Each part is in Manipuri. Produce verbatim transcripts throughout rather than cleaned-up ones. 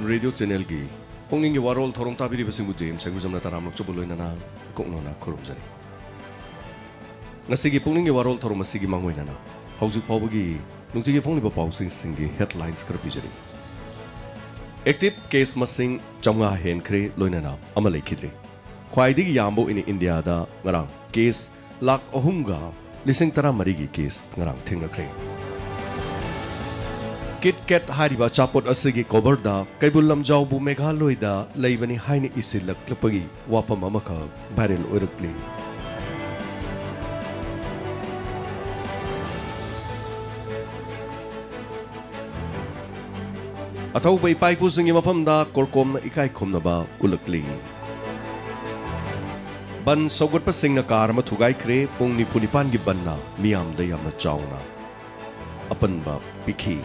ꯔꯦꯗꯤꯑꯣ ꯆꯦꯅꯦꯜꯒꯤ ꯄꯨꯛꯅꯤꯡꯒꯤ ꯋꯥꯔꯣꯜ ꯊꯧꯔꯝ ꯇꯥꯕꯤꯔꯤꯕꯁꯤꯡꯕꯨ ꯖꯦꯝꯁ ꯍꯩꯒꯨꯖꯝꯅ ꯇꯔꯥꯝꯅ ꯑꯣꯛꯆꯕ ꯂꯣꯏꯅꯅ ꯏꯀꯣꯛꯅꯅ ꯈꯨꯔꯨꯝꯖꯔꯤ꯫ ꯉꯁꯤꯒꯤ ꯄꯨꯛꯅꯤꯡꯒꯤ ꯋꯥꯔꯣꯜ ꯊꯧꯔꯝ ꯑꯁꯤꯒꯤ ꯃꯥꯡꯑꯣꯏꯅꯅ ꯍꯧꯖꯤꯛ ꯐꯥꯎꯕꯒꯤ ꯅꯨꯡꯇꯤꯒꯤ ꯐꯣꯡꯂꯤꯕ ꯄꯥꯎꯁꯤꯡꯁꯤꯡꯒꯤ ꯍꯦꯗꯂꯥꯏꯟꯁ ꯈꯔ ꯄꯤꯖꯔꯤ꯫ ꯑꯦꯛꯇꯤꯚ ꯀꯦꯁ ꯃꯁꯤꯡ ꯆꯥꯝꯃꯉꯥ ꯍꯦꯟꯈ꯭ꯔꯦ, ꯂꯣꯏꯅꯅ ꯑꯃ ꯂꯩꯈꯤꯗ꯭ꯔꯦ꯫ ꯈ꯭ꯋꯥꯏꯗꯒꯤ ꯌꯥꯝꯕ ꯑꯣꯏꯅ ꯏꯟꯗꯤꯌꯥꯗ ꯉꯔꯥꯡ ꯀꯦꯁ ꯂꯥꯈ ꯑꯍꯨꯝꯒ ꯂꯤꯁꯤꯡ ꯇꯔꯥꯃꯔꯤꯒꯤ ꯀꯦꯁ ꯉꯔꯥꯡ ꯊꯦꯡꯅꯈ꯭ꯔꯦ꯫ ꯀꯤꯠ ꯀꯦꯠ ꯍꯥꯏꯔꯤꯕ ꯑꯆꯥꯄꯣꯠ ꯑꯁꯤꯒꯤ ꯀꯣꯚꯔꯗ ꯀꯩꯕꯨꯜ ꯂꯝꯖꯥꯎꯕꯨ ꯃꯦꯘꯥꯂꯣꯏꯗ ꯂꯩꯕꯅꯤ ꯍꯥꯏꯅ ꯏꯁꯤꯜꯂꯛꯂꯛꯄꯒꯤ ꯋꯥꯐꯝ ꯑꯃꯈꯛ ꯚꯥꯏꯔꯦꯜ ꯑꯣꯏꯔꯛꯂꯤ꯫ ꯑꯊꯧꯕ ꯏꯄꯥ ꯏꯄꯨꯁꯤꯡꯒꯤ ꯃꯐꯝꯗ ꯀꯣꯔꯀꯣꯝꯅ ꯏꯀꯥꯏ ꯈꯨꯝꯅꯕ ꯎꯠꯂꯛꯂꯤ꯫ ꯕꯟ ꯁꯧꯒꯠꯄꯁꯤꯡꯅ ꯀꯥꯔ ꯑꯃ ꯊꯨꯒꯥꯏꯈ꯭ꯔꯦ꯫ ꯄꯨꯡ ꯅꯤꯐꯨ ꯅꯤꯄꯥꯟꯒꯤ ꯕꯟꯅ ꯃꯤꯌꯥꯝꯗ ꯌꯥꯝꯅ ꯆꯥꯎꯅ ꯑꯄꯟꯕ ꯄꯤꯈꯤ꯫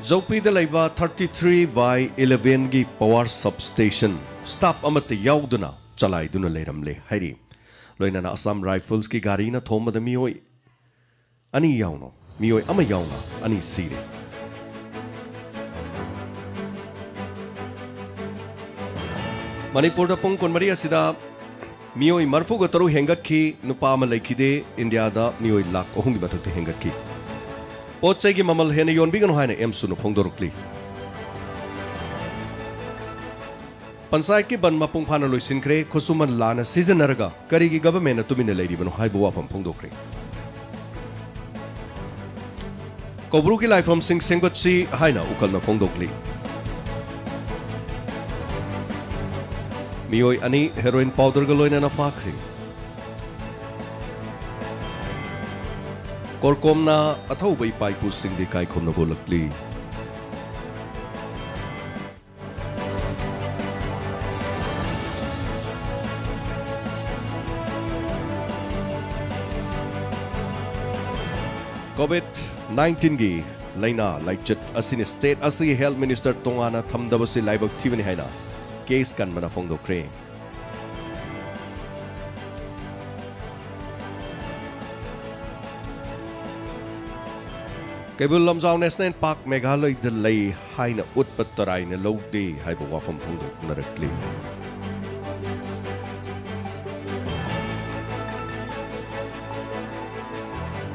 ꯖꯧꯄꯤꯗ ꯂꯩꯕ thirty three by eleven ꯒꯤ power substation staff ꯑꯃꯠꯇ ꯌꯥꯎꯗꯅ ꯆꯂꯥꯏꯗꯨꯅ ꯂꯩꯔꯝꯂꯦ ꯍꯥꯏꯔꯤ꯫ ꯂꯣꯏꯅꯅ ꯑꯁꯥꯝ ꯔꯥꯏꯐꯜꯁꯀꯤ ꯒꯥꯔꯤꯅ ꯊꯣꯝꯕꯗ ꯃꯤꯑꯣꯏ ꯑꯅꯤ ꯌꯥꯎꯅ, ꯃꯤꯑꯣꯏ ꯑꯃ ꯌꯥꯎꯅ ꯑꯅꯤ ꯁꯤꯔꯦ꯫ ꯃꯅꯤꯄꯨꯔꯗ ꯄꯨꯡ ꯀꯨꯟꯃꯔꯤ ꯑꯁꯤꯗ ꯃꯤꯑꯣꯏ ꯃꯔꯤꯐꯨꯒ ꯇꯔꯨꯛ ꯍꯦꯟꯒꯠꯈꯤ, ꯅꯨꯄꯥ ꯑꯃ ꯂꯩꯈꯤꯗꯦ꯫ ꯏꯟꯗꯤꯌꯥꯗ ꯃꯤꯑꯣꯏ ꯂꯥꯈ ꯑꯍꯨꯝꯒꯤ ꯃꯊꯛꯇ ꯍꯦꯟꯒꯠꯈꯤ꯫ ꯄꯣꯠ ꯆꯩꯒꯤ ꯃꯃꯜ ꯍꯦꯟꯅ ꯌꯣꯟꯕꯤꯒꯅꯨ ꯍꯥꯏꯅ ꯑꯦꯝꯁꯨꯅ ꯐꯣꯡꯗꯣꯔꯛꯂꯤ꯫ ꯄꯟꯆꯥꯌꯠꯀꯤ ꯕꯟ ꯃꯄꯨꯡ ꯐꯥꯅ ꯂꯣꯏꯁꯤꯟꯈ꯭ꯔꯦ꯫ ꯈꯨꯠꯁꯨꯃꯟ ꯂꯥꯟꯅ ꯁꯤꯖꯤꯟꯅꯔꯒ ꯀꯔꯤꯒꯤ ꯒꯚꯔꯟꯃꯦꯟꯠꯅ ꯇꯨꯃꯤꯟꯅ ꯂꯩꯔꯤꯕꯅꯣ ꯍꯥꯏꯕ ꯋꯥꯐꯝ ꯐꯣꯡꯗꯣꯛꯈ꯭ꯔꯦ꯫ ꯀꯧꯕ꯭ꯔꯨꯒꯤ ꯂꯥꯏꯐꯝꯁꯤꯡ ꯁꯦꯝꯒꯠꯁꯤ ꯍꯥꯏꯅ ꯎꯀꯜꯅ ꯐꯣꯡꯗꯣꯛꯂꯤ꯫ ꯃꯤꯑꯣꯏ ꯑꯅꯤ ꯍꯦꯔꯣꯏꯟ ꯄꯥꯎꯗꯔꯒ ꯂꯣꯏꯅꯅ ꯐꯥꯈ꯭ꯔꯦ꯫ ꯀꯣꯔꯀꯣꯝꯅ ꯑꯊꯧꯕ ꯏꯄꯥ ꯏꯄꯨꯁꯤꯡꯗ ꯏꯀꯥꯏ ꯈꯨꯝꯅꯕ ꯎꯠꯂꯛꯂꯤ꯫ ꯀꯣꯚꯤꯗ ꯅꯥꯏꯟꯇꯤꯟꯒꯤ ꯂꯥꯏꯅꯥ ꯂꯥꯏꯆꯠ ꯑꯁꯤꯅ ꯁ꯭ꯇꯦꯠ ꯑꯁꯤꯒꯤ ꯍꯦꯜꯊ ꯃꯤꯅꯤꯁꯇꯔ ꯇꯣꯉꯥꯟꯅ ꯊꯝꯗꯕꯁꯤ ꯂꯥꯏꯕꯛ ꯊꯤꯕꯅꯤ ꯍꯥꯏꯅ K C ꯀꯟꯕꯅ ꯐꯣꯡꯗꯣꯛꯈ꯭ꯔꯦ꯫ Keibul Lamjao national park ꯃꯦꯘꯥꯂꯌꯗ ꯂꯩ ꯍꯥꯏꯅ ꯎꯠꯄ ꯇꯔꯥꯏꯅ ꯂꯧꯗꯦ ꯍꯥꯏꯕ ꯋꯥꯐꯝ ꯐꯣꯡꯗꯣꯛꯅꯔꯛꯂꯤ꯫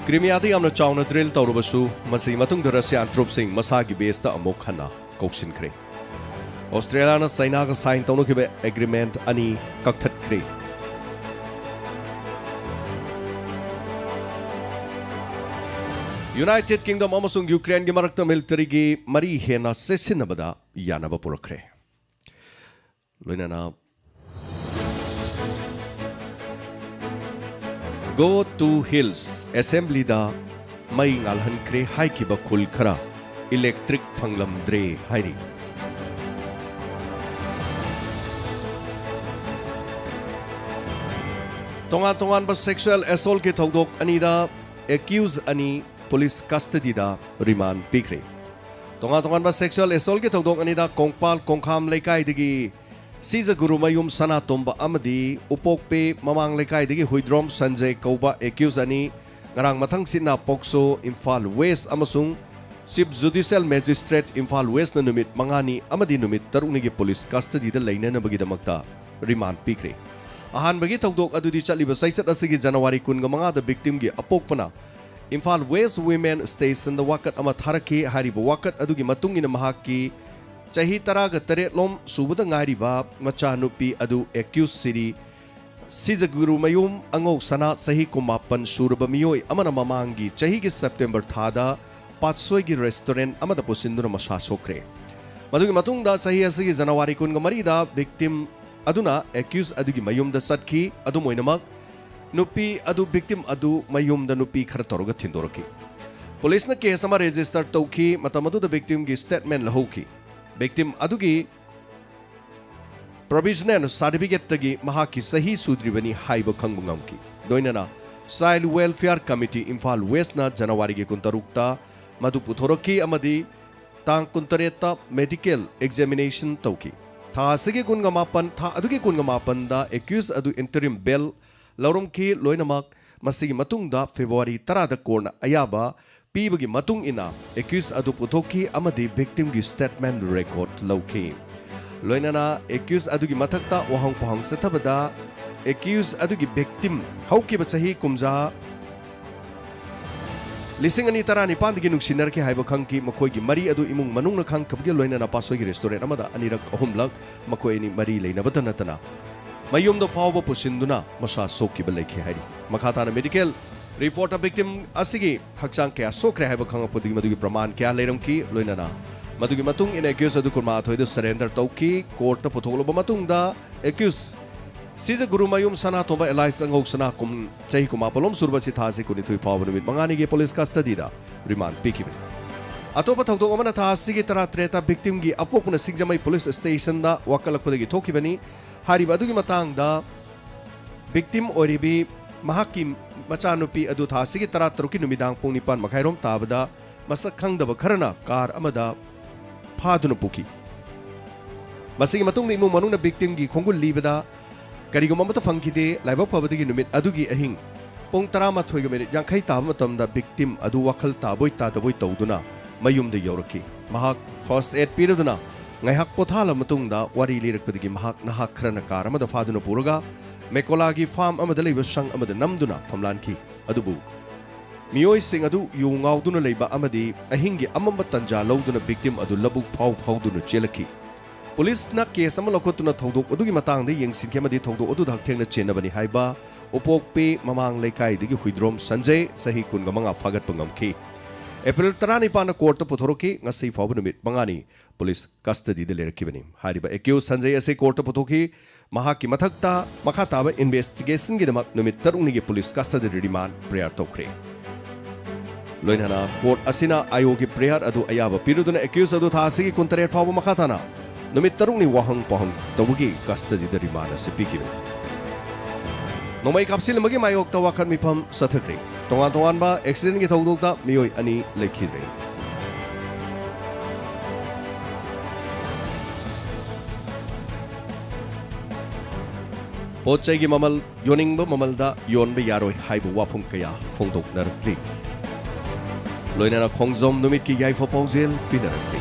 ꯀ꯭ꯔꯤꯃꯤꯌꯥꯗ ꯌꯥꯝꯅ ꯆꯥꯎꯅ ꯗ꯭ꯔꯤꯜ ꯇꯧꯔꯕꯁꯨ, ꯃꯁꯤꯒꯤ ꯃꯇꯨꯡꯗ ꯔꯁꯤꯌꯥꯟ ꯇ꯭ꯔꯨꯞꯁꯤꯡ ꯃꯁꯥꯒꯤ ꯕꯦꯁꯇ ꯑꯃꯨꯛ ꯍꯟꯅ ꯀꯧꯁꯤꯟꯈ꯭ꯔꯦ꯫ ꯑꯣꯁꯇ꯭ꯔꯦꯂꯤꯌꯥꯅ ꯆꯥꯏꯅꯥꯒ ꯁꯥꯏꯟ ꯇꯧꯅꯈꯤꯕ ꯑꯦꯒ꯭ꯔꯤꯃꯦꯟꯠ ꯑꯅꯤ ꯀꯛꯊꯠꯈ꯭ꯔꯦ꯫ ꯌꯨꯅꯥꯏꯇꯦꯗ ꯀꯤꯡꯗꯝ ꯑꯃꯁꯨꯡ ꯌꯨꯀ꯭ꯔꯦꯟꯒꯤ ꯃꯔꯛꯇ ꯃꯤꯂꯤꯇꯔꯤꯒꯤ ꯃꯔꯤ ꯍꯦꯟꯅ ꯆꯦꯠꯁꯤꯟꯅꯕꯗ ꯌꯥꯅꯕ ꯄꯨꯔꯛꯈ꯭ꯔꯦ꯫ ꯂꯣꯏꯅꯅ Go to Hills ꯑꯦꯁꯦꯝꯕ꯭ꯂꯤꯗ ꯃꯩ ꯉꯥꯜꯍꯟꯈ꯭ꯔꯦ ꯍꯥꯏꯈꯤꯕ ꯈꯨꯜ ꯈꯔ ꯏꯂꯦꯛꯇ꯭ꯔꯤꯛ ꯐꯪꯂꯝꯗ꯭ꯔꯦ ꯍꯥꯏꯔꯤ꯫ ꯇꯣꯉꯥꯟ ꯇꯣꯉꯥꯟꯕ ꯁꯦꯛꯁꯨꯑꯦꯜ ꯑꯦꯁꯣꯜꯒꯤ ꯊꯧꯗꯣꯛ ꯑꯅꯤꯗ ꯑꯦꯀ꯭ꯌꯨꯖ ꯑꯅꯤ ꯄꯨꯂꯤꯁ ꯀꯁꯇꯗꯤꯗ ꯔꯤꯃꯥꯟ ꯄꯤꯈ꯭ꯔꯦ꯫ ꯇꯣꯉꯥꯟ ꯇꯣꯉꯥꯟꯕ ꯁꯦꯛꯁꯨꯑꯦꯜ ꯑꯦꯁꯣꯜꯒꯤ ꯊꯧꯗꯣꯛ ꯑꯅꯤꯗ ꯀꯣꯡꯄꯥꯜ ꯀꯣꯡꯈꯥꯝ ꯂꯩꯀꯥꯏꯗꯒꯤ ꯁꯤꯖꯒꯨꯔꯨꯃꯌꯨꯝ ꯁꯅꯥꯇꯣꯝꯕ ꯑꯃꯗꯤ ꯎꯄꯣꯛꯄꯤ ꯃꯃꯥꯡ ꯂꯩꯀꯥꯏꯗꯒꯤ ꯍꯨꯏꯗ꯭ꯔꯣꯝ ꯁꯟꯖꯦ ꯀꯧꯕ ꯑꯦꯀ꯭ꯌꯨꯖ ꯑꯅꯤ ꯉꯔꯥꯡ ꯃꯊꯪꯁꯤꯠꯅ ꯄꯣꯛꯁꯣ ꯏꯝꯐꯥꯜ ꯋꯦꯁ ꯑꯃꯁꯨꯡ ꯆꯤꯐ ꯖꯨꯗꯤꯁꯤꯌꯦꯜ ꯃꯦꯖꯤꯁꯇ꯭ꯔꯦꯠ ꯏꯝꯐꯥꯜ ꯋꯦꯁꯅ ꯅꯨꯃꯤꯠ ꯃꯉꯥꯅꯤ ꯑꯃꯗꯤ ꯅꯨꯃꯤꯠ ꯇꯔꯨꯛꯅꯤꯒꯤ ꯄꯨꯂꯤꯁ ꯀꯁꯇꯗꯤꯗ ꯂꯩꯅꯅꯕꯒꯤꯗꯃꯛꯇ ꯔꯤꯃꯥꯟ ꯄꯤꯈ꯭ꯔꯦ꯫ ꯑꯍꯥꯟꯕꯒꯤ ꯊꯧꯗꯣꯛ ꯑꯗꯨꯗꯤ ꯆꯠꯂꯤꯕ ꯆꯩꯆꯠ ꯑꯁꯤꯒꯤ ꯖꯅꯋꯥꯔꯤ ꯀꯨꯟꯒ ꯃꯉꯥꯗ ꯚꯤꯛꯇꯤꯝꯒꯤ ꯑꯄꯣꯛꯄꯅ ꯏꯝꯐꯥꯜ ꯋꯦꯁ ꯋꯤꯃꯦꯟ ꯁ꯭ꯇꯦꯁꯟꯗ ꯋꯥꯀꯠ ꯑꯃ ꯊꯥꯔꯛꯈꯤ꯫ ꯍꯥꯏꯔꯤꯕ ꯋꯥꯀꯠ ꯑꯗꯨꯒꯤ ꯃꯇꯨꯡ ꯏꯟꯅ ꯃꯍꯥꯛꯀꯤ ꯆꯍꯤ ꯇꯔꯥꯒ ꯇꯔꯦꯠꯂꯣꯝ ꯁꯨꯕꯗ ꯉꯥꯏꯔꯤꯕ ꯃꯆꯥꯅꯨꯄꯤ ꯑꯗꯨ ꯑꯦꯀ꯭ꯌꯨꯁ ꯁꯤꯔꯤ ꯁꯤꯖꯒꯨꯔꯨꯃꯌꯨꯝ ꯑꯉꯧ ꯁꯅꯥ ꯆꯍꯤ ꯀꯨꯟꯃꯥꯄꯟ ꯁꯨꯔꯕ ꯃꯤꯑꯣꯏ ꯑꯃꯅ ꯃꯃꯥꯡꯒꯤ ꯆꯍꯤꯒꯤ ꯁꯦꯞꯇꯦꯝꯕꯔ ꯊꯥꯗ ꯄꯥꯠꯁꯣꯏꯒꯤ ꯔꯦꯁꯇꯨꯔꯦꯟꯠ ꯑꯃꯗ ꯄꯨꯁꯤꯟꯗꯨꯅ ꯃꯁꯥ ꯁꯣꯛꯈ꯭ꯔꯦ꯫ ꯃꯗꯨꯒꯤ ꯃꯇꯨꯡꯗ ꯆꯍꯤ ꯑꯁꯤꯒꯤ ꯖꯅꯋꯥꯔꯤ ꯀꯨꯟꯒ ꯃꯔꯤꯗ ꯚꯤꯛꯇꯤꯝ ꯑꯗꯨꯅ ꯑꯦꯀ꯭ꯌꯨꯁ ꯑꯗꯨꯒꯤ ꯃꯌꯨꯝꯗ ꯆꯠꯈꯤ꯫ ꯑꯗꯨꯝ ꯑꯣꯏꯅꯃꯛ, ꯅꯨꯄꯤ ꯑꯗꯨ, ꯚꯤꯛꯇꯤꯝ ꯑꯗꯨ ꯃꯌꯨꯝꯗ ꯅꯨꯄꯤ ꯈꯔ ꯇꯧꯔꯒ ꯊꯤꯟꯗꯣꯔꯛꯈꯤ꯫ ꯄꯨꯂꯤꯁꯅ ꯀꯦꯁ ꯑꯃ ꯔꯦꯖꯤꯁꯇꯔ ꯇꯧꯈꯤ꯫ ꯃꯇꯝ ꯑꯗꯨꯗ ꯚꯤꯛꯇꯤꯝꯒꯤ ꯁ꯭ꯇꯦꯠꯃꯦꯟꯠ ꯂꯧꯍꯧꯈꯤ꯫ ꯚꯤꯛꯇꯤꯝ ꯑꯗꯨꯒꯤ ꯄ꯭ꯔꯣꯚꯤꯖꯅꯦꯜ ꯁꯥꯔꯇꯤꯐꯤꯀꯦꯠꯇꯒꯤ ꯃꯍꯥꯛꯀꯤ ꯆꯍꯤ ꯁꯨꯗ꯭ꯔꯤꯕꯅꯤ ꯍꯥꯏꯕ ꯈꯪꯕ ꯉꯝꯈꯤ꯫ ꯂꯣꯏꯅꯅ ꯆꯥꯏꯜꯗ ꯋꯦꯜꯐꯤꯌꯔ ꯀꯃꯤꯇꯤ ꯏꯝꯐꯥꯜ ꯋꯦꯁꯅ ꯖꯅꯋꯥꯔꯤꯒꯤ ꯀꯨꯟꯇꯔꯨꯛꯇ ꯃꯗꯨ ꯄꯨꯊꯣꯔꯛꯈꯤ ꯑꯃꯗꯤ ꯇꯥꯡ ꯀꯨꯟꯇꯔꯦꯠꯇ ꯃꯦꯗꯤꯀꯦꯜ ꯑꯦꯛꯖꯥꯃꯤꯅꯦꯁꯟ ꯇꯧꯈꯤ꯫ ꯊꯥ ꯑꯁꯤꯒꯤ ꯀꯨꯟꯒ ꯃꯥꯄꯟ, ꯊꯥ ꯑꯗꯨꯒꯤ ꯀꯨꯟꯒ ꯃꯥꯄꯟꯗ ꯑꯦꯀ꯭ꯌꯨꯁ ꯑꯗꯨ ꯏꯟꯇꯔꯤꯝ ꯕꯦꯜ ꯂꯧꯔꯝꯈꯤ꯫ ꯂꯣꯏꯅꯃꯛ ꯃꯁꯤꯒꯤ ꯃꯇꯨꯡꯗ ꯐꯦꯕ꯭ꯔꯨꯋꯥꯔꯤ ꯇꯔꯥꯗ ꯀꯣꯔꯠꯅ ꯑꯌꯥꯕ ꯄꯤꯕꯒꯤ ꯃꯇꯨꯡ ꯏꯟꯅ accused ꯑꯗꯨ ꯄꯨꯊꯣꯛꯈꯤ ꯑꯃꯗꯤ victimꯒꯤ statement record ꯂꯧꯈꯤ꯫ ꯂꯣꯏꯅꯅ accused ꯑꯗꯨꯒꯤ ꯃꯊꯛꯇ ꯋꯥꯍꯪ ꯄꯥꯎꯍꯪ ꯆꯠꯊꯕꯗ accused ꯑꯗꯨꯒꯤ victim ꯍꯧꯈꯤꯕ ꯆꯍꯤ ꯀꯨꯝꯖꯥ ꯂꯤꯁꯤꯡ ꯑꯅꯤ ꯇꯔꯥꯅꯤꯄꯥꯟꯗꯒꯤ ꯅꯨꯡꯁꯤꯅꯔꯛꯈꯤ ꯍꯥꯏꯕ ꯈꯪꯈꯤ꯫ ꯃꯈꯣꯏꯒꯤ ꯃꯔꯤ ꯑꯗꯨ ꯏꯃꯨꯡ ꯃꯅꯨꯡꯅ ꯈꯪꯈꯤꯕꯒꯤ ꯂꯣꯏꯅꯅ ꯄꯥꯠꯁꯣꯏꯒꯤ restaurant ꯑꯃꯗ ꯑꯅꯤꯔꯛ ꯑꯍꯨꯝꯂꯛ ꯃꯈꯣꯏ ꯑꯅꯤ ꯃꯔꯤ ꯂꯩꯅꯕꯇ ꯅꯠꯇꯅ ꯃꯌꯨꯝꯗ ꯐꯥꯎꯕ ꯄꯨꯁꯤꯟꯗꯨꯅ ꯃꯁꯥ ꯁꯣꯛꯈꯤꯕ ꯂꯩꯈꯤ ꯍꯥꯏꯔꯤ꯫ ꯃꯈꯥ ꯇꯥꯅ medical reportꯇ victim ꯑꯁꯤꯒꯤ ꯍꯛꯆꯥꯡ ꯀꯌꯥ ꯁꯣꯛꯈ꯭ꯔꯦ ꯍꯥꯏꯕ ꯈꯪꯂꯛꯄꯗꯒꯤ ꯃꯗꯨꯒꯤ ꯄ꯭ꯔꯃꯥꯟ ꯀꯌꯥ ꯂꯩꯔꯝꯈꯤ꯫ ꯂꯣꯏꯅꯅ ꯃꯗꯨꯒꯤ ꯃꯇꯨꯡ ꯏꯟꯅ accused ꯑꯗꯨ ꯀꯨꯟꯃꯥꯊꯣꯏꯗ surrender ꯇꯧꯈꯤ꯫ Courtꯇ ꯄꯨꯊꯣꯛꯂꯕ ꯃꯇꯨꯡꯗ accused ꯁꯤꯖꯒꯨꯔꯨꯃꯌꯨꯝ ꯁꯅꯥꯇꯣꯝꯕ alias ꯑꯉꯧ ꯁꯅꯥ ꯀꯨꯝ ꯆꯍꯤ ꯀꯨꯟꯃꯥꯄꯜꯂꯣꯝ ꯁꯨꯔꯕ ꯑꯁꯤ ꯊꯥ ꯑꯁꯤ ꯀꯨꯟꯅꯤꯊꯣꯏ ꯐꯥꯎꯕ ꯅꯨꯃꯤꯠ ꯃꯉꯥꯅꯤꯒꯤ police custodyꯗ remand ꯄꯤꯈꯤꯕꯅꯤ꯫ ꯑꯇꯣꯞꯄ ꯊꯧꯗꯣꯛ ꯑꯃꯅ ꯊꯥ ꯑꯁꯤꯒꯤ ꯇꯔꯥꯇꯔꯦꯠꯇ victimꯒꯤ ꯑꯄꯣꯛꯄꯅ ꯁꯤꯡꯖꯃꯩ police stationꯗ ꯋꯥꯀꯠꯂꯛꯄꯗꯒꯤ ꯊꯣꯛꯈꯤꯕꯅꯤ꯫ ꯍꯥꯏꯔꯤꯕ ꯑꯗꯨꯒꯤ ꯃꯇꯥꯡꯗ victim ꯑꯣꯏꯔꯤꯕꯤ ꯃꯍꯥꯛꯀꯤ ꯃꯆꯥꯅꯨꯄꯤ ꯑꯗꯨ ꯊꯥ ꯑꯁꯤꯒꯤ ꯇꯔꯥꯇꯔꯨꯛꯀꯤ ꯅꯨꯃꯤꯗꯥꯡ ꯄꯨꯡ ꯅꯤꯄꯥꯟ ꯃꯈꯥꯏꯔꯣꯝ ꯇꯥꯕꯗ ꯃꯁꯛ ꯈꯪꯗꯕ ꯈꯔꯅ car ꯑꯃꯗ ꯐꯥꯗꯨꯅ ꯄꯨꯈꯤ꯫ ꯃꯁꯤꯒꯤ ꯃꯇꯨꯡꯗ ꯏꯃꯨꯡ ꯃꯅꯨꯡꯅ victimꯒꯤ ꯈꯣꯡꯒꯨꯜ ꯂꯤꯕꯗ ꯀꯔꯤꯒꯨꯝꯕ ꯑꯃꯠꯇ ꯐꯪꯈꯤꯗꯦ꯫ ꯂꯥꯏꯕꯛ ꯐꯕꯗꯒꯤ ꯅꯨꯃꯤꯠ ꯑꯗꯨꯒꯤ ꯑꯍꯤꯡ ꯄꯨꯡ ꯇꯔꯥꯃꯥꯊꯣꯏꯒ minute ꯌꯥꯡꯈꯩ ꯇꯥꯕ ꯃꯇꯝꯗ victim ꯑꯗꯨ ꯋꯥꯈꯜ ꯇꯥꯕꯣꯏ ꯇꯥꯗꯕꯣꯏ ꯇꯧꯗꯨꯅ ꯃꯌꯨꯝꯗ ꯌꯧꯔꯛꯈꯤ꯫ ꯃꯍꯥꯛ first aid ꯄꯤꯔꯗꯨꯅ ꯉꯥꯏꯍꯥꯛ ꯄꯣꯊꯥꯂꯕ ꯃꯇꯨꯡꯗ ꯋꯥꯔꯤ ꯂꯤꯔꯛꯄꯗꯒꯤ ꯃꯍꯥꯛ ꯅꯍꯥ ꯈꯔꯅ car ꯑꯃꯗ ꯐꯥꯗꯨꯅ ꯄꯨꯔꯒ ꯃꯦꯀꯣꯂꯥꯒꯤ farm ꯑꯃꯗ ꯂꯩꯕ ꯁꯪ ꯑꯃꯗ ꯅꯝꯗꯨꯅ ꯐꯝꯂꯥꯟꯈꯤ꯫ ꯑꯗꯨꯕꯨ ꯃꯤꯑꯣꯏꯁꯤꯡ ꯑꯗꯨ ꯌꯨ ꯉꯥꯎꯗꯨꯅ ꯂꯩꯕ ꯑꯃꯗꯤ ꯑꯍꯤꯡꯒꯤ ꯑꯃꯝꯕ ꯇꯟꯖꯥ ꯂꯧꯗꯨꯅ victim ꯑꯗꯨ ꯂꯧꯕꯨꯛ ꯐꯥꯎ ꯐꯥꯎꯗꯨꯅ ꯆꯦꯜꯂꯛꯈꯤ꯫ Policeꯅ case ꯑꯃ ꯂꯧꯈꯠꯇꯨꯅ ꯊꯧꯗꯣꯛ ꯑꯗꯨꯒꯤ ꯃꯇꯥꯡꯗ ꯌꯦꯡꯁꯤꯟꯈꯤ ꯑꯃꯗꯤ ꯊꯧꯗꯣꯛ ꯑꯗꯨꯗ ꯍꯛꯊꯦꯡꯅ ꯆꯦꯟꯅꯕꯅꯤ ꯍꯥꯏꯕ ꯎꯄꯣꯛꯄꯤ ꯃꯃꯥꯡ ꯂꯩꯀꯥꯏꯗꯒꯤ ꯍꯨꯏꯗ꯭ꯔꯣꯝ ꯁꯟꯖꯦ, ꯆꯍꯤ ꯀꯨꯟꯒ ꯃꯉꯥ, ꯐꯥꯒꯠꯄ ꯉꯝꯈꯤ꯫ April ꯇꯔꯥꯅꯤꯄꯥꯟꯗ courtꯇ ꯄꯨꯊꯣꯔꯛꯈꯤ꯫ ꯉꯁꯤ ꯐꯥꯎꯕ ꯅꯨꯃꯤꯠ ꯃꯉꯥꯅꯤ police custodyꯗ ꯂꯩꯔꯛꯈꯤꯕꯅꯤ꯫ ꯍꯥꯏꯔꯤꯕ accused ꯁꯟꯖꯦ ꯑꯁꯤ courtꯇ ꯄꯨꯊꯣꯛꯈꯤ꯫ ꯃꯍꯥꯛꯀꯤ ꯃꯊꯛꯇ ꯃꯈꯥ ꯇꯥꯕ investigationꯒꯤꯗꯃꯛ ꯅꯨꯃꯤꯠ ꯇꯔꯨꯛꯅꯤꯒꯤ police custodyꯗ remand prayer ꯇꯧꯈ꯭ꯔꯦ꯫ ꯂꯣꯏꯅꯅ court ꯑꯁꯤꯅ ꯑꯥꯏꯑꯣꯒꯤ prayer ꯑꯗꯨ ꯑꯌꯥꯕ ꯄꯤꯔꯗꯨꯅ accused ꯑꯗꯨ ꯊꯥ ꯑꯁꯤꯒꯤ ꯀꯨꯟꯇꯔꯦꯠ ꯐꯥꯎꯕ ꯃꯈꯥ ꯇꯥꯅ ꯅꯨꯃꯤꯠ ꯇꯔꯨꯛꯅꯤ ꯋꯥꯍꯪ ꯄꯥꯎꯍꯪ ꯇꯧꯕꯒꯤ custodyꯗ remand ꯑꯁꯤ ꯄꯤꯈꯤꯕꯅꯤ꯫ ꯅꯣꯡꯃꯩ ꯀꯥꯞꯁꯤꯜꯂꯝꯕꯒꯤ ꯃꯥꯌꯣꯛꯇ ꯋꯥꯀꯠ ꯃꯤꯐꯝ ꯆꯠꯊꯈ꯭ꯔꯦ꯫ ꯇꯣꯉꯥꯟ ꯇꯣꯉꯥꯟꯕ accidentꯒꯤ ꯊꯧꯗꯣꯛꯇ ꯃꯤꯑꯣꯏ ꯑꯅꯤ ꯂꯩꯈꯤꯗ꯭ꯔꯦ꯫ ꯄꯣꯠ ꯆꯩꯒꯤ ꯃꯃꯜ ꯌꯣꯟꯅꯤꯡꯕ ꯃꯃꯜꯗ ꯌꯣꯟꯕ ꯌꯥꯔꯣꯏ ꯍꯥꯏꯕ ꯋꯥꯐꯝ ꯀꯌꯥ ꯐꯣꯡꯗꯣꯛꯅꯔꯛꯂꯤ꯫ ꯂꯣꯏꯅꯅ ꯈꯣꯡꯖꯣꯝ ꯅꯨꯃꯤꯠꯀꯤ ꯌꯥꯏꯐ ꯄꯥꯎꯖꯦꯜ ꯄꯤꯅꯔꯛꯂꯤ꯫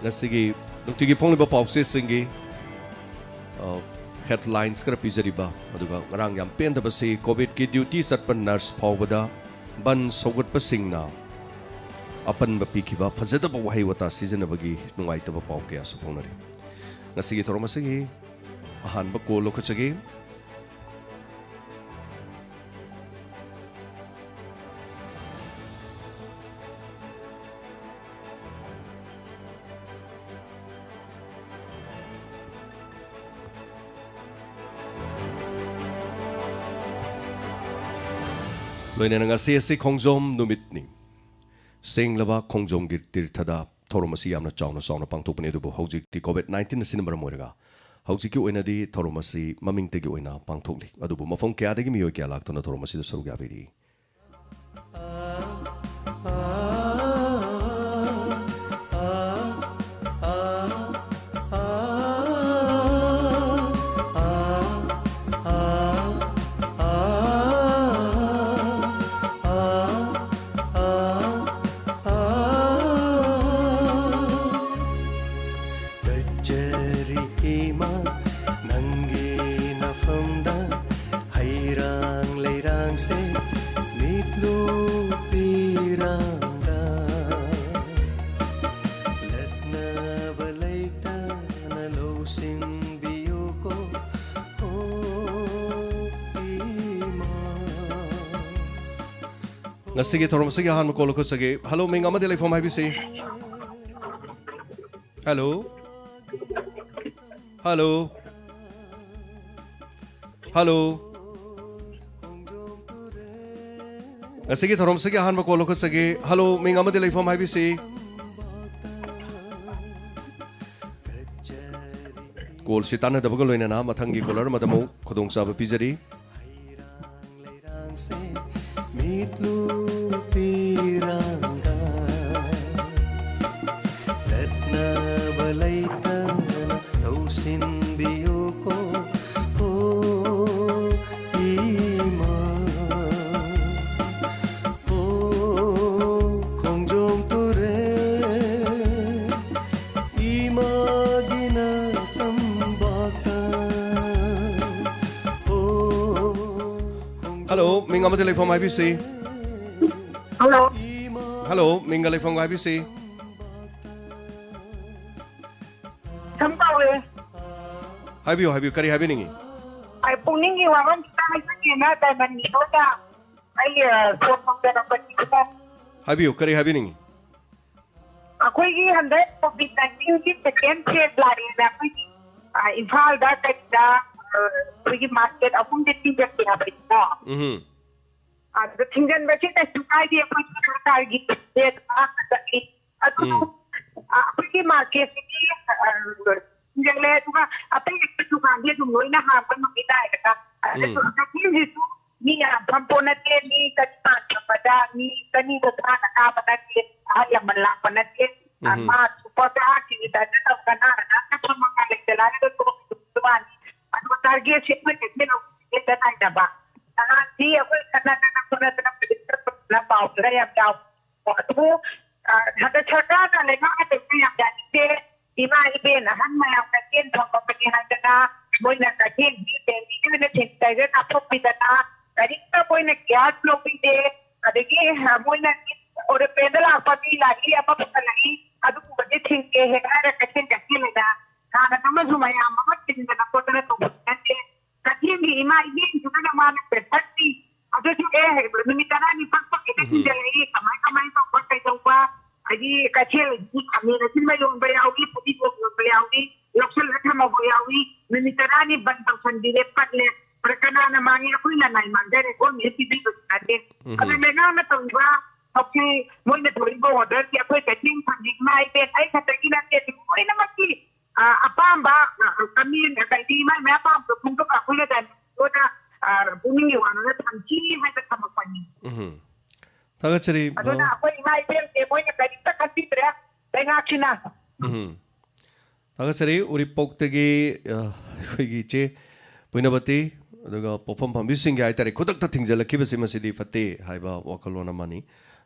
ꯉꯁꯤꯒꯤ ꯅꯨꯡꯇꯤꯒꯤ ꯐꯣꯡꯂꯤꯕ ꯄꯥꯎꯆꯦꯁꯤꯡꯒꯤ, ꯑ, headlines ꯈꯔ ꯄꯤꯖꯔꯤꯕ, ꯑꯗꯨꯒ ꯉꯔꯥꯡ ꯌꯥꯝ ꯄꯦꯟꯗꯕꯁꯤ ꯀꯣꯚꯤꯗꯀꯤ duty ꯆꯠꯄ nurse ꯐꯥꯎꯕꯗ ꯕꯟ ꯁꯧꯒꯠꯄꯁꯤꯡꯅ ꯑꯄꯟꯕ ꯄꯤꯈꯤꯕ, ꯐꯖꯗꯕ ꯋꯥꯍꯩ ꯋꯥꯇꯥ ꯁꯤꯖꯤꯟꯅꯕꯒꯤ ꯅꯨꯡꯉꯥꯏꯇꯕ ꯄꯥꯎ ꯀꯌꯥꯁꯨ ꯐꯣꯡꯅꯔꯤ꯫ ꯉꯁꯤꯒꯤ ꯊꯧꯔꯝ ꯑꯁꯤꯒꯤ ꯑꯍꯥꯟꯕ call ꯂꯧꯈꯠꯆꯒꯦ꯫ ꯂꯣꯏꯅꯅ ꯉꯁꯤ ꯑꯁꯤ ꯈꯣꯡꯖꯣꯝ ꯅꯨꯃꯤꯠꯅꯤ꯫ ꯁꯦꯡꯂꯕ ꯈꯣꯡꯖꯣꯝꯒꯤ ꯇꯤꯔꯊꯗ ꯊꯧꯔꯝ ꯑꯁꯤ ꯌꯥꯝꯅ ꯆꯥꯎꯅ ꯆꯥꯎꯅ ꯄꯥꯡꯊꯣꯛꯄꯅꯤ, ꯑꯗꯨꯕꯨ ꯍꯧꯖꯤꯛꯇꯤ ꯀꯣꯚꯤꯗ ꯅꯥꯏꯟꯇꯤꯟ ꯑꯁꯤꯅ ꯃꯔꯝ ꯑꯣꯏꯔꯒ ꯍꯧꯖꯤꯛꯀꯤ ꯑꯣꯏꯅꯗꯤ ꯊꯧꯔꯝ ꯑꯁꯤ ꯃꯃꯤꯡꯇꯒꯤ ꯑꯣꯏꯅ ꯄꯥꯡꯊꯣꯛꯂꯤ꯫ ꯑꯗꯨꯕꯨ ꯃꯐꯝ ꯀꯌꯥꯗꯒꯤ ꯃꯤꯑꯣꯏ ꯀꯌꯥ ꯂꯥꯛꯇꯨꯅ ꯊꯧꯔꯝ ꯑꯁꯤꯗ ꯁꯔꯨꯛ ꯌꯥꯕꯤꯔꯤ? ꯆꯠꯆꯔꯤ ꯏꯃꯥ ꯅꯪꯒꯤ ꯅꯐꯝꯗ, ꯍꯩꯔꯥꯡ ꯂꯩꯔꯥꯡꯁꯦ ꯃꯤꯠꯂꯨ ꯄꯤꯔꯥꯡꯗ꯫ ꯂꯠꯅꯕ ꯂꯩꯇꯅ ꯂꯧꯁꯤꯟꯕꯤꯌꯨꯀꯣ, ꯑꯣ ꯏꯃꯥ꯫ ꯉꯁꯤꯒꯤ ꯊꯧꯔꯝ ꯑꯁꯤꯒꯤ ꯑꯍꯥꯟꯕ call ꯂꯧꯈꯠꯆꯒꯦ꯫ Hello, ꯃꯤꯡ ꯑꯃꯗꯤ ꯂꯩꯐꯝ ꯍꯥꯏꯕꯤꯁꯤ꯫ Hello? Hello? Hello? ꯉꯁꯤꯒꯤ ꯊꯧꯔꯝꯁꯤꯒꯤ ꯑꯍꯥꯟꯕ call ꯂꯧꯈꯠꯆꯒꯦ꯫ Hello, ꯃꯤꯡ ꯑꯃꯗꯤ ꯂꯩꯐꯝ ꯍꯥꯏꯕꯤꯁꯤ꯫ ꯀꯣꯜꯁꯤ ꯇꯥꯟꯅꯗꯕꯒ ꯂꯣꯏꯅꯅ ꯃꯊꯪꯒꯤ ꯀꯣꯂꯔ ꯑꯃꯗ ꯑꯃꯨꯛ ꯈꯨꯗꯣꯡꯆꯥꯕ ꯄꯤꯖꯔꯤ꯫ ꯂꯩꯔꯥꯡꯁꯦ ꯃꯤꯠꯂꯨ ꯄꯤꯔꯥꯡꯒ ꯂꯠꯅꯕ ꯂꯩꯇꯅ ꯂꯧꯁꯤꯟꯕꯤꯌꯨꯀꯣ꯫ ꯑꯣ ꯏꯃꯥ, ꯑꯣ ꯈꯣꯡꯖꯣꯝ ꯇꯨꯔꯦꯜ, ꯏꯃꯥꯒꯤ ꯅꯇꯝꯕꯥꯛꯇ꯫ ꯑꯣ ꯈꯣꯡꯖꯣꯝ ꯍꯜꯂꯣ, ꯃꯤꯡ ꯑꯃꯗꯤ ꯂꯩꯐꯝ ꯍꯥꯏꯕꯤꯁꯤ꯫ ꯍꯜꯂꯣ꯫ ꯍꯜꯂꯣ, ꯃꯤꯡꯒ ꯂꯩꯐꯝꯒ ꯍꯥꯏꯕꯤꯁꯤ꯫ ꯁꯨꯝ ꯇꯧꯋꯦ꯫ ꯍꯥꯏꯕꯤꯌꯨ, ꯍꯥꯏꯕꯤꯌꯨ, ꯀꯔꯤ ꯍꯥꯏꯕꯤꯅꯤꯡꯉꯤ? ꯑꯩ ꯄꯨꯛꯅꯤꯡꯒꯤ ꯋꯥꯐꯝ ꯈꯤꯇꯪ ꯍꯥꯏꯖꯒꯦꯅ ꯗꯥꯏꯃꯟ ꯁꯣꯗ ꯑꯩ, ꯑ, ꯐꯣꯟ ꯇꯧꯖꯔꯛꯄꯅꯤꯀꯣ꯫ ꯍꯥꯏꯕꯤꯌꯨ, ꯀꯔꯤ ꯍꯥꯏꯕꯤꯅꯤꯡꯉꯤ? ꯑꯩꯈꯣꯏꯒꯤ ꯍꯟꯗꯛ ꯀꯣꯚꯤꯗ ꯅꯥꯏꯟꯇꯤꯟꯒꯤ ꯁꯦꯀꯦꯟ ꯐꯦꯖ ꯂꯥꯛꯑꯦꯅ ꯑꯩꯈꯣꯏꯒꯤ, ꯑ, ꯏꯝꯐꯥꯜꯗ ꯀꯩꯗ, ꯑ, ꯑꯩꯈꯣꯏꯒꯤ ꯃꯥꯔꯀꯦꯠ ꯑꯍꯨꯝꯁꯦ ꯊꯤꯡꯖꯤꯟꯒꯦ ꯍꯥꯏꯕꯅꯤꯀꯣ꯫ ꯎꯝ꯫ ꯑꯗꯨ ꯊꯤꯡꯖꯤꯟꯕꯁꯤ ꯀꯩꯁꯨ ꯀꯥꯏꯗꯦ, ꯑꯩꯈꯣꯏꯒꯤ ꯁꯔꯀꯥꯔꯒꯤ ꯕꯖꯦꯠ ꯉꯥꯛꯇꯅꯤ꯫ ꯑꯗꯨ, ꯎꯝ꯫ ꯑ, ꯑꯩꯈꯣꯏꯒꯤ ꯃꯥꯔꯀꯦꯠꯁꯤꯗꯤ, ꯑ, ꯊꯤꯡꯖꯤꯜꯂꯦ, ꯑꯗꯨꯒ ꯑꯇꯩ ꯑꯇꯩ ꯗꯨꯀꯥꯟꯗꯤ ꯑꯗꯨꯝ ꯂꯣꯏꯅ ꯍꯥꯡꯕ ꯅꯨꯃꯤꯠ ꯇꯥꯏꯗꯅ꯫ ꯎꯝ꯫ ꯑꯗꯨ ꯀꯛꯆꯤꯡꯁꯤꯁꯨ ꯃꯤ ꯌꯥꯝ ꯐꯝꯄꯣꯠ ꯅꯠꯇꯦ, ꯃꯤ ꯆꯅꯤꯄꯥꯟ ꯐꯝꯕꯗ ꯃꯤ ꯆꯅꯤꯗ ꯊꯥꯅ ꯀꯥꯕ ꯅꯠꯇꯦ, ꯑꯍꯜ ꯂꯃꯟ ꯂꯥꯛꯄ ꯅꯠꯇꯦ꯫ ꯑ, ꯎꯝ꯫ ꯃꯥ ꯁꯨꯄꯔ ꯁ꯭ꯇꯥꯔꯒꯤ ꯇꯥꯏꯞꯇ ꯇꯧꯗꯅ ꯉꯥꯛꯇ ꯐꯝꯃꯒ ꯂꯩꯇ ꯂꯥꯏꯔꯗ ꯇꯣꯛꯈꯤꯕ ꯋꯥꯅꯤ꯫ ꯑꯗꯨꯒ ꯇꯥꯔꯒꯦꯠꯁꯦ ꯑꯩꯈꯣꯏ ꯀꯩꯊꯦꯜ ꯍꯦꯛꯇ ꯅꯥꯏꯗꯕ꯫ ꯅꯍꯥꯟꯗꯤ ꯑꯩꯈꯣꯏ ꯈꯠꯅꯗꯅ ꯈꯣꯠꯅꯗꯅ ꯄꯨꯂꯤꯁꯇ ꯄꯨꯁꯤꯜꯂ ꯄꯥꯎ ꯈꯔ ꯌꯥꯝ ꯌꯥꯎ꯫ ꯑꯗꯨꯕꯨ, ꯑ, ꯍꯟꯗꯛ ꯁꯔꯀꯥꯔꯅ ꯂꯩꯉꯥꯛꯅ ꯇꯧꯕ ꯌꯥꯝ ꯌꯥꯅꯤꯡꯗꯦ꯫ ꯏꯃꯥ ꯏꯕꯦꯟ ꯑꯍꯟ ꯃꯌꯥꯝ ꯀꯩꯊꯦꯜ ꯐꯝꯃꯕꯅꯤ ꯍꯥꯏꯗꯅ ꯃꯣꯏꯅ ꯀꯩꯊꯦꯜꯒꯤ ꯗꯦꯜꯂꯤꯒꯤ ꯑꯣꯏꯅ ꯁꯦꯅꯤꯇꯥꯏꯖꯔ ꯀꯥꯞꯊꯣꯛꯄꯤꯗꯅ ꯀꯔꯤꯝꯇ ꯃꯣꯏꯅ ꯀꯤꯌꯥꯔ ꯂꯧꯕꯤꯗꯦ꯫ ꯑꯗꯒꯤ, ꯑ, ꯃꯣꯏꯅ ꯑꯣꯔꯣꯄ꯭ꯂꯦꯟꯗ ꯂꯥꯛꯄ ꯃꯤ ꯂꯥꯛꯏ ꯑꯃ ꯄꯨꯁꯜꯂꯛꯏ ꯑꯗꯨꯒꯨꯝꯕꯗꯤ ꯊꯤꯡꯒꯦ ꯍꯦꯛ ꯍꯥꯏꯔ ꯀꯩꯊꯦꯜ ꯆꯠꯁꯤꯜꯂꯦꯗ꯫ ꯍꯥꯟꯅ ꯑꯃꯁꯨ ꯃꯌꯥꯝ ꯑꯃ ꯊꯤꯡꯗꯅ ꯈꯣꯠꯇꯅ ꯇꯧꯕꯁꯨ ꯅꯠꯇꯦ꯫ ꯀꯩꯊꯦꯜꯒꯤ ꯏꯃꯥ ꯏꯕꯦꯟꯗꯨꯗꯅ ꯃꯥꯅ ꯄ꯭ꯔꯦꯁꯔ ꯄꯤ꯫ ꯑꯗꯨꯁꯨ ꯑꯦ, ꯅꯨꯃꯤꯠ ꯇꯔꯥꯅꯤ ꯐꯛ ꯐꯛ ꯍꯦꯛꯇ ꯎꯝ꯫ ꯊꯤꯡꯖꯤꯜꯂꯛꯏ, ꯀꯃꯥꯏ ꯀꯃꯥꯏ ꯇꯧꯕ ꯀꯩꯗꯧꯕ, ꯍꯥꯏꯗꯤ ꯀꯩꯊꯦꯜ ꯈꯥꯃꯦꯟ ꯑꯁꯤꯟꯕ ꯌꯣꯟꯕ ꯌꯥꯎꯏ, ꯐꯗꯤꯒꯣꯝ ꯌꯣꯟꯕ ꯌꯥꯎꯏ, ꯂꯧꯁꯤꯜꯂ ꯊꯝꯃꯕ ꯌꯥꯎꯏ, ꯅꯨꯃꯤꯠ ꯇꯔꯥꯅꯤ ꯕꯟ ꯇꯧꯁꯟꯕꯤꯔꯦ, ꯄꯠꯂꯦ, ꯑꯗ ꯀꯅꯥꯅ ꯃꯥꯡꯉꯤ? ꯑꯩꯈꯣꯏ ꯂꯅꯥꯏ ꯃꯥꯡꯖꯔꯦ, ꯒꯣꯔꯃꯦꯟ ꯄꯤꯕꯤꯕꯁꯨ ꯅꯠꯇꯦ꯫ ꯎꯝ꯫ ꯑꯗꯨ ꯂꯩꯉꯥꯛꯅ ꯇꯧꯔꯤꯕ ꯍꯧꯖꯤꯛ ꯃꯣꯏꯅ ꯊꯣꯛꯏꯕ ꯑꯣꯔꯗꯔꯁꯦ ꯑꯩꯈꯣꯏ ꯀꯩꯊꯦꯜ ꯐꯝꯃꯤ ꯏꯃꯥ ꯏꯕꯦꯟ ꯑꯩ ꯈꯛꯇꯒꯤ ꯅꯠꯇꯦ, ꯂꯣꯏꯅꯃꯛꯀꯤ ꯑ, ꯑꯄꯥꯝꯕ, ꯑ, ꯀꯃꯦꯟ ꯑꯗꯩꯗꯤ ꯃꯥꯏ ꯃꯥꯏ ꯑꯄꯥꯝꯕꯗꯣ ꯐꯣꯡꯗꯣꯛ ꯀꯥꯞꯍꯜꯂꯦꯗꯅ, ꯑꯗꯨꯅ, ꯑ, ꯄꯨꯛꯅꯤꯡꯒꯤ ꯋꯥꯅꯣꯅ ꯊꯝꯁꯤ ꯍꯥꯏꯅ ꯊꯝꯃꯛꯄꯅꯤ꯫ ꯎꯝ꯫ ꯊꯥꯒꯠꯆꯔꯤ꯫ ꯑꯗꯨꯅ ꯑ, ꯑꯩꯈꯣꯏ ꯏꯃꯥ ꯏꯕꯦꯜꯁꯦ ꯃꯣꯏꯅ ꯀꯔꯤꯝꯇ ꯈꯟꯕꯤꯗ꯭ꯔꯦ ꯂꯩꯉꯥꯛꯁꯤꯅ꯫ ꯎꯝ꯫ ꯊꯥꯒꯠꯆꯔꯤ꯫ ꯎꯔꯤꯄꯣꯛꯇꯒꯤ, ꯑ, ꯑꯩꯈꯣꯏꯒꯤ ꯏꯆꯦ ꯄꯨꯏꯅꯕꯇꯤ, ꯑꯗꯨꯒ ꯄꯣꯠꯐꯝ ꯐꯝꯕꯤꯁꯤꯡꯒꯤ ꯍꯥꯏꯇꯥꯔꯦ, ꯈꯨꯗꯛꯇ ꯊꯤꯡꯖꯤꯜꯂꯛꯈꯤꯕꯁꯤ ꯃꯁꯤꯗꯤ ꯐꯠꯇꯦ ꯍꯥꯏꯕ ꯋꯥꯈꯜꯂꯣꯟ ꯑꯃꯅꯤ꯫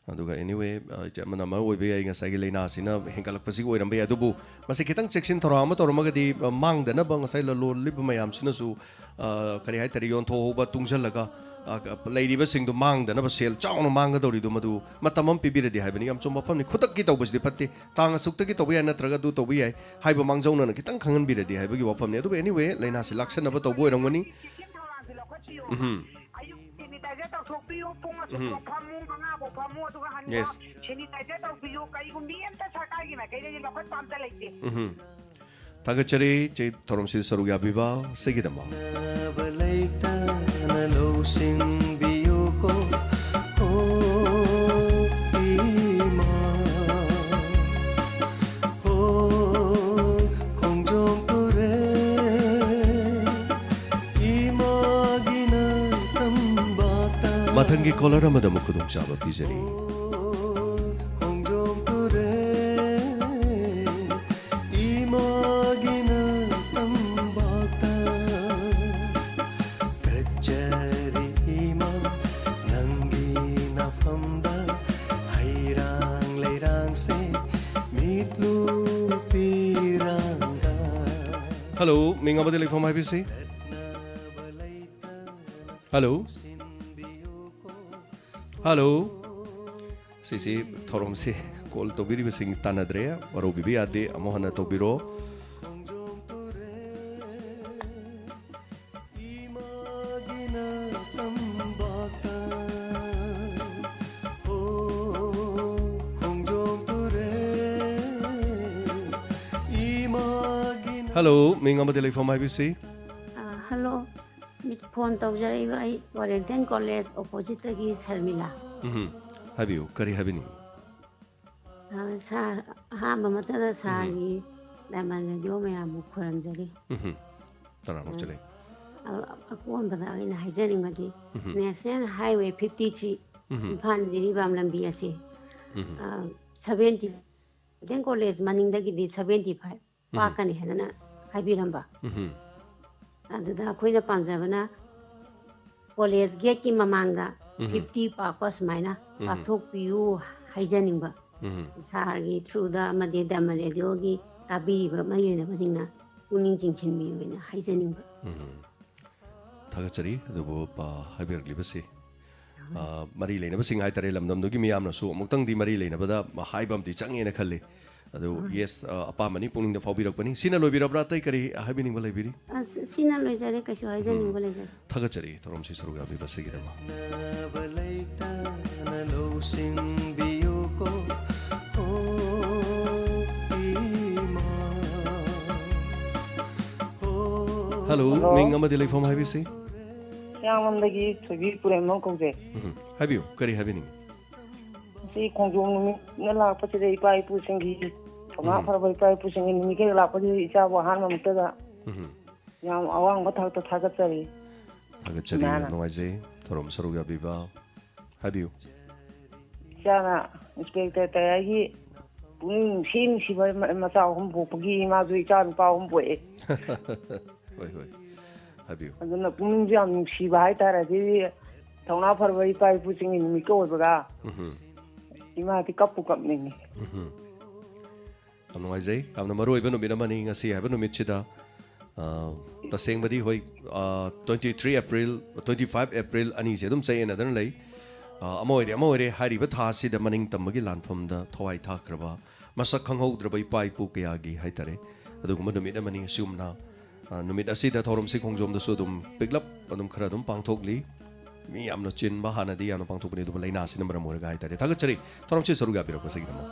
ꯑꯗꯨꯒ anyway, ꯑ, ꯏꯆꯦ ꯑꯃꯅ ꯑꯃ ꯑꯣꯏꯕ ꯌꯥꯏ, ꯉꯁꯥꯏꯒꯤ ꯂꯥꯏꯅꯥꯁꯤꯅ ꯍꯦꯟꯒꯠꯂꯛꯄꯁꯤꯒꯤ ꯑꯣꯏꯔꯝꯕ ꯌꯥꯏ, ꯑꯗꯨꯕꯨ ꯃꯁꯤ ꯈꯤꯇꯪ ꯆꯦꯛꯁꯤꯟ ꯊꯧꯔꯥꯡ ꯑꯃ ꯇꯧꯔꯝꯃꯒꯗꯤ, ꯑ, ꯃꯥꯡꯗꯅꯕ ꯉꯁꯥꯏ ꯂꯂꯣꯜꯂꯤꯕ ꯃꯌꯥꯝꯁꯤꯅꯁꯨ, ꯑ, ꯀꯔꯤ ꯍꯥꯏꯇꯥꯔꯦ, ꯌꯣꯟꯊꯣꯛꯍꯧꯕ, ꯇꯨꯡꯁꯤꯜꯂꯒ, ꯑ, ꯂꯩꯔꯤꯕꯁꯤꯡꯗꯨ ꯃꯥꯡꯗꯅꯕ ꯁꯦꯜ ꯆꯥꯎꯅ ꯃꯥꯡꯒꯗꯧꯔꯤꯗꯨ ꯃꯗꯨ ꯃꯇꯝ ꯑꯃ ꯄꯤꯕꯤꯔꯗꯤ ꯍꯥꯏꯕꯅꯤ꯫ ꯌꯥꯝ ꯆꯨꯝꯕ ꯋꯥꯐꯝꯅꯤ꯫ ꯈꯨꯗꯛꯀꯤ ꯇꯧꯕꯁꯤꯗꯤ ꯐꯠꯇꯦ꯫ ꯇꯥꯡ ꯑꯁꯨꯛꯇꯒꯤ ꯇꯧꯕ ꯌꯥꯏ ꯅꯠꯇ꯭ꯔꯒ ꯑꯗꯨ ꯇꯧꯕ ꯌꯥꯏ ꯍꯥꯏꯕ ꯃꯥꯡꯖꯧꯅꯅ ꯈꯤꯇꯪ ꯈꯪꯍꯟꯕꯤꯔꯗꯤ ꯍꯥꯏꯕꯒꯤ ꯋꯥꯐꯝꯅꯤ꯫ ꯑꯗꯨꯕꯨ anyway, ꯂꯥꯏꯅꯥꯁꯤ ꯂꯥꯛꯁꯟꯅꯕ ꯇꯧꯕ ꯑꯣꯏꯔꯝꯒꯅꯤ꯫ ꯆꯦꯛꯁꯤꯟ ꯊꯧꯔꯥꯡꯁꯦ ꯂꯧꯈꯠꯄꯤꯌꯨ꯫ ꯎꯝ꯫ ꯑꯌꯨꯛ sanitizer ꯇꯧꯊꯣꯛꯄꯤꯌꯨ, ꯄꯨꯡ ꯑꯁꯨꯛ ꯎꯝ꯫ ꯐꯥꯎ ꯐꯝꯃꯨ, ꯃꯉꯥ ꯐꯥꯎ ꯐꯝꯃꯨ, ꯑꯗꯨꯒ ꯍꯟꯕ꯫ Yes꯫ Sanitizer ꯇꯧꯕꯤꯌꯨ, ꯀꯔꯤꯒꯨꯝꯕꯤ ꯑꯝꯇ ꯁꯔꯀꯥꯔꯒꯤ ꯃꯥꯏꯀꯩꯗꯒꯤ ꯂꯧꯈꯠꯄ ꯑꯝꯇ ꯂꯩꯇꯦ꯫ ꯎꯝ꯫ ꯊꯥꯒꯠꯆꯔꯤ, ꯆꯦ ꯊꯧꯔꯝꯁꯤꯗ ꯁꯔꯨꯛ ꯌꯥꯕꯤꯕ ꯑꯁꯤꯒꯤꯗꯃꯛ꯫ ꯂꯩꯇꯅ ꯂꯧꯁꯤꯟꯕꯤꯌꯨꯀꯣ꯫ ꯑꯣ ꯏꯃꯥ, ꯑꯣ ꯈꯣꯡꯖꯣꯝ ꯇꯨꯔꯦꯜ, ꯏꯃꯥꯒꯤ ꯅꯇꯝꯕꯥꯛꯇ꯫ ꯃꯊꯪꯒꯤ caller ꯑꯃꯗ ꯑꯃꯨꯛ ꯈꯨꯗꯣꯡꯆꯥꯕ ꯄꯤꯖꯔꯤ꯫ ꯑꯣ ꯈꯣꯡꯖꯣꯝ ꯇꯨꯔꯦꯜ, ꯏꯃꯥꯒꯤ ꯅꯇꯝꯕꯥꯛꯇ꯫ ꯀꯠꯆꯔꯤ ꯏꯃꯥ ꯅꯪꯒꯤ ꯅꯐꯝꯗ, ꯍꯩꯔꯥꯡ ꯂꯩꯔꯥꯡꯁꯦ ꯃꯤꯠꯂꯨ ꯄꯤꯔꯥꯡꯗ꯫ Hello, ꯃꯤꯡ ꯑꯃꯗꯤ ꯂꯩꯐꯝ ꯍꯥꯏꯕꯤꯁꯤ꯫ Hello? Hello? ꯁꯤꯁꯤ ꯊꯧꯔꯝꯁꯤ call ꯇꯧꯕꯤꯔꯤꯕꯁꯤꯡ ꯇꯥꯟꯅꯗ꯭ꯔꯦ, ꯋꯥꯔꯧꯕꯤꯕ ꯌꯥꯗꯦ, ꯑꯃꯨꯛ ꯍꯟꯅ ꯇꯧꯕꯤꯔꯣ꯫ Hello, ꯃꯤꯡ ꯑꯃꯗꯤ ꯂꯩꯐꯝ ꯍꯥꯏꯕꯤꯁꯤ꯫ ꯑ, hello꯫ ꯃꯤ-, phone ꯇꯧꯖꯔꯛꯏꯕ ꯑꯩ Warrington College oppositeꯇꯒꯤ ꯁꯔꯃꯤꯂꯥ꯫ ꯎꯝ, ꯍꯥꯏꯕꯤꯌꯨ, ꯀꯔꯤ ꯍꯥꯏꯕꯤꯅꯤꯡꯉꯤ? ꯑ, sir, ꯑꯍꯥꯟꯕ ꯃꯛꯇꯗ ꯎꯝ꯫ Sirꯒꯤ ꯗꯥꯏꯃꯟ ꯔꯦꯗꯤꯑꯣ ꯃꯌꯥꯝꯕꯨ ꯈꯨꯔꯨꯝꯖꯔꯤ꯫ ꯎꯝ꯫ ꯇꯔꯥꯃꯨꯛ ꯆꯠꯂꯦ꯫ ꯑ-, ꯑꯀꯣꯟꯕꯗ ꯑꯩꯅ ꯍꯥꯏꯖꯅꯤꯡꯕꯗꯤ um. National highway fifty three um. Imphal Jiribam ꯂꯝꯕꯤ ꯑꯁꯤ um. Seventy D M college ꯃꯅꯤꯡꯗꯒꯤꯗꯤ ꯁꯚꯦꯟꯇꯤ ꯐꯥꯏꯚ ꯎꯝ꯫ ꯄꯥꯛꯀꯅꯤ ꯍꯥꯏꯗꯅ ꯍꯥꯏꯕꯤꯔꯝꯕ꯫ ꯎꯝ꯫ ꯑꯗꯨꯗ ꯑꯩꯈꯣꯏꯅ ꯄꯥꯝꯖꯕꯅ ꯀꯣꯂꯦꯖ ꯒꯦꯠꯀꯤ ꯃꯃꯥꯡꯗ ꯎꯝ꯫ ꯐꯤꯐꯇꯤ ꯄꯥꯛꯄ ꯁꯨꯃꯥꯏꯅ ꯎꯝ꯫ ꯄꯥꯛꯊꯣꯛꯄꯤꯌꯨ ꯍꯥꯏꯖꯅꯤꯡꯕ꯫ ꯎꯝ꯫ ꯁꯥꯔꯒꯤ ꯊ꯭ꯔꯨꯗ ꯑꯃꯗꯤ ꯗꯥꯏꯃꯟ ꯔꯦꯗꯤꯑꯣꯒꯤ ꯇꯥꯕꯤꯔꯤꯕ ꯃꯔꯤ ꯂꯩꯅꯕꯁꯤꯡꯅ ꯄꯨꯛꯅꯤꯡ ꯆꯤꯡꯁꯤꯟꯕꯤꯌꯨ ꯍꯥꯏꯅ ꯍꯥꯏꯖꯅꯤꯡꯕ꯫ ꯎꯝ꯫ ꯊꯥꯒꯠꯆꯔꯤ꯫ ꯑꯗꯨꯕꯨ, ꯑ, ꯍꯥꯏꯕꯤꯔꯛꯂꯤꯕꯁꯤ, ꯑ, ꯃꯔꯤ ꯂꯩꯅꯕꯁꯤꯡ ꯍꯥꯏꯇꯥꯔꯦ, ꯂꯝꯗꯝꯗꯨꯒꯤ ꯃꯤꯌꯥꯝꯅꯁꯨ ꯑꯃꯨꯛꯇꯪꯗꯤ ꯃꯔꯤ ꯂꯩꯅꯕꯗ ꯍꯥꯏꯕ ꯑꯃꯗꯤ ꯆꯪꯉꯦꯅ ꯈꯜꯂꯤ꯫ ꯑꯗꯨ, ꯌꯦꯁ, ꯑ, ꯑꯄꯥꯝꯕꯅꯤ, ꯄꯨꯛꯅꯤꯡꯗ ꯐꯥꯎꯕꯤꯔꯛꯄꯅꯤ꯫ ꯁꯤꯅ ꯂꯣꯏꯕꯤꯔꯕ꯭ꯔꯥ? ꯑꯇꯩ ꯀꯔꯤ ꯍꯥꯏꯕꯤꯅꯤꯡꯕ ꯂꯩꯕꯤꯔꯤ? ꯑꯁ, ꯁꯤꯅ ꯂꯣꯏꯖꯔꯦ, ꯀꯩꯁꯨ ꯍꯥꯏꯖꯅꯤꯡꯕ ꯂꯩꯖꯗꯦ꯫ ꯊꯥꯒꯠꯆꯔꯤ ꯊꯧꯔꯝꯁꯤ ꯁꯔꯨꯛ ꯌꯥꯕꯤꯕꯁꯤꯒꯤꯗꯃꯛ꯫ ꯅꯕ ꯂꯩꯇꯅ ꯂꯧꯁꯤꯟꯕꯤꯌꯨꯀꯣ, ꯑꯣ ꯏꯃꯥ꯫ Hello, hello. ꯃꯤꯡ ꯑꯃꯗꯤ ꯂꯩꯐꯝ ꯍꯥꯏꯕꯤꯁꯤ꯫ ꯍꯤꯌꯥꯡꯂꯝꯗꯒꯤ ꯊꯣꯏꯕꯤ ꯄꯨꯔꯦꯝꯕꯝ ꯀꯧꯖꯩ꯫ ꯎꯝ, ꯍꯥꯏꯕꯤꯌꯨ, ꯀꯔꯤ ꯍꯥꯏꯕꯤꯅꯤꯡꯉꯤ? ꯉꯁꯤ ꯈꯣꯡꯖꯣꯝ ꯅꯨꯃꯤꯠꯅ ꯂꯥꯛꯄꯁꯤꯗ ꯏꯄꯥ ꯏꯄꯨꯁꯤꯡꯒꯤ ꯊꯧꯅꯥ ꯎꯝ꯫ ꯐꯔꯕ ꯏꯄꯥ ꯏꯄꯨꯁꯤꯡꯒꯤ ꯅꯨꯃꯤꯠꯀ ꯂꯥꯛꯄꯁꯤꯗ ꯏꯆꯥꯕꯨ ꯑꯍꯥꯟꯕ ꯃꯛꯇꯗ ꯎꯝ, ꯌꯥꯝ ꯑꯋꯥꯡꯕ ꯊꯥꯛꯇ ꯊꯥꯒꯠꯆꯔꯤ꯫ ꯊꯥꯒꯠꯆꯔꯤ, ꯌꯥꯝ ꯏꯃꯥꯅ꯫ ꯅꯨꯡꯉꯥꯏꯖꯩ ꯊꯧꯔꯝ ꯁꯔꯨꯛ ꯌꯥꯕꯤꯕ꯫ ꯍꯥꯏꯕꯤꯌꯨ꯫ ꯏꯆꯥꯅ ꯏꯟꯁꯄꯦꯛꯇꯔ ꯇꯌꯥꯏꯒꯤ ꯄꯨꯛꯅꯤꯡ ꯅꯨꯡꯁꯤ ꯅꯨꯡꯁꯤꯕ ꯃ-, ꯃꯆꯥ ꯑꯍꯨꯝ ꯄꯣꯛꯄꯒꯤ ꯏꯃꯥꯁꯨ ꯏꯆꯥ ꯅꯨꯄꯥ ꯑꯍꯨꯝ ꯄꯣꯛꯑꯦ꯫ ꯍꯣꯏ, ꯍꯣꯏ, ꯍꯥꯏꯕꯤꯌꯨ꯫ ꯑꯗꯨꯅ ꯄꯨꯛꯅꯤꯡꯁꯨ ꯌꯥꯝ ꯅꯨꯡꯁꯤꯕ ꯍꯥꯏꯇꯥꯔꯦ꯫ ꯑꯗꯩꯗꯤ ꯊꯧꯅꯥ ꯐꯔꯕ ꯏꯄꯥ ꯏꯄꯨꯁꯤꯡꯒꯤ ꯅꯨꯃꯤꯠꯀ ꯑꯣꯏꯕꯒ ꯎꯝ, ꯏꯃꯥꯗꯤ ꯀꯞꯄꯨ ꯀꯞꯅꯤꯡꯉꯤ꯫ ꯎꯝ꯫ ꯌꯥꯝ ꯅꯨꯡꯉꯥꯏꯖꯩ꯫ ꯌꯥꯝꯅ ꯃꯔꯨ ꯑꯣꯏꯕ ꯅꯨꯃꯤꯠ ꯑꯃꯅꯤ ꯉꯁꯤ ꯍꯥꯏꯕ ꯅꯨꯃꯤꯠꯁꯤꯗ꯫ ꯑ, ꯇꯁꯦꯡꯕꯗꯤ ꯍꯣꯏ, ꯑ, twenty three April, twenty five April ꯑꯅꯤꯁꯦ ꯑꯗꯨꯝ ꯆꯌꯦꯠꯅꯗꯅ ꯂꯩ꯫ ꯑ, ꯑꯃ ꯑꯣꯏꯔꯦ, ꯑꯃ ꯑꯣꯏꯔꯦ, ꯍꯥꯏꯔꯤꯕ ꯊꯥ ꯑꯁꯤꯗ ꯃꯅꯤꯡ ꯇꯝꯕꯒꯤ ꯂꯥꯟꯐꯝꯗ ꯊꯋꯥꯏ ꯊꯥꯈ꯭ꯔꯕ, ꯃꯁꯛ ꯈꯪꯍꯧꯗ꯭ꯔꯕ ꯏꯄꯥ ꯏꯄꯨ ꯀꯌꯥꯒꯤ ꯍꯥꯏꯇꯥꯔꯦ, ꯑꯗꯨꯒꯨꯝꯕ ꯅꯨꯃꯤꯠ ꯑꯃꯅꯤ꯫ ꯑꯁꯤꯒꯨꯝꯅ, ꯑ, ꯅꯨꯃꯤꯠ ꯑꯁꯤꯗ ꯊꯧꯔꯝꯁꯤ ꯈꯣꯡꯖꯣꯝꯗꯁꯨ ꯑꯗꯨꯝ ꯄꯤꯛꯂꯞ ꯑꯗꯨꯝ ꯈꯔ ꯑꯗꯨꯝ ꯄꯥꯡꯊꯣꯛꯂꯤ꯫ ꯃꯤ ꯌꯥꯝꯅ ꯆꯤꯟꯕ ꯍꯥꯟꯅꯗꯤ ꯌꯥꯝꯅ ꯄꯥꯡꯊꯣꯛꯄꯅꯤ, ꯑꯗꯨꯕꯨ ꯂꯥꯏꯅꯥꯁꯤꯅ ꯃꯔꯝ ꯑꯣꯏꯔꯒ ꯍꯥꯏꯇꯥꯔꯦ꯫ ꯊꯥꯒꯠꯆꯔꯤ ꯊꯧꯔꯝꯁꯤ ꯁꯔꯨꯛ ꯌꯥꯕꯤꯔꯛꯄꯁꯤꯒꯤꯗꯃꯛ꯫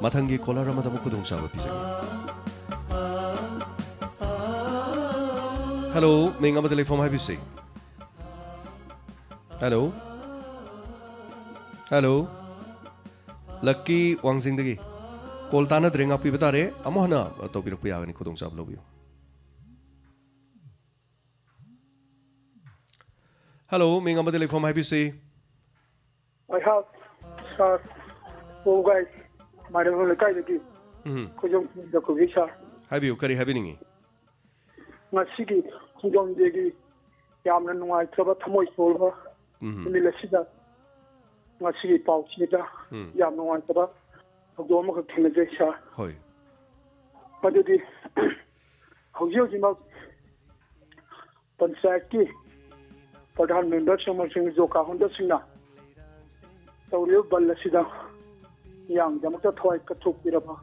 ꯃꯊꯪꯒꯤ ꯀꯣꯂꯔ ꯑꯃꯗ ꯑꯃꯨꯛ ꯈꯨꯗꯣꯡꯆꯥꯕ ꯄꯤꯖꯒꯦ꯫ ꯍꯜꯂꯣ, ꯃꯤꯡ ꯑꯃꯗꯤ ꯂꯩꯐꯝ ꯍꯥꯏꯕꯤꯁꯤ꯫ ꯍꯜꯂꯣ꯫ ꯍꯜꯂꯣ꯫ ꯂꯛꯀꯤ ꯋꯥꯡꯖꯤꯡꯗꯒꯤ꯫ ꯀꯣꯜ ꯇꯥꯟꯅꯗ꯭ꯔꯦ, ꯉꯥꯛꯄꯤꯕ ꯇꯥꯔꯦ꯫ ꯑꯃꯨꯛ ꯍꯟꯅ, ꯑ, ꯇꯧꯕꯤꯔꯛꯄ ꯌꯥꯒꯅꯤ, ꯈꯨꯗꯣꯡꯆꯥꯕ ꯂꯧꯕꯤꯌꯨ꯫ ꯍꯜꯂꯣ, ꯃꯤꯡ ꯑꯃꯗꯤ ꯂꯩꯐꯝ ꯍꯥꯏꯕꯤꯁꯤ꯫ ꯑꯩꯍꯥꯛ ꯁꯥꯔ ꯄꯧꯒꯥꯏ ꯃꯥꯏꯔꯦꯝꯕꯝ ꯂꯩꯀꯥꯏꯗꯒꯤ ꯎꯝ꯫ ꯈꯣꯏꯖꯣꯝ ꯈꯨꯟꯗ ꯀꯧꯖꯩ ꯁꯥꯔ꯫ ꯍꯥꯏꯕꯤꯌꯨ, ꯀꯔꯤ ꯍꯥꯏꯕꯤꯅꯤꯡꯉꯤ? ꯉꯁꯤꯒꯤ ꯈꯣꯡꯖꯣꯝ ꯗꯦꯒꯤ ꯌꯥꯝꯅ ꯅꯨꯡꯉꯥꯏꯇ꯭ꯔꯕ, ꯊꯃꯣꯏ ꯁꯣꯛꯂꯕ ꯎꯝ꯫ ꯅꯨꯃꯤꯠ ꯑꯁꯤꯗ ꯉꯁꯤꯒꯤ ꯄꯥꯎꯆꯦꯗ ꯎꯝ꯫ ꯌꯥꯝ ꯅꯨꯡꯉꯥꯏꯇꯕ ꯊꯧꯗꯣꯛ ꯑꯃꯈꯛ ꯊꯦꯡꯅꯖꯩ ꯁꯥꯔ꯫ ꯍꯣꯏ꯫ ꯃꯗꯨꯗꯤ ꯍꯧꯖꯤꯛ ꯍꯧꯖꯤꯛꯃꯛ ꯄꯟꯆꯥꯌꯠꯀꯤ ꯄ꯭ꯔꯙꯥꯟ ꯃꯦꯝꯕꯔꯁꯤꯡ ꯑꯃꯁꯨꯡ ꯖꯣꯀꯥ ꯍꯣꯜꯗꯔꯁꯤꯡꯅ ꯇꯧꯔꯤꯕ ꯕꯟ ꯑꯁꯤꯗ ꯃꯤꯌꯥꯝꯒꯤꯗꯃꯛꯇ ꯊꯋꯥꯏ ꯀꯠꯊꯣꯛꯄꯤꯔꯕ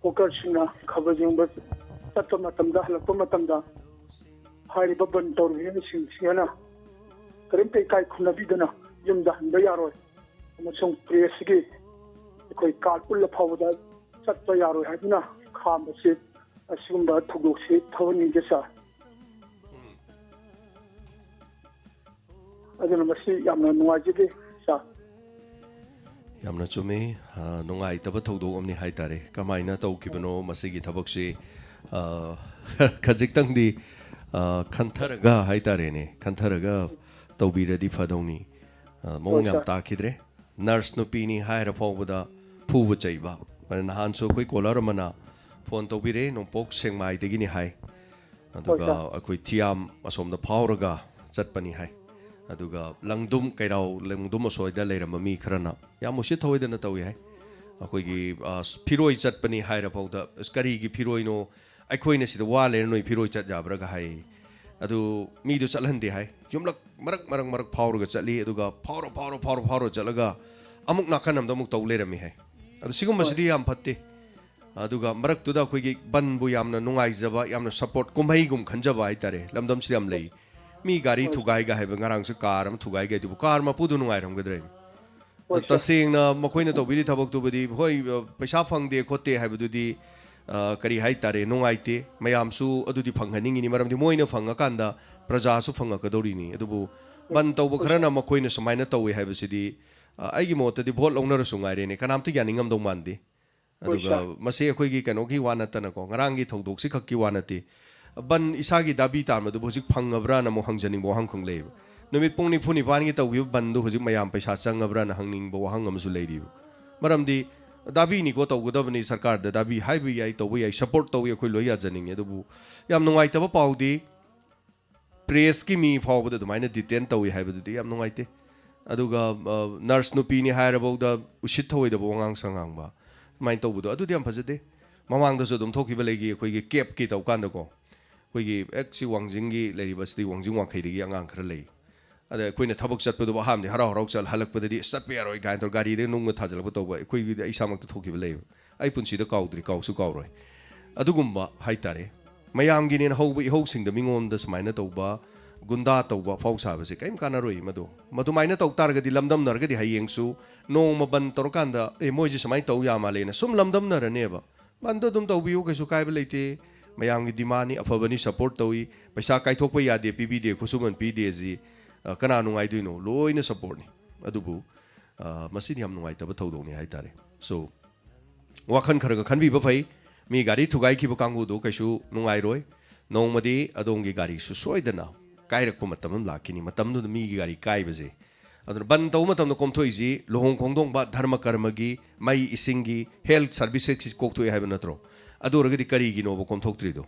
ꯋꯥꯀꯔꯁꯤꯡꯅ ꯈꯕꯔ ꯌꯦꯡꯕ ꯆꯠꯄ ꯃꯇꯝꯗ, ꯍꯜꯂꯛꯄ ꯃꯇꯝꯗ ꯍꯥꯏꯔꯤꯕ ꯕꯟ ꯇꯧꯔꯤꯕꯁꯤꯡꯁꯤꯅ ꯀꯔꯤꯝꯇ ꯏꯀꯥꯏ ꯈꯨꯝꯅꯕꯤꯗꯅ ꯌꯨꯝꯗ ꯍꯟꯕ ꯌꯥꯔꯣꯏ ꯑꯃꯁꯨꯡ ꯄ꯭ꯔꯦꯁꯁꯤꯒꯤ ꯑꯩꯈꯣꯏ ꯀꯥꯔꯠ ꯎꯠꯂ ꯐꯥꯎꯕꯗ ꯆꯠꯄ ꯌꯥꯔꯣꯏ ꯍꯥꯏꯗꯨꯅ ꯈꯥꯝꯕꯁꯤ, ꯑꯁꯤꯒꯨꯝꯕ ꯊꯧꯗꯣꯛꯁꯤ ꯊꯣꯛꯍꯟꯅꯤꯡꯗꯦ ꯁꯥꯔ꯫ ꯑꯗꯨꯅ ꯃꯁꯤ ꯌꯥꯝꯅ ꯅꯨꯡꯉꯥꯏꯖꯗꯦ ꯁꯥꯔ꯫ ꯌꯥꯝꯅ ꯆꯨꯝꯃꯤ꯫ ꯑ, ꯅꯨꯡꯉꯥꯏꯇꯕ ꯊꯧꯗꯣꯛ ꯑꯃꯅꯤ ꯍꯥꯏ ꯇꯥꯔꯦ꯫ ꯀꯃꯥꯏꯅ ꯇꯧꯈꯤꯕꯅꯣ ꯃꯁꯤꯒꯤ ꯊꯕꯛꯁꯤ? ꯑ, ꯈꯖꯤꯛꯇꯪꯗꯤ, ꯑ, ꯈꯟꯊꯔꯒ ꯍꯥꯏ ꯇꯥꯔꯦꯅꯦ, ꯈꯟꯊꯔꯒ ꯇꯧꯕꯤꯔꯗꯤ ꯐꯗꯧꯅꯤ꯫ ꯑ, ꯃꯑꯣꯡ ꯍꯣꯏ, ꯌꯥꯝ ꯁꯥꯔ꯫ ꯇꯥꯈꯤꯗ꯭ꯔꯦ꯫ ꯅꯔꯁ ꯅꯨꯄꯤꯅꯤ ꯍꯥꯏꯔ ꯐꯥꯎꯕꯗ ꯐꯨꯕ ꯆꯩꯕ꯫ ꯑꯗ ꯅꯍꯥꯟꯁꯨ ꯑꯩꯈꯣꯏ ꯀꯣꯂꯔ ꯑꯃꯅ ꯐꯣꯟ ꯇꯧꯕꯤꯔꯛꯑꯦ, ꯅꯣꯡꯄꯣꯛ ꯁꯦꯛꯃꯥꯏꯗꯒꯤꯅꯤ ꯍꯥꯏ꯫ ꯍꯣꯏ, ꯑꯗꯨꯒ ꯁꯥꯔ꯫ ꯑꯩꯈꯣꯏ ꯊꯤꯌꯥꯝ ꯑꯁꯣꯝꯗ ꯐꯥꯎꯔꯒ ꯆꯠꯄꯅꯤ ꯍꯥꯏ꯫ ꯑꯗꯨꯒ ꯂꯪꯗꯨꯝ, ꯀꯩꯔꯥꯎ ꯂꯪꯗꯨꯝ ꯑꯁꯣꯏꯗ ꯂꯩꯔꯝꯕ ꯃꯤ ꯈꯔꯅ ꯌꯥꯝ ꯎꯁꯤꯠ ꯊꯑꯣꯏꯗꯅ ꯇꯧꯏ ꯍꯥꯏ꯫ ꯑꯩꯈꯣꯏꯒꯤ, ꯑ, ꯐꯤꯔꯣꯏ ꯆꯠꯄꯅꯤ ꯍꯥꯏꯔ ꯐꯥꯎꯗ, "ꯑꯁ, ꯀꯔꯤꯒꯤ ꯐꯤꯔꯣꯏꯅꯣ? ꯑꯩꯈꯣꯏꯅ ꯁꯤꯗ ꯋꯥ ꯂꯩꯔ ꯅꯣꯏ ꯐꯤꯔꯣꯏ ꯆꯠ ꯌꯥꯕ꯭ꯔꯥꯒ" ꯍꯥꯏ꯫ ꯑꯗꯨ ꯃꯤꯗꯨ ꯆꯠꯍꯟꯗꯦ ꯍꯥꯏ꯫ ꯌꯨꯝꯂꯛ ꯃꯔꯛ, ꯃꯔꯛ, ꯃꯔꯛ ꯐꯥꯎꯔꯒ ꯆꯠꯂꯤ, ꯑꯗꯨꯒ ꯐꯥꯎꯔ, ꯐꯥꯎꯔ, ꯐꯥꯎꯔ, ꯐꯥꯎꯔ ꯆꯠꯂꯒ ꯑꯃꯨꯛ ꯅꯥꯀꯟ ꯑꯃꯗ ꯑꯃꯨꯛ ꯇꯧ ꯂꯩꯔꯝꯃꯤ ꯍꯥꯏ꯫ ꯑꯗꯨ ꯁꯤꯒꯨꯝꯕꯁꯤꯗꯤ ꯍꯣꯏ꯫ ꯌꯥꯝ ꯐꯠꯇꯦ꯫ ꯑꯗꯨꯒ ꯃꯔꯛꯇꯨꯗ ꯑꯩꯈꯣꯏꯒꯤ ꯕꯟꯕꯨ ꯌꯥꯝꯅ ꯅꯨꯡꯉꯥꯏꯖꯕ, ꯌꯥꯝꯅ ꯁꯄꯣꯔꯠ, ꯀꯨꯝꯍꯩꯒꯨꯝ ꯈꯟꯖꯕ ꯍꯥꯏꯇꯥꯔꯦ, ꯂꯝꯗꯝꯁꯤꯗ ꯌꯥꯝ ꯂꯩ꯫ ꯃꯤ ꯒꯥꯔꯤ ꯍꯣꯏ꯫ ꯊꯨꯒꯥꯏꯒ ꯍꯥꯏꯕ, ꯉꯔꯥꯡꯁꯨ ꯀꯥꯔ ꯑꯃ ꯊꯨꯒꯥꯏꯒ ꯍꯥꯏꯗꯨꯕꯨ, ꯀꯥꯔ ꯃꯄꯨꯗꯨ ꯅꯨꯡꯉꯥꯏꯔꯝꯒꯗ꯭ꯔꯦ? ꯍꯣꯏ, ꯁꯥꯔ꯫ ꯇꯁꯦꯡꯅ ꯃꯈꯣꯏꯅ ꯇꯧꯕꯤꯔꯤ ꯊꯕꯛꯇꯨꯕꯨꯗꯤ, ꯍꯣꯏ, ꯑ, ꯄꯩꯁꯥ ꯐꯪꯗꯦ ꯈꯣꯠꯇꯦ ꯍꯥꯏꯕꯗꯨꯗꯤ, ꯑ, ꯀꯔꯤ ꯍꯥꯏ ꯇꯥꯔꯦ, ꯅꯨꯡꯉꯥꯏꯇꯦ꯫ ꯃꯌꯥꯝꯁꯨ ꯑꯗꯨꯗꯤ ꯐꯪꯍꯟꯅꯤꯡꯉꯤꯅꯤ, ꯃꯔꯝꯗꯤ ꯃꯣꯏꯅ ꯐꯪꯉꯀꯥꯟꯗ ꯄ꯭ꯔꯖꯥꯁꯨ ꯐꯪꯉꯛꯀꯗꯧꯔꯤꯅꯤ꯫ ꯑꯗꯨꯕꯨ ꯕꯟ ꯇꯧꯕ ꯈꯔꯅ ꯃꯈꯣꯏꯅ ꯁꯨꯃꯥꯏꯅ ꯇꯧꯋꯦ ꯍꯥꯏꯕꯁꯤꯗꯤ, ꯑ, ꯑꯩꯒꯤ ꯃꯣꯠꯇꯗꯤ ꯚꯣꯠ ꯂꯧꯅꯔꯁꯨ ꯉꯥꯏꯔꯦꯅꯦ, ꯀꯅꯥꯝꯇ ꯌꯥꯅꯤꯡꯉꯝꯗꯧ ꯃꯥꯟꯗꯦ꯫ ꯑꯗꯨꯒ ꯃꯁꯤ ꯑꯩꯈꯣꯏꯒꯤ ꯀꯩꯅꯣꯒꯤ ꯋꯥ ꯅꯠꯇꯅꯀꯣ, ꯉꯔꯥꯡꯒꯤ ꯊꯧꯗꯣꯛꯁꯤ ꯈꯛꯀꯤ ꯋꯥ ꯅꯠꯇꯦ꯫ ꯕꯟ ꯏꯁꯥꯒꯤ ꯗꯥꯕꯤ ꯇꯥꯟꯕꯗꯨꯕꯨ ꯍꯧꯖꯤꯛ ꯐꯪꯉꯕ꯭ꯔꯥꯅ ꯑꯃꯨꯛ ꯍꯪꯖꯅꯤꯡꯕ ꯋꯥꯍꯪ ꯈꯛ ꯂꯩꯌꯦꯕ꯫ ꯅꯨꯃꯤꯠ ꯄꯨꯡ ꯅꯤꯐꯨ ꯅꯤꯄꯥꯟꯒꯤ ꯇꯧꯈꯤꯕ ꯕꯟꯗꯨ ꯍꯧꯖꯤꯛ ꯃꯌꯥꯝ ꯄꯩꯁꯥ ꯆꯪꯉꯕ꯭ꯔꯥꯅ ꯍꯪꯅꯤꯡꯕ ꯋꯥꯍꯪ ꯑꯃꯁꯨ ꯂꯩꯔꯤꯕ꯫ ꯃꯔꯝꯗꯤ ꯗꯥꯕꯤꯅꯤꯀꯣ, ꯇꯧꯒꯗꯕꯅꯤ, ꯁꯔꯀꯥꯔꯗ ꯗꯥꯕꯤ ꯍꯥꯏꯕ ꯌꯥꯏ, ꯇꯧꯕ ꯌꯥꯏ, ꯁꯄꯣꯔꯠ ꯇꯧꯏ, ꯑꯩꯈꯣꯏ ꯂꯣꯏ ꯌꯥꯖꯅꯤꯡꯉꯤ꯫ ꯑꯗꯨꯕꯨ ꯌꯥꯝ ꯅꯨꯡꯉꯥꯏꯇꯕ ꯄꯥꯎꯗꯤ, ꯄ꯭ꯔꯦꯁꯀꯤ ꯃꯤ ꯐꯥꯎꯕꯗ ꯑꯗꯨꯃꯥꯏꯅ ꯗꯤꯇꯦꯟ ꯇꯧꯏ ꯍꯥꯏꯕꯗꯨꯗꯤ ꯌꯥꯝ ꯅꯨꯡꯉꯥꯏꯇꯦ꯫ ꯑꯗꯨꯒ, ꯑ, ꯅꯔꯁ ꯅꯨꯄꯤꯅꯤ ꯍꯥꯏꯔꯐꯥꯎꯗ ꯎꯁꯤꯠ ꯊꯑꯣꯏꯗꯕ ꯋꯥꯉꯥꯡ ꯁꯉꯥꯡꯕ, ꯁꯨꯃꯥꯏꯅ ꯇꯧꯕꯗꯣ, ꯑꯗꯨꯗꯤ ꯌꯥꯝ ꯐꯖꯗꯦ꯫ ꯃꯃꯥꯡꯗꯁꯨ ꯑꯗꯨꯝ ꯊꯣꯛꯈꯤꯕ ꯂꯩꯈꯤ, ꯑꯩꯈꯣꯏꯒꯤ ꯀꯦꯞꯀꯤ ꯇꯧꯀꯥꯟꯗꯀꯣ, ꯑꯩꯈꯣꯏꯒꯤ ꯑꯦꯛ ꯁꯤ ꯋꯥꯡꯖꯤꯡꯒꯤ ꯂꯩꯔꯤꯕ, ꯁꯤꯗꯤ ꯋꯥꯡꯖꯤꯡ ꯋꯥꯡꯈꯩꯗꯒꯤ ꯑꯉꯥꯡ ꯈꯔ ꯂꯩ꯫ ꯑꯗ ꯑꯩꯈꯣꯏꯅ ꯊꯕꯛ ꯆꯠꯄꯗꯨꯕꯨ ꯑꯍꯥꯟꯕꯗꯤ ꯍꯔꯥꯎ ꯍꯔꯥꯎ ꯆꯠ-, ꯍꯜꯂꯛꯄꯗꯗꯤ "ꯑꯁ, ꯆꯠꯄ ꯌꯥꯔꯣꯏ" ꯀꯥꯏꯅ ꯇꯧꯔ ꯒꯥꯔꯤꯗ ꯅꯨꯡꯒ ꯊꯥꯖꯤꯜꯂꯛꯄ ꯇꯧꯕ, ꯑꯩꯈꯣꯏꯒꯤꯗꯤ ꯑꯩ ꯏꯁꯥꯃꯛꯇ ꯊꯣꯛꯈꯤꯕ ꯂꯩꯌꯦꯕ꯫ ꯑꯩ ꯄꯨꯟꯁꯤꯗ ꯀꯥꯎꯗ꯭ꯔꯤ, ꯀꯥꯎꯁꯨ ꯀꯥꯎꯔꯣꯏ꯫ ꯑꯗꯨꯒꯨꯝꯕ ꯍꯥꯏꯇꯥꯔꯦ, ꯃꯌꯥꯝꯒꯤꯅꯦꯅ ꯍꯧꯕ ꯏꯍꯧꯁꯤꯡꯗ ꯃꯤꯉꯣꯟꯗ ꯁꯨꯃꯥꯏꯅ ꯇꯧꯕ, ꯒꯨꯟꯗꯥ ꯇꯧꯕ, ꯑꯐꯥꯎ ꯁꯥꯕꯁꯦ ꯀꯔꯤꯝ ꯀꯥꯟꯅꯔꯣꯏ꯫ ꯃꯗꯨ, ꯃꯗꯨꯃꯥꯏꯅ ꯇꯧ ꯇꯥꯔꯒꯗꯤ, ꯂꯝꯗꯝꯅꯔꯒꯗꯤ ꯍꯌꯦꯡꯁꯨ ꯅꯣꯡꯃ ꯕꯟ ꯇꯧꯔꯀꯥꯟꯗ, "ꯑꯦ, ꯃꯣꯏꯁꯦ ꯁꯨꯃꯥꯏꯅ ꯇꯧ ꯌꯥ ꯃꯥꯜꯂꯦꯅ" ꯁꯨꯝ ꯂꯝꯗꯝꯅꯔꯅꯦꯕ꯫ ꯕꯟꯗꯣ ꯑꯗꯨꯝ ꯇꯧꯕꯤꯌꯨ, ꯀꯩꯁꯨ ꯀꯥꯏꯕ ꯂꯩꯇꯦ꯫ ꯃꯌꯥꯝꯒꯤ ꯗꯤꯃꯥꯟꯅꯤ, ꯑꯐꯕꯅꯤ, ꯁꯄꯣꯔꯠ ꯇꯧꯏ꯫ ꯄꯩꯁꯥ ꯀꯥꯏꯊꯣꯛꯄ ꯌꯥꯗꯦ, ꯄꯤꯕꯤꯗꯦ, ꯈꯨꯠꯁꯨꯃꯟ ꯄꯤꯗꯦ ꯑꯁꯤ, ꯑ, ꯀꯅꯥ ꯅꯨꯡꯉꯥꯏꯗꯣꯏꯅꯣ? ꯂꯣꯏꯅ ꯁꯄꯣꯔꯠꯅꯤ꯫ ꯑꯗꯨꯕꯨ, ꯑ, ꯃꯁꯤꯗꯤ ꯌꯥꯝ ꯅꯨꯡꯉꯥꯏꯇꯕ ꯊꯧꯗꯣꯛꯅꯤ ꯍꯥꯏꯇꯥꯔꯦ꯫ So, ꯋꯥꯈꯜ ꯈꯔꯒ ꯈꯟꯕꯤꯕ ꯐꯩ꯫ ꯃꯤ ꯒꯥꯔꯤ ꯊꯨꯒꯥꯏꯈꯤꯕ ꯀꯥꯡꯕꯨꯗꯨ ꯀꯩꯁꯨ ꯅꯨꯡꯉꯥꯏꯔꯣꯏ꯫ ꯅꯣꯡꯃꯗꯤ ꯑꯗꯣꯝꯒꯤ ꯒꯥꯔꯤꯁꯨ ꯁꯣꯏꯗꯅ ꯀꯥꯏꯔꯛꯄ ꯃꯇꯝ ꯑꯃ ꯂꯥꯛꯈꯤꯅꯤ꯫ ꯃꯇꯝꯗꯨꯗ ꯃꯤꯒꯤ ꯒꯥꯔꯤ ꯀꯥꯏꯕꯁꯦ, ꯑꯗꯨꯅ ꯕꯟ ꯇꯧꯕ ꯃꯇꯝꯗ ꯀꯣꯝꯊꯣꯛꯏꯁꯤ ꯂꯨꯍꯣꯡ ꯈꯣꯡꯗꯣꯡꯕ, ꯙꯔꯃ ꯀꯔꯃꯒꯤ, ꯃꯩ, ꯏꯁꯤꯡꯒꯤ, ꯍꯦꯜꯊ ꯁꯔꯚꯤꯁꯦꯁꯀꯤ ꯀꯣꯛꯊꯣꯛꯑꯦ ꯍꯥꯏꯕ ꯅꯠꯇ꯭ꯔꯣ? ꯑꯗꯨ ꯑꯣꯏꯔꯒꯗꯤ ꯀꯔꯤꯒꯤꯅꯣꯕ ꯀꯣꯝꯊꯣꯛꯇ꯭ꯔꯤꯗꯣ?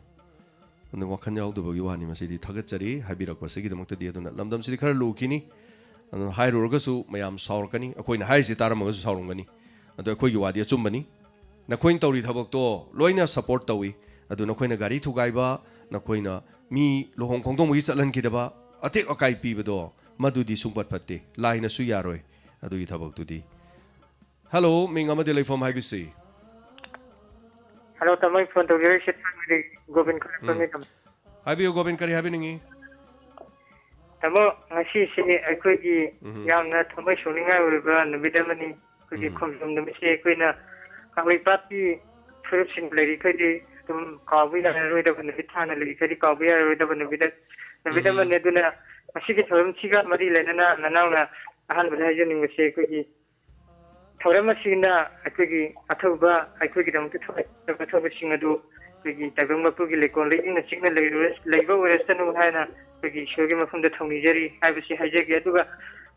ꯑꯗꯨ ꯋꯥꯈꯜ ꯌꯥꯎꯗꯕꯒꯤ ꯋꯥꯅꯤ꯫ ꯃꯁꯤꯗꯤ ꯊꯥꯒꯠꯆꯔꯤ ꯍꯥꯏꯕꯤꯔꯛꯄꯁꯤꯒꯤꯗꯃꯛꯇꯗꯤ꯫ ꯑꯗꯨꯅ ꯂꯝꯗꯝꯁꯤꯗꯤ ꯈꯔ ꯂꯨꯈꯤꯅꯤ꯫ ꯑꯗꯨꯅ ꯍꯥꯏꯔꯨꯔꯒꯁꯨ ꯃꯌꯥꯝ ꯁꯥꯎꯔꯛꯀꯅꯤ, ꯑꯩꯈꯣꯏꯅ ꯍꯥꯏꯔꯤꯁꯤ ꯇꯥꯔꯝꯃꯒꯁꯨ ꯁꯥꯎꯔꯝꯒꯅꯤ꯫ ꯑꯗꯣ ꯑꯩꯈꯣꯏꯒꯤ ꯋꯥꯗꯤ ꯑꯆꯨꯝꯕꯅꯤ꯫ ꯅꯈꯣꯏꯅ ꯇꯧꯔꯤ ꯊꯕꯛꯇꯣ ꯂꯣꯏꯅ ꯁꯄꯣꯔꯠ ꯇꯧꯏ꯫ ꯑꯗꯨ ꯅꯈꯣꯏꯅ ꯒꯥꯔꯤ ꯊꯨꯒꯥꯏꯕ, ꯅꯈꯣꯏꯅ ꯃꯤ ꯂꯨꯍꯣꯡ ꯈꯣꯡꯗꯣꯡꯕꯒꯤ ꯆꯠꯍꯟꯈꯤꯗꯕ, ꯑꯇꯦꯛ ꯑꯀꯥꯏ ꯄꯤꯕꯗꯣ, ꯃꯗꯨꯗꯤ ꯁꯨꯡꯐꯠ ꯐꯠꯇꯦ꯫ ꯂꯥꯏꯅꯁꯨ ꯌꯥꯔꯣꯏ ꯑꯗꯨꯒꯤ ꯊꯕꯛꯇꯨꯗꯤ꯫ ꯍꯜꯂꯣ, ꯃꯤꯡ ꯑꯃꯗꯤ ꯂꯩꯐꯝ ꯍꯥꯏꯕꯤꯁꯤ꯫ ꯍꯜꯂꯣ, ꯇꯥꯃꯣ, ꯑꯩ ꯐꯣꯟ ꯇꯧꯖꯔꯛꯏꯁꯦ ꯊꯥꯡꯃꯩꯗꯒꯤ ꯒꯣꯕꯤꯟ ꯈꯨꯂꯥꯛꯄꯝꯅꯤ, ꯇꯥꯃꯣ꯫ ꯍꯥꯏꯕꯤꯌꯨ ꯒꯣꯕꯤꯟ, ꯀꯔꯤ ꯍꯥꯏꯕꯤꯅꯤꯡꯉꯤ? ꯇꯥꯃꯣ, ꯉꯁꯤꯁꯤ ꯑꯩꯈꯣꯏꯒꯤ ꯎꯝ꯫ ꯌꯥꯝꯅ ꯊꯃꯣꯏ ꯁꯣꯛꯅꯤꯡꯉꯥꯏ ꯑꯣꯏꯔꯤꯕ ꯅꯨꯃꯤꯠ ꯑꯃꯅꯤ꯫ ꯑꯩꯈꯣꯏꯒꯤ ꯎꯝ꯫ ꯈꯣꯡꯖꯣꯝ ꯅꯨꯃꯤꯠꯁꯦ ꯑꯩꯈꯣꯏꯅ ꯀꯪꯂꯩꯄꯥꯛꯀꯤ ꯐꯨꯔꯨꯞꯁꯤꯡ ꯂꯩꯔꯤꯈꯩꯗꯤ ꯑꯗꯨꯝ ꯀꯥꯎꯕ ꯌꯥꯔꯔꯣꯏꯗꯕ ꯅꯨꯃꯤꯠ ꯍꯥꯟꯅ ꯂꯩꯔꯤꯈꯩꯗꯤ ꯀꯥꯎꯕ ꯌꯥꯔꯔꯣꯏꯗꯕ ꯅꯨꯃꯤꯠ, ꯅꯨꯃꯤꯠ ꯎꯝ꯫ ꯑꯃꯅꯤ꯫ ꯑꯗꯨꯅ ꯉꯁꯤꯒꯤ ꯊꯧꯔꯝꯁꯤꯒ ꯃꯔꯤ ꯂꯩꯅꯅ ꯅꯅꯥꯎꯅ ꯑꯍꯥꯟꯕꯗ ꯍꯥꯏꯖꯅꯤꯡꯕꯁꯦ ꯑꯩꯈꯣꯏꯒꯤ ꯊꯧꯔꯝ ꯑꯁꯤꯅ ꯑꯩꯈꯣꯏꯒꯤ ꯑꯊꯧꯕ, ꯑꯩꯈꯣꯏꯒꯤꯗꯃꯛꯇ ꯊꯧꯔꯝ ꯑꯊꯧꯕꯁꯤꯡ ꯑꯗꯨ ꯑꯩꯈꯣꯏꯒꯤ ꯇꯥꯏꯕꯪ ꯃꯄꯨꯒꯤ ꯂꯩꯀꯣꯜꯗ ꯏꯪꯅ ꯆꯤꯛꯅ ꯂꯩꯔꯨꯔ-, ꯂꯩꯕ ꯑꯣꯏꯔꯁꯅꯨ ꯍꯥꯏꯅ ꯑꯩꯈꯣꯏꯒꯤ ꯏꯁꯣꯔꯒꯤ ꯃꯐꯝꯗ ꯊꯧꯅꯤꯖꯔꯤ ꯍꯥꯏꯕꯁꯤ ꯍꯥꯏꯖꯒꯦ꯫ ꯑꯗꯨꯒ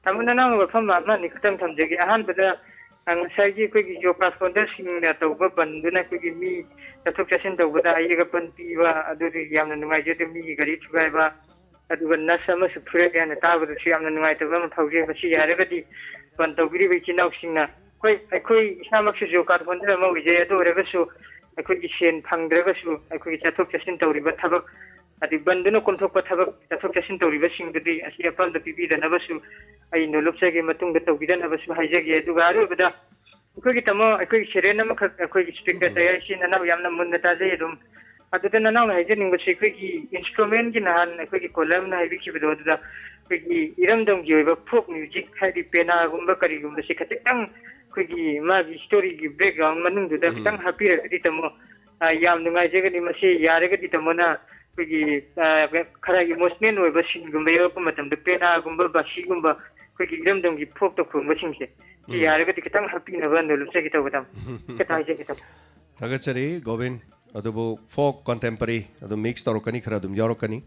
ꯇꯥꯃꯣ, ꯅꯅꯥꯎꯅ ꯋꯥꯐꯝ ꯑꯃ ꯑꯅꯤ ꯈꯛꯇꯪ ꯊꯝꯖꯒꯦ꯫ ꯑꯍꯥꯟꯕꯗ, ꯑ, ꯉꯁꯥꯏꯒꯤ ꯑꯩꯈꯣꯏꯒꯤ ꯖꯣꯕ ꯀꯥꯔꯗ ꯍꯣꯜꯗꯔꯁꯤꯡꯅ ꯇꯧꯕ ꯕꯟꯗꯨꯅ ꯑꯩꯈꯣꯏꯒꯤ ꯃꯤ ꯆꯠꯊꯣꯛ ꯆꯠꯁꯤꯟ ꯇꯧꯕꯗ ꯑꯌꯦꯛ ꯑꯄꯟ ꯄꯤꯕ, ꯑꯗꯨꯗꯤ ꯌꯥꯝꯅ ꯅꯨꯡꯉꯥꯏꯖꯗꯦ꯫ ꯃꯤꯒꯤ ꯒꯥꯔꯤ ꯊꯨꯒꯥꯏꯕ, ꯑꯗꯨꯒ ꯅꯁ ꯑꯃꯁꯨ ꯐꯨꯔꯛꯑꯦ ꯍꯥꯏꯅ ꯇꯥꯕꯗꯁꯨ ꯌꯥꯝꯅ ꯅꯨꯡꯉꯥꯏꯇꯕ ꯑꯃ ꯐꯥꯎꯖꯩ꯫ ꯃꯁꯤ ꯌꯥꯔꯒꯗꯤ ꯕꯟ ꯇꯧꯕꯤꯔꯤꯕ ꯏꯆꯤꯜ ꯏꯅꯥꯎꯁꯤꯡꯅ, ꯍꯣꯏ, ꯑꯩꯈꯣꯏ ꯏꯁꯥꯃꯛꯁꯨ ꯖꯣꯕ ꯀꯥꯔꯗ ꯍꯣꯜꯗꯔ ꯑꯃ ꯑꯣꯏꯖꯩ, ꯑꯗꯨ ꯑꯣꯏꯔꯒꯁꯨ ꯑꯩꯈꯣꯏꯒꯤ ꯁꯦꯟ ꯐꯪꯗ꯭ꯔꯒꯁꯨ ꯑꯩꯈꯣꯏꯒꯤ ꯆꯠꯊꯣꯛ ꯆꯠꯁꯤꯟ ꯇꯧꯔꯤꯕ ꯊꯕꯛ, ꯑꯗꯩ ꯕꯟꯗꯨꯅ ꯀꯣꯝꯊꯣꯛꯄ ꯊꯕꯛ ꯆꯠꯊꯣꯛ ꯆꯠꯁꯤꯟ ꯇꯧꯔꯤꯕꯁꯤꯡꯗꯨꯗꯤ ꯑꯁꯤ ꯑꯄꯥꯝꯕ ꯄꯤꯕꯤꯗꯅꯕꯁꯨ ꯑꯩ ꯅꯣꯂꯨꯛꯆꯒꯦ, ꯃꯇꯨꯡꯗ ꯇꯧꯕꯤꯗꯅꯕꯁꯨ ꯍꯥꯏꯖꯒꯦ꯫ ꯑꯗꯨꯒ ꯑꯔꯣꯏꯕꯗ ꯑꯩꯈꯣꯏꯒꯤ ꯇꯥꯃꯣ, ꯑꯩꯈꯣꯏꯒꯤ ꯁꯦꯔꯦꯟ ꯑꯃꯈꯛ ꯑꯩꯈꯣꯏꯒꯤ ꯏꯁꯄꯤꯀꯔ ꯎꯝ꯫ ꯇꯌꯥꯔ ꯏꯆꯤꯟ ꯏꯅꯥꯎ ꯌꯥꯝꯅ ꯃꯨꯟꯅ ꯇꯥꯖꯩ ꯑꯗꯨꯝ꯫ ꯑꯗꯨꯗ ꯅꯅꯥꯎꯅ ꯍꯥꯏꯖꯅꯤꯡꯕꯁꯦ, ꯑꯩꯈꯣꯏꯒꯤ ꯏꯟꯁꯇ꯭ꯔꯨꯃꯦꯟꯒꯤꯅ ꯍꯥꯟꯅ ꯑꯩꯈꯣꯏꯒꯤ ꯀꯣꯂꯔ ꯑꯃꯅ ꯍꯥꯏꯕꯤꯈꯤꯕꯗꯣ, ꯑꯗꯨꯗ ꯑꯩꯈꯣꯏꯒꯤ ꯏꯔꯝꯗꯝꯒꯤ ꯑꯣꯏꯕ ꯐꯣꯛ ꯃ꯭ꯌꯨꯖꯤꯛ, ꯍꯥꯏꯗꯤ ꯄꯦꯅꯥꯒꯨꯝꯕ ꯀꯔꯤꯒꯨꯝꯕꯁꯦ ꯈꯖꯤꯛꯇꯪ ꯑꯩꯈꯣꯏꯒꯤ ꯃꯥꯒꯤ ꯁ꯭ꯇꯣꯔꯤꯒꯤ ꯕꯦꯛꯒ꯭ꯔꯥꯎꯟ ꯃꯅꯨꯡꯗꯨꯗ ꯎꯝ꯫ ꯈꯤꯇꯪ ꯍꯥꯞꯄꯤꯔꯒꯗꯤ ꯇꯥꯃꯣ, ꯑ, ꯌꯥꯝ ꯅꯨꯡꯉꯥꯏꯖꯒꯅꯤ꯫ ꯃꯁꯤ ꯌꯥꯔꯒꯗꯤ ꯇꯥꯃꯣꯅ ꯑꯩꯈꯣꯏꯒꯤ, ꯑ, ꯈꯔ ꯏꯃꯣꯁꯅꯦꯜ ꯑꯣꯏꯕ ꯁꯤꯟꯒꯨꯝꯕ ꯌꯥꯎꯔꯛꯄ ꯃꯇꯝꯗ ꯄꯦꯅꯥꯒꯨꯝꯕ, ꯕꯥꯁꯤꯒꯨꯝꯕ, ꯑꯩꯈꯣꯏꯒꯤ ꯏꯔꯝꯗꯝꯒꯤ ꯐꯣꯛꯇ ꯈꯨꯔꯨꯝꯕꯁꯤꯡꯁꯦ, ꯁꯤ ꯎꯝ꯫ ꯌꯥꯔꯒꯗꯤ ꯈꯤꯇꯪ ꯍꯥꯞꯄꯤꯅꯕ ꯅꯣꯂꯨꯛꯆꯒꯦ ꯇꯧꯕ ꯇꯥꯃꯣ꯫ ꯈꯤꯇ ꯍꯥꯏꯖꯒꯦ ꯇꯥꯃꯣ꯫ ꯊꯥꯒꯠꯆꯔꯤ ꯒꯣꯕꯤꯟ꯫ ꯑꯗꯨꯕꯨ ꯐꯣꯛ, ꯀꯟꯇꯦꯝꯄꯔꯔꯤ ꯑꯗꯨꯝ ꯃꯤꯛꯁ ꯇꯧꯔꯛꯀꯅꯤ, ꯈꯔ ꯑꯗꯨꯝ ꯌꯥꯎꯔꯛꯀꯅꯤ꯫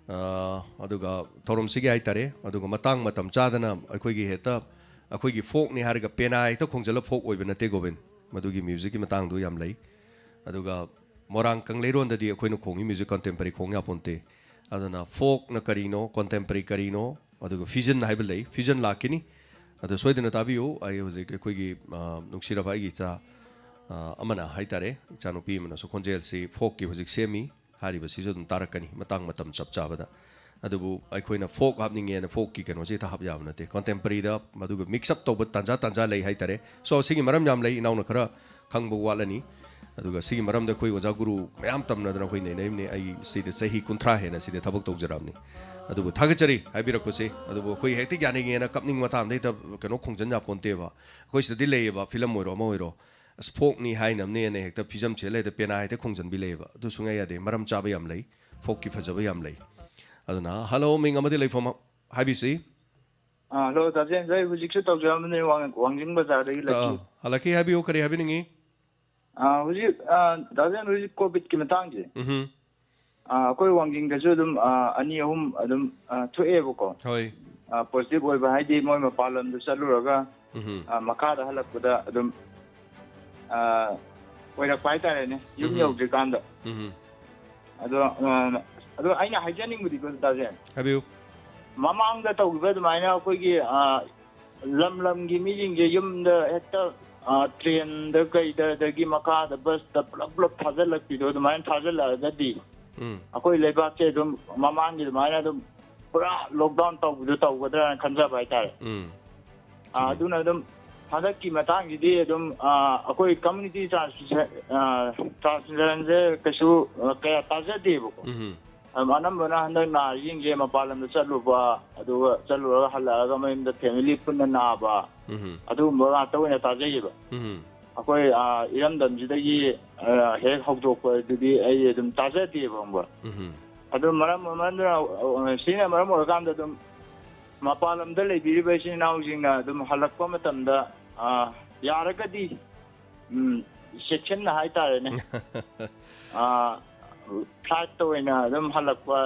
ꯑ, ꯑꯗꯨꯒ ꯊꯧꯔꯝꯁꯤꯒꯤ ꯍꯥꯏꯇꯥꯔꯦ, ꯑꯗꯨꯒ ꯃꯇꯥꯡ ꯃꯇꯝ ꯆꯥꯗꯅ ꯑꯩꯈꯣꯏꯒꯤ ꯍꯦꯛꯇ ꯑꯩꯈꯣꯏꯒꯤ ꯐꯣꯛꯅꯤ ꯍꯥꯏꯔꯒ ꯄꯦꯅꯥ ꯍꯦꯛꯇ ꯈꯣꯡꯖꯤꯜꯂ ꯐꯣꯛ ꯑꯣꯏꯕ ꯅꯠꯇꯦ ꯒꯣꯕꯤꯟ꯫ ꯃꯗꯨꯒꯤ ꯃ꯭ꯌꯨꯖꯤꯛꯀꯤ ꯃꯇꯥꯡꯗꯣ ꯌꯥꯝ ꯂꯩ꯫ ꯑꯗꯨꯒ ꯃꯣꯏꯔꯥꯡ ꯀꯪꯂꯩꯔꯣꯟꯗꯗꯤ ꯑꯩꯈꯣꯏꯅ ꯈꯣꯡꯉꯤ ꯃ꯭ꯌꯨꯖꯤꯛ ꯀꯟꯇꯦꯝꯄꯔꯔꯤ ꯈꯣꯡ ꯌꯥꯄꯣꯟꯇꯦ꯫ ꯑꯗꯨꯅ ꯐꯣꯛꯅ ꯀꯔꯤꯅꯣ, ꯀꯟꯇꯦꯝꯄꯔꯔꯤ ꯀꯔꯤꯅꯣ, ꯑꯗꯨꯒ ꯐ꯭ꯌꯨꯖꯟ ꯍꯥꯏꯕ ꯂꯩ, ꯐ꯭ꯌꯨꯖꯟ ꯂꯥꯛꯈꯤꯅꯤ꯫ ꯑꯗꯣ ꯁꯣꯏꯗꯅ ꯇꯥꯕꯤꯌꯨ꯫ ꯑꯩ ꯍꯧꯖꯤꯛ ꯑꯩꯈꯣꯏꯒꯤ, ꯑ, ꯅꯨꯡꯁꯤꯔꯕ ꯑꯩꯒꯤ ꯏꯆꯥ, ꯑ, ꯑꯃꯅ ꯍꯥꯏꯇꯥꯔꯦ, ꯏꯆꯥꯅꯨꯄꯤ ꯑꯃꯅꯁꯨ ꯈꯣꯟꯖꯦꯜꯁꯤ ꯐꯣꯛꯀꯤ ꯍꯧꯖꯤꯛ ꯁꯦꯝꯃꯤ꯫ ꯍꯥꯏꯔꯤꯕꯁꯤꯁꯨ ꯑꯗꯨꯝ ꯇꯥꯔꯛꯀꯅꯤ ꯃꯇꯥꯡ ꯃꯇꯝ ꯆꯞ ꯆꯥꯕꯗ꯫ ꯑꯗꯨꯕꯨ ꯑꯩꯈꯣꯏꯅ ꯐꯣꯛ ꯍꯥꯞꯅꯤꯡꯉꯦꯅ ꯐꯣꯛꯀꯤ ꯀꯩꯅꯣꯁꯦ ꯍꯦꯛꯇ ꯍꯥꯞ ꯌꯥꯕ ꯅꯠꯇꯦ꯫ ꯀꯟꯇꯦꯝꯄꯔꯔꯤꯗ ꯃꯗꯨꯒ ꯃꯤꯛꯁ ꯑꯞ ꯇꯧꯕ ꯇꯥꯟꯖꯥ ꯇꯥꯟꯖꯥ ꯂꯩ ꯍꯥꯏꯇꯥꯔꯦ꯫ ꯁꯣ, ꯁꯤꯒꯤ ꯃꯔꯝ ꯌꯥꯝ ꯂꯩ, ꯏꯅꯥꯎꯅ ꯈꯔ ꯈꯪꯕ ꯋꯥꯠꯂꯅꯤ꯫ ꯑꯗꯨꯒ ꯁꯤꯒꯤ ꯃꯔꯝꯗ ꯑꯩꯈꯣꯏ ꯑꯣꯖꯥ ꯒꯨꯔꯨ ꯃꯌꯥꯝ ꯇꯝꯅꯗꯅ ꯑꯩꯈꯣꯏ ꯅꯩꯅꯔꯤꯕꯅꯤ꯫ ꯑꯩ ꯁꯤꯗ ꯆꯍꯤ ꯀꯨꯟꯊ꯭ꯔꯥ ꯍꯦꯟꯅ ꯁꯤꯗ ꯊꯕꯛ ꯇꯧꯖꯔꯛꯑꯕꯅꯤ꯫ ꯑꯗꯨꯕꯨ ꯊꯥꯒꯠꯆꯔꯤ ꯍꯥꯏꯕꯤꯔꯛꯄꯁꯦ꯫ ꯑꯗꯨꯕꯨ ꯑꯩꯈꯣꯏ ꯍꯦꯛꯇ ꯌꯥꯅꯤꯡꯉꯦꯅ ꯀꯞꯅꯤꯡ ꯃꯇꯥꯡꯗ ꯍꯦꯛꯇ ꯀꯩꯅꯣ ꯈꯣꯡꯖꯟ ꯌꯥꯄꯣꯟꯇꯦꯕ꯫ ꯑꯩꯈꯣꯏ ꯁꯤꯗꯗꯤ ꯂꯩꯌꯦꯕ, ꯐꯤꯂꯝ ꯑꯣꯏꯔꯣ ꯑꯃ ꯑꯣꯏꯔꯣ, ꯑꯁ, ꯐꯣꯛꯅꯤ ꯍꯥꯏꯅꯕꯅꯦꯅ ꯍꯦꯛꯇ ꯐꯤꯖꯝ ꯁꯦꯠꯂ ꯍꯦꯛꯇ ꯄꯦꯅꯥ ꯍꯦꯛꯇ ꯈꯣꯡꯖꯟꯕꯤ ꯂꯩꯌꯦꯕ꯫ ꯑꯗꯨ ꯁꯨꯡꯌꯥ ꯌꯥꯗꯦ꯫ ꯃꯔꯝ ꯆꯥꯕ ꯌꯥꯝ ꯂꯩ, ꯐꯣꯛꯀꯤ ꯐꯖꯕ ꯌꯥꯝ ꯂꯩ꯫ ꯑꯗꯨꯅ, ꯍꯜꯂꯣ, ꯃꯤꯡ ꯑꯃꯗꯤ ꯂꯩꯐꯝ ꯍꯥꯏꯕꯤꯁꯤ꯫ ꯑꯥ, ꯍꯜꯂꯣ, ꯇꯥꯖꯦꯟ, ꯑꯩ ꯍꯧꯖꯤꯛꯁꯨ ꯇꯧꯖꯔꯝꯕꯅꯦ, ꯋꯥꯡ-, ꯋꯥꯡꯖꯤꯡ ꯕꯖꯥꯔꯗꯒꯤ ꯂꯛꯀꯤ꯫ ꯑꯥ, ꯍꯜꯂꯛꯀꯤ ꯍꯥꯏꯕꯤꯌꯨ, ꯀꯔꯤ ꯍꯥꯏꯕꯤꯅꯤꯡꯉꯤ? ꯑꯥ, ꯍꯧꯖꯤꯛ, ꯑꯥ, ꯇꯥꯖꯦꯟ, ꯍꯧꯖꯤꯛ ꯀꯣꯚꯤꯗꯀꯤ ꯃꯇꯥꯡꯁꯦ, ꯎꯝꯍꯨꯝ꯫ ꯑꯥ, ꯑꯩꯈꯣꯏ ꯋꯥꯡꯖꯤꯡꯗꯁꯨ ꯑꯗꯨꯝ, ꯑꯥ, ꯑꯅꯤ ꯑꯍꯨꯝ ꯑꯗꯨꯝ, ꯑꯥ, ꯊꯣꯛꯑꯦꯕꯀꯣ꯫ ꯍꯣꯏ꯫ ꯑꯥ, ꯄꯣꯖꯤꯇꯤꯚ ꯑꯣꯏꯕ ꯍꯥꯏꯗꯤ ꯃꯣꯏ ꯃꯄꯥꯟ ꯂꯝꯗ ꯆꯠꯂꯨꯔꯒ, ꯎꯝꯍꯨꯝ꯫ ꯑꯥ, ꯃꯈꯥꯗ ꯍꯜꯂꯛꯄꯗ ꯑꯗꯨꯝ, ꯑꯥ, ꯑꯣꯏꯔꯛꯄ ꯍꯥꯏꯇꯥꯔꯦꯅꯦ, ꯌꯨꯝ ꯎꯝꯍꯨꯝ꯫ ꯌꯧꯗ꯭ꯔꯤꯀꯥꯟꯗ꯫ ꯎꯝꯍꯨꯝ꯫ ꯑꯗꯣ, ꯑꯥ, ꯑꯗꯣ ꯑꯩꯅ ꯍꯥꯏꯖꯅꯤꯡꯕꯗꯤꯀꯣ, ꯇꯥꯖꯦꯟ, ꯍꯥꯏꯕꯤꯌꯨ꯫ ꯃꯃꯥꯡꯗ ꯇꯧꯈꯤꯕ ꯑꯗꯨꯃꯥꯏꯅ ꯑꯩꯈꯣꯏꯒꯤ, ꯑꯥ, ꯂꯝ ꯂꯝꯒꯤ ꯃꯤꯁꯤꯡꯁꯦ ꯌꯨꯝꯗ ꯍꯦꯛꯇ, ꯑꯥ, ꯇ꯭ꯔꯦꯟꯗ ꯀꯩꯗ, ꯑꯗꯒꯤ ꯃꯈꯥꯗ ꯕꯁꯇ ꯄꯨꯂꯞ ꯄꯨꯂꯞ ꯊꯥꯖꯤꯜꯂꯛꯄꯤꯗꯣ, ꯑꯗꯨꯃꯥꯏꯅ ꯊꯥꯖꯤꯜꯂꯛꯑꯒꯗꯤ ꯎꯝ꯫ ꯑꯩꯈꯣꯏ ꯂꯩꯕꯥꯛꯁꯦ ꯑꯗꯨꯝ ꯃꯃꯥꯡꯒꯤ ꯑꯗꯨꯃꯥꯏꯅ ꯑꯗꯨꯝ ꯄꯨꯔꯥ ꯂꯣꯛꯗꯥꯎꯟ ꯇꯧꯕꯤꯗꯣ ꯇꯧꯒꯗ꯭ꯔꯥꯅ ꯈꯟꯖꯕ ꯍꯥꯏꯇꯥꯔꯦ꯫ ꯎꯝ꯫ ꯑꯥ, ꯆꯨꯝꯃꯤ꯫ ꯑꯗꯨꯅ ꯑꯗꯨꯝ ꯍꯟꯗꯛꯀꯤ ꯃꯇꯥꯡꯁꯤꯗꯤ ꯑꯗꯨꯝ, ꯑꯥ, ꯑꯩꯈꯣꯏ ꯀꯝꯃ꯭ꯌꯨꯅꯤꯇꯤ ꯇ꯭ꯔꯥꯟꯁꯃꯤꯁꯟ, ꯑꯥ, ꯇ꯭ꯔꯥꯟꯁꯃꯤꯁꯟꯁꯦ ꯀꯩꯁꯨ, ꯑꯥ, ꯀꯌꯥ ꯇꯥꯖꯗꯦꯕꯀꯣ꯫ ꯎꯝ꯫ ꯑꯗꯨꯝ ꯑꯅꯝꯕꯅ ꯍꯟꯗꯛ ꯅꯥꯔꯤꯁꯤꯡꯁꯦ ꯃꯄꯥꯟ ꯂꯝꯗ ꯆꯠꯂꯨꯕ, ꯑꯗꯨꯒ ꯆꯠꯂꯨꯔꯒ ꯍꯜꯂꯛꯑꯒ ꯃꯌꯨꯝꯗ ꯐꯦꯃꯤꯂꯤ ꯄꯨꯟꯅ ꯅꯥꯕ, ꯎꯝ꯫ ꯑꯗꯨꯒꯨꯝꯕ ꯉꯥꯛꯇ ꯑꯣꯏꯅ ꯇꯥꯖꯩꯌꯦꯕ꯫ ꯎꯝ꯫ ꯑꯩꯈꯣꯏ, ꯑꯥ, ꯏꯔꯝꯗꯝꯁꯤꯗꯒꯤ, ꯑꯥ, ꯍꯦꯛ ꯍꯧꯗꯣꯛꯄꯗꯨꯗꯤ ꯑꯩ ꯑꯗꯨꯝ ꯇꯥꯖꯗꯦꯕ, ꯈꯪꯕ꯭ꯔꯥ? ꯎꯝ꯫ ꯑꯗꯨ ꯃꯔꯝ ꯑꯃꯅ, ꯑꯥ, ꯁꯤꯅ ꯃꯔꯝ ꯑꯣꯏꯔꯀꯥꯟꯗ ꯑꯗꯨꯝ ꯃꯄꯥꯟ ꯂꯝꯗ ꯂꯩꯕꯤꯔꯤꯕ ꯏꯆꯤꯟ ꯏꯅꯥꯎꯁꯤꯡꯅ ꯑꯗꯨꯝ ꯍꯜꯂꯛꯄ ꯃꯇꯝꯗ, ꯑꯥ, ꯌꯥꯔꯒꯗꯤ, ꯎꯝ, ꯆꯦꯛꯁꯤꯟꯅ ꯍꯥꯏꯇꯥꯔꯦꯅꯦ꯫ ꯑꯥ, ꯐ꯭ꯂꯥꯏꯠꯇ ꯑꯣꯏꯅ ꯑꯗꯨꯝ ꯍꯜꯂꯛꯄ,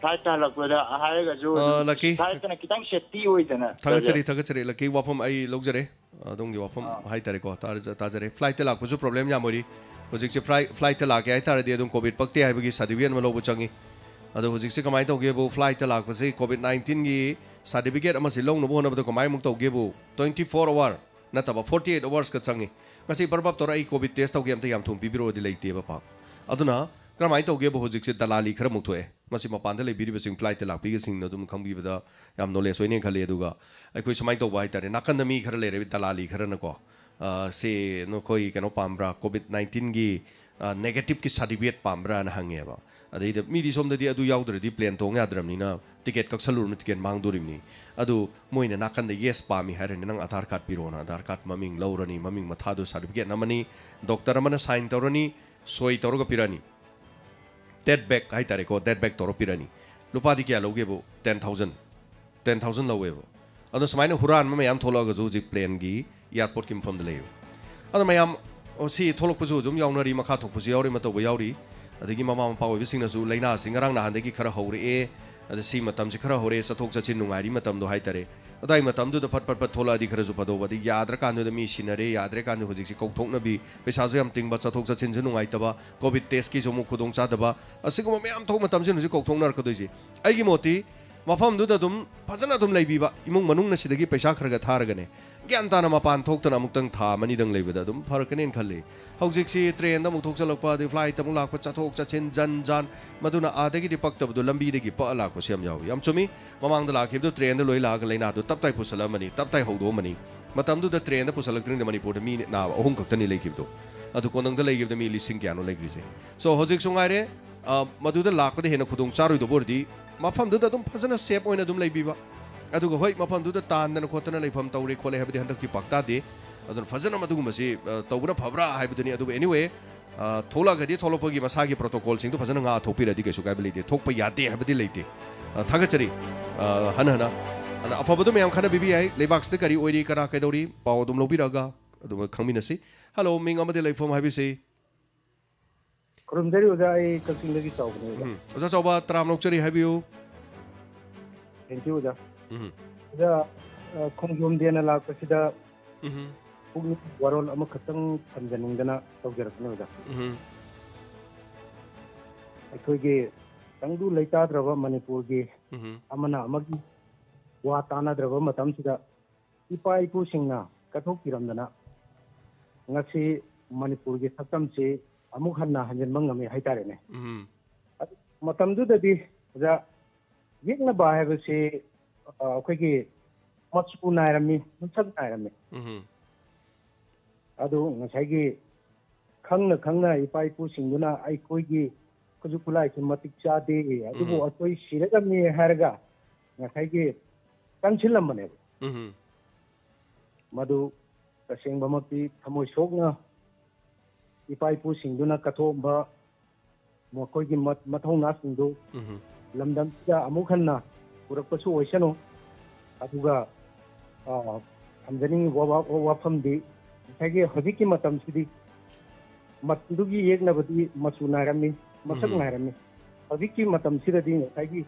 ꯐ꯭ꯂꯥꯏꯠꯇ ꯍꯜꯂꯛꯄꯗ ꯍꯥꯏꯔꯒꯁꯨ ꯑꯥ, ꯑꯗꯨꯝ ꯂꯛꯀꯤ꯫ ꯐ꯭ꯂꯥꯏꯠꯇꯅ ꯈꯤꯇꯪ ꯁꯦꯐꯇꯤ ꯑꯣꯏꯗꯅ, ꯊꯥꯒꯠꯆꯔꯤ, ꯇꯥꯖꯦꯟ꯫ ꯊꯥꯒꯠꯆꯔꯤ꯫ ꯂꯛꯀꯤ, ꯋꯥꯐꯝ ꯑꯩ ꯂꯧꯖꯔꯦ꯫ ꯑꯗꯣꯝꯒꯤ ꯋꯥꯐꯝ ꯑꯥ꯫ ꯍꯥꯏꯇꯥꯔꯦꯀꯣ, ꯇꯥꯖ-, ꯇꯥꯖꯔꯦ꯫ ꯐ꯭ꯂꯥꯏꯠꯇ ꯂꯥꯛꯄꯁꯨ ꯄ꯭ꯔꯣꯕ꯭ꯂꯦꯝ ꯌꯥꯝ ꯑꯣꯏꯔꯤ꯫ ꯍꯧꯖꯤꯛꯁꯦ ꯐ꯭ꯂꯥꯏ-, ꯐ꯭ꯂꯥꯏꯠꯇ ꯂꯥꯛꯀꯦ ꯍꯥꯏꯇꯥꯔꯗꯤ ꯑꯗꯨꯝ ꯀꯣꯚꯤꯗ ꯄꯛꯇꯦ ꯍꯥꯏꯕꯒꯤ ꯁꯥꯔꯇꯤꯐꯤꯀꯦꯠ ꯑꯃ ꯂꯧꯕ ꯆꯪꯉꯤ꯫ ꯑꯗꯣ ꯍꯧꯖꯤꯛꯁꯦ ꯀꯃꯥꯏꯅ ꯇꯧꯒꯦꯕꯨ, ꯐ꯭ꯂꯥꯏꯠꯇ ꯂꯥꯛꯄꯁꯤ ꯀꯣꯚꯤꯗ ꯅꯥꯏꯟꯇꯤꯟꯒꯤ ꯁꯥꯔꯇꯤꯐꯤꯀꯦꯠ ꯑꯃꯁꯤ ꯂꯧꯅꯕ ꯍꯣꯠꯅꯕꯗ ꯀꯃꯥꯏꯃꯨꯛ ꯇꯧꯒꯦꯕꯨ, ꯇ꯭ꯋꯦꯟꯇꯤ ꯐꯣꯔ ꯑꯋꯥꯔ ꯅꯠꯇꯕ ꯐꯣꯔꯇꯤ ꯑꯩꯠ ꯑꯋꯥꯔꯁꯀ ꯆꯪꯉꯤ꯫ ꯉꯁꯤ ꯕꯔꯕꯞ ꯇꯧꯔ ꯑꯩ ꯀꯣꯚꯤꯗ ꯇꯦꯁ ꯇꯧꯒꯦ, ꯑꯝꯇ ꯌꯥꯝ ꯊꯨꯅ ꯄꯤꯕꯤꯔꯛꯑꯣꯗꯤ ꯂꯩꯇꯦꯕ ꯄꯥꯛ꯫ ꯑꯗꯨꯅ ꯀꯔꯝꯍꯥꯏꯅ ꯇꯧꯒꯦꯕꯨ, ꯍꯧꯖꯤꯛꯁꯦ ꯗꯂꯥꯂꯤ ꯈꯔꯃꯨꯛ ꯊꯣꯛꯑꯦ꯫ ꯃꯁꯤ ꯃꯄꯥꯟꯗ ꯂꯩꯕꯤꯔꯤꯕꯁꯤꯡ, ꯐ꯭ꯂꯥꯏꯠꯇ ꯂꯥꯛꯄꯤꯒꯁꯤꯡꯅ ꯑꯗꯨꯝ ꯈꯪꯕꯤꯕꯗ ꯌꯥꯝ ꯅꯣꯂꯦꯖ ꯑꯣꯏꯅꯦꯅ ꯈꯜꯂꯤ꯫ ꯑꯗꯨꯒ ꯑꯩꯈꯣꯏ ꯁꯨꯃꯥꯏꯅ ꯇꯧꯕ ꯍꯥꯏꯇꯥꯔꯦ, ꯅꯥꯀꯟꯗ ꯃꯤ ꯈꯔ ꯂꯩꯔꯦ, ꯗꯂꯥꯂꯤ ꯈꯔꯅꯀꯣ, ꯑ, "ꯁꯦ, ꯅꯈꯣꯏ ꯀꯩꯅꯣ ꯄꯥꯝꯕ꯭ꯔꯥ, ꯀꯣꯚꯤꯗ ꯅꯥꯏꯟꯇꯤꯟꯒꯤ, ꯑ, ꯅꯦꯒꯦꯇꯤꯚꯀꯤ ꯁꯥꯔꯇꯤꯐꯤꯀꯦꯠ ꯄꯥꯝꯕ꯭ꯔꯥꯅ?" ꯍꯪꯉꯦꯕ꯫ ꯑꯗꯩꯗ ꯃꯤꯗꯤ ꯁꯣꯝꯗꯗꯤ ꯑꯗꯨ ꯌꯥꯎꯗ꯭ꯔꯗꯤ ꯄ꯭ꯂꯦꯟ ꯇꯣꯡ ꯌꯥꯗ꯭ꯔꯕꯅꯤꯅ ꯇꯤꯀꯦꯠ ꯀꯛꯁꯜꯂꯨꯔꯅꯨ, ꯇꯤꯀꯦꯠ ꯃꯥꯡꯗꯣꯔꯤꯕꯅꯤ꯫ ꯑꯗꯨ ꯃꯣꯏꯅ ꯅꯥꯀꯟꯗ ꯌꯦꯁ ꯄꯥꯝꯃꯤ ꯍꯥꯏꯔꯅꯤ, ꯅꯪ ꯑꯙꯥꯔ ꯀꯥꯔꯗ ꯄꯤꯔꯛꯑꯣꯅ ꯑꯙꯥꯔ ꯀꯥꯔꯗ ꯃꯃꯤꯡ ꯂꯧꯔꯅꯤ, ꯃꯃꯤꯡ ꯃꯊꯥꯗꯨ ꯁꯥꯔꯇꯤꯐꯤꯀꯦꯠ ꯅꯝꯃꯅꯤ, ꯗꯣꯛꯇꯔ ꯑꯃꯅ ꯁꯥꯏꯟ ꯇꯧꯔꯅꯤ, ꯁꯣꯏ ꯇꯧꯔꯒ ꯄꯤꯔꯛꯑꯅꯤ꯫ ꯗꯦꯠ ꯕꯦꯛ ꯍꯥꯏꯇꯥꯔꯦꯀꯣ, ꯗꯦꯠ ꯕꯦꯛ ꯇꯧꯔ ꯄꯤꯔꯛꯑꯅꯤ꯫ ꯂꯨꯄꯥꯗꯤ ꯀꯌꯥ ꯂꯧꯒꯦꯕꯨ? Ten thousand. ꯇꯦꯟ ꯊꯥꯎꯖꯟ ꯂꯧꯋꯦꯕ꯫ ꯑꯗꯣ ꯁꯨꯃꯥꯏꯅ ꯍꯨꯔꯥꯟꯕ ꯃꯌꯥꯝ ꯊꯣꯛꯂꯛꯑꯒꯁꯨ ꯍꯧꯖꯤꯛ ꯄ꯭ꯂꯦꯟꯒꯤ ꯑꯦꯌꯥꯔꯄꯣꯔꯠꯀꯤ ꯃꯐꯝꯗ ꯂꯩꯌꯦꯕ꯫ ꯑꯗꯣ ꯃꯌꯥꯝ, ꯑꯣ, ꯁꯤ ꯊꯣꯛꯂꯛꯄꯁꯨ ꯑꯗꯨꯝ ꯌꯥꯎꯅꯔꯤ, ꯃꯈꯥ ꯊꯣꯛꯄꯁꯨ ꯌꯥꯎꯔꯤ, ꯃꯇꯧꯕ ꯌꯥꯎꯔꯤ꯫ ꯑꯗꯒꯤ ꯃꯃꯥ ꯃꯄꯥ ꯑꯣꯏꯕꯁꯤꯡꯅꯁꯨ ꯂꯥꯏꯅꯥꯁꯤ ꯉꯔꯥꯡ ꯅꯍꯥꯟꯗꯒꯤ ꯈꯔ ꯍꯧꯔꯛꯑꯦ, ꯑꯗ ꯁꯤ ꯃꯇꯝꯁꯤ ꯈꯔ ꯍꯧꯔꯛꯑꯦ, ꯆꯠꯊꯣꯛ ꯆꯠꯁꯤꯟ ꯅꯨꯡꯉꯥꯏꯔꯤ ꯃꯇꯝꯗꯣ ꯍꯥꯏꯇꯥꯔꯦ꯫ ꯑꯗꯥꯏ ꯃꯇꯝꯗꯨꯗ ꯐꯠ ꯐꯠ ꯐꯠ ꯊꯣꯛꯂꯛꯑꯗꯤ ꯈꯔꯁꯨ ꯐꯗꯧꯕ, ꯑꯗꯩ ꯌꯥꯗ꯭ꯔꯀꯥꯟꯗꯨꯗ ꯃꯤ ꯁꯤꯟꯅꯔꯦ, ꯌꯥꯗ꯭ꯔꯀꯥꯟꯗ ꯍꯧꯖꯤꯛꯁꯤ ꯀꯧꯊꯣꯛꯅꯕꯤ, ꯄꯩꯁꯥꯁꯨ ꯌꯥꯝ ꯇꯤꯡꯕ, ꯆꯠꯊꯣꯛ ꯆꯠꯁꯤꯟꯁꯨ ꯅꯨꯡꯉꯥꯏꯇꯕ, ꯀꯣꯚꯤꯗ ꯇꯦꯁꯀꯤꯁꯨ ꯑꯃꯨꯛ ꯈꯨꯗꯣꯡꯆꯥꯗꯕ, ꯑꯁꯤꯒꯨꯝꯕ ꯃꯌꯥꯝ ꯊꯣꯛꯄ ꯃꯇꯝꯁꯤꯅ ꯍꯧꯖꯤꯛ ꯀꯧꯊꯣꯛꯅꯔꯛꯀꯗꯣꯏꯁꯦ꯫ ꯑꯩꯒꯤ ꯃꯣꯠꯇꯤ ꯃꯐꯝꯗꯨꯗ ꯑꯗꯨꯝ ꯐꯖꯅ ꯑꯗꯨꯝ ꯂꯩꯕꯤꯕ, ꯏꯃꯨꯡ ꯃꯅꯨꯡꯅ ꯁꯤꯗꯒꯤ ꯄꯩꯁꯥ ꯈꯔ ꯈꯔ ꯊꯥꯔꯒꯅꯦ, ꯒ꯭ꯌꯥꯟ ꯇꯥꯅ ꯃꯄꯥꯟ ꯊꯣꯛꯇꯅ ꯑꯃꯨꯛꯇꯪ ꯊꯥ ꯑꯃꯅꯤꯗꯪ ꯂꯩꯕꯗ ꯑꯗꯨꯝ ꯐꯔꯛꯀꯅꯦꯅ ꯈꯜꯂꯤ꯫ ꯍꯧꯖꯤꯛꯁꯤ ꯇ꯭ꯔꯦꯟꯗ ꯑꯃꯨꯛ ꯊꯣꯛꯆꯜꯂꯛꯄ, ꯑꯗꯩ ꯐ꯭ꯂꯥꯏꯠꯇ ꯑꯃꯨꯛ ꯂꯥꯛꯄ, ꯆꯠꯊꯣꯛ ꯆꯠꯁꯤꯟ ꯖꯟ ꯖꯥꯟ, ꯃꯗꯨꯅ ꯑꯥꯗꯒꯤꯗꯤ ꯄꯛꯇꯕꯗꯣ ꯂꯝꯕꯤꯗꯒꯤ ꯄꯛꯑ ꯂꯥꯛꯄꯁꯨ ꯌꯥꯝ ꯌꯥꯎꯏ꯫ ꯌꯥꯝ ꯆꯨꯝꯃꯤ, ꯃꯃꯥꯡꯗ ꯂꯥꯛꯈꯤꯕꯗꯣ ꯇ꯭ꯔꯦꯟꯗ ꯂꯣꯏ ꯂꯥꯛꯑꯒ ꯂꯥꯏꯅꯥꯗꯣ ꯇꯞ ꯇꯥꯏ ꯄꯨꯁꯜꯂꯛꯑꯃꯅꯤ, ꯇꯞ ꯇꯥꯏ ꯍꯧꯗꯣꯛꯑꯝꯃꯅꯤ꯫ ꯃꯇꯝꯗꯨꯗ ꯇ꯭ꯔꯦꯟꯗ ꯄꯨꯁꯜꯂꯛꯇ꯭ꯔꯤꯉꯩꯗ ꯃꯅꯤꯄꯨꯔꯗ ꯃꯤ ꯅꯥꯕ ꯑꯍꯨꯝ ꯈꯛꯇꯅꯤ ꯂꯩꯈꯤꯕꯗꯣ꯫ ꯑꯗꯨ ꯀꯣꯅꯨꯡꯗ ꯂꯩꯈꯤꯕꯗ ꯃꯤ ꯂꯤꯁꯤꯡ ꯀꯌꯥꯅꯣ ꯂꯩꯈ꯭ꯔꯤꯁꯦ꯫ ꯁꯣ ꯍꯧꯖꯤꯛꯁꯨ ꯉꯥꯏꯔꯦ, ꯑ, ꯃꯗꯨꯗ ꯂꯥꯛꯄꯗ ꯍꯦꯟꯅ ꯈꯨꯗꯣꯡ ꯆꯥꯔꯣꯏꯗꯧꯕ ꯑꯣꯏꯔꯗꯤ ꯃꯐꯝꯗꯨꯗ ꯑꯗꯨꯝ ꯐꯖꯅ ꯁꯦꯐ ꯑꯣꯏꯅ ꯑꯗꯨꯝ ꯂꯩꯕꯤꯕ꯫ ꯑꯗꯨꯒ ꯍꯣꯏ, ꯃꯐꯝꯗꯨꯗ ꯇꯥꯟꯗꯅ ꯈꯣꯠꯇꯅ ꯂꯩꯐꯝ ꯇꯧꯔꯦ ꯈꯣꯠꯂꯦ ꯍꯥꯏꯕꯗꯤ ꯍꯟꯗꯛꯇꯤ ꯄꯥꯛ ꯇꯥꯗꯦ꯫ ꯑꯗꯨꯅ ꯐꯖꯅ ꯃꯗꯨꯒꯨꯝꯕꯁꯤ, ꯑ, ꯇꯧꯕꯅ ꯐꯕ꯭ꯔꯥ ꯍꯥꯏꯕꯗꯨꯅꯤ꯫ ꯑꯗꯨꯕꯨ anyway, ꯑ, ꯊꯣꯛꯂꯛꯑꯒꯗꯤ ꯊꯣꯛꯂꯛꯄꯒꯤ ꯃꯁꯥꯒꯤ ꯄ꯭ꯔꯣꯇꯣꯀꯣꯜꯁꯤꯡꯗꯣ ꯐꯖꯅ ꯉꯥꯛ ꯊꯣꯛꯄꯤꯔꯗꯤ ꯀꯩꯁꯨ ꯀꯥꯏꯕ ꯂꯩꯇꯦ, ꯊꯣꯛꯄ ꯌꯥꯗꯦ ꯍꯥꯏꯕꯗꯤ ꯂꯩꯇꯦ꯫ ꯑ, ꯊꯥꯒꯠꯆꯔꯤ, ꯑ, ꯍꯟꯅ ꯍꯟꯅ꯫ ꯑꯗ ꯑꯐꯕꯗꯣ ꯃꯌꯥꯝ ꯈꯟꯅꯕꯤꯕ ꯌꯥꯏ, ꯂꯩꯕꯥꯛꯁꯤꯗ ꯀꯔꯤ ꯑꯣꯏꯔꯤ, ꯀꯅꯥ ꯀꯩꯗꯧꯔꯤ, ꯄꯥꯎ ꯑꯗꯨꯝ ꯂꯧꯕꯤꯔꯛꯑꯒ ꯑꯗꯨꯝ ꯈꯪꯃꯤꯟꯅꯁꯤ꯫ ꯍꯜꯂꯣ, ꯃꯤꯡ ꯑꯃꯗꯤ ꯂꯩꯐꯝ ꯍꯥꯏꯕꯤꯁꯤ꯫ ꯈꯨꯔꯨꯝꯖꯔꯤ ꯑꯣꯖꯥ, ꯑꯩ ꯀꯛꯆꯤꯡꯗꯒꯤ ꯆꯥꯎꯕꯅꯦ ꯑꯣꯖꯥ꯫ ꯎꯝ, ꯑꯣꯖꯥ ꯆꯥꯎꯕ, ꯇꯔꯥꯝꯅ ꯑꯣꯛꯆꯔꯤ, ꯍꯥꯏꯕꯤꯌꯨ꯫ Thank you ꯑꯣꯖꯥ꯫ ꯎꯝ꯫ ꯑꯣꯖꯥ, ꯑ, ꯈꯣꯡꯖꯣꯝ ꯗꯦꯅ ꯂꯥꯛꯄꯁꯤꯗ ꯎꯝ꯫ ꯄꯨꯛꯅꯤꯡ ꯋꯥꯔꯣꯜ ꯑꯃꯈꯛꯇꯪ ꯊꯝꯖꯅꯤꯡꯗꯅ ꯇꯧꯖꯔꯛꯄꯅꯦ ꯑꯣꯖꯥ꯫ ꯎꯝ꯫ ꯑꯩꯈꯣꯏꯒꯤ ꯇꯪꯗꯨ ꯂꯩꯇꯥꯗ꯭ꯔꯕ ꯃꯅꯤꯄꯨꯔꯒꯤ ꯎꯝ꯫ ꯑꯃꯅ ꯑꯃꯒꯤ ꯋꯥ ꯇꯥꯅꯗ꯭ꯔꯕ ꯃꯇꯝꯁꯤꯗ ꯏꯄꯥ ꯏꯄꯨꯁꯤꯡꯅ ꯀꯠꯊꯣꯛꯄꯤꯔꯝꯗꯅ ꯉꯁꯤ ꯃꯅꯤꯄꯨꯔꯒꯤ ꯁꯛꯇꯝꯁꯤ ꯑꯃꯨꯛ ꯍꯟꯅ ꯍꯟꯖꯤꯟꯕ ꯉꯝꯃꯤ ꯍꯥꯏꯇꯥꯔꯦꯅꯦ꯫ ꯎꯝ꯫ ꯑꯗꯨ ꯃꯇꯝꯗꯨꯗꯗꯤ ꯑꯣꯖꯥ, ꯌꯦꯛꯅꯕ ꯍꯥꯏꯕꯁꯤ, ꯑ, ꯑꯩꯈꯣꯏꯒꯤ ꯃꯆꯨ ꯅꯥꯏꯔꯝꯃꯤ, ꯃꯁꯛ ꯅꯥꯏꯔꯝꯃꯤ꯫ ꯎꯝ꯫ ꯑꯗꯨ ꯉꯁꯥꯏꯒꯤ ꯈꯪꯅ ꯈꯪꯅ ꯏꯄꯥ ꯏꯄꯨꯁꯤꯡꯗꯨꯅ ꯑꯩꯈꯣꯏꯒꯤ ꯈꯨꯠꯁꯨ ꯈꯨꯠꯂꯥꯏꯁꯤ ꯃꯇꯤꯛ ꯆꯥꯗꯦ, ꯑꯗꯨꯕꯨ ꯎꯝ꯫ ꯑꯩꯈꯣꯏ ꯁꯤꯔꯗꯕꯅꯤ ꯍꯥꯏꯔꯒ ꯉꯁꯥꯏꯒꯤ ꯆꯪꯁꯤꯜꯂꯝꯕꯅꯦꯕ꯫ ꯎꯝ꯫ ꯃꯗꯨ ꯇꯁꯦꯡꯕꯃꯛꯇꯤ ꯊꯃꯣꯏ ꯁꯣꯛꯅ ꯏꯄꯥ ꯏꯄꯨꯁꯤꯡꯗꯨꯅ ꯀꯠꯊꯣꯛꯑꯝꯕ ꯃꯈꯣꯏꯒꯤ ꯃ-, ꯃꯊꯧꯅꯥꯁꯤꯡꯗꯨ ꯎꯝ꯫ ꯂꯝꯗꯝꯁꯤꯗ ꯑꯃꯨꯛ ꯍꯟꯅ ꯄꯨꯔꯛꯄꯁꯨ ꯑꯣꯏꯁꯅꯨ꯫ ꯑꯗꯨꯒ ꯑ, ꯊꯝꯖꯅꯤꯡꯉꯤꯕ ꯋꯥ-, ꯋꯥ-, ꯋꯥꯐꯝꯗꯤ ꯉꯁꯥꯏꯒꯤ ꯍꯧꯖꯤꯛꯀꯤ ꯃꯇꯝꯁꯤꯗꯤ ꯃꯇꯝꯗꯨꯒꯤ ꯌꯦꯛꯅꯕꯗꯤ ꯃꯆꯨ ꯅꯥꯏꯔꯝꯃꯤ, ꯃꯁꯛ ꯎꯝ꯫ ꯅꯥꯏꯔꯝꯃꯤ꯫ ꯍꯧꯖꯤꯛꯀꯤ ꯃꯇꯝꯁꯤꯗꯗꯤ ꯉꯁꯥꯏꯒꯤ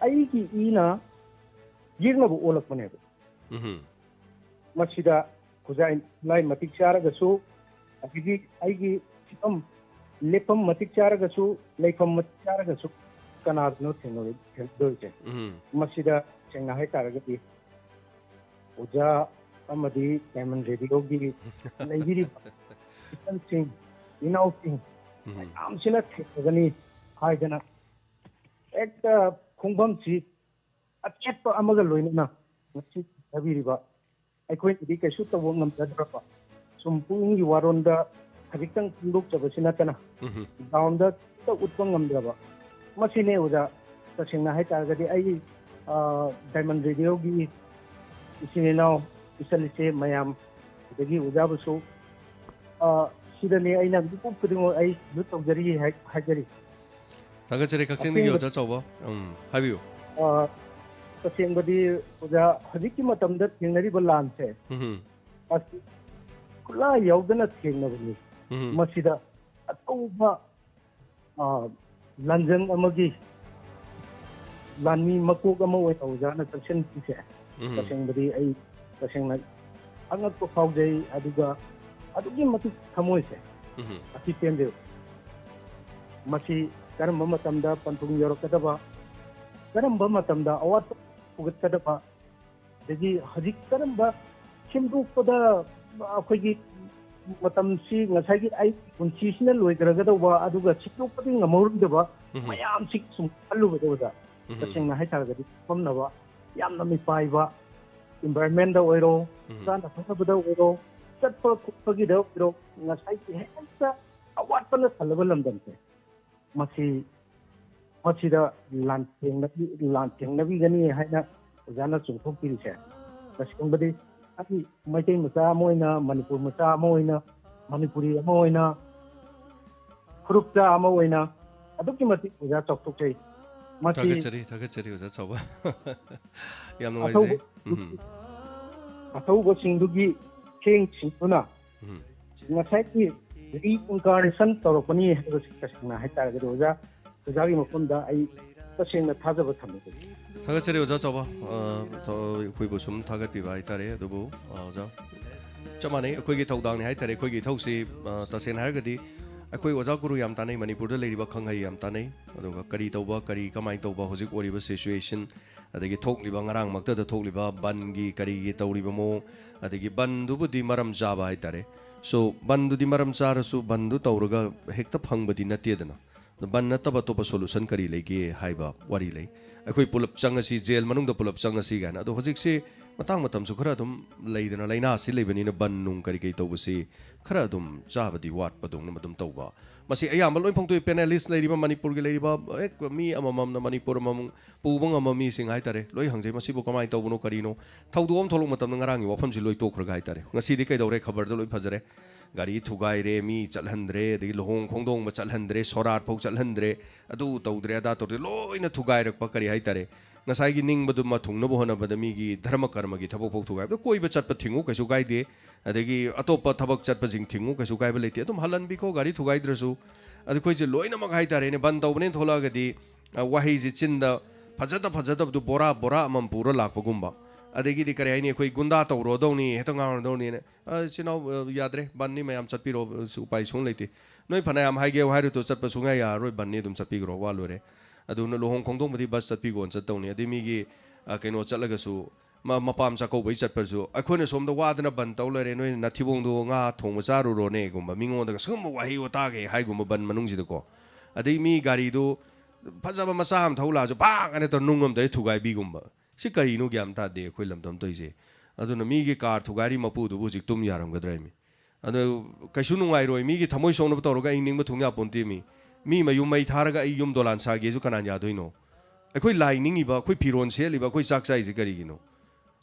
ꯑꯩꯒꯤ ꯏꯅ ꯌꯦꯛꯅꯕ ꯑꯣꯜꯂꯛꯄꯅꯦꯕ꯫ ꯎꯝ꯫ ꯃꯁꯤꯗ ꯈꯨꯖꯥꯏ ꯈꯨꯠꯂꯥꯏ ꯃꯇꯤꯛ ꯆꯥꯔꯒꯁꯨ, ꯑꯗꯒꯤ ꯑꯩꯒꯤ ꯐꯤꯐꯝ ꯂꯦꯞꯐꯝ ꯃꯇꯤꯛ ꯆꯥꯔꯒꯁꯨ, ꯂꯩꯐꯝ ꯃꯇꯤꯛ ꯆꯥꯔꯒꯁꯨ ꯀꯅꯥꯗꯅꯣ ꯊꯦꯡꯅꯔꯣꯏ-, ꯊꯦꯡꯅꯗꯣꯏꯁꯦ? ꯎꯝ꯫ ꯃꯁꯤꯗ ꯁꯦꯡꯅ ꯍꯥꯏꯇꯥꯔꯒꯗꯤ ꯑꯣꯖꯥ ꯑꯃꯗꯤ ꯗꯥꯏꯃꯟ ꯔꯦꯗꯤꯑꯣꯒꯤ ꯂꯩꯕꯤꯔꯤꯕ ꯏꯆꯟꯁꯤꯡ, ꯏꯅꯥꯎꯁꯤꯡ ꯎꯝ꯫ ꯃꯌꯥꯝꯁꯤꯅ ꯊꯦꯡꯅꯒꯅꯤ ꯍꯥꯏꯗꯅ ꯍꯦꯛꯇ ꯈꯣꯡꯐꯝꯁꯤ ꯑꯆꯦꯠꯄ ꯑꯃꯒ ꯂꯣꯏꯅꯅ ꯉꯁꯤ ꯊꯥꯕꯤꯔꯤꯕ ꯑꯩꯈꯣꯏꯅꯗꯤ ꯀꯩꯁꯨ ꯇꯧꯕ ꯉꯝꯖꯗ꯭ꯔꯕ, ꯁꯨꯝ ꯄꯨꯛꯅꯤꯡꯒꯤ ꯋꯥꯔꯣꯟꯗ ꯈꯖꯤꯛꯇꯪ ꯐꯣꯡꯗꯣꯛꯆꯕꯁꯤ ꯅꯠꯇꯅ ꯎꯝ꯫ ꯒ꯭ꯔꯥꯎꯟꯗ ꯍꯦꯛꯇ ꯎꯠꯄ ꯉꯝꯗ꯭ꯔꯕ, ꯃꯁꯤꯅꯦ ꯑꯣꯖꯥ꯫ ꯇꯁꯦꯡꯅ ꯍꯥꯏꯇꯥꯔꯒꯗꯤ ꯑꯩ, ꯑ, ꯗꯥꯏꯃꯟ ꯔꯦꯗꯤꯑꯣꯒꯤ ꯏꯆꯤꯟ ꯏꯅꯥꯎ, ꯏꯆꯜ ꯏꯆꯦ ꯃꯌꯥꯝ, ꯑꯗꯒꯤ ꯑꯣꯖꯥꯕꯨꯁꯨ, ꯑ, ꯁꯤꯗꯅꯦ ꯑꯩꯅ ꯃꯤꯀꯨꯞ ꯈꯨꯗꯤꯡꯃꯛ ꯑꯩ ꯁꯦꯂ꯭ꯌꯨꯠ ꯇꯧꯖꯔꯤ ꯍꯥꯏ-, ꯍꯥꯏꯖꯔꯤ꯫ ꯊꯥꯒꯠꯆꯔꯤ꯫ ꯀꯛꯆꯤꯡꯗꯒꯤ ꯑꯁꯦꯡꯕ ꯑꯣꯖꯥ ꯆꯥꯎꯕ꯫ ꯎꯝ, ꯍꯥꯏꯕꯤꯌꯨ꯫ ꯑ, ꯇꯁꯦꯡꯕꯗꯤ ꯑꯣꯖꯥ, ꯍꯧꯖꯤꯛꯀꯤ ꯃꯇꯝꯗ ꯊꯦꯡꯅꯔꯤꯕ ꯂꯥꯟꯁꯦ, ꯎꯝ꯫ ꯑꯁꯤ ꯈꯨꯠꯂꯥꯏ ꯌꯥꯎꯗꯅ ꯊꯦꯡꯅꯕꯅꯤ꯫ ꯎꯝ꯫ ꯃꯁꯤꯗ ꯑꯆꯧꯕ, ꯑ, ꯂꯥꯟꯖꯪ ꯑꯃꯒꯤ ꯂꯥꯟꯃꯤ ꯃꯀꯣꯛ ꯑꯃ ꯑꯣꯏꯅ ꯑꯣꯖꯥꯅ ꯆꯪꯁꯤꯟꯈꯤꯁꯦ꯫ ꯎꯝ꯫ ꯇꯁꯦꯡꯕꯗꯤ ꯑꯩ ꯇꯁꯦꯡꯅ ꯑꯉꯛꯄ ꯐꯥꯎꯖꯩ, ꯑꯗꯨꯒ ꯑꯗꯨꯛꯀꯤ ꯃꯇꯤꯛ ꯊꯃꯣꯏꯁꯦ ꯎꯝ꯫ ꯑꯁꯤ ꯄꯦꯟꯖꯩ꯫ ꯃꯁꯤ ꯀꯔꯝꯕ ꯃꯇꯝꯗ ꯄꯟꯊꯨꯡ ꯌꯧꯔꯛꯀꯗꯕ, ꯀꯔꯝꯕ ꯃꯇꯝꯗ ꯑꯋꯥꯠꯄ ꯐꯨꯒꯠꯀꯗꯕ, ꯑꯗꯒꯤ ꯍꯧꯖꯤꯛ ꯀꯔꯝꯕ ꯁꯦꯝꯗꯣꯛꯄꯗ ꯑꯩꯈꯣꯏꯒꯤ ꯃꯇꯝꯁꯤ ꯉꯁꯥꯏꯒꯤ ꯑꯩ ꯄꯨꯟꯁꯤꯁꯤꯅ ꯂꯣꯏꯈ꯭ꯔꯒꯗꯧꯕ, ꯑꯗꯨꯒ ꯁꯦꯝꯗꯣꯛꯄꯗꯤ ꯉꯝꯍꯧꯔꯣꯏꯗꯕ ꯎꯝ꯫ ꯃꯌꯥꯝꯁꯤ ꯁꯨꯝ ꯈꯜꯂꯨꯕꯗ ꯑꯣꯖꯥ, ꯎꯝ꯫ ꯇꯁꯦꯡꯅ ꯍꯥꯏꯇꯥꯔꯒꯗꯤ ꯐꯝꯅꯕ ꯌꯥꯝꯅ ꯃꯤꯄꯥꯏꯕ, environment ꯗ ꯑꯣꯏꯔꯣ, ꯎꯝ꯫ ꯆꯥꯅ ꯊꯛꯅꯕꯗ ꯑꯣꯏꯔꯣ, ꯆꯠꯄ ꯈꯣꯠꯄꯒꯤꯗ ꯑꯣꯏꯔꯣ, ꯉꯁꯥꯏꯒꯤ ꯍꯦꯛꯇ ꯑꯋꯥꯠꯄꯅ ꯊꯜꯂꯕ ꯂꯝꯗꯝꯁꯦ, ꯃꯁꯤ, ꯃꯁꯤꯗ ꯂꯥꯟꯊꯦꯡꯅꯕꯤ-, ꯂꯥꯟꯊꯦꯡꯅꯕꯤꯒꯅꯤ ꯍꯥꯏꯅ ꯑꯣꯖꯥꯅ ꯆꯣꯡꯊꯣꯛꯄꯤꯔꯤꯁꯦ, ꯇꯁꯦꯡꯕꯗꯤ ꯑꯩ ꯃꯩꯇꯩ ꯃꯆꯥ ꯑꯃ ꯑꯣꯏꯅ, ꯃꯅꯤꯄꯨꯔ ꯃꯆꯥ ꯑꯃ ꯑꯣꯏꯅ, ꯃꯅꯤꯄꯨꯔꯤ ꯑꯃ ꯑꯣꯏꯅ, ꯐꯨꯔꯨꯞꯆꯥ ꯑꯃ ꯑꯣꯏꯅ ꯑꯗꯨꯛꯀꯤ ꯃꯇꯤꯛ ꯑꯣꯖꯥ ꯆꯥꯎꯊꯣꯛꯆꯩ꯫ ꯃꯁꯤ ꯊꯥꯒꯠꯆꯔꯤ, ꯊꯥꯒꯠꯆꯔꯤ ꯑꯣꯖꯥ ꯆꯥꯎꯕ꯫ ꯌꯥꯝ ꯑꯊꯧꯕ ꯅꯨꯡꯉꯥꯏꯖꯩ꯫ ꯎꯝ꯫ ꯑꯊꯧꯕꯁꯤꯡꯗꯨꯒꯤ ꯊꯦꯡꯁꯤꯡꯗꯨꯅ ꯎꯝ꯫ ꯉꯁꯥꯏꯒꯤ ꯔꯤꯏꯟꯀꯥꯔꯅꯦꯁꯟ ꯇꯧꯔꯛꯄꯅꯤ ꯍꯥꯏꯕꯁꯤ ꯇꯁꯦꯡꯅ ꯍꯥꯏꯇꯥꯔꯒꯗꯤ ꯑꯣꯖꯥ, ꯑꯣꯖꯥꯒꯤ ꯃꯐꯝꯗ ꯑꯩ ꯇꯁꯦꯡꯅ ꯊꯥꯖꯕ ꯊꯝꯃꯤ꯫ ꯊꯥꯒꯠꯆꯔꯤ ꯑꯣꯖꯥ ꯆꯥꯎꯕ꯫ ꯑ, ꯊ-, ꯑꯩꯈꯣꯏꯕꯨ ꯁꯨꯝ ꯊꯥꯒꯠꯄꯤꯕ ꯍꯥꯏꯇꯥꯔꯦ꯫ ꯑꯗꯨꯕꯨ, ꯑ, ꯑꯣꯖꯥ, ꯆꯞ ꯃꯥꯟꯅꯩ, ꯑꯩꯈꯣꯏꯒꯤ ꯊꯧꯗꯥꯡꯅꯤ ꯍꯥꯏꯇꯥꯔꯦ꯫ ꯑꯩꯈꯣꯏꯒꯤ ꯏꯊꯧꯁꯤ, ꯑ, ꯇꯁꯦꯡꯅ ꯍꯥꯏꯔꯒꯗꯤ ꯑꯩꯈꯣꯏ ꯑꯣꯖꯥ ꯒꯨꯔꯨ ꯌꯥꯝ ꯇꯥꯟꯅꯩ, ꯃꯅꯤꯄꯨꯔꯗ ꯂꯩꯔꯤꯕ ꯈꯪꯍꯩ ꯌꯥꯝ ꯇꯥꯟꯅꯩ꯫ ꯑꯗꯨꯒ ꯀꯔꯤ ꯇꯧꯕ, ꯀꯔꯤ ꯀꯃꯥꯏꯅ ꯇꯧꯕ, ꯍꯧꯖꯤꯛ ꯑꯣꯏꯔꯤꯕ ꯁꯤꯆꯨꯋꯦꯁꯟ, ꯑꯗꯒꯤ ꯊꯣꯛꯂꯤꯕ, ꯉꯔꯥꯡꯃꯛꯇꯗ ꯊꯣꯛꯂꯤꯕ ꯕꯟꯒꯤ ꯀꯔꯤꯒꯤ ꯇꯧꯔꯤꯕ ꯃꯑꯣꯡ, ꯑꯗꯒꯤ ꯕꯟꯗꯨꯕꯨꯗꯤ ꯃꯔꯝ ꯆꯥꯕ ꯍꯥꯏꯇꯥꯔꯦ꯫ ꯁꯣ ꯕꯟꯗꯨꯗꯤ ꯃꯔꯝ ꯆꯥꯔꯁꯨ ꯕꯟꯗꯨ ꯇꯧꯔꯒ ꯍꯦꯛꯇ ꯐꯪꯕꯗꯤ ꯅꯠꯇꯦꯗꯅ꯫ ꯕꯟ ꯅꯠꯇꯕ ꯑꯇꯣꯞꯄ ꯁꯣꯂꯨꯁꯟ ꯀꯔꯤ ꯂꯩꯒꯦ ꯍꯥꯏꯕ ꯋꯥꯔꯤ ꯂꯩ꯫ ꯑꯩꯈꯣꯏ ꯄꯨꯂꯞ ꯆꯪꯉꯁꯤ, ꯖꯦꯜ ꯃꯅꯨꯡꯗ ꯄꯨꯂꯞ ꯆꯪꯉꯁꯤ ꯀꯥꯏꯅ꯫ ꯑꯗꯣ ꯍꯧꯖꯤꯛꯁꯤ ꯃꯇꯥꯡ ꯃꯇꯝꯁꯨ ꯈꯔ ꯑꯗꯨꯝ ꯂꯩꯗꯅ, ꯂꯥꯏꯅꯥꯁꯤ ꯂꯩꯕꯅꯤꯅ ꯕꯟ ꯅꯨꯡ ꯀꯔꯤ ꯀꯔꯤ ꯇꯧꯕꯁꯤ ꯈꯔ ꯑꯗꯨꯝ ꯆꯥꯕꯗꯤ ꯋꯥꯠꯄꯗꯧꯅ ꯑꯗꯨꯝ ꯇꯧꯕ꯫ ꯃꯁꯤ ꯑꯌꯥꯝꯕ ꯂꯣꯏ ꯐꯣꯡꯗꯣꯛꯏ꯫ ꯄꯦꯅꯦꯂꯤꯁ ꯂꯩꯔꯤꯕ ꯃꯅꯤꯄꯨꯔꯒꯤ ꯂꯩꯔꯤꯕ ꯍꯦꯛ ꯃꯤ ꯑꯃꯃꯝꯅ ꯃꯅꯤꯄꯨꯔ ꯑꯃꯃꯝ ꯄꯨꯕ ꯉꯝꯕ ꯃꯤꯁꯤꯡ ꯍꯥꯏꯇꯥꯔꯦ, ꯂꯣꯏ ꯍꯪꯖꯩ, "ꯃꯁꯤꯕꯨ ꯀꯃꯥꯏꯅ ꯇꯧꯕꯅꯣ, ꯀꯔꯤꯅꯣ?" ꯊꯧꯗꯣꯛ ꯑꯃ ꯊꯣꯛꯂꯛꯄ ꯃꯇꯝꯗ ꯉꯔꯥꯡꯒꯤ ꯋꯥꯐꯝꯁꯤ ꯂꯣꯏ ꯇꯣꯛꯈ꯭ꯔꯒ ꯍꯥꯏꯇꯥꯔꯦ꯫ ꯉꯁꯤꯗꯤ ꯀꯩꯗꯧꯔꯦ? ꯈꯕꯔꯗ ꯂꯣꯏ ꯐꯖꯔꯦ꯫ ꯒꯥꯔꯤ ꯊꯨꯒꯥꯏꯔꯦ, ꯃꯤ ꯆꯠꯍꯟꯗ꯭ꯔꯦ, ꯑꯗꯒꯤ ꯂꯨꯍꯣꯡ ꯈꯣꯡꯗꯣꯡꯕ ꯆꯠꯍꯟꯗ꯭ꯔꯦ, ꯁꯣꯔꯥꯠ ꯐꯥꯎ ꯆꯠꯍꯟꯗ꯭ꯔꯦ, ꯑꯗꯨ ꯇꯧꯗ꯭ꯔꯦ, ꯑꯗꯥ ꯇꯧꯗ꯭ꯔꯦ, ꯂꯣꯏꯅ ꯊꯨꯒꯥꯏꯔꯛꯄ, ꯀꯔꯤ ꯍꯥꯏꯇꯥꯔꯦ, ꯉꯁꯥꯏꯒꯤ ꯅꯤꯡꯕꯗꯨꯃ ꯊꯨꯡꯅꯕ ꯍꯣꯠꯅꯕꯗ ꯃꯤꯒꯤ ꯙꯔꯃ ꯀꯔꯃꯒꯤ ꯊꯕꯛ ꯐꯥꯎ ꯊꯨꯒꯥꯏꯕꯗ꯫ ꯀꯣꯏꯕ ꯆꯠꯄ ꯊꯤꯡꯉꯨ, ꯀꯩꯁꯨ ꯀꯥꯏꯗꯦ, ꯑꯗꯒꯤ ꯑꯇꯣꯞꯄ ꯊꯕꯛ ꯆꯠꯄꯁꯤꯡ ꯊꯤꯡꯉꯨ, ꯀꯩꯁꯨ ꯀꯥꯏꯕ ꯂꯩꯇꯦ꯫ ꯑꯗꯨꯝ ꯍꯜꯍꯟꯕꯤꯈꯣ, ꯒꯥꯔꯤ ꯊꯨꯒꯥꯏꯗ꯭ꯔꯁꯨ꯫ ꯑꯗ ꯑꯩꯈꯣꯏꯁꯦ ꯂꯣꯏꯅꯃꯛ ꯍꯥꯏꯇꯥꯔꯦꯅꯦ, ꯕꯟ ꯇꯧꯕꯅꯦꯅ ꯊꯣꯛꯂꯛꯑꯒꯗꯤ, ꯑ, ꯋꯥꯍꯩꯁꯤ ꯆꯤꯟꯗ ꯐꯖꯗ ꯐꯖꯗꯕꯗꯨ ꯕꯣꯔꯥ ꯕꯣꯔꯥ ꯑꯃꯃꯝ ꯄꯨꯔ ꯂꯥꯛꯄꯒꯨꯝꯕ, ꯑꯗꯒꯤꯗꯤ ꯀꯔꯤ ꯍꯥꯏꯅꯤ, ꯑꯩꯈꯣꯏ ꯒꯨꯟꯗꯥ ꯇꯧꯔꯨꯔꯗꯧꯅꯤ, ꯍꯦꯛꯇ ꯉꯥꯡꯉꯨꯔꯗꯧꯅꯤꯅ꯫ "ꯑ, ꯏꯆꯤꯟ ꯏꯅꯥꯎ, ꯑ, ꯌꯥꯗ꯭ꯔꯦ, ꯕꯟꯅꯤ, ꯃꯌꯥꯝ ꯆꯠꯄꯤꯔꯣ, ꯑ, ꯎꯄꯥꯏ ꯁꯨꯡ ꯂꯩꯇꯦ꯫ ꯅꯣꯏ ꯐꯅꯌꯥꯝ ꯍꯥꯏꯒꯦ ꯍꯥꯏꯔꯨꯇꯣ, ꯆꯠꯄ ꯁꯨꯡꯌꯥ ꯌꯥꯔꯔꯣꯏ, ꯕꯟꯅꯤ, ꯑꯗꯨꯝ ꯆꯠꯄꯤꯈ꯭ꯔꯣ, ꯋꯥ ꯂꯣꯏꯔꯦ꯫ ꯑꯗꯨꯅ ꯂꯨꯍꯣꯡ ꯈꯣꯡꯗꯣꯡꯕꯗꯤ ꯕꯁ ꯆꯠꯄꯤꯈꯣꯅ ꯆꯠꯇꯧꯅꯤ"꯫ ꯑꯗꯩ ꯃꯤꯒꯤ, ꯑ, ꯀꯩꯅꯣ ꯆꯠꯂꯒꯁꯨ, ꯃ-, ꯃꯄꯥꯝ ꯆꯥꯛꯀꯧꯕꯩ ꯆꯠꯄꯁꯨ, "ꯑꯩꯈꯣꯏꯅ ꯁꯣꯝꯗ ꯋꯥꯗꯅ ꯕꯟ ꯇꯧ ꯂꯩꯔꯦ, ꯅꯣꯏ ꯅꯊꯤꯕꯣꯡꯗꯣ ꯉꯥ ꯊꯣꯡꯕ ꯆꯥꯔꯨꯔꯣꯅꯦꯒꯨꯝꯕ", ꯃꯤꯉꯣꯟꯗꯒ ꯁꯤꯒꯨꯝꯕ ꯋꯥꯍꯩ ꯋꯥꯇꯥꯒ ꯍꯥꯏꯒꯨꯝꯕ ꯕꯟ ꯃꯅꯨꯡꯁꯤꯗꯀꯣ꯫ ꯑꯗꯩ ꯃꯤ ꯒꯥꯔꯤꯗꯨ ꯐꯖꯕ ꯃꯆꯥ ꯑꯃ ꯊꯧ ꯂꯥꯛꯑꯁꯨ ꯄꯥꯛ ꯑꯅ ꯇꯧꯔ ꯅꯨꯡ ꯑꯃꯗ ꯊꯨꯒꯥꯏꯕꯤꯒꯨꯝꯕ꯫ ꯁꯤ ꯀꯔꯤꯅꯣ ꯒ꯭ꯌꯥꯟ ꯇꯥꯗꯦ ꯑꯩꯈꯣꯏ ꯂꯝꯗꯝ ꯇꯧꯔꯤꯁꯦ꯫ ꯑꯗꯨꯅ ꯃꯤꯒꯤ ꯀꯥꯔ ꯊꯨꯒꯥꯏꯔꯤ ꯃꯄꯨꯗꯨꯕꯨ ꯍꯧꯖꯤꯛ ꯇꯨꯝ ꯌꯥꯔꯝꯒꯗ꯭ꯔꯥ ꯍꯥꯏꯃꯤ꯫ ꯑꯗꯨ ꯀꯩꯁꯨ ꯅꯨꯡꯉꯥꯏꯔꯣꯏ꯫ ꯃꯤꯒꯤ ꯊꯃꯣꯏ ꯁꯣꯛꯅꯕ ꯇꯧꯔꯒ ꯑꯩ ꯅꯤꯡꯕ ꯊꯨꯡ ꯌꯥꯄꯣꯟꯇꯦ ꯃꯤ꯫ ꯃꯤ ꯃꯌꯨꯝ ꯃꯩ ꯊꯥꯔꯒ ꯑꯩ ꯌꯨꯝ ꯗꯣꯂꯥꯟ ꯁꯥꯒꯦꯁꯨ ꯀꯅꯥꯅ ꯌꯥꯗꯣꯏꯅꯣ? ꯑꯩꯈꯣꯏ ꯂꯥꯏ ꯅꯤꯡꯉꯤꯕ, ꯑꯩꯈꯣꯏ ꯐꯤꯔꯣꯜ ꯁꯦꯠꯂꯤꯕ, ꯑꯩꯈꯣꯏ ꯆꯥꯛ ꯆꯥꯏꯁꯦ ꯀꯔꯤꯒꯤꯅꯣ?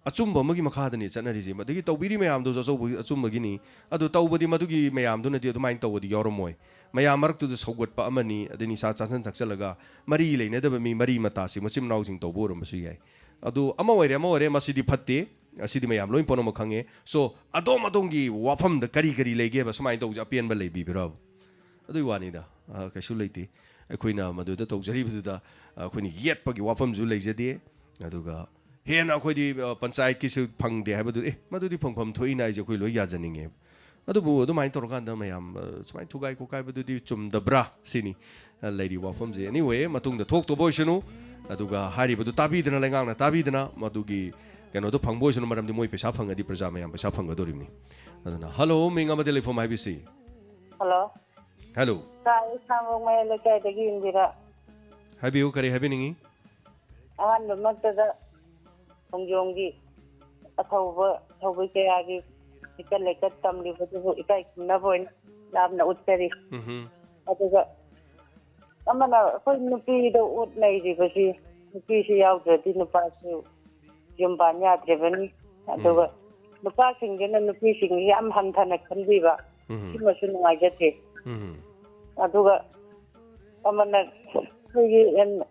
ꯑꯆꯨꯝꯕ ꯑꯃꯒꯤ ꯃꯈꯥꯗꯅꯤ ꯆꯠꯅꯔꯤꯁꯦ꯫ ꯑꯗꯒꯤ ꯇꯧꯕꯤꯔꯤ ꯃꯌꯥꯝꯗꯨꯁꯨ ꯑꯆꯧꯕ ꯑꯆꯨꯝꯕꯒꯤꯅꯤ꯫ ꯑꯗꯨ ꯇꯧꯕꯗꯤ ꯃꯗꯨꯒꯤ ꯃꯌꯥꯝꯗꯨꯅꯗꯤ ꯑꯗꯨꯃꯥꯏꯅ ꯇꯧꯕꯗꯤ ꯌꯥꯎꯔꯝꯃꯣꯏ꯫ ꯃꯌꯥꯝ ꯃꯔꯛꯇꯨꯗ ꯁꯧꯒꯠꯄ ꯑꯃꯅꯤ, ꯑꯗꯩ ꯅꯤꯁꯥ ꯆꯥꯁꯤꯟ ꯊꯛꯆꯜꯂꯒ ꯃꯔꯤ ꯂꯩꯅꯗꯕ ꯃꯤ ꯃꯔꯤ ꯃꯇꯥꯁꯤ ꯃꯆꯤꯟ ꯃꯅꯥꯎꯁꯤꯡ ꯇꯧꯕ ꯑꯣꯏꯔꯝꯕꯁꯨ ꯌꯥꯏ꯫ ꯑꯗꯨ ꯑꯃ ꯑꯣꯏꯔꯦ, ꯑꯃ ꯑꯣꯏꯔꯦ, ꯃꯁꯤꯗꯤ ꯐꯠꯇꯦ꯫ ꯑꯁꯤꯗꯤ ꯃꯌꯥꯝ ꯂꯣꯏ ꯄꯨꯝꯅꯃꯛ ꯈꯪꯉꯦ꯫ So, ꯑꯗꯣꯝ ꯑꯗꯣꯝꯒꯤ ꯋꯥꯐꯝꯗ ꯀꯔꯤ ꯀꯔꯤ ꯂꯩꯒꯦꯕ? ꯁꯨꯃꯥꯏꯅ ꯇꯧꯁꯦ, ꯑꯄꯦꯟꯕ ꯂꯩꯕꯤꯕ꯭ꯔꯕ? ꯑꯗꯨꯒꯤ ꯋꯥꯅꯤꯗ꯫ ꯑ, ꯀꯩꯁꯨ ꯂꯩꯇꯦ꯫ ꯑꯩꯈꯣꯏꯅ ꯃꯗꯨꯗ ꯇꯧꯖꯔꯤꯕꯗꯨꯗ, ꯑ, ꯑꯩꯈꯣꯏꯅ ꯌꯦꯠꯄꯒꯤ ꯋꯥꯐꯝꯁꯨ ꯂꯩꯖꯗꯦ꯫ ꯑꯗꯨꯒ ꯍꯦꯟꯅ ꯑꯩꯈꯣꯏꯗꯤ, ꯑ, ꯄꯟꯆꯥꯌꯠꯀꯤꯁꯨ ꯐꯪꯗꯦ ꯍꯥꯏꯕꯗꯨ, ꯑꯦ, ꯃꯗꯨꯗꯤ ꯐꯪꯐꯝ ꯊꯣꯛꯏꯅ ꯍꯥꯏꯁꯦ ꯑꯩꯈꯣꯏ ꯂꯣꯏ ꯌꯥꯖꯅꯤꯡꯉꯦ꯫ ꯑꯗꯨꯕꯨ ꯑꯗꯨꯃꯥꯏꯅ ꯇꯧꯔꯀꯥꯟꯗ ꯃꯌꯥꯝ, ꯑ, ꯁꯨꯃꯥꯏꯅ ꯊꯨꯒꯥꯏ ꯈꯣꯠꯀꯥꯏꯕꯗꯨꯗꯤ ꯆꯨꯝꯗꯕ꯭ꯔꯥ ꯁꯤꯅꯤ, ꯑ, ꯂꯩꯔꯤꯕ ꯋꯥꯐꯝꯁꯦ꯫ Anyway, ꯃꯇꯨꯡꯗ ꯊꯣꯛꯇꯕ ꯑꯣꯏꯁꯅꯨ꯫ ꯑꯗꯨꯒ ꯍꯥꯏꯔꯤꯕꯗꯨ ꯇꯥꯕꯤꯗꯅ, ꯂꯩꯉꯥꯛꯅ ꯇꯥꯕꯤꯗꯅ, ꯃꯗꯨꯒꯤ ꯀꯩꯅꯣꯗꯣ ꯐꯪꯕ ꯑꯣꯏꯁꯅꯨ, ꯃꯔꯝꯗꯤ ꯃꯣꯏ ꯄꯩꯁꯥ ꯐꯪꯉꯗꯤ ꯄ꯭ꯔꯖꯥ ꯃꯌꯥꯝ ꯄꯩꯁꯥ ꯐꯪꯒꯗꯧꯔꯤꯕꯅꯤ꯫ ꯑꯗꯨꯅ, ꯍꯜꯂꯣ, ꯃꯤꯡ ꯑꯃꯗꯤ ꯂꯩꯐꯝ ꯍꯥꯏꯕꯤꯁꯤ꯫ ꯍꯜꯂꯣ꯫ ꯍꯜꯂꯣ꯫ ꯁꯥꯔ, ꯑꯩ ꯁꯥꯡꯕꯣꯛ ꯃꯌꯥꯏ ꯂꯩꯀꯥꯏꯗꯒꯤ ꯏꯟꯗꯤꯔꯥ꯫ ꯍꯥꯏꯕꯤꯌꯨ, ꯀꯔꯤ ꯍꯥꯏꯕꯤꯅꯤꯡꯉꯤ? ꯑꯍꯥꯟꯕꯃꯛꯇꯗ ꯈꯣꯡꯖꯣꯝꯒꯤ ꯑꯊꯧꯕ ꯊꯧꯕ ꯀꯌꯥꯒꯤ ꯍꯩꯀꯠ ꯂꯩꯀꯠ ꯇꯝꯂꯤꯕꯗꯨꯕꯨ ꯏꯀꯥꯏ ꯈꯨꯝꯅꯕ ꯑꯣꯏꯅ ꯂꯥꯞꯅ ꯎꯠꯆꯔꯤ꯫ ꯎꯝꯍꯨꯝ꯫ ꯑꯗꯨꯒ ꯑꯃꯅ ꯑꯩꯈꯣꯏ ꯅꯨꯄꯤꯗ ꯎꯠ ꯅꯩꯔꯤꯕꯁꯤ, ꯅꯨꯄꯤꯁꯨ ꯌꯥꯎꯗ꯭ꯔꯗꯤ ꯅꯨꯄꯥꯁꯨ ꯌꯨꯝ ꯄꯥꯟ ꯌꯥꯗ꯭ꯔꯤꯕꯅꯤ꯫ ꯑꯗꯨꯒ ꯎꯝ꯫ ꯅꯨꯄꯥꯁꯤꯡꯁꯤꯅ ꯅꯨꯄꯤꯁꯤꯡꯁꯤ ꯌꯥꯝ ꯍꯟꯊꯅ ꯈꯟꯕꯤꯕ, ꯎꯝ꯫ ꯁꯤꯃꯁꯨ ꯅꯨꯡꯉꯥꯏꯖꯗꯦ꯫ ꯎꯝ꯫ ꯑꯗꯨꯒ ꯑꯃꯅ ꯑꯩꯈꯣꯏꯒꯤ ꯑꯦꯟ-,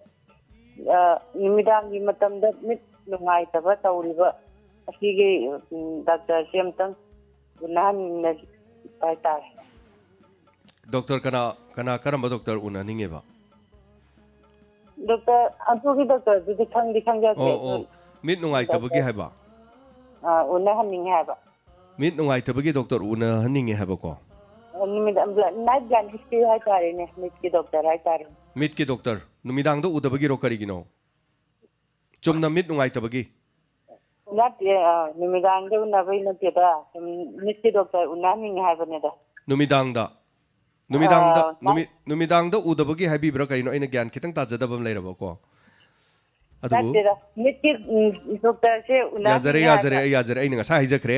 ꯑ, ꯅꯨꯃꯤꯗꯥꯡꯒꯤ ꯃꯇꯝꯗ ꯃꯤꯠ ꯅꯨꯡꯉꯥꯏꯇꯕ ꯇꯧꯔꯤꯕ ꯑꯁꯤꯒꯤ, ꯎꯝ, ꯗꯥꯛꯇꯔꯁꯤ ꯑꯝꯇꯪ ꯎꯅꯍꯟꯅꯤꯡꯕ ꯍꯥꯏꯇꯥꯔꯦ꯫ ꯗꯣꯛꯇꯔ ꯀꯅꯥ, ꯀꯅꯥ, ꯀꯔꯝꯕ ꯗꯣꯛꯇꯔ ꯎꯅꯅꯤꯡꯉꯦꯕ? ꯗꯣꯛꯇꯔ, ꯑꯗꯨꯒꯤ ꯗꯣꯛꯇꯔꯗꯨꯗꯤ ꯈꯪꯗꯤ ꯈꯪꯖꯗ꯭ꯔꯦ, ꯑꯣ, ꯑꯗꯨ ꯑꯣ꯫ ꯃꯤꯠ ꯅꯨꯡꯉꯥꯏꯇꯕꯒꯤ ꯗꯣꯛꯇꯔ ꯍꯥꯏꯕ? ꯑ, ꯎꯅꯍꯟꯅꯤꯡꯉꯦ ꯍꯥꯏꯕ꯫ ꯃꯤꯠ ꯅꯨꯡꯉꯥꯏꯇꯕꯒꯤ ꯗꯣꯛꯇꯔ ꯎꯅꯍꯟꯅꯤꯡꯉꯦ ꯍꯥꯏꯕꯀꯣ? ꯑ, ꯅꯨꯃꯤꯗꯥꯡ, ꯕ꯭ꯂ-, ꯅꯥꯏꯠ ꯕ꯭ꯂꯥꯏꯟ ꯏꯁꯄꯦꯁ ꯍꯥꯏꯇꯥꯔꯦꯅꯦ, ꯃꯤꯠꯀꯤ ꯗꯣꯛꯇꯔ ꯍꯥꯏꯇꯥꯔꯦ꯫ ꯃꯤꯠꯀꯤ ꯗꯣꯛꯇꯔ, ꯅꯨꯃꯤꯗꯥꯡꯗ ꯎꯗꯕꯒꯤꯔꯣ, ꯀꯔꯤꯒꯤꯅꯣ? ꯆꯨꯝꯅ ꯃꯤꯠ ꯅꯨꯡꯉꯥꯏꯇꯕꯒꯤ? ꯅꯠꯇꯦ, ꯑ, ꯅꯨꯃꯤꯗꯥꯡꯗ ꯎꯅꯕꯩ ꯅꯠꯇꯦꯗ, ꯁꯨꯝ ꯃꯤꯠꯀꯤ ꯗꯣꯛꯇꯔ ꯎꯅꯍꯟꯅꯤꯡꯉꯦ ꯍꯥꯏꯕꯅꯤꯗ꯫ ꯅꯨꯃꯤꯗꯥꯡꯗ? ꯅꯨꯃꯤꯗꯥꯡꯗ, ꯑꯥ, ꯅꯨꯃꯤ-, ꯅꯨꯃꯤꯗꯥꯡꯗ ꯎꯗꯕꯒꯤ ꯍꯥꯏꯕꯤꯕ꯭ꯔꯥ ꯀꯔꯤꯅꯣ? ꯑꯩꯅ ꯒ꯭ꯌꯥꯟ ꯈꯤꯇꯪ ꯇꯥꯖꯗꯕ ꯑꯃ ꯂꯩꯔꯕꯀꯣ꯫ ꯑꯗꯨꯕꯨ ꯅꯠꯇꯦꯗ, ꯃꯤꯠꯀꯤ, ꯎꯝ, ꯗꯣꯛꯇꯔꯁꯦ ꯎꯅꯍꯟꯅꯤꯡꯉꯦ ꯌꯥꯖꯔꯦ, ꯌꯥꯖꯔꯦ, ꯍꯥꯏꯕ꯫ ꯑꯩ ꯌꯥꯖꯔꯦ꯫ ꯑꯩꯅ ꯉꯁꯥꯏ ꯍꯥꯏꯖꯈ꯭ꯔꯦ,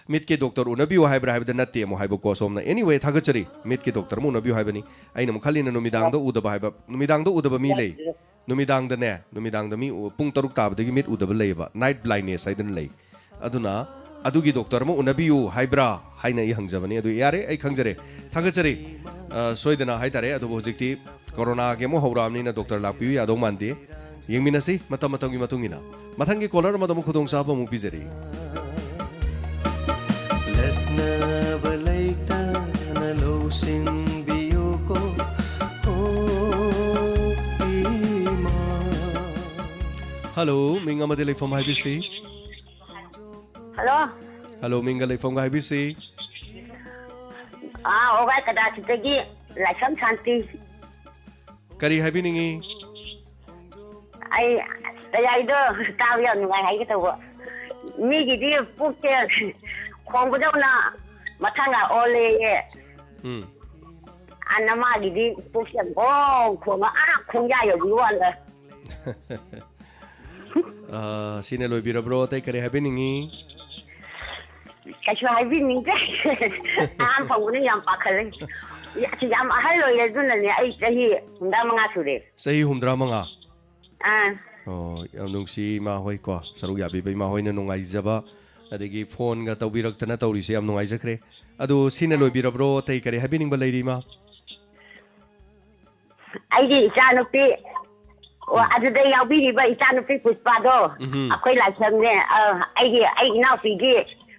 ꯃꯤꯠꯀꯤ ꯗꯣꯛꯇꯔ ꯎꯅꯕꯤꯌꯨ ꯍꯥꯏꯕ꯭ꯔꯥ ꯍꯥꯏꯕꯗ ꯅꯠꯇꯦ ꯑꯃꯨꯛ ꯍꯥꯏꯕꯀꯣ꯫ ꯁꯣꯝꯅ, anyway, ꯊꯥꯒꯠꯆꯔꯤ, ꯃꯤꯠꯀꯤ ꯗꯣꯛꯇꯔ ꯑꯃ ꯎꯅꯕꯤꯌꯨ ꯍꯥꯏꯕꯅꯤ꯫ ꯑꯩꯅ ꯑꯃꯨꯛ ꯈꯜꯂꯤꯅ ꯅꯨꯃꯤꯗꯥꯡꯗ ꯎꯗꯕ ꯍꯥꯏꯕ, ꯅꯨꯃꯤꯗꯥꯡꯗ ꯎꯗꯕ ꯃꯤ ꯂꯩ꯫ ꯅꯠꯇꯦꯗ꯫ ꯅꯨꯃꯤꯗꯥꯡꯗꯅꯦ, ꯅꯨꯃꯤꯗꯥꯡꯗ ꯃꯤ ꯎ-, ꯄꯨꯡ ꯇꯔꯨꯛ ꯇꯥꯕꯗꯒꯤ ꯃꯤꯠ ꯎꯗꯕ ꯂꯩꯌꯦꯕ, ꯅꯥꯏꯠ ꯕ꯭ꯂꯥꯏꯟꯅꯦꯁ ꯍꯥꯏꯗꯅ ꯂꯩ꯫ ꯑꯗꯨꯅ ꯑꯗꯨꯒꯤ ꯗꯣꯛꯇꯔ ꯑꯃ ꯎꯅꯕꯤꯌꯨ ꯍꯥꯏꯕ꯭ꯔꯥ ꯍꯥꯏꯅ ꯑꯩ ꯍꯪꯖꯕꯅꯤ꯫ ꯑꯗꯨ ꯌꯥꯔꯦ, ꯑꯩ ꯈꯪꯖꯔꯦ, ꯊꯥꯒꯠꯆꯔꯤ꯫ ꯑ, ꯁꯣꯏꯗꯅ ꯍꯥꯏꯇꯥꯔꯦ꯫ ꯑꯗꯨꯕꯨ ꯍꯧꯖꯤꯛꯇꯤ ꯀꯣꯔꯣꯅꯥꯒꯤ ꯑꯃꯨꯛ ꯍꯧꯔꯛꯑꯕꯅꯤꯅ ꯗꯣꯛꯇꯔ ꯂꯥꯛꯄꯤꯌꯨ ꯌꯥꯗꯧ ꯃꯥꯟꯗꯦ꯫ ꯌꯦꯡꯃꯤꯟꯅꯁꯤ ꯃꯇꯝ ꯃꯇꯝꯒꯤ ꯃꯇꯨꯡ ꯏꯟꯅ꯫ ꯃꯊꯪꯒꯤ ꯀꯣꯂꯔ ꯑꯃꯗ ꯑꯃꯨꯛ ꯈꯨꯗꯣꯡꯆꯥꯕ ꯑꯃꯨꯛ ꯄꯤꯖꯔꯤ꯫ ꯂꯛꯅꯕ ꯂꯩꯇꯅ ꯂꯧꯁꯤꯟꯕꯤꯌꯨꯀꯣ, ꯑꯣ ꯏꯃꯥ꯫ ꯍꯜꯂꯣ, ꯃꯤꯡ ꯑꯃꯗꯤ ꯂꯩꯐꯝ ꯍꯥꯏꯕꯤꯁꯤ꯫ ꯍꯜꯂꯣ꯫ ꯍꯜꯂꯣ, ꯃꯤꯡꯒ ꯂꯩꯐꯝꯒ ꯍꯥꯏꯕꯤꯁꯤ꯫ ꯑꯥ, ꯋꯥꯕꯒꯥꯏ ꯀꯗꯥꯆꯤꯗꯒꯤ ꯂꯥꯏꯁ꯭ꯔꯝ ꯁꯥꯟꯇꯤ꯫ ꯀꯔꯤ ꯍꯥꯏꯕꯤꯅꯤꯡꯉꯤ? ꯑꯩ ꯇꯌꯥꯏꯗꯣ ꯇꯥꯕ ꯌꯥꯝ ꯅꯨꯡꯉꯥꯏ ꯍꯥꯏꯒꯦ ꯇꯧꯕ꯫ ꯃꯤꯒꯤꯗꯤ ꯄꯨꯛꯁꯦ ꯈꯣꯡꯕꯗꯧꯅ ꯃꯊꯪꯒ ꯑꯣꯜꯂꯦꯌꯦ꯫ ꯎꯝ꯫ ꯑꯅ ꯃꯥꯒꯤꯗꯤ ꯄꯨꯛꯁꯦ ꯒꯣꯡ ꯈꯣꯡꯉ ꯑꯥ ꯈꯣꯡꯌꯥ ꯌꯧꯕꯤ ꯋꯥꯅꯦ꯫ ꯑ, ꯁꯤꯅ ꯂꯣꯏꯕꯤꯔꯕ꯭ꯔꯣ? ꯑꯇꯩ ꯀꯔꯤ ꯍꯥꯏꯕꯤꯅꯤꯡꯉꯤ? ꯀꯩꯁꯨ ꯍꯥꯏꯕꯤꯅꯤꯡꯗꯦ꯫ ꯑꯍꯥꯟ ꯐꯪꯕꯅ ꯌꯥꯝ ꯄꯥꯈꯠꯂꯦ꯫ ꯑꯁ, ꯌꯥꯝ ꯑꯍꯜ ꯑꯣꯏꯔꯦ, ꯑꯗꯨꯅꯅꯦ꯫ ꯑꯩ ꯆꯍꯤ ꯍꯨꯝꯗ꯭ꯔꯥ ꯃꯉꯥ ꯁꯨꯔꯦ꯫ ꯆꯍꯤ ꯍꯨꯝꯗ꯭ꯔꯥ ꯃꯉꯥ? ꯑꯥ꯫ ꯑꯣ, ꯌꯥꯝ ꯅꯨꯡꯁꯤ ꯏꯃꯥ ꯍꯣꯏ ꯀꯣ, ꯁꯔꯨꯛ ꯌꯥꯕꯤꯕ ꯏꯃꯥ ꯍꯣꯏꯅ ꯅꯨꯡꯉꯥꯏꯖꯕ, ꯑꯗꯒꯤ ꯐꯣꯟꯒ ꯇꯧꯕꯤꯔꯛꯇꯅ ꯇꯧꯔꯤꯁꯦ ꯌꯥꯝ ꯅꯨꯡꯉꯥꯏꯖꯈ꯭ꯔꯦ꯫ ꯑꯗꯨ ꯁꯤꯅ ꯂꯣꯏꯕꯤꯔꯕ꯭ꯔꯣ? ꯑꯇꯩ ꯀꯔꯤ ꯍꯥꯏꯕꯤꯅꯤꯡꯕ ꯂꯩꯔꯤ, ꯏꯃꯥ? ꯑꯩꯒꯤ ꯏꯆꯥꯅꯨꯄꯤ, ꯑꯣ, ꯎꯝ꯫ ꯑꯗꯨꯗ ꯌꯥꯎꯕꯤꯔꯤꯕ ꯏꯆꯥꯅꯨꯄꯤ ꯄꯨꯁꯄꯥꯗꯣ, ꯎꯝꯍꯨꯝ꯫ ꯑꯩꯈꯣꯏ ꯂꯥꯏꯁ꯭ꯔꯝꯅꯦ, ꯑ, ꯑꯩꯒꯤ, ꯑꯩ ꯏꯅꯥꯎꯄꯤꯒꯤ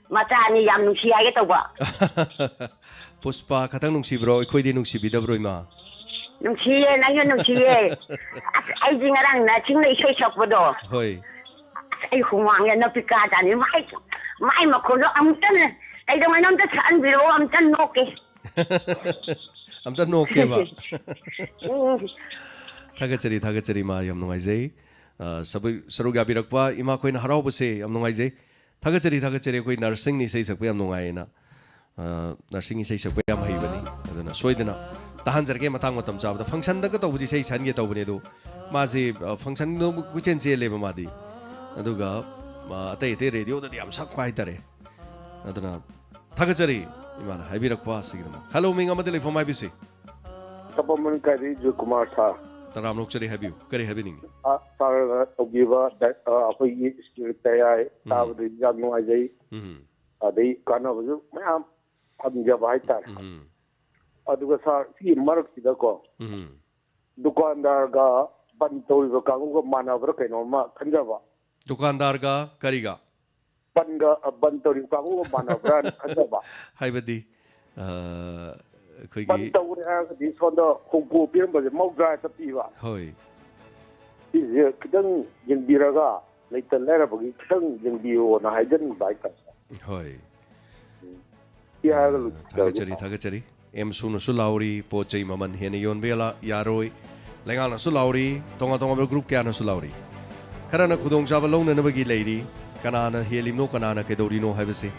ꯃꯆꯥꯅꯤ, ꯌꯥꯝ ꯅꯨꯡꯁꯤ ꯍꯥꯏꯒꯦ ꯇꯧꯕ꯫ ꯄꯨꯁꯄꯥ ꯈꯛꯇꯪ ꯅꯨꯡꯁꯤꯕ꯭ꯔꯣ? ꯑꯩꯈꯣꯏꯗꯤ ꯅꯨꯡꯁꯤꯕꯤꯗꯕ꯭ꯔꯣ, ꯏꯃꯥ? ꯅꯨꯡꯁꯤꯌꯦ, ꯅꯪꯁꯨ ꯅꯨꯡꯁꯤꯌꯦ꯫ ꯑꯁ, ꯑꯩꯗꯤ ꯉꯔꯥꯡ ꯅꯔꯁꯤꯡꯅ ꯏꯁꯩ ꯁꯛꯄꯗꯣ, ꯍꯣꯏ꯫ ꯑꯁ, ꯑꯩ ꯍꯨꯃꯥꯡꯁꯦ ꯅꯞꯄꯤ ꯀꯥꯖꯥꯠꯅꯤ꯫ ꯃꯥꯏ, ꯃꯥꯏ ꯃꯈꯣꯟꯗꯣ ꯑꯃꯨꯛꯇꯅꯦ, ꯀꯩꯗꯧꯉꯩꯅꯣ ꯑꯝꯇ ꯁꯛꯍꯟꯕꯤꯔꯛꯑꯣ, ꯑꯝꯇ ꯅꯣꯛꯀꯦ꯫ ꯑꯝꯇ ꯅꯣꯛꯀꯦꯕ꯫ ꯎꯝ꯫ ꯊꯥꯒꯠꯆꯔꯤ, ꯊꯥꯒꯠꯆꯔꯤ, ꯏꯃꯥ, ꯌꯥꯝ ꯅꯨꯡꯉꯥꯏꯖꯩ꯫ ꯑ, ꯁꯕꯨ-, ꯁꯔꯨꯛ ꯌꯥꯕꯤꯔꯛꯄ ꯏꯃꯥꯈꯣꯏꯅ ꯍꯔꯥꯎꯕꯁꯦ ꯌꯥꯝ ꯅꯨꯡꯉꯥꯏꯖꯩ꯫ ꯊꯥꯒꯠꯆꯔꯤ, ꯊꯥꯒꯠꯆꯔꯤ꯫ ꯑꯩꯈꯣꯏ ꯅꯔꯁꯤꯡꯅ ꯏꯁꯩ ꯁꯛꯄ ꯌꯥꯝ ꯅꯨꯡꯉꯥꯏꯌꯦꯅ꯫ ꯑ, ꯅꯔꯁꯤꯡ ꯏꯁꯩ ꯁꯛꯄ ꯌꯥꯝ ꯍꯩꯕꯅꯤ꯫ ꯑꯗꯨꯅ ꯁꯣꯏꯗꯅ ꯇꯥꯍꯟꯖꯔꯛꯀꯦ ꯃꯇꯥꯡ ꯃꯇꯝ ꯆꯥꯕꯗ꯫ ꯐꯪꯁꯟꯗꯒ ꯇꯧꯕꯁꯦ ꯏꯁꯩ ꯁꯛꯍꯟꯒꯦ ꯇꯧꯕꯅꯦ, ꯑꯗꯣ ꯃꯥꯁꯦ, ꯑ, ꯐꯪꯁꯟꯗꯣ ꯀꯣꯏꯆꯦꯟ ꯆꯦꯜꯂꯦꯕ ꯃꯥꯗꯤ꯫ ꯑꯗꯨꯒ, ꯑ, ꯑꯇꯩ ꯑꯇꯩ ꯔꯦꯗꯤꯑꯣꯗꯗꯤ ꯌꯥꯝ ꯁꯛꯄ ꯍꯥꯏꯇꯥꯔꯦ꯫ ꯑꯗꯨꯅ ꯊꯥꯒꯠꯆꯔꯤ ꯏꯃꯥꯅ ꯍꯥꯏꯕꯤꯔꯛꯄ ꯑꯁꯤꯒꯤꯗꯃꯛ꯫ ꯍꯜꯂꯣ, ꯃꯤꯡ ꯑꯃꯗꯤ ꯂꯩꯐꯝ ꯍꯥꯏꯕꯤꯁꯤ꯫ ꯇꯄꯝ ꯀꯥꯏꯗꯒꯤ ꯖꯣꯏꯀꯨꯃꯥꯔ ꯁꯥꯔ꯫ ꯇꯔꯥꯝꯅ ꯑꯣꯛꯆꯔꯤ, ꯍꯥꯏꯕꯤꯌꯨ꯫ ꯀꯔꯤ ꯍꯥꯏꯕꯤꯅꯤꯡꯉꯤ? ꯑ, ꯁꯥꯔꯅ ꯇꯧꯕꯤꯕ ꯗ-, ꯑ, ꯑꯩꯈꯣꯏꯒꯤ ꯁ꯭ꯀꯤꯜ ꯇꯌꯥꯏ ꯎꯝ꯫ ꯇꯥꯕꯗ ꯌꯥꯝ ꯅꯨꯡꯉꯥꯏꯖꯩ꯫ ꯎꯝ꯫ ꯑꯗꯩ ꯀꯥꯟꯅꯕꯁꯨ ꯃꯌꯥꯝ ꯐꯪꯖꯕ ꯍꯥꯏꯇꯥꯔꯦ꯫ ꯎꯝ꯫ ꯑꯗꯨꯒ ꯁꯥꯔ, ꯁꯤꯒꯤ ꯃꯔꯛꯁꯤꯗꯀꯣ, ꯎꯝ꯫ ꯗꯨꯀꯥꯟꯗꯥꯔꯒ ꯕꯟ ꯇꯧꯔꯤꯕ ꯀꯥꯡꯕꯨꯒ ꯃꯥꯟꯅꯕ꯭ꯔꯥ ꯀꯩꯅꯣꯝꯃ ꯈꯟꯖꯕ꯫ ꯗꯨꯀꯥꯟꯗꯥꯔꯒ ꯀꯔꯤꯒ? ꯕꯟꯒ ꯕꯟ ꯇꯧꯔꯤꯕ ꯀꯥꯡꯕꯨꯒ ꯃꯥꯟꯅꯕ꯭ꯔꯥꯅ ꯈꯟꯖꯕ꯫ ꯍꯥꯏꯕꯗꯤ ꯕꯟ ꯇꯧꯔꯦ ꯍꯥꯏꯔꯒꯗꯤ ꯁꯣꯝꯗ ꯍꯧꯗꯣꯛꯄꯤꯔꯝꯕꯁꯦ ꯃꯧꯗ꯭ꯔꯥ ꯍꯦꯛꯇ ꯄꯤꯕ꯫ ꯍꯣꯏ꯫ ꯁꯤꯁꯦ ꯈꯤꯇꯪ ꯌꯦꯡꯕꯤꯔꯒ ꯂꯩꯇ ꯂꯥꯏꯔꯕꯒꯤ ꯈꯤꯇꯪ ꯌꯦꯡꯕꯤꯌꯣꯅ ꯍꯥꯏꯖꯅꯤꯡꯕ ꯍꯥꯏꯇꯥꯔꯦ꯫ ꯍꯣꯏ꯫ ꯁꯤ ꯍꯥꯏꯔꯒ ꯊꯥꯒꯠꯆꯔꯤ, ꯊꯥꯒꯠꯆꯔꯤ꯫ ꯑꯦꯝ ꯁꯨꯅꯁꯨ ꯂꯥꯎꯔꯤ, ꯄꯣꯠ ꯆꯩ ꯃꯃꯜ ꯍꯦꯟꯅ ꯌꯣꯟꯕ ꯌꯥꯔꯣꯏ꯫ ꯂꯩꯉꯥꯛꯅꯁꯨ ꯂꯥꯎꯔꯤ, ꯇꯣꯉꯥꯟ ꯇꯣꯉꯥꯟꯕ ꯒ꯭ꯔꯨꯞ ꯀꯌꯥꯅꯁꯨ ꯂꯥꯎꯔꯤ꯫ ꯈꯔꯅ ꯈꯨꯗꯣꯡꯆꯥꯕ ꯂꯧꯅꯅꯕꯒꯤ ꯂꯩꯔꯤ꯫ ꯀꯅꯥꯅ ꯍꯦꯜꯂꯤꯕꯅꯣ, ꯀꯅꯥꯅ ꯀꯩꯗꯧꯔꯤꯅꯣ ꯍꯥꯏꯕꯁꯤ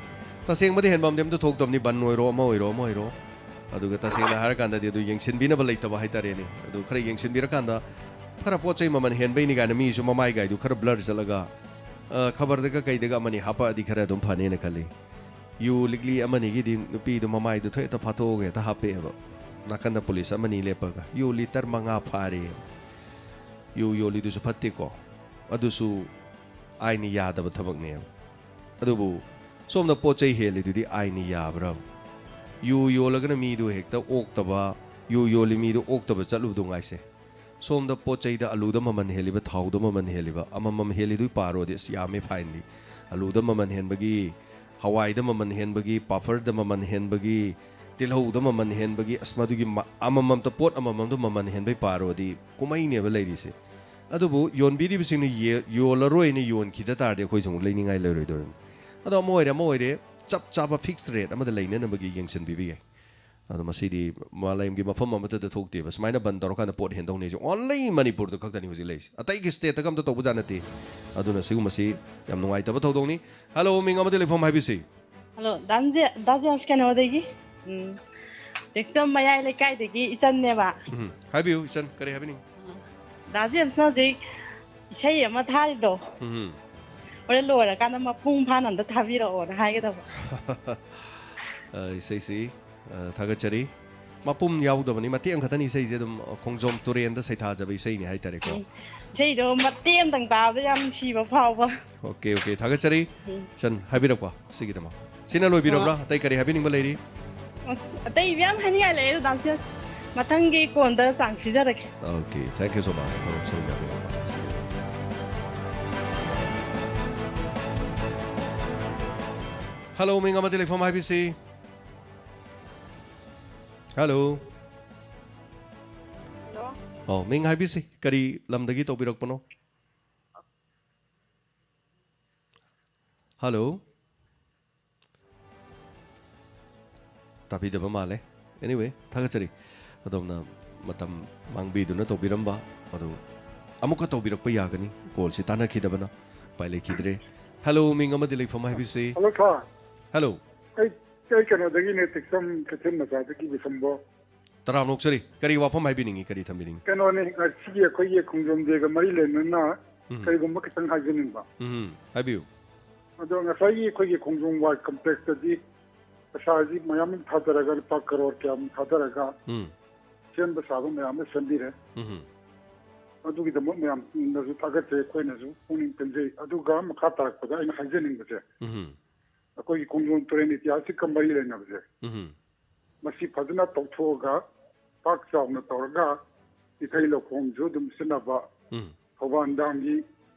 ꯇꯁꯦꯡꯕꯗꯤ ꯍꯦꯟꯕꯝꯗꯤ ꯑꯝꯇ ꯊꯣꯛꯇꯕꯅꯤ, ꯕꯟ ꯑꯣꯏꯔꯣ, ꯑꯃ ꯑꯣꯏꯔꯣ, ꯑꯃ ꯑꯣꯏꯔꯣ꯫ ꯑꯗꯨꯒ ꯇꯁꯦꯡꯅ ꯍꯥꯏꯔꯀꯥꯟꯗꯗꯤ ꯑꯗꯨ ꯌꯦꯡꯁꯤꯟꯕꯤꯅꯕ ꯂꯩꯇꯕ ꯍꯥꯏꯇꯥꯔꯦꯅꯦ꯫ ꯑꯗꯨ ꯈꯔ ꯌꯦꯡꯁꯤꯟꯕꯤꯔꯀꯥꯟꯗ ꯈꯔ ꯄꯣꯠ ꯆꯩ ꯃꯃꯜ ꯍꯦꯟꯕꯩꯅꯤ ꯀꯥꯏꯅ ꯃꯤꯁꯨ ꯃꯃꯥꯏꯒꯥꯏꯗꯨ ꯈꯔ ꯕ꯭ꯂꯔ ꯆꯠꯂꯒ, ꯑ, ꯈꯕꯔꯗꯒ ꯀꯩꯗꯒ ꯑꯃꯅꯤ ꯍꯥꯞꯄꯛꯑꯗꯤ ꯈꯔ ꯑꯗꯨꯝ ꯐꯅꯦꯅ ꯈꯜꯂꯤ꯫ ꯌꯨ ꯂꯤꯛꯂꯤ ꯑꯃꯅꯤꯒꯤꯗꯤ ꯅꯨꯄꯤꯗꯣ ꯃꯃꯥꯏꯗꯨ ꯊꯣꯛ ꯍꯦꯛꯇ ꯐꯥꯊꯣꯛꯑꯒ ꯍꯦꯛꯇ ꯍꯥꯞꯄꯛꯑꯦꯕ꯫ ꯅꯥꯀꯟꯗ ꯄꯨꯂꯤꯁ ꯑꯃꯅꯤ ꯂꯦꯞꯄꯒ, "ꯌꯨ ꯂꯤꯇꯔ ꯃꯉꯥ ꯐꯥꯔꯦ꯫ ꯌꯨ ꯌꯣꯜꯂꯤꯗꯨꯁꯨ ꯐꯠꯇꯦꯀꯣ, ꯑꯗꯨꯁꯨ ꯑꯥꯏꯟꯅ ꯌꯥꯗꯕ ꯊꯕꯛꯅꯦꯕ꯫ ꯑꯗꯨꯕꯨ ꯁꯣꯝꯗ ꯄꯣꯠ ꯆꯩ ꯍꯦꯜꯂꯤꯗꯨꯗꯤ ꯑꯥꯏꯟꯅ ꯌꯥꯕ꯭ꯔꯕ? ꯌꯨ ꯌꯣꯜꯂꯒꯅ ꯃꯤꯗꯨ ꯍꯦꯛꯇ ꯑꯣꯛꯇꯕ, ꯌꯨ ꯌꯣꯜꯂꯤ ꯃꯤꯗꯨ ꯑꯣꯛꯇꯕ ꯆꯠꯂꯨꯕꯗꯨ ꯉꯥꯏꯁꯦ꯫ ꯁꯣꯝꯗ ꯄꯣꯠ ꯆꯩꯗ ꯑꯂꯨꯗ ꯃꯃꯜ ꯍꯦꯜꯂꯤꯕ, ꯊꯥꯎꯗ ꯃꯃꯜ ꯍꯦꯜꯂꯤꯕ, ꯑꯃꯃꯝ ꯍꯦꯜꯂꯤꯗꯨꯒꯤ ꯄꯥꯔꯣꯗꯤ ꯑꯁ ꯌꯥꯝꯃꯦ ꯐꯥꯏꯟꯗꯤ꯫ ꯑꯂꯨꯗ ꯃꯃꯜ ꯍꯦꯟꯕꯒꯤ, ꯍꯋꯥꯏꯗ ꯃꯃꯜ ꯍꯦꯟꯕꯒꯤ, ꯄꯥꯐꯔꯗ ꯃꯃꯜ ꯍꯦꯟꯕꯒꯤ, ꯇꯤꯜꯍꯧꯗ ꯃꯃꯜ ꯍꯦꯟꯕꯒꯤ, ꯑꯁ ꯃꯗꯨꯒꯤ ꯃ-, ꯑꯃꯃꯝꯇ ꯄꯣꯠ ꯑꯃꯃꯝꯗ ꯃꯃꯜ ꯍꯦꯟꯕꯒꯤ ꯄꯥꯔꯣꯗꯤ ꯀꯨꯝꯍꯩꯅꯦꯕ ꯂꯩꯔꯤꯁꯦ꯫ ꯑꯗꯨꯕꯨ ꯌꯣꯟꯕꯤꯔꯤꯕꯁꯤꯡꯅ ꯌꯦ-, ꯌꯣꯜꯂꯔꯣꯏꯅ ꯌꯣꯟꯈꯤꯗ ꯇꯥꯔꯗꯤ ꯑꯩꯈꯣꯏꯁꯨ ꯑꯃꯨꯛ ꯂꯩꯅꯤꯡꯉꯥꯏ ꯂꯩꯔꯣꯏꯗꯧꯔꯤꯕꯅꯤ꯫ ꯑꯗꯣ ꯑꯃ ꯑꯣꯏꯔꯦ ꯑꯃ ꯑꯣꯏꯔꯦ, ꯆꯞ ꯆꯥꯕ ꯐꯤꯛꯁ ꯔꯦꯠ ꯑꯃꯗ ꯂꯩꯅꯅꯕꯒꯤ ꯌꯦꯡꯁꯤꯟꯕꯤꯕ ꯌꯥꯏ꯫ ꯑꯗꯣ ꯃꯁꯤꯗꯤ ꯃꯥꯂꯦꯝꯒꯤ ꯃꯐꯝ ꯑꯃꯠꯇꯗ ꯊꯣꯛꯇꯦꯕ꯫ ꯁꯨꯃꯥꯏꯅ ꯕꯟ ꯇꯧꯔꯀꯥꯟꯗ ꯄꯣꯠ ꯍꯦꯟꯗꯧꯅꯦꯁꯦ ꯑꯣꯟꯂꯤ ꯃꯅꯤꯄꯨꯔꯗ ꯈꯛꯇꯅꯤ ꯍꯧꯖꯤꯛ ꯂꯩꯔꯤꯁꯦ, ꯑꯇꯩꯒꯤ ꯁ꯭ꯇꯦꯠꯇꯒ ꯑꯝꯇ ꯇꯧꯕ ꯖꯥꯠ ꯅꯠꯇꯦ꯫ ꯑꯗꯨꯅ ꯁꯤꯒꯨꯝꯕꯁꯤ ꯌꯥꯝ ꯅꯨꯡꯉꯥꯏꯇꯕ ꯊꯧꯗꯣꯛꯅꯤ꯫ ꯍꯜꯂꯣ, ꯃꯤꯡ ꯑꯃꯗꯤ ꯂꯩꯐꯝ ꯍꯥꯏꯕꯤꯁꯤ꯫ ꯍꯜꯂꯣ, ꯗꯥ ꯖꯦ-, ꯗꯥ ꯖꯦꯝꯁ ꯀꯩꯅꯣꯗꯒꯤ, ꯎꯝ, ꯇꯦꯛꯆꯝ ꯃꯌꯥꯏ ꯂꯩꯀꯥꯏꯗꯒꯤ ꯏꯆꯟꯅꯦꯕ꯫ ꯎꯝ, ꯍꯥꯏꯕꯤꯌꯨ ꯏꯆꯟ, ꯀꯔꯤ ꯍꯥꯏꯕꯤꯅꯤꯡ? ꯗꯥ ꯖꯦꯝꯁꯅ ꯍꯧꯖꯤꯛ ꯏꯁꯩ ꯑꯃ ꯊꯥꯔꯤꯗꯣ, ꯎꯝ꯫ ꯍꯣꯔꯦꯟ ꯂꯣꯏꯔꯀꯥꯟꯗ ꯃꯄꯨꯡ ꯐꯥꯅ ꯑꯝꯇ ꯊꯥꯕꯤꯔꯛꯑꯣꯅ ꯍꯥꯏꯒꯗꯕ꯫ ꯑ, ꯏꯁꯩꯁꯤ, ꯑ, ꯊꯥꯒꯠꯆꯔꯤ꯫ ꯃꯄꯨꯝ ꯌꯥꯎꯗꯕꯅꯤ, ꯃꯇꯦꯛ ꯑꯃꯈꯛꯇꯅꯤ ꯏꯁꯩꯁꯦ, ꯑꯗꯨꯝ ꯈꯣꯡꯖꯣꯝ ꯇꯨꯔꯦꯟꯗ ꯁꯩꯊꯥꯖꯕ ꯏꯁꯩꯅꯤ ꯍꯥꯏꯇꯥꯔꯦꯀꯣ꯫ ꯎꯝ, ꯏꯁꯩꯗꯣ ꯃꯇꯦꯛ ꯑꯃꯇꯪ ꯇꯥꯕꯗ ꯌꯥꯝ ꯅꯨꯡꯁꯤꯕ ꯐꯥꯎꯕ꯫ ꯑꯣꯀꯦ, ꯑꯣꯀꯦ, ꯊꯥꯒꯠꯆꯔꯤ꯫ ꯎꯝ꯫ ꯏꯆꯟ, ꯍꯥꯏꯕꯤꯔꯛꯄ ꯁꯤꯒꯤꯗꯃꯛ꯫ ꯁꯤꯅ ꯂꯣꯏꯕꯤꯔꯕ꯭ꯔꯥ? ꯑ, ꯑꯇꯩ ꯀꯔꯤ ꯍꯥꯏꯕꯤꯅꯤꯡꯕ ꯂꯩꯔꯤ? ꯑꯁ, ꯑꯇꯩ ꯃꯌꯥꯝ ꯍꯥꯏꯅꯤꯡꯉꯥꯏ ꯂꯩꯔꯦ, ꯗꯥ ꯖꯦꯝꯁ꯫ ꯃꯊꯪꯒꯤ ꯀꯣꯟꯗ ꯆꯥꯟꯁ ꯄꯤꯖꯔꯒꯦ꯫ Okay, thank you so much꯫ ꯊꯕꯛ ꯁꯔꯨꯛ ꯌꯥꯕꯤꯔꯕ꯫ ꯍꯜꯂꯣ, ꯃꯤꯡ ꯑꯃꯗꯤ ꯂꯩꯐꯝ ꯍꯥꯏꯕꯤꯁꯤ꯫ ꯍꯜꯂꯣ꯫ ꯍꯜꯂꯣ꯫ ꯑꯣ, ꯃꯤꯡ ꯍꯥꯏꯕꯤꯁꯤ, ꯀꯔꯤ ꯂꯝꯗꯒꯤ ꯇꯧꯕꯤꯔꯛꯄꯅꯣ? ꯍꯜꯂꯣ꯫ ꯇꯥꯕꯤꯗꯕ ꯃꯥꯜꯂꯦ꯫ Anyway, ꯊꯥꯒꯠꯆꯔꯤ ꯑꯗꯣꯝꯅ ꯃꯇꯝ ꯃꯥꯡꯕꯤꯗꯨꯅ ꯇꯧꯕꯤꯔꯝꯕ꯫ ꯑꯗꯨ ꯑꯃꯨꯛꯀ ꯇꯧꯕꯤꯔꯛꯄ ꯌꯥꯒꯅꯤ꯫ ꯀꯣꯜꯁꯤ ꯇꯥꯟꯅꯈꯤꯗꯕꯅ ꯎꯄꯥꯏ ꯂꯩꯈꯤꯗ꯭ꯔꯦ꯫ ꯍꯜꯂꯣ, ꯃꯤꯡ ꯑꯃꯗꯤ ꯂꯩꯐꯝ ꯍꯥꯏꯕꯤꯁꯤ꯫ ꯍꯜꯂꯣ ꯁꯥꯔ꯫ ꯍꯜꯂꯣ꯫ ꯑꯩ ꯑꯩ ꯀꯩꯅꯣꯗꯒꯤꯅꯦ, ꯇꯦꯛꯆꯝ ꯀꯩꯊꯦꯜ ꯃꯆꯥꯗꯒꯤ ꯕꯤꯁꯝꯕꯣ꯫ ꯇꯔꯥꯝꯅ ꯑꯣꯛꯆꯔꯤ꯫ ꯀꯔꯤ ꯋꯥꯐꯝ ꯍꯥꯏꯕꯤꯅꯤꯡꯉꯤ, ꯀꯔꯤ ꯊꯝꯕꯤꯅꯤꯡꯉꯤ? ꯀꯩꯅꯣꯅꯦ, ꯉꯁꯤꯒꯤ ꯑꯩꯈꯣꯏꯒꯤ ꯈꯣꯡꯖꯣꯝ ꯗꯦꯒ ꯃꯔꯤ ꯂꯩꯅꯅ ꯎꯝ꯫ ꯀꯔꯤꯒꯨꯝꯕ ꯈꯤꯇꯪ ꯍꯥꯏꯖꯅꯤꯡꯕ꯫ ꯎꯝ, ꯍꯥꯏꯕꯤꯌꯨ꯫ ꯑꯗꯣ ꯉꯁꯥꯏꯒꯤ ꯑꯩꯈꯣꯏꯒꯤ ꯈꯣꯡꯖꯣꯝ ꯋꯥꯔ ꯀꯝꯄ꯭ꯂꯦꯛꯁꯇꯗꯤ ꯄꯩꯁꯥꯁꯤ ꯃꯌꯥꯝ ꯑꯃ ꯊꯥꯗꯔꯒ, ꯂꯨꯄꯥ ꯀꯔꯣꯔ ꯀꯌꯥꯃꯨꯛ ꯊꯥꯗꯔꯒ ꯎꯝ, ꯁꯦꯝꯕ ꯁꯥꯕ ꯃꯌꯥꯝ ꯑꯃ ꯁꯦꯝꯕꯤꯔꯦ꯫ ꯎꯝ, ꯑꯗꯨꯒꯤꯗꯃꯛ ꯃꯌꯥꯝꯅꯁꯨ ꯊꯥꯒꯠꯆꯩ, ꯑꯩꯈꯣꯏꯅꯁꯨ ꯄꯨꯛꯅꯤꯡ ꯄꯦꯟꯖꯩ꯫ ꯑꯗꯨꯒ ꯃꯈꯥ ꯇꯥꯔꯛꯄꯗ ꯑꯩꯅ ꯍꯥꯏꯖꯅꯤꯡꯕꯁꯦ, ꯎꯝ, ꯑꯩꯈꯣꯏꯒꯤ ꯈꯣꯡꯖꯣꯝ ꯇꯨꯔꯦꯜ ꯏꯇꯤꯍꯥꯁꯀ ꯃꯔꯤ ꯂꯩꯅꯕꯁꯦ, ꯎꯝ, ꯃꯁꯤ ꯐꯖꯅ ꯇꯧꯊꯣꯛꯑꯒ ꯄꯥꯛ ꯆꯥꯎꯅ ꯇꯧꯔꯒ ꯏꯊꯩ ꯂꯧꯈꯣꯡꯁꯨ ꯑꯗꯨꯝ ꯁꯤꯖꯤꯟꯅꯕ, ꯎꯝ, ꯊꯧꯕꯥꯜ ꯗꯥꯝꯒꯤ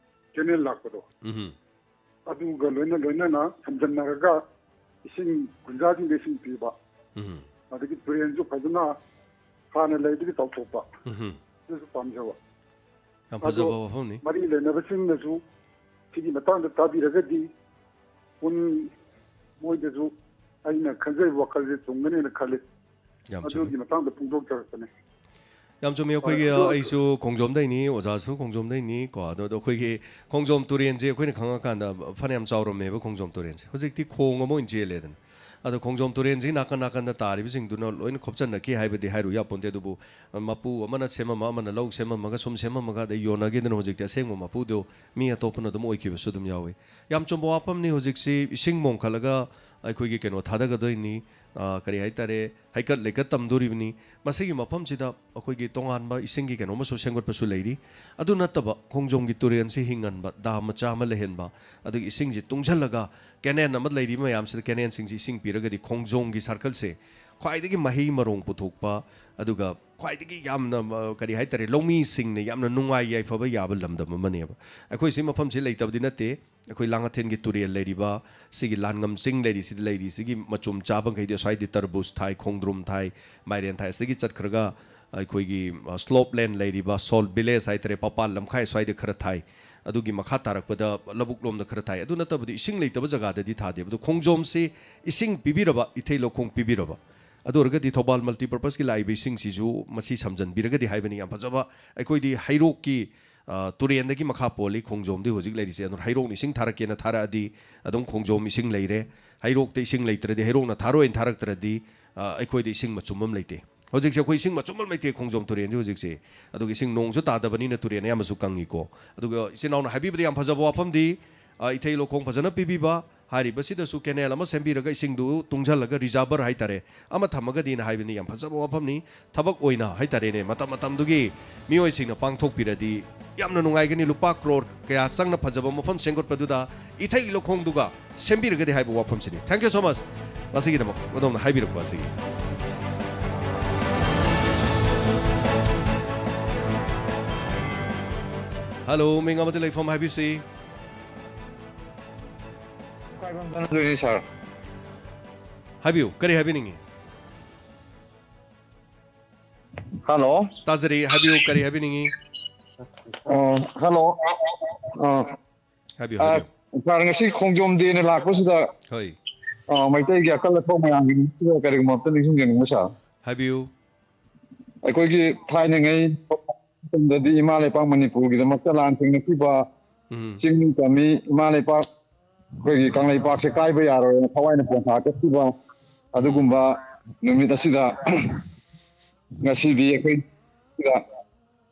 ꯀꯦꯅꯦꯜ ꯂꯥꯛꯄꯗꯣ, ꯎꯝ, ꯑꯗꯨꯒ ꯂꯣꯏꯅ ꯂꯣꯏꯅꯅ ꯁꯝꯖꯟꯅꯔꯒ ꯏꯁꯤꯡ ꯒꯨꯟꯖꯥꯁꯤꯡꯗ ꯏꯁꯤꯡ ꯄꯤꯕ, ꯎꯝ, ꯑꯗꯒꯤ ꯇꯨꯔꯦꯜꯁꯨ ꯐꯖꯅ ꯍꯥꯟꯅ ꯂꯩꯕꯒꯤ ꯇꯧꯊꯣꯛꯄ, ꯎꯝ꯫ ꯑꯗꯨꯁꯨ ꯄꯥꯝꯖꯕ꯫ ꯌꯥꯝ ꯐꯖꯕ ꯑꯗꯣ ꯋꯥꯐꯝꯅꯤ꯫ ꯃꯔꯤ ꯂꯩꯅꯕꯁꯤꯡꯅꯁꯨ ꯁꯤꯒꯤ ꯃꯇꯥꯡꯗ ꯇꯥꯕꯤꯔꯒꯗꯤ ꯄꯨꯟ ꯃꯣꯏꯗꯁꯨ ꯑꯩꯅ ꯈꯟꯖꯔꯤꯕ ꯋꯥꯈꯜꯁꯦ ꯆꯨꯝꯒꯅꯦꯅ ꯈꯜꯂꯤ꯫ ꯌꯥꯝ ꯆꯨꯝꯃꯤ꯫ ꯑꯗꯨꯒꯤ ꯃꯇꯥꯡꯗ ꯐꯣꯡꯗꯣꯛꯆꯔꯛꯄꯅꯦ꯫ ꯌꯥꯝ ꯆꯨꯝꯃꯤ꯫ ꯑꯩꯈꯣꯏꯒꯤ ꯍꯣꯏ, ꯑꯗꯨ ꯑꯩꯁꯨ ꯈꯣꯡꯖꯣꯝꯗꯩꯅꯤ, ꯑꯣꯖꯥꯁꯨ ꯈꯣꯡꯖꯣꯝꯗꯩꯅꯤ ꯀꯣ꯫ ꯑꯗꯣ, ꯑꯗꯣ ꯑꯩꯈꯣꯏꯒꯤ ꯈꯣꯡꯖꯣꯝ ꯇꯨꯔꯦꯜꯁꯦ ꯑꯩꯈꯣꯏꯅ ꯈꯪꯉꯀꯥꯟꯗ ꯐꯅꯌꯥꯝ ꯆꯥꯎꯔꯝꯃꯦꯕ ꯈꯣꯡꯖꯣꯝ ꯇꯨꯔꯦꯜꯁꯦ꯫ ꯍꯧꯖꯤꯛꯇꯤ ꯈꯣꯡ ꯑꯃ ꯑꯣꯏꯅ ꯆꯦꯜꯂꯦꯗꯅ꯫ ꯑꯗꯣ ꯈꯣꯡꯖꯣꯝ ꯇꯨꯔꯦꯜꯁꯤ ꯅꯥꯀꯟ ꯅꯥꯀꯟꯗ ꯇꯥꯔꯤꯕꯁꯤꯡꯗꯨꯅ ꯂꯣꯏꯅ ꯈꯣꯞꯆꯟꯅꯈꯤ ꯍꯥꯏꯕꯗꯤ ꯍꯥꯏꯔꯨ ꯌꯥꯄꯣꯟꯇꯦ꯫ ꯑꯗꯨꯕꯨ ꯃꯄꯨ ꯑꯃꯅ ꯁꯦꯝꯃꯝꯕ, ꯑꯃꯅ ꯂꯧ ꯁꯦꯝꯃꯝꯃꯒ ꯁꯨꯝ ꯁꯦꯝꯃꯝꯃꯒ ꯑꯗꯩ ꯌꯣꯟꯅꯈꯤꯗꯅ ꯍꯧꯖꯤꯛꯇꯤ ꯑꯁꯦꯡꯕ ꯃꯄꯨꯗꯣ ꯃꯤ ꯑꯇꯣꯞꯄꯅ ꯑꯗꯨꯝ ꯑꯣꯏꯈꯤꯕꯁꯨ ꯑꯗꯨꯝ ꯌꯥꯎꯏ꯫ ꯌꯥꯝ ꯆꯨꯝꯕ ꯋꯥꯐꯝꯅꯤ꯫ ꯍꯧꯖꯤꯛꯁꯤ ꯏꯁꯤꯡ ꯃꯣꯡꯈꯠꯂꯒ ꯑꯩꯈꯣꯏꯒꯤ ꯀꯩꯅꯣ ꯊꯥꯗꯒꯗꯣꯏꯅꯤ, ꯑ, ꯀꯔꯤ ꯍꯥꯏꯇꯥꯔꯦ, ꯍꯩꯀꯠ ꯂꯩꯀꯠ ꯇꯝꯗꯣꯔꯤꯕꯅꯤ꯫ ꯃꯁꯤꯒꯤ ꯃꯐꯝꯁꯤꯗ ꯑꯩꯈꯣꯏꯒꯤ ꯇꯣꯉꯥꯟꯕ ꯏꯁꯤꯡꯒꯤ ꯀꯩꯅꯣ ꯑꯃꯁꯨ ꯁꯦꯝꯒꯠꯄꯁꯨ ꯂꯩꯔꯤ꯫ ꯑꯗꯨ ꯅꯠꯇꯕ ꯈꯣꯡꯖꯣꯝꯒꯤ ꯇꯨꯔꯦꯜꯁꯤ ꯍꯤꯡꯍꯟꯕ, ꯗꯥꯝ ꯃꯆꯥ ꯑꯃ ꯂꯩꯍꯟꯕ, ꯑꯗꯒꯤ ꯏꯁꯤꯡꯁꯤ ꯇꯨꯡꯁꯤꯜꯂꯒ ꯀꯦꯅꯦꯜ ꯑꯃ ꯂꯩꯔꯤꯕ ꯃꯌꯥꯝꯁꯤꯗ ꯀꯦꯅꯦꯜꯁꯤꯡꯁꯤ ꯏꯁꯤꯡ ꯄꯤꯔꯒꯗꯤ ꯈꯣꯡꯖꯣꯝꯒꯤ ꯁꯥꯔꯀꯜꯁꯦ ꯈ꯭ꯋꯥꯏꯗꯒꯤ ꯃꯍꯩ ꯃꯔꯣꯡ ꯄꯨꯊꯣꯛꯄ, ꯑꯗꯨꯒ ꯈ꯭ꯋꯥꯏꯗꯒꯤ ꯌꯥꯝꯅ, ꯑ, ꯀꯔꯤ ꯍꯥꯏꯇꯥꯔꯦ, ꯂꯧꯃꯤꯁꯤꯡꯅ ꯌꯥꯝꯅ ꯅꯨꯡꯉꯥꯏ ꯌꯥꯏꯐꯕ ꯌꯥꯕ ꯂꯝꯗꯝ ꯑꯃꯅꯦꯕ꯫ ꯑꯩꯈꯣꯏ ꯁꯤ ꯃꯐꯝꯁꯤ ꯂꯩꯇꯕꯗꯤ ꯅꯠꯇꯦ꯫ ꯑꯩꯈꯣꯏ ꯂꯥꯡꯉꯊꯦꯟꯒꯤ ꯇꯨꯔꯦꯜ ꯂꯩꯔꯤꯕ, ꯁꯤꯒꯤ ꯂꯥꯟꯉꯝ ꯆꯤꯡ ꯂꯩꯔꯤꯁꯤꯗ ꯂꯩꯔꯤꯁꯤꯒꯤ ꯃꯆꯨꯝ ꯆꯥꯕꯈꯩꯗꯤ ꯑꯁ꯭ꯋꯥꯏꯗꯤ ꯇꯔꯕꯨꯖ ꯊꯥꯏ, ꯈꯣꯡꯗ꯭ꯔꯨꯝ ꯊꯥꯏ, ꯃꯥꯏꯔꯦꯟ ꯊꯥꯏ꯫ ꯑꯁꯤꯗꯒꯤ ꯆꯠꯈ꯭ꯔꯒ ꯑꯩꯈꯣꯏꯒꯤ, ꯑ, ꯁ꯭ꯂꯣꯞ ꯂꯦꯟ ꯂꯩꯔꯤꯕ, ꯁꯣꯜ ꯚꯤꯂꯦꯖ ꯍꯥꯏꯇꯥꯔꯦ, ꯄꯄꯥꯟ ꯂꯝꯈꯥꯏ ꯑꯁ꯭ꯋꯥꯏꯗ ꯈꯔ ꯊꯥꯏ꯫ ꯑꯗꯨꯒꯤ ꯃꯈꯥ ꯇꯥꯔꯛꯄꯗ ꯂꯧꯕꯨꯛ ꯂꯣꯝꯗ ꯈꯔ ꯊꯥꯏ꯫ ꯑꯗꯨ ꯅꯠꯇꯕꯗꯤ ꯏꯁꯤꯡ ꯂꯩꯇꯕ ꯖꯒꯥꯗꯗꯤ ꯊꯥꯗꯦꯕ꯫ ꯑꯗꯨ ꯈꯣꯡꯖꯣꯝꯁꯤ ꯏꯁꯤꯡ ꯄꯤꯕꯤꯔꯕ, ꯏꯊꯩ ꯂꯧꯈꯣꯡ ꯄꯤꯕꯤꯔꯕ, ꯑꯗꯨ ꯑꯣꯏꯔꯒꯗꯤ ꯊꯧꯕꯥꯜ ꯃꯜꯇꯤꯄꯔꯄꯁꯀꯤ ꯂꯥꯛꯏꯕ ꯏꯁꯤꯡꯁꯤꯁꯨ ꯃꯁꯤ ꯁꯝꯖꯟꯕꯤꯔꯒꯗꯤ ꯍꯥꯏꯕꯅꯤ꯫ ꯌꯥꯝ ꯐꯖꯕ ꯑꯩꯈꯣꯏꯗꯤ ꯍꯩꯔꯣꯛꯀꯤ, ꯑ, ꯇꯨꯔꯦꯟꯗꯒꯤ ꯃꯈꯥ ꯄꯣꯜꯂꯤ ꯈꯣꯡꯖꯣꯝꯗꯤ ꯍꯧꯖꯤꯛ ꯂꯩꯔꯤꯁꯦ꯫ ꯑꯗꯨꯅ ꯍꯩꯔꯣꯛꯅ ꯏꯁꯤꯡ ꯊꯥꯔꯛꯀꯦꯅ ꯊꯥꯔꯛꯑꯗꯤ ꯑꯗꯨꯝ ꯈꯣꯡꯖꯣꯝ ꯏꯁꯤꯡ ꯂꯩꯔꯦ꯫ ꯍꯩꯔꯣꯛꯇ ꯏꯁꯤꯡ ꯂꯩꯇ꯭ꯔꯗꯤ, ꯍꯩꯔꯣꯛꯅ ꯊꯥꯔꯣꯏꯅ ꯊꯥꯔꯛꯇ꯭ꯔꯗꯤ, ꯑ, ꯑꯩꯈꯣꯏꯗ ꯏꯁꯤꯡ ꯃꯆꯨꯝ ꯑꯃ ꯂꯩꯇꯦ꯫ ꯍꯧꯖꯤꯛꯁꯦ ꯑꯩꯈꯣꯏ ꯏꯁꯤꯡ ꯃꯆꯨꯝ ꯑꯃ ꯂꯩꯇꯦ ꯈꯣꯡꯖꯣꯝ ꯇꯨꯔꯦꯟꯁꯦ ꯍꯧꯖꯤꯛꯁꯦ꯫ ꯑꯗꯨꯒ ꯏꯁꯤꯡ ꯅꯣꯡꯁꯨ ꯇꯥꯗꯕꯅꯤꯅ ꯇꯨꯔꯦꯟ ꯑꯌꯥꯝꯕꯁꯨ ꯀꯪꯉꯤꯀꯣ꯫ ꯑꯗꯨꯒ ꯏꯆꯤꯟ ꯏꯅꯥꯎꯅ ꯍꯥꯏꯕꯤꯕꯗ ꯌꯥꯝ ꯐꯖꯕ ꯋꯥꯐꯝꯗꯤ, ꯑ, ꯏꯊꯩ ꯂꯧꯈꯣꯡ ꯐꯖꯅ ꯄꯤꯕꯤꯕ, ꯍꯥꯏꯔꯤꯕꯁꯤꯗꯁꯨ ꯀꯦꯅꯦꯜ ꯑꯃ ꯁꯦꯝꯕꯤꯔꯒ ꯏꯁꯤꯡꯗꯨ ꯇꯨꯡꯁꯤꯜꯂꯒ ꯔꯤꯖꯥꯔꯚꯔ ꯍꯥꯏꯇꯥꯔꯦ, ꯑꯃ ꯊꯝꯃꯒꯗꯤꯅ ꯍꯥꯏꯕꯅꯤ꯫ ꯌꯥꯝ ꯐꯖꯕ ꯋꯥꯐꯝꯅꯤ꯫ ꯊꯕꯛ ꯑꯣꯏꯅ ꯍꯥꯏꯇꯥꯔꯦꯅꯦ, ꯃꯇꯝ ꯃꯇꯝꯗꯨꯒꯤ ꯃꯤꯑꯣꯏꯁꯤꯡꯅ ꯄꯥꯡꯊꯣꯛꯄꯤꯔꯗꯤ ꯌꯥꯝꯅ ꯅꯨꯡꯉꯥꯏꯒꯅꯤ꯫ ꯂꯨꯄꯥ ꯀ꯭ꯔꯣꯔ ꯀꯌꯥ ꯆꯪꯅ ꯐꯖꯕ ꯃꯐꯝ ꯁꯦꯝꯒꯠꯄꯗꯨꯗ ꯏꯊꯩ ꯂꯧꯈꯣꯡꯗꯨꯒ ꯁꯦꯝꯕꯤꯔꯒꯗꯤ ꯍꯥꯏꯕ ꯋꯥꯐꯝꯁꯤꯅꯤ꯫ Thank you so much꯫ ꯃꯁꯤꯒꯤꯗꯃꯛ ꯑꯗꯣꯝꯅ ꯍꯥꯏꯕꯤꯔꯛꯄ ꯑꯁꯤꯒꯤ꯫ ꯍꯜꯂꯣ, ꯃꯤꯡ ꯑꯃꯗꯤ ꯂꯩꯐꯝ ꯍꯥꯏꯕꯤꯁꯤ꯫ ꯀꯥꯏꯕꯝ ꯆꯪꯗꯣꯏꯅꯤ, ꯁꯥꯔ꯫ ꯍꯥꯏꯕꯤꯌꯨ, ꯀꯔꯤ ꯍꯥꯏꯕꯤꯅꯤꯡꯉꯤ? ꯍꯜꯂꯣ꯫ ꯇꯥꯖꯔꯤ, ꯍꯥꯏꯕꯤꯌꯨ, ꯀꯔꯤ ꯍꯥꯏꯕꯤꯅꯤꯡꯉꯤ? ꯑꯣ, ꯍꯜꯂꯣ꯫ ꯑ, ꯍꯥꯏꯕꯤꯌꯨ, ꯑ, ꯍꯥꯏꯕꯤꯌꯨ꯫ ꯁꯥꯔ, ꯉꯁꯤ ꯈꯣꯡꯖꯣꯝ ꯗꯦꯅ ꯂꯥꯛꯄꯁꯤꯗ, ꯍꯣꯏ꯫ ꯑ, ꯃꯩꯇꯩꯒꯤ ꯑꯀꯜ ꯑꯊꯧ ꯃꯌꯥꯝꯒꯤ ꯅꯨꯃꯤꯠꯁꯤꯗ ꯀꯔꯤꯒꯨꯝꯕ ꯑꯝꯇ ꯅꯤꯡꯁꯤꯡꯖꯅꯤꯡꯕ, ꯁꯥꯔ꯫ ꯍꯥꯏꯕꯤꯌꯨ꯫ ꯑꯩꯈꯣꯏꯒꯤ ꯊꯥꯏꯅꯉꯩ ꯃꯇꯝꯗꯗꯤ ꯏꯃꯥ ꯂꯩꯄꯥꯛ ꯃꯅꯤꯄꯨꯔꯒꯤꯗꯃꯛꯇ ꯂꯥꯟ ꯊꯦꯡꯅꯈꯤꯕ, ꯎꯝ꯫ ꯆꯤꯡ ꯇꯝꯃꯤ, ꯏꯃꯥ ꯂꯩꯄꯥꯛ, ꯑꯩꯈꯣꯏꯒꯤ ꯀꯪꯂꯩꯄꯥꯛꯁꯦ ꯀꯥꯏꯕ ꯌꯥꯔꯣꯏꯅ ꯊꯋꯥꯏꯅ ꯄꯣꯟꯊꯥ ꯆꯠꯈꯤꯕ, ꯎꯝ꯫ ꯑꯗꯨꯒꯨꯝꯕ ꯅꯨꯃꯤꯠ ꯑꯁꯤꯗ ꯉꯁꯤꯗꯤ ꯑꯩꯈꯣꯏ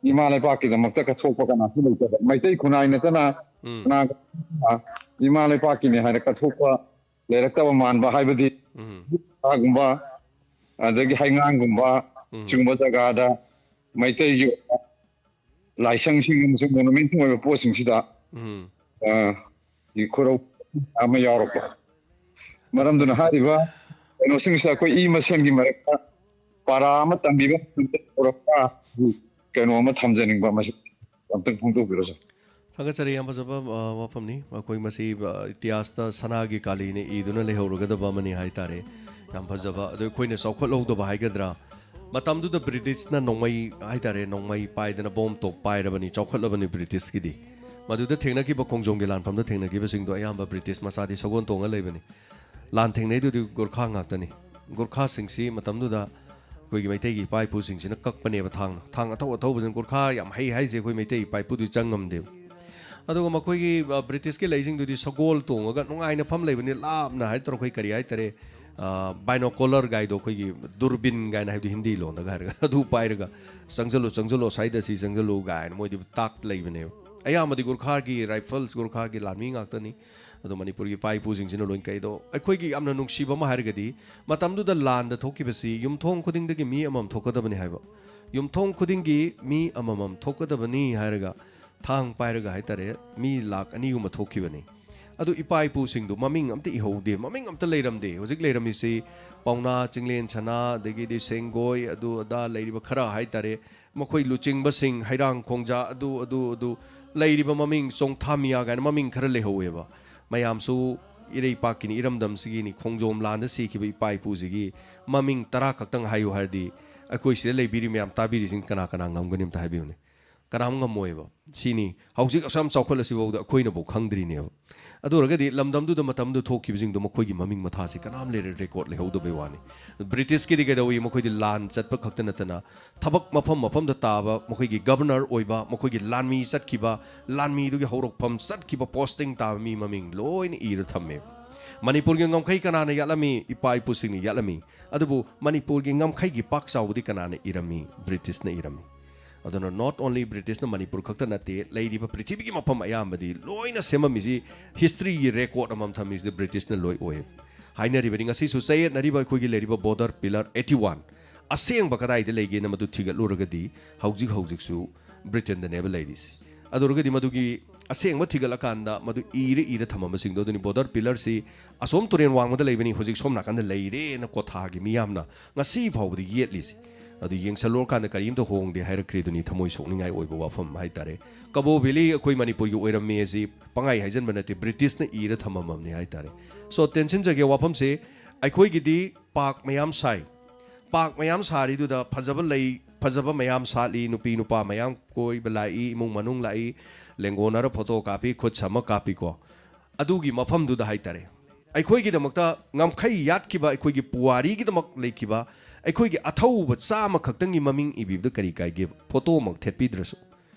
ꯏꯃꯥ ꯂꯩꯄꯥꯛꯀꯤꯗꯃꯛꯇ ꯀꯠꯊꯣꯛꯄ ꯀꯅꯥꯁꯨ ꯂꯩꯇꯕ꯫ ꯃꯩꯇꯩ ꯈꯨꯟꯅꯥꯏ ꯅꯠꯇꯅ ꯎꯝ꯫ ꯀꯅꯥ ꯏꯃꯥ ꯂꯩꯄꯥꯛꯀꯤꯅꯤ ꯍꯥꯏꯅ ꯀꯠꯊꯣꯛꯄ ꯂꯩꯔꯛꯇꯕ ꯃꯥꯟꯕ ꯍꯥꯏꯕꯗꯤ ꯎꯝ꯫ ꯀꯥꯒꯨꯝꯕ, ꯑꯗꯒꯤ ꯍꯩꯉꯥꯡꯒꯨꯝꯕ, ꯎꯝ꯫ ꯁꯤꯒꯨꯝꯕ ꯖꯒꯥꯗ ꯃꯩꯇꯩꯒꯤ ꯑꯣꯏꯕ ꯂꯥꯏꯁꯪꯁꯤꯡ ꯑꯃꯁꯨꯡ ꯃꯣꯅꯨꯃꯦꯟꯁꯤꯡ ꯑꯣꯏꯕ ꯄꯣꯠꯁꯤꯡꯁꯤꯗ, ꯎꯝ꯫ ꯑ, ꯈꯨꯔꯧ ꯑꯃ ꯌꯥꯎꯔꯛꯄ꯫ ꯃꯔꯝꯗꯨꯅ ꯍꯥꯏꯔꯤꯕ ꯀꯩꯅꯣꯁꯤꯡꯁꯤꯗ ꯑꯩꯈꯣꯏ ꯏ ꯃꯁꯦꯟꯒꯤ ꯃꯔꯛꯇ ꯄꯥꯔꯥ ꯑꯃ ꯇꯝꯕꯤꯕ ꯃꯇꯝꯗ ꯇꯧꯔꯛꯄ ꯀꯩꯅꯣ ꯑꯃ ꯊꯝꯖꯅꯤꯡꯕ, ꯃꯁꯤ ꯑꯝꯇꯪ ꯐꯣꯡꯗꯣꯛꯄꯤꯔꯣ, ꯁꯥꯔ꯫ ꯊꯥꯒꯠꯆꯔꯤ, ꯌꯥꯝ ꯐꯖꯕ, ꯑ, ꯋꯥꯐꯝꯅꯤ꯫ ꯑꯩꯈꯣꯏ ꯃꯁꯤ, ꯑ, ꯏꯇꯤꯍꯥꯁꯇ ꯁꯅꯥꯒꯤ ꯀꯥꯂꯤꯅ ꯏꯗꯨꯅ ꯂꯩꯍꯧꯔꯒꯗꯕ ꯑꯃꯅꯤ ꯍꯥꯏ ꯇꯥꯔꯦ꯫ ꯌꯥꯝ ꯐꯖꯕ꯫ ꯑꯗꯣ ꯑꯩꯈꯣꯏꯅ ꯆꯥꯎꯈꯠꯍꯧꯗꯕ ꯍꯥꯏꯒꯗ꯭ꯔꯥ, ꯃꯇꯝꯗꯨꯗ ꯕ꯭ꯔꯤꯇꯤꯁꯅ ꯅꯣꯡꯃꯩ ꯍꯥꯏ ꯇꯥꯔꯦ, ꯅꯣꯡꯃꯩ ꯄꯥꯏꯗꯅ ꯕꯣꯝ ꯇꯣꯞ ꯄꯥꯏꯔꯕꯅꯤ, ꯆꯥꯎꯈꯠꯂꯕꯅꯤ ꯕ꯭ꯔꯤꯇꯤꯁꯀꯤꯗꯤ꯫ ꯃꯗꯨꯗ ꯊꯦꯡꯅꯈꯤꯕ ꯈꯣꯡꯖꯣꯝꯒꯤ ꯂꯥꯟꯐꯝꯗ ꯊꯦꯡꯅꯈꯤꯕꯁꯤꯡꯗꯣ ꯑꯌꯥꯝꯕ ꯕ꯭ꯔꯤꯇꯤꯁ ꯃꯆꯥꯗꯤ ꯁꯒꯣꯜ ꯇꯣꯡꯉ ꯂꯩꯕꯅꯤ꯫ ꯂꯥꯟ ꯊꯦꯡꯅꯩꯗꯨꯗꯤ ꯒꯨꯔꯈꯥ ꯉꯥꯛꯇꯅꯤ꯫ ꯒꯨꯔꯈꯥꯁꯤꯡꯁꯤ ꯃꯇꯝꯗꯨꯗ ꯑꯩꯈꯣꯏꯒꯤ ꯃꯩꯇꯩꯒꯤ ꯏꯄꯥ ꯏꯄꯨꯁꯤꯡꯁꯤꯅ ꯀꯛꯄꯅꯦꯕ ꯊꯥꯡꯅ꯫ ꯊꯥꯡ ꯑꯊꯧ ꯑꯊꯧꯕꯁꯤꯅ, ꯒꯨꯔꯈꯥ ꯌꯥꯝ ꯍꯩ ꯍꯥꯏꯁꯦ ꯑꯩꯈꯣꯏ ꯃꯩꯇꯩ ꯏꯄꯥ ꯏꯄꯨꯗꯨ ꯆꯪ ꯉꯝꯗꯦꯕ꯫ ꯑꯗꯨꯒ ꯃꯈꯣꯏꯒꯤ, ꯑ, ꯕ꯭ꯔꯤꯇꯤꯁꯀꯤ ꯂꯩꯁꯤꯡꯗꯨꯗꯤ ꯁꯒꯣꯜ ꯇꯣꯡꯉꯒ ꯅꯨꯡꯉꯥꯏꯅ ꯐꯝ ꯂꯩꯕꯅꯤ, ꯂꯥꯞꯅ ꯍꯥꯏ ꯇꯧꯔ ꯑꯩꯈꯣꯏ ꯀꯔꯤ ꯍꯥꯏ ꯇꯥꯔꯦ, ꯕꯥꯏꯅꯣꯀꯣꯂꯔ ꯒꯥꯏꯗꯣ, ꯑꯩꯈꯣꯏꯒꯤ ꯗꯨꯔꯕꯤꯟ ꯀꯥꯏꯅ ꯍꯥꯏꯕꯗꯤ ꯍꯤꯟꯗꯤ ꯂꯣꯟꯗꯒ ꯍꯥꯏꯔꯒ ꯑꯗꯨ ꯄꯥꯏꯔꯒ ꯆꯪꯁꯤꯜꯂꯨ, ꯆꯪꯁꯤꯜꯂꯨ, ꯁ꯭ꯋꯥꯏꯗ ꯁꯤ ꯆꯪꯁꯤꯜꯂꯨ ꯀꯥꯏꯅ ꯃꯣꯏꯗꯤ ꯇꯥꯛ ꯂꯩꯕꯅꯦꯕ꯫ ꯑꯌꯥꯝꯕꯗꯤ ꯒꯨꯔꯈꯥꯒꯤ ꯔꯥꯏꯐꯜꯁ, ꯒꯨꯔꯈꯥꯒꯤ ꯂꯥꯟꯃꯤ ꯉꯥꯛꯇꯅꯤ꯫ ꯑꯗꯣ ꯃꯅꯤꯄꯨꯔꯒꯤ ꯏꯄꯥ ꯏꯄꯨꯁꯤꯡꯁꯤꯅ ꯂꯣꯏ ꯀꯩꯗꯣ꯫ ꯑꯩꯈꯣꯏꯒꯤ ꯌꯥꯝꯅ ꯅꯨꯡꯁꯤꯕ ꯑꯃ ꯍꯥꯏꯔꯒꯗꯤ, ꯃꯇꯝꯗꯨꯗ ꯂꯥꯟꯗ ꯊꯣꯛꯈꯤꯕꯁꯤ ꯌꯨꯝꯊꯣꯡ ꯈꯨꯗꯤꯡꯗꯒꯤ ꯃꯤ ꯑꯃꯃꯝ ꯊꯣꯛꯀꯗꯕꯅꯤ ꯍꯥꯏꯕ꯫ ꯌꯨꯝꯊꯣꯡ ꯈꯨꯗꯤꯡꯒꯤ ꯃꯤ ꯑꯃꯃꯝ ꯊꯣꯛꯀꯗꯕꯅꯤ ꯍꯥꯏꯔꯒ ꯊꯥꯡ ꯄꯥꯏꯔꯒ ꯍꯥꯏ ꯇꯥꯔꯦ, ꯃꯤ ꯂꯥꯛ ꯑꯅꯤꯒꯨꯝꯕ ꯊꯣꯛꯈꯤꯕꯅꯤ꯫ ꯑꯗꯨ ꯏꯄꯥ ꯏꯄꯨꯁꯤꯡꯗꯨ ꯃꯃꯤꯡ ꯑꯝꯇ ꯏꯍꯧꯗꯦ, ꯃꯃꯤꯡ ꯑꯝꯇ ꯂꯩꯔꯝꯗꯦ꯫ ꯍꯧꯖꯤꯛ ꯂꯩꯔꯝꯃꯤꯁꯤ ꯄꯥꯎꯅꯥ, ꯆꯤꯡꯂꯦꯟ ꯁꯅꯥ, ꯑꯗꯒꯤꯗꯤ ꯁꯦꯡꯒꯣꯏ, ꯑꯗꯨ ꯑꯗꯥ ꯂꯩꯔꯤꯕ ꯈꯔ ꯍꯥꯏ ꯇꯥꯔꯦ, ꯃꯈꯣꯏ ꯂꯨꯆꯤꯡꯕꯁꯤꯡ, ꯍꯩꯔꯥꯡ ꯈꯣꯡꯖꯥ, ꯑꯗꯨ, ꯑꯗꯨ, ꯑꯗꯨ, ꯂꯩꯔꯤꯕ ꯃꯃꯤꯡ, ꯆꯣꯡꯊꯥꯃꯤꯌꯥ ꯀꯥꯏꯅ ꯃꯃꯤꯡ ꯈꯔ ꯂꯩꯍꯧꯋꯦꯕ꯫ ꯃꯌꯥꯝꯁꯨ ꯏꯔꯩꯄꯥꯛꯀꯤꯅꯤ, ꯏꯔꯝꯗꯝꯁꯤꯒꯤꯅꯤ, ꯈꯣꯡꯖꯣꯝ ꯂꯥꯟꯗ ꯁꯤꯈꯤꯕ ꯏꯄꯥ ꯏꯄꯨꯁꯤꯒꯤ ꯃꯃꯤꯡ ꯇꯔꯥ ꯈꯛꯇꯪ ꯍꯥꯏꯌꯨ ꯍꯥꯏꯔꯗꯤ, ꯑꯩꯈꯣꯏ ꯁꯤꯗ ꯂꯩꯕꯤꯔꯤ ꯃꯌꯥꯝ, ꯇꯥꯕꯤꯔꯤꯁꯤꯡ ꯀꯅꯥ ꯀꯅꯥ ꯉꯝꯒꯅꯤ ꯑꯝꯇ ꯍꯥꯏꯕꯤꯌꯨꯅꯦ꯫ ꯀꯅꯥꯝ ꯉꯝꯃꯣꯏꯕ꯫ ꯁꯤꯅꯤ ꯍꯧꯖꯤꯛ ꯑꯁꯨꯛ ꯌꯥꯝ ꯆꯥꯎꯈꯠꯂꯁꯤꯐꯥꯎꯗ ꯑꯩꯈꯣꯏꯅꯐꯥꯎ ꯈꯪꯗ꯭ꯔꯤꯅꯦꯕ꯫ ꯑꯗꯨ ꯑꯣꯏꯔꯒꯗꯤ ꯂꯝꯗꯝꯗꯨꯗ ꯃꯇꯝꯗꯨꯗ ꯊꯣꯛꯈꯤꯕꯁꯤꯡꯗꯣ ꯃꯈꯣꯏꯒꯤ ꯃꯃꯤꯡ ꯃꯊꯥꯁꯤ ꯀꯅꯥꯝ ꯂꯩꯔꯦ, ꯔꯦꯀꯣꯔꯠ ꯂꯩꯍꯧꯗꯕꯩ ꯋꯥꯅꯤ꯫ ꯕ꯭ꯔꯤꯇꯤꯁꯀꯤꯗꯤ ꯀꯩꯗꯧꯏ? ꯃꯈꯣꯏꯗꯤ ꯂꯥꯟ ꯆꯠꯄ ꯈꯛꯇ ꯅꯠꯇꯅ ꯊꯕꯛ ꯃꯐꯝ ꯃꯐꯝꯗ ꯇꯥꯕ, ꯃꯈꯣꯏꯒꯤ ꯒꯕꯔꯅꯔ ꯑꯣꯏꯕ, ꯃꯈꯣꯏꯒꯤ ꯂꯥꯟꯃꯤ ꯆꯠꯈꯤꯕ, ꯂꯥꯟꯃꯤꯗꯨꯒꯤ ꯍꯧꯔꯛꯐꯝ ꯆꯠꯈꯤꯕ, ꯄꯣꯁꯇꯤꯡ ꯇꯥꯕ ꯃꯤ ꯃꯃꯤꯡ ꯂꯣꯏꯅ ꯏꯔ ꯊꯝꯃꯦ꯫ ꯃꯅꯤꯄꯨꯔꯒꯤ ꯉꯝꯈꯩ ꯀꯅꯥꯅ ꯌꯥꯠꯂꯝꯃꯤ? ꯏꯄꯥ ꯏꯄꯨꯁꯤꯡꯅ ꯌꯥꯠꯂꯝꯃꯤ꯫ ꯑꯗꯨꯕꯨ ꯃꯅꯤꯄꯨꯔꯒꯤ ꯉꯝꯈꯩꯒꯤ ꯄꯥꯛ ꯆꯥꯎꯕꯗꯤ ꯀꯅꯥꯅ ꯏꯔꯝꯃꯤ? ꯕ꯭ꯔꯤꯇꯤꯁꯅ ꯏꯔꯝꯃꯤ꯫ ꯑꯗꯨꯅ not only ꯕ꯭ꯔꯤꯇꯤꯁꯅ ꯃꯅꯤꯄꯨꯔ ꯈꯛꯇ ꯅꯠꯇꯦ, ꯂꯩꯔꯤꯕ ꯄ꯭ꯔꯤꯊꯤꯕꯤꯒꯤ ꯃꯐꯝ ꯑꯌꯥꯝꯕꯗꯤ ꯂꯣꯏꯅ ꯁꯦꯝꯃꯝꯃꯤꯁꯤ, ꯍꯤꯁꯇ꯭ꯔꯤꯒꯤ ꯔꯦꯀꯣꯔꯠ ꯑꯃꯃꯝ ꯊꯝꯃꯤꯁꯤꯗꯤ ꯕ꯭ꯔꯤꯇꯤꯁꯅ ꯂꯣꯏ ꯑꯣꯏ꯫ ꯍꯥꯏꯅꯔꯤꯕꯅꯤ, ꯉꯁꯤꯁꯨ ꯆꯌꯦꯠꯅꯔꯤꯕ ꯑꯩꯈꯣꯏꯒꯤ ꯂꯩꯔꯤꯕ ꯕꯣꯔꯗꯔ ꯄꯤꯂꯔ eighty one ꯑꯁꯦꯡꯕ ꯀꯗꯥꯏꯗ ꯂꯩꯒꯦꯅ ꯃꯗꯨ ꯊꯤꯒꯠꯂꯨꯔꯒꯗꯤ ꯍꯧꯖꯤꯛ ꯍꯧꯖꯤꯛꯁꯨ ꯕ꯭ꯔꯤꯇꯦꯟꯗꯅꯦꯕ ꯂꯩꯔꯤꯁꯤ꯫ ꯑꯗꯨ ꯑꯣꯏꯔꯒꯗꯤ ꯃꯗꯨꯒꯤ ꯑꯁꯦꯡꯕ ꯊꯤꯒꯠꯂꯀꯥꯟꯗ ꯃꯗꯨ ꯏꯔ ꯏꯔ ꯊꯝꯃꯝꯕꯁꯤꯡꯗꯣ ꯑꯗꯨꯅꯤ꯫ ꯕꯣꯔꯗꯔ ꯄꯤꯂꯔꯁꯤ ꯑꯁꯣꯝ ꯇꯨꯔꯦꯟ ꯋꯥꯡꯃꯗ ꯂꯩꯕꯅꯤ, ꯍꯧꯖꯤꯛ ꯁꯣꯝ ꯅꯥꯀꯟꯗ ꯂꯩꯔꯦꯅ ꯀꯣꯊꯥꯒꯤ ꯃꯤꯌꯥꯝꯅ ꯉꯁꯤ ꯐꯥꯎꯕꯗ ꯌꯦꯠꯂꯤꯁꯦ꯫ ꯑꯗꯨ ꯌꯦꯡꯁꯜꯂꯨꯔꯀꯥꯟꯗ ꯀꯔꯤꯝꯇ ꯍꯣꯡꯗꯦ ꯍꯥꯏꯔꯛꯈ꯭ꯔꯤꯗꯨꯅꯤ꯫ ꯊꯃꯣꯏ ꯁꯣꯛꯅꯤꯡꯉꯥꯏ ꯑꯣꯏꯕ ꯋꯥꯐꯝ ꯍꯥꯏꯇꯥꯔꯦ꯫ ꯀꯕꯣ ꯚꯦꯂꯤ ꯑꯩꯈꯣꯏ ꯃꯅꯤꯄꯨꯔꯒꯤ ꯑꯣꯏꯔꯝꯃꯦ ꯑꯁꯤ ꯄꯪꯍꯥꯏ ꯍꯥꯏꯖꯟꯕ ꯅꯠꯇꯦ, ꯕ꯭ꯔꯤꯇꯤꯁꯅ ꯏꯔ ꯊꯝꯃꯝꯃꯕꯅꯤ ꯍꯥꯏꯇꯥꯔꯦ꯫ ꯁꯣ, ꯇꯦꯟꯁꯤꯟꯖꯒꯦ, ꯋꯥꯐꯝꯁꯦ ꯑꯩꯈꯣꯏꯒꯤꯗꯤ ꯄꯥꯛ ꯃꯌꯥꯝ ꯁꯥꯏ꯫ ꯄꯥꯛ ꯃꯌꯥꯝ ꯁꯥꯔꯤꯗꯨꯗ ꯐꯖꯕ ꯂꯩ, ꯐꯖꯕ ꯃꯌꯥꯝ ꯁꯥꯠꯂꯤ, ꯅꯨꯄꯤ ꯅꯨꯄꯥ ꯃꯌꯥꯝ ꯀꯣꯏꯕ ꯂꯥꯛꯏ, ꯏꯃꯨꯡ ꯃꯅꯨꯡ ꯂꯥꯛꯏ, ꯂꯦꯡꯒꯣꯟꯅꯔ ꯐꯣꯇꯣ ꯀꯥꯞꯄꯤ, ꯈꯨꯠ ꯁꯝꯃ ꯀꯥꯞꯄꯤꯀꯣ꯫ ꯑꯗꯨꯒꯤ ꯃꯐꯝꯗꯨꯗ ꯍꯥꯏꯇꯥꯔꯦ, ꯑꯩꯈꯣꯏꯒꯤꯗꯃꯛꯇ ꯉꯝꯈꯩ ꯌꯥꯠꯈꯤꯕ, ꯑꯩꯈꯣꯏꯒꯤ ꯄꯨꯋꯥꯔꯤꯒꯤꯗꯃꯛ ꯂꯩꯈꯤꯕ, ꯑꯩꯈꯣꯏꯒꯤ ꯑꯊꯧꯕ ꯆꯥꯝꯃ ꯈꯛꯇꯪꯒꯤ ꯃꯃꯤꯡ ꯏꯕꯤꯕꯗ ꯀꯔꯤ ꯀꯥꯏꯒꯦ? ꯐꯣꯇꯣꯃꯛ ꯊꯦꯠꯄꯤꯗ꯭ꯔꯁꯨ꯫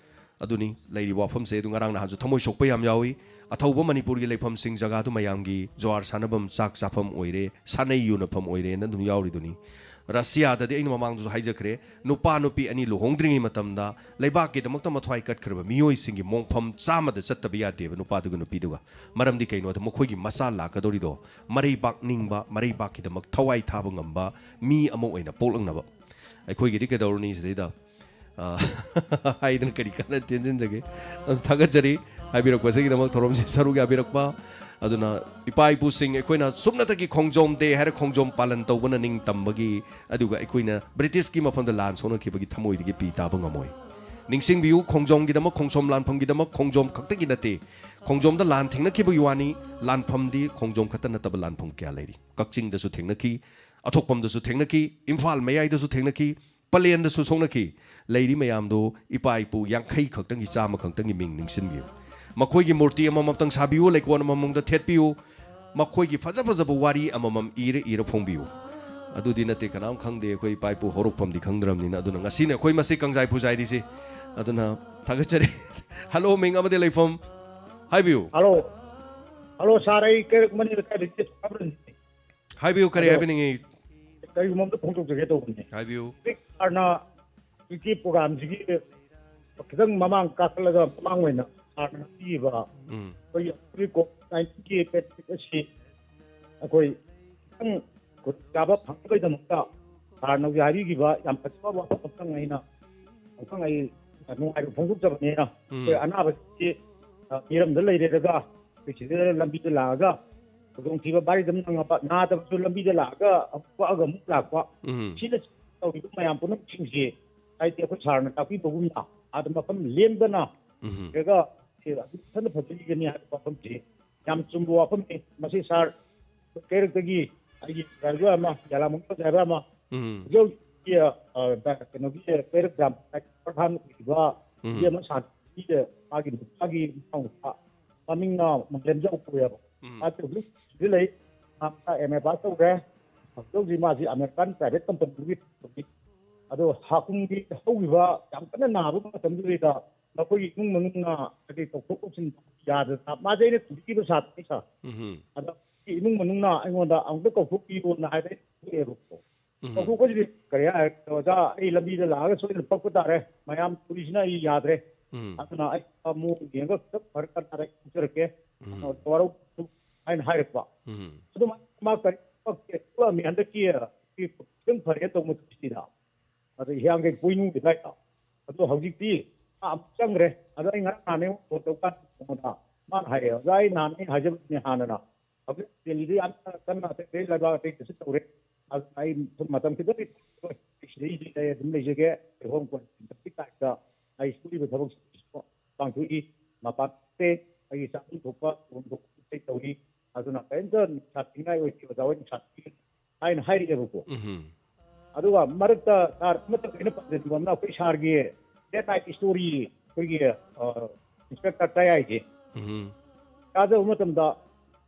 ꯑꯗꯨꯅꯤ ꯂꯩꯔꯤꯕ ꯋꯥꯐꯝꯁꯦ꯫ ꯑꯗꯨ ꯉꯔꯥꯡ ꯅꯍꯥꯟꯁꯨ ꯊꯃꯣꯏ ꯁꯣꯛꯄ ꯌꯥꯝ ꯌꯥꯎꯏ꯫ ꯑꯊꯧꯕ ꯃꯅꯤꯄꯨꯔꯒꯤ ꯂꯩꯐꯝꯁꯤꯡ, ꯖꯒꯥꯗꯨ ꯃꯌꯥꯝꯒꯤ ꯖꯨꯋꯥꯔ ꯁꯥꯟꯅꯐꯝ, ꯆꯥꯛ ꯆꯥꯐꯝ ꯑꯣꯏꯔꯦ, ꯁꯥꯟꯅꯩ ꯌꯣꯟꯅꯐꯝ ꯑꯣꯏꯔꯦꯅ ꯑꯗꯨꯝ ꯌꯥꯎꯔꯤꯗꯨꯅꯤ꯫ ꯔꯁꯤꯌꯥꯗꯗꯤ ꯑꯩꯅ ꯃꯃꯥꯡꯗꯁꯨ ꯍꯥꯏꯖꯈ꯭ꯔꯦ, ꯅꯨꯄꯥ ꯅꯨꯄꯤ ꯑꯅꯤ ꯂꯨꯍꯣꯡꯗ꯭ꯔꯤꯉꯩ ꯃꯇꯝꯗ ꯂꯩꯕꯥꯛꯀꯤꯗꯃꯛꯇ ꯃꯊ꯭ꯋꯥꯏ ꯀꯠꯈ꯭ꯔꯕ ꯃꯤꯑꯣꯏꯁꯤꯡꯒꯤ ꯃꯣꯡꯐꯝ ꯆꯥꯝꯃꯗ ꯆꯠꯇꯕ ꯌꯥꯗꯦꯕ, ꯅꯨꯄꯥꯗꯨꯒ ꯅꯨꯄꯤꯗꯨꯒ꯫ ꯃꯔꯝꯗꯤ ꯀꯩꯅꯣꯗ ꯃꯈꯣꯏꯒꯤ ꯃꯆꯥ ꯂꯥꯛꯀꯗꯧꯔꯤꯗꯣ ꯃꯔꯩꯕꯥꯛ ꯅꯤꯡꯕ, ꯃꯔꯩꯕꯥꯛꯀꯤꯗꯃꯛ ꯊꯋꯥꯏ ꯊꯥꯕ ꯉꯝꯕ ꯃꯤ ꯑꯃ ꯑꯣꯏꯅ ꯄꯣꯛꯂꯛꯅꯕ꯫ ꯑꯩꯈꯣꯏꯒꯤꯗꯤ ꯀꯩꯗꯧꯔꯨꯅꯤ ꯁꯤꯗꯩꯗ? ꯑ, ꯍꯥꯏꯗꯅ ꯀꯔꯤ ꯀꯥꯟꯅ ꯇꯦꯟꯁꯤꯟꯖꯒꯦ? ꯑꯗꯨ ꯊꯥꯒꯠꯆꯔꯤ ꯍꯥꯏꯕꯤꯔꯛꯄꯁꯤꯒꯤꯗꯃꯛ, ꯊꯧꯔꯝꯁꯤ ꯁꯔꯨꯛ ꯌꯥꯕꯤꯔꯛꯄ꯫ ꯑꯗꯨꯅ ꯏꯄꯥ ꯏꯄꯨꯁꯤꯡ ꯑꯩꯈꯣꯏꯅ ꯁꯨꯞꯅꯇꯒꯤ ꯈꯣꯡꯖꯣꯝ ꯗꯦ ꯍꯥꯏꯔ ꯈꯣꯡꯖꯣꯝ ꯄꯥꯂꯟ ꯇꯧꯕꯅ ꯅꯤꯡꯇꯝꯕꯒꯤ, ꯑꯗꯨꯒ ꯑꯩꯈꯣꯏꯅ ꯕ꯭ꯔꯤꯇꯤꯁꯀꯤ ꯃꯐꯝꯗ ꯂꯥꯟ ꯁꯣꯛꯅꯈꯤꯕꯒꯤ ꯊꯃꯣꯏꯗꯒꯤ ꯄꯤ ꯇꯥꯕ ꯉꯝꯃꯣꯏ꯫ ꯅꯤꯡꯁꯤꯡꯕꯤꯌꯨ, ꯈꯣꯡꯖꯣꯝꯒꯤꯗꯃꯛ, ꯈꯣꯡꯖꯣꯝ ꯂꯥꯟꯐꯝꯒꯤꯗꯃꯛ ꯈꯣꯡꯖꯣꯝ ꯈꯛꯇꯒꯤ ꯅꯠꯇꯦ, ꯈꯣꯡꯖꯣꯝꯗ ꯂꯥꯟ ꯊꯦꯡꯅꯈꯤꯕꯒꯤ ꯋꯥꯅꯤ, ꯂꯥꯟꯐꯝꯗꯤ ꯈꯣꯡꯖꯣꯝ ꯈꯛꯇ ꯅꯠꯇꯕ ꯂꯥꯟꯐꯝ ꯀꯌꯥ ꯂꯩꯔꯤ꯫ ꯀꯛꯆꯤꯡꯗꯁꯨ ꯊꯦꯡꯅꯈꯤ, ꯑꯊꯣꯛꯄꯝꯗꯁꯨ ꯊꯦꯡꯅꯈꯤ, ꯏꯝꯐꯥꯜ ꯃꯌꯥꯏꯗꯁꯨ ꯊꯦꯡꯅꯈꯤ, ꯄꯂꯦꯟꯗꯁꯨ ꯁꯣꯛꯅꯈꯤ꯫ ꯂꯩꯔꯤ ꯃꯌꯥꯝꯗꯨ ꯏꯄꯥ ꯏꯄꯨ ꯌꯥꯡꯈꯩ ꯈꯛꯇꯪꯒꯤ, ꯆꯥꯝꯃ ꯈꯛꯇꯪꯒꯤ ꯃꯤꯡ ꯅꯤꯡꯁꯤꯟꯕꯤꯌꯨ꯫ ꯃꯈꯣꯏꯒꯤ ꯃꯨꯔꯇꯤ ꯑꯃꯃꯝꯇꯪ ꯁꯥꯕꯤꯌꯨ, ꯂꯩꯀꯣꯜ ꯑꯃꯃꯝꯗ ꯊꯦꯠꯄꯤꯌꯨ꯫ ꯃꯈꯣꯏꯒꯤ ꯐꯖ ꯐꯖꯕ ꯋꯥꯔꯤ ꯑꯃꯃꯝ ꯏꯔ ꯏꯔ ꯐꯣꯡꯕꯤꯌꯨ꯫ ꯑꯗꯨꯗꯤ ꯅꯠꯇꯦ, ꯀꯅꯥꯝ ꯈꯪꯗꯦ, ꯑꯩꯈꯣꯏ ꯏꯄꯥ ꯏꯄꯨ ꯍꯧꯔꯛꯐꯝꯗꯤ ꯈꯪꯗ꯭ꯔꯕꯅꯤꯅ꯫ ꯑꯗꯨꯅ ꯉꯁꯤꯅ ꯑꯩꯈꯣꯏ ꯃꯁꯤ ꯀꯪꯖꯥꯏ ꯄꯨꯖꯥꯏꯔꯤꯁꯤ꯫ ꯑꯗꯨꯅ ꯊꯥꯒꯠꯆꯔꯤ꯫ ꯍꯜꯂꯣ, ꯃꯤꯡ ꯑꯃꯗꯤ ꯂꯩꯐꯝ ꯍꯥꯏꯕꯤꯌꯨ꯫ ꯍꯜꯂꯣ꯫ ꯍꯜꯂꯣ, ꯁꯥꯔ, ꯑꯩ ꯀꯩꯔꯛ ꯃꯅꯤ ꯂꯩꯀꯥꯏꯗꯒꯤ ꯁꯥꯕ꯭ꯔꯟꯅꯤ꯫ ꯍꯥꯏꯕꯤꯌꯨ, ꯀꯔꯤ ꯑꯗꯣ ꯍꯥꯏꯕꯤꯅꯤꯡꯉꯤ? ꯀꯔꯤꯒꯨꯝꯕ ꯑꯝꯇ ꯐꯣꯡꯗꯣꯛꯆꯒꯦ ꯇꯧꯕꯅꯦ꯫ ꯍꯥꯏꯕꯤꯌꯨ꯫ ꯍꯧꯖꯤꯛ ꯁꯥꯔꯅ ꯍꯧꯖꯤꯛꯀꯤ ꯄ꯭ꯔꯣꯒ꯭ꯔꯥꯝꯁꯤꯒꯤ ꯈꯤꯇꯪ ꯃꯃꯥꯡ ꯀꯥꯈꯠꯂꯒ ꯃꯃꯥꯡ ꯑꯣꯏꯅ ꯁꯥꯔꯅ ꯄꯤꯈꯤꯕ ꯎꯝ꯫ ꯑꯩꯈꯣꯏꯒꯤ ꯍꯧꯖꯤꯛ ꯀꯣꯚꯤꯗ ꯅꯥꯏꯟꯇꯤꯟꯒꯤ ꯄꯦꯟꯗꯦꯃꯤꯛ ꯑꯁꯤ ꯑꯩꯈꯣꯏ ꯈꯤꯇꯪ ꯈꯨꯗꯣꯡꯆꯥꯕ ꯐꯪꯅꯕꯒꯤꯗꯃꯛꯇ ꯁꯥꯔꯅ ꯍꯧꯖꯤꯛ ꯍꯥꯏꯕꯤꯈꯤꯕ ꯌꯥꯝ ꯐꯖꯕ ꯋꯥꯐꯝ ꯑꯃꯇꯪ ꯑꯩꯅ ꯑꯃꯨꯛꯇꯪ ꯑꯩ ꯅꯨꯡꯉꯥꯏꯕ ꯐꯣꯡꯗꯣꯛꯆꯕꯅꯤꯅ ꯎꯝ꯫ ꯑꯩꯈꯣꯏ ꯑꯅꯥꯕꯁꯤ ꯑ, ꯃꯤꯔꯝꯗ ꯂꯩꯔꯦꯔꯒ ꯑꯩꯈꯣꯏ ꯁꯤꯗ ꯂꯝꯕꯤꯗ ꯂꯥꯛꯑꯒ ꯈꯨꯗꯣꯡꯊꯤꯕ ꯚꯥꯔꯤꯗ ꯑꯃꯨꯛ ꯅꯪꯉꯛꯄ, ꯅꯥꯗꯕꯁꯨ ꯂꯝꯕꯤꯗ ꯂꯥꯛꯑꯒ ꯑꯃꯨꯛ ꯀꯛꯑꯒ ꯑꯃꯨꯛ ꯂꯥꯛꯄ, ꯎꯝ꯫ ꯁꯤꯅ ꯇꯧꯔꯤꯕ ꯃꯌꯥꯝ ꯄꯨꯝꯅꯃꯛꯁꯤꯡꯁꯤ ꯍꯥꯏꯗꯤ ꯑꯩꯈꯣꯏ ꯁꯥꯔꯅ ꯇꯥꯛꯄꯤꯕꯒꯨꯝꯅ ꯑꯥꯗ ꯃꯐꯝ ꯂꯦꯝꯗꯅ ꯎꯝ꯫ ꯂꯩꯔꯒ ꯁꯤ ꯑꯗꯨꯝ ꯐꯖꯅ ꯐꯖꯔꯤꯕꯅꯤ ꯍꯥꯏꯕ ꯋꯥꯐꯝꯁꯤ ꯌꯥꯝ ꯆꯨꯝꯕ ꯋꯥꯐꯝꯅꯤ꯫ ꯃꯁꯤ ꯁꯥꯔ ꯀꯩꯔꯛꯇꯒꯤ ꯑꯩꯒꯤ ꯗ꯭ꯔꯥꯏꯚꯔ ꯑꯃ, ꯌꯥꯂꯥꯃꯨꯡ ꯗ꯭ꯔꯥꯏꯚꯔ ꯑꯃ, ꯎꯝ꯫ ꯍꯧꯖꯤꯛ ꯍꯧꯖꯤꯛꯀꯤ, ꯑ, ꯑ, ꯀꯩꯅꯣꯒꯤ ꯀꯩꯔꯛ ꯒ꯭ꯔꯥꯝ ꯄ꯭ꯔꯙꯥꯟ ꯑꯣꯏꯔꯤꯕ ꯎꯝ꯫ ꯅꯨꯄꯤ ꯑꯃ ꯁꯥꯟꯅ, ꯃꯥꯒꯤ ꯅꯨꯄꯥꯒꯤ ꯃꯅꯥꯎꯅꯨꯄꯥ, ꯃꯃꯤꯡꯅ ꯃꯪꯂꯦꯝꯖꯥꯎ ꯀꯧꯋꯦꯕ꯫ ꯎꯝ꯫ ꯃꯥꯁꯦ ꯍꯧꯖꯤꯛ ꯁꯤꯗ ꯂꯩ꯫ ꯃꯥ ꯑꯦꯝ ꯑꯦ ꯄꯥꯁ ꯇꯧꯈ꯭ꯔꯦ꯫ ꯍꯧꯖꯤꯛ ꯍꯧꯖꯤꯛ ꯃꯥꯁꯤ ꯑꯃꯦꯔꯤꯀꯥꯟ ꯄ꯭ꯔꯥꯏꯚꯦꯠ ꯀꯝꯄꯅꯤꯒꯤ, ꯑꯗꯣ ꯍꯥꯀꯨꯝꯒꯤ ꯍꯧꯈꯤꯕ ꯌꯥꯝ ꯀꯟꯅ ꯅꯥꯕ ꯃꯇꯝꯗꯨꯗꯩꯗ ꯃꯈꯣꯏꯒꯤ ꯏꯃꯨꯡ ꯃꯅꯨꯡꯅ ꯍꯥꯏꯗꯤ ꯇꯧꯊꯣꯛ ꯇꯧꯁꯤꯟ ꯌꯥꯗꯗꯅ, ꯃꯥꯁꯦ ꯑꯩꯅ ꯊꯤꯕꯤꯈꯤꯕ ꯁꯥꯇ꯭ꯔꯅꯤ ꯁꯥꯔ꯫ ꯎꯝ꯫ ꯑꯗ ꯏꯃꯨꯡ ꯃꯅꯨꯡꯅ ꯑꯩꯉꯣꯟꯗ ꯑꯃꯨꯛꯇ ꯀꯧꯊꯣꯛꯄꯤꯌꯣꯅ ꯍꯥꯏꯕ ꯑꯩ ꯊꯣꯛꯑꯦꯕꯀꯣ꯫ ꯎꯝ꯫ ꯀꯧꯊꯣꯛꯄꯁꯤꯗꯤ ꯀꯔꯤ ꯍꯥꯏ, "ꯑꯣꯖꯥ, ꯑꯩ ꯂꯝꯕꯤꯗ ꯂꯥꯛꯑꯒ ꯁꯣꯏꯗꯅ ꯄꯛꯄ ꯇꯥꯔꯦ, ꯃꯌꯥꯝ ꯄꯨꯔꯤꯁꯤꯅ ꯑꯩ ꯌꯥꯗ꯭ꯔꯦ, ꯎꯝ꯫ ꯑꯗꯨꯅ ꯑꯩ ꯑꯃꯨꯛ ꯌꯦꯡꯉꯒ ꯈꯤꯇꯪ ꯐꯔꯛ ꯇꯥꯔꯦ, ꯊꯣꯛꯆꯔꯛꯀꯦ, ꯎꯝ꯫ ꯋꯥꯔꯧ" ꯍꯥꯏꯅ ꯍꯥꯏꯔꯛꯄ꯫ ꯎꯝ꯫ ꯑꯗꯨꯃꯥꯏꯅ ꯃꯥ ꯀꯔꯤ ꯄꯛꯇꯦ, ꯊꯣꯛꯂꯛꯑꯝꯃꯤ ꯍꯟꯗꯛꯀꯤ ꯈꯤꯇꯪ ꯐꯔꯦ ꯇꯧꯕ ꯃꯇꯝꯁꯤꯗ꯫ ꯑꯗ ꯍꯤꯌꯥꯡꯒꯩ ꯄꯣꯏꯅꯨꯒꯤ ꯑꯗꯨꯋꯥꯏꯗ꯫ ꯑꯗꯣ ꯍꯧꯖꯤꯛꯇꯤ ꯃꯥ ꯑꯃꯨꯛ ꯆꯪꯈ꯭ꯔꯦ꯫ ꯑꯗꯣ ꯑꯩ ꯉꯔꯥꯡ ꯅꯍꯥꯟ ꯑꯩꯉꯣꯟꯗ ꯐꯣꯟ ꯇꯧꯀꯥꯟꯗ ꯃꯉꯣꯟꯗ ꯃꯥꯅ ꯍꯥꯏꯔꯛꯑꯦ, "ꯑꯣꯖꯥ, ꯑꯩ ꯅꯍꯥꯟ ꯑꯩ ꯍꯥꯏꯖꯕꯗꯨꯅꯦ ꯍꯥꯟꯅꯅ꯫ ꯍꯧꯖꯤꯛ ꯗꯦꯜꯂꯤꯗ ꯌꯥꯝꯅ ꯀꯟꯅ ꯑꯇꯩ ꯑꯇꯩ ꯂꯩꯕꯥꯛ ꯑꯇꯩꯗꯁꯨ ꯇꯧꯔꯦ꯫ ꯑꯗꯨꯅ ꯑꯩ ꯁꯨꯝ ꯃꯇꯝ ꯈꯤꯇꯪꯗꯤ ꯐꯪꯉꯔꯣꯏ꯫ ꯑꯩ ꯁꯤꯗꯩꯁꯤꯗ ꯑꯩ ꯑꯗꯨꯝ ꯂꯩꯖꯒꯦ꯫ ꯑꯩ ꯍꯣꯝ ꯀ꯭ꯋꯥꯔꯦꯟꯇꯤꯟꯒꯤ ꯇꯥꯏꯞꯇ ꯑꯩ ꯁꯨꯔꯤꯕ ꯊꯕꯛꯁꯤꯡꯁꯤꯁꯨ ꯄꯥꯡꯊꯣꯛꯏ꯫ ꯃꯄꯥꯟ ꯊꯣꯛꯇꯦ꯫ ꯑꯩꯒꯤ ꯆꯥꯐꯝ ꯊꯣꯛꯄ, ꯇꯧꯐꯝ ꯊꯣꯛꯄ ꯑꯇꯩ ꯇꯧꯔꯤ꯫ ꯑꯗꯨꯅ ꯀꯔꯤꯝꯇ ꯅꯨꯡꯁꯥ ꯊꯤꯅꯤꯡꯉꯥꯏ ꯑꯣꯏꯗꯦ, ꯑꯣꯖꯥ ꯍꯣꯏ ꯅꯨꯡꯁꯥ ꯊꯤꯅꯤꯡꯉꯥꯏ" ꯍꯥꯏꯅ ꯍꯥꯏꯔꯛꯑꯦꯕꯀꯣ꯫ ꯎꯝ꯫ ꯑꯗꯨꯒ ꯃꯔꯛꯇ ꯁꯥꯔ ꯑꯃꯇꯪ ꯑꯩꯅ ꯄꯟꯖꯅꯤꯡꯕ ꯑꯃꯅ, ꯑꯩꯈꯣꯏ ꯁꯥꯔꯒꯤ ꯂꯦꯠ ꯅꯥꯏꯠ ꯁ꯭ꯇꯣꯔꯤ, ꯑꯩꯈꯣꯏꯒꯤ, ꯑ, ꯏꯟꯁꯄꯦꯛꯇꯔ ꯇꯌꯥꯏꯁꯦ ꯎꯝ꯫ ꯇꯥꯖꯕ ꯃꯇꯝꯗ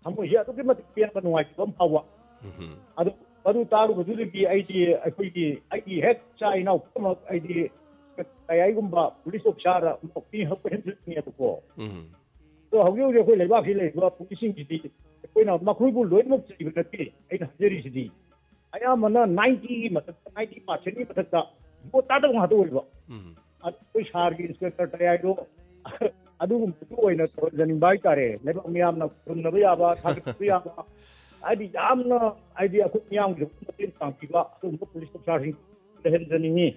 ꯊꯃꯣꯏꯁꯦ ꯑꯗꯨꯛꯀꯤ ꯃꯇꯤꯛ ꯄꯦꯟꯕ, ꯅꯨꯡꯉꯥꯏꯇꯕ ꯑꯃ ꯐꯥꯎꯕ꯫ ꯎꯝ꯫ ꯑꯗꯨ, ꯃꯗꯨ ꯇꯥꯔꯨꯕꯗꯨꯗꯒꯤ ꯑꯩꯗꯤ, ꯑꯩꯈꯣꯏꯒꯤ, ꯑꯩꯒꯤ ꯍꯦꯛ ꯏꯆꯥ ꯏꯅꯥꯎ ꯄꯨꯝꯅꯃꯛ ꯑꯩꯗꯤ ꯇꯌꯥꯏꯒꯨꯝꯕ ꯄꯨꯂꯤꯁ ꯑꯣꯐꯤꯁꯥꯔ ꯑꯃ ꯑꯣꯏꯅ ꯍꯦꯟꯖꯅꯤꯡꯉꯦꯕꯀꯣ꯫ ꯎꯝ꯫ ꯑꯗꯣ ꯍꯧꯖꯤꯛ ꯍꯧꯖꯤꯛ ꯑꯩꯈꯣꯏ ꯂꯩꯕꯥꯛꯁꯤ ꯂꯩꯔꯤꯕ ꯄꯨꯂꯤꯁꯁꯤꯡꯁꯤꯗꯤ ꯑꯩꯈꯣꯏꯅ ꯃꯈꯣꯏꯕꯨ ꯂꯣꯏꯅꯃꯛ ꯆꯩꯕ ꯅꯠꯇꯦ꯫ ꯑꯩꯅ ꯍꯥꯏꯖꯔꯤꯁꯤꯗꯤ ꯑꯌꯥꯝꯕꯅ ꯅꯥꯏꯟꯇꯤꯒꯤ ꯃꯊꯛꯇ, ꯅꯥꯏꯟꯇꯤ ꯄꯥꯔꯁꯦꯟꯒꯤ ꯃꯊꯛꯇ ꯚꯣꯠ ꯇꯥꯗꯕ ꯉꯥꯛꯇ ꯑꯣꯏꯕ꯫ ꯎꯝ꯫ ꯑꯗꯨ ꯑꯩꯈꯣꯏ ꯁꯥꯔꯒꯤ ꯏꯟꯁꯄꯦꯛꯇꯔ ꯇꯌꯥꯏꯗꯣ ꯑꯗꯨꯒꯨꯝꯕꯗꯨ ꯑꯣꯏꯅ ꯇꯧꯍꯟꯖꯅꯤꯡꯕ ꯍꯥꯏꯇꯥꯔꯦ꯫ ꯂꯩꯕꯥꯛ ꯃꯤꯌꯥꯝꯅ ꯈꯨꯔꯨꯝꯅꯕ ꯌꯥꯕ, ꯊꯥꯒꯠꯄ ꯌꯥꯕ, ꯍꯥꯏꯗꯤ ꯌꯥꯝꯅ, ꯍꯥꯏꯗꯤ ꯑꯩꯈꯣꯏ ꯃꯤꯌꯥꯝꯒꯤꯗꯃꯛ ꯃꯇꯦꯡ ꯄꯥꯡꯕꯤꯕ ꯑꯗꯨꯒꯨꯝꯕ ꯄꯨꯂꯤꯁ ꯑꯣꯐꯤꯁꯥꯔꯁꯤꯡ ꯂꯩꯍꯟꯖꯅꯤꯡꯉꯤ꯫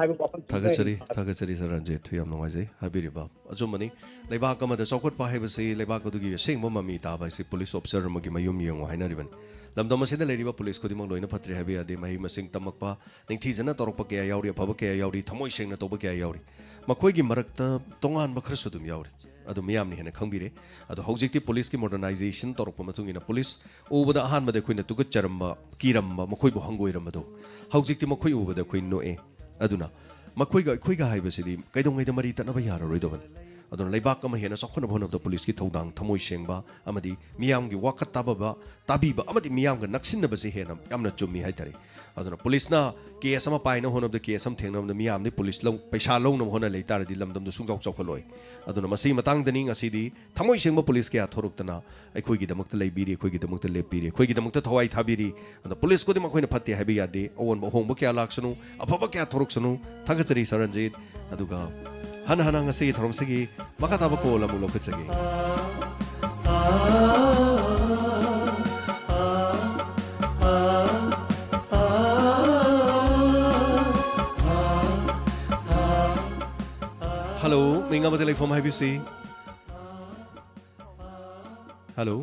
ꯍꯥꯏꯕ ꯋꯥꯐꯝꯁꯤꯃ ꯊꯥꯒꯠꯆꯔꯤ, ꯊꯥꯒꯠꯆꯔꯤ, ꯁꯥꯔ ꯔꯟꯖꯤꯠ꯫ ꯌꯥꯝ ꯅꯨꯡꯉꯥꯏꯖꯩ ꯍꯥꯏꯕꯤꯔꯤꯕ꯫ ꯑꯆꯨꯝꯕꯅꯤ, ꯂꯩꯕꯥꯛ ꯑꯃꯗ ꯆꯥꯎꯈꯠꯄ ꯍꯥꯏꯕꯁꯤ ꯂꯩꯕꯥꯛ ꯑꯗꯨꯒꯤ ꯑꯁꯦꯡꯕ ꯃꯃꯤ ꯇꯥꯕ ꯍꯥꯏꯁꯤ ꯄꯨꯂꯤꯁ ꯑꯣꯐꯤꯁꯥꯔ ꯑꯃꯒꯤ ꯃꯌꯨꯝ ꯌꯦꯡꯉꯨ ꯍꯥꯏꯅꯔꯤꯕꯅꯤ꯫ ꯂꯝꯗꯝ ꯑꯁꯤꯗ ꯂꯩꯔꯤꯕ ꯄꯨꯂꯤꯁ ꯈꯨꯗꯤꯡꯃꯛ ꯂꯣꯏꯅ ꯐꯠꯇ꯭ꯔꯦ ꯍꯥꯏꯕ ꯌꯥꯗꯦ꯫ ꯃꯍꯩ ꯃꯁꯤꯡ ꯇꯝꯃꯛꯄ, ꯅꯤꯡꯊꯤꯖꯅ ꯇꯧꯔꯛꯄ ꯀꯌꯥ ꯌꯥꯎꯔꯤ, ꯑꯐꯕ ꯀꯌꯥ ꯌꯥꯎꯔꯤ, ꯊꯃꯣꯏ ꯁꯦꯡꯅ ꯇꯧꯕ ꯀꯌꯥ ꯌꯥꯎꯔꯤ꯫ ꯃꯈꯣꯏꯒꯤ ꯃꯔꯛꯇ ꯇꯣꯉꯥꯟꯕ ꯈꯔꯁꯨ ꯑꯗꯨꯝ ꯌꯥꯎꯔꯤ꯫ ꯑꯗꯨ ꯃꯤꯌꯥꯝꯅ ꯍꯦꯟꯅ ꯈꯪꯕꯤꯔꯦ꯫ ꯑꯗꯣ ꯍꯧꯖꯤꯛꯇꯤ ꯄꯨꯂꯤꯁꯀꯤ ꯃꯣꯗꯔꯅꯥꯏꯖꯦꯁꯟ ꯇꯧꯔꯛꯄ ꯃꯇꯨꯡ ꯏꯟꯅ ꯄꯨꯂꯤꯁ ꯎꯕꯗ ꯑꯍꯥꯟꯕꯗ ꯑꯩꯈꯣꯏꯅ ꯇꯨꯀꯠꯆꯔꯝꯕ, ꯀꯤꯔꯝꯕ, ꯃꯈꯣꯏꯕꯨ ꯍꯪꯒꯣꯏꯔꯝꯕꯗꯣ ꯍꯧꯖꯤꯛꯇꯤ ꯃꯈꯣꯏ ꯎꯕꯗ ꯑꯩꯈꯣꯏ ꯅꯣꯛꯑꯦ꯫ ꯑꯗꯨꯅ ꯃꯈꯣꯏꯒ ꯑꯩꯈꯣꯏꯒ ꯍꯥꯏꯕꯁꯤꯗꯤ ꯀꯩꯗꯧꯉꯩꯗ ꯃꯔꯤ ꯇꯠꯅꯕ ꯌꯥꯔꯔꯣꯏꯗꯕꯅꯤ꯫ ꯑꯗꯨꯅ ꯂꯩꯕꯥꯛ ꯑꯃ ꯍꯦꯟꯅ ꯆꯥꯎꯈꯠꯅꯕ ꯍꯣꯠꯅꯕꯗ ꯄꯨꯂꯤꯁꯀꯤ ꯊꯧꯗꯥꯡ ꯊꯃꯣꯏ ꯁꯦꯡꯕ ꯑꯃꯗꯤ ꯃꯤꯌꯥꯝꯒꯤ ꯋꯥꯀꯠ ꯇꯥꯕꯕ, ꯇꯥꯕꯤꯕ ꯑꯃꯗꯤ ꯃꯤꯌꯥꯝꯒ ꯅꯛꯁꯤꯟꯅꯕꯁꯤ ꯍꯦꯟꯅ ꯌꯥꯝꯅ ꯆꯨꯝꯃꯤ ꯍꯥꯏꯇꯥꯔꯦ꯫ ꯑꯗꯨꯅ ꯄꯨꯂꯤꯁꯅ ꯀꯦꯁ ꯑꯃ ꯄꯥꯏꯅꯕ ꯍꯣꯠꯅꯕꯗ, ꯀꯦꯁ ꯑꯃ ꯊꯦꯡꯅꯕꯗ ꯃꯤꯌꯥꯝꯗꯤ ꯄꯨꯂꯤꯁ ꯂꯧ-, ꯄꯩꯁꯥ ꯂꯧꯅꯕ ꯍꯣꯠꯅ ꯂꯩ ꯇꯥꯔꯗꯤ ꯂꯝꯗꯝꯗ ꯁꯨꯡꯆꯥꯎ ꯆꯥꯎꯈꯠꯂꯣꯏ꯫ ꯑꯗꯨꯅ ꯃꯁꯤꯒꯤ ꯃꯇꯥꯡꯗꯅꯤ ꯉꯁꯤꯗꯤ ꯊꯃꯣꯏ ꯁꯦꯡꯕ ꯄꯨꯂꯤꯁ ꯀꯌꯥ ꯊꯣꯔꯛꯇꯅ ꯑꯩꯈꯣꯏꯒꯤꯗꯃꯛꯇ ꯂꯩꯕꯤꯔꯤ, ꯑꯩꯈꯣꯏꯒꯤꯗꯃꯛꯇ ꯂꯦꯞꯄꯤꯔꯤ, ꯑꯩꯈꯣꯏꯒꯤꯗꯃꯛꯇ ꯊꯋꯥꯏ ꯊꯥꯕꯤꯔꯤ꯫ ꯑꯗꯣ ꯄꯨꯂꯤꯁ ꯈꯨꯗꯤꯡꯃꯛ ꯑꯩꯈꯣꯏꯅ ꯐꯠꯇꯦ ꯍꯥꯏꯕ ꯌꯥꯗꯦ꯫ ꯑꯑꯣꯟꯕ ꯑꯍꯣꯡꯕ ꯀꯌꯥ ꯂꯥꯛꯁꯅꯨ, ꯑꯐꯕ ꯀꯌꯥ ꯊꯣꯔꯛꯁꯅꯨ꯫ ꯊꯥꯒꯠꯆꯔꯤ ꯁꯥꯔ ꯔꯟꯖꯤꯠ꯫ ꯑꯗꯨꯒ ꯍꯟꯅ ꯍꯟꯅ ꯉꯁꯤꯒꯤ ꯊꯧꯔꯝꯁꯤꯒꯤ ꯃꯈꯥ ꯇꯥꯕ ꯀꯣꯜ ꯑꯃꯨꯛ ꯂꯧꯈꯠꯆꯒꯦ꯫ ꯍꯜꯂꯣ, ꯃꯤꯡ ꯑꯃꯗꯤ ꯂꯩꯐꯝ ꯍꯥꯏꯕꯤꯁꯤ꯫ ꯍꯜꯂꯣ꯫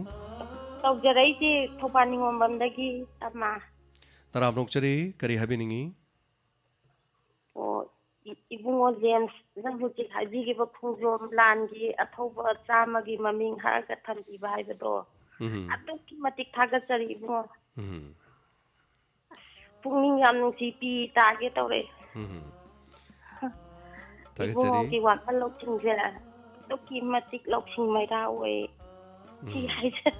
ꯇꯧꯖꯔꯛꯏꯁꯤ ꯊꯧꯕꯥꯜ ꯅꯤꯉꯣꯝꯕꯝꯗꯒꯤ ꯇꯝꯃ꯫ ꯇꯔꯥꯝꯅ ꯑꯣꯛꯆꯔꯤ, ꯀꯔꯤ ꯍꯥꯏꯕꯤꯅꯤꯡꯉꯤ? ꯑꯣ, ꯏ-, ꯏꯕꯨꯡꯉꯣ ꯖꯦꯝꯁꯅ ꯍꯧꯖꯤꯛ ꯍꯥꯏꯕꯤꯈꯤꯕ ꯈꯣꯡꯖꯣꯝ ꯂꯥꯟꯒꯤ ꯑꯊꯧꯕ ꯆꯥꯝꯃꯒꯤ ꯃꯃꯤꯡ ꯍꯥꯏꯔꯒ ꯊꯝꯕꯤꯕ ꯍꯥꯏꯕꯗꯣ, ꯎꯝ꯫ ꯑꯗꯨꯛꯀꯤ ꯃꯇꯤꯛ ꯊꯥꯒꯠꯆꯔꯤ ꯏꯕꯨꯡꯉꯣ꯫ ꯎꯝ꯫ ꯄꯨꯛꯅꯤꯡ ꯌꯥꯝ ꯅꯨꯡꯁꯤ, ꯄꯤ ꯇꯥꯒꯦ ꯇꯧꯔꯦ꯫ ꯎꯝ꯫ ꯊꯥꯒꯠꯆꯔꯤ꯫ ꯏꯕꯨꯡꯉꯣꯒꯤ ꯋꯥꯈꯜ ꯂꯧꯁꯤꯡꯁꯦ ꯑꯗꯨꯛꯀꯤ ꯃꯇꯤꯛ ꯂꯧꯁꯤꯡ ꯃꯩꯔꯥ ꯑꯣꯏ꯫ ꯁꯤ ꯎꯝ꯫ ꯍꯥꯏꯖ-,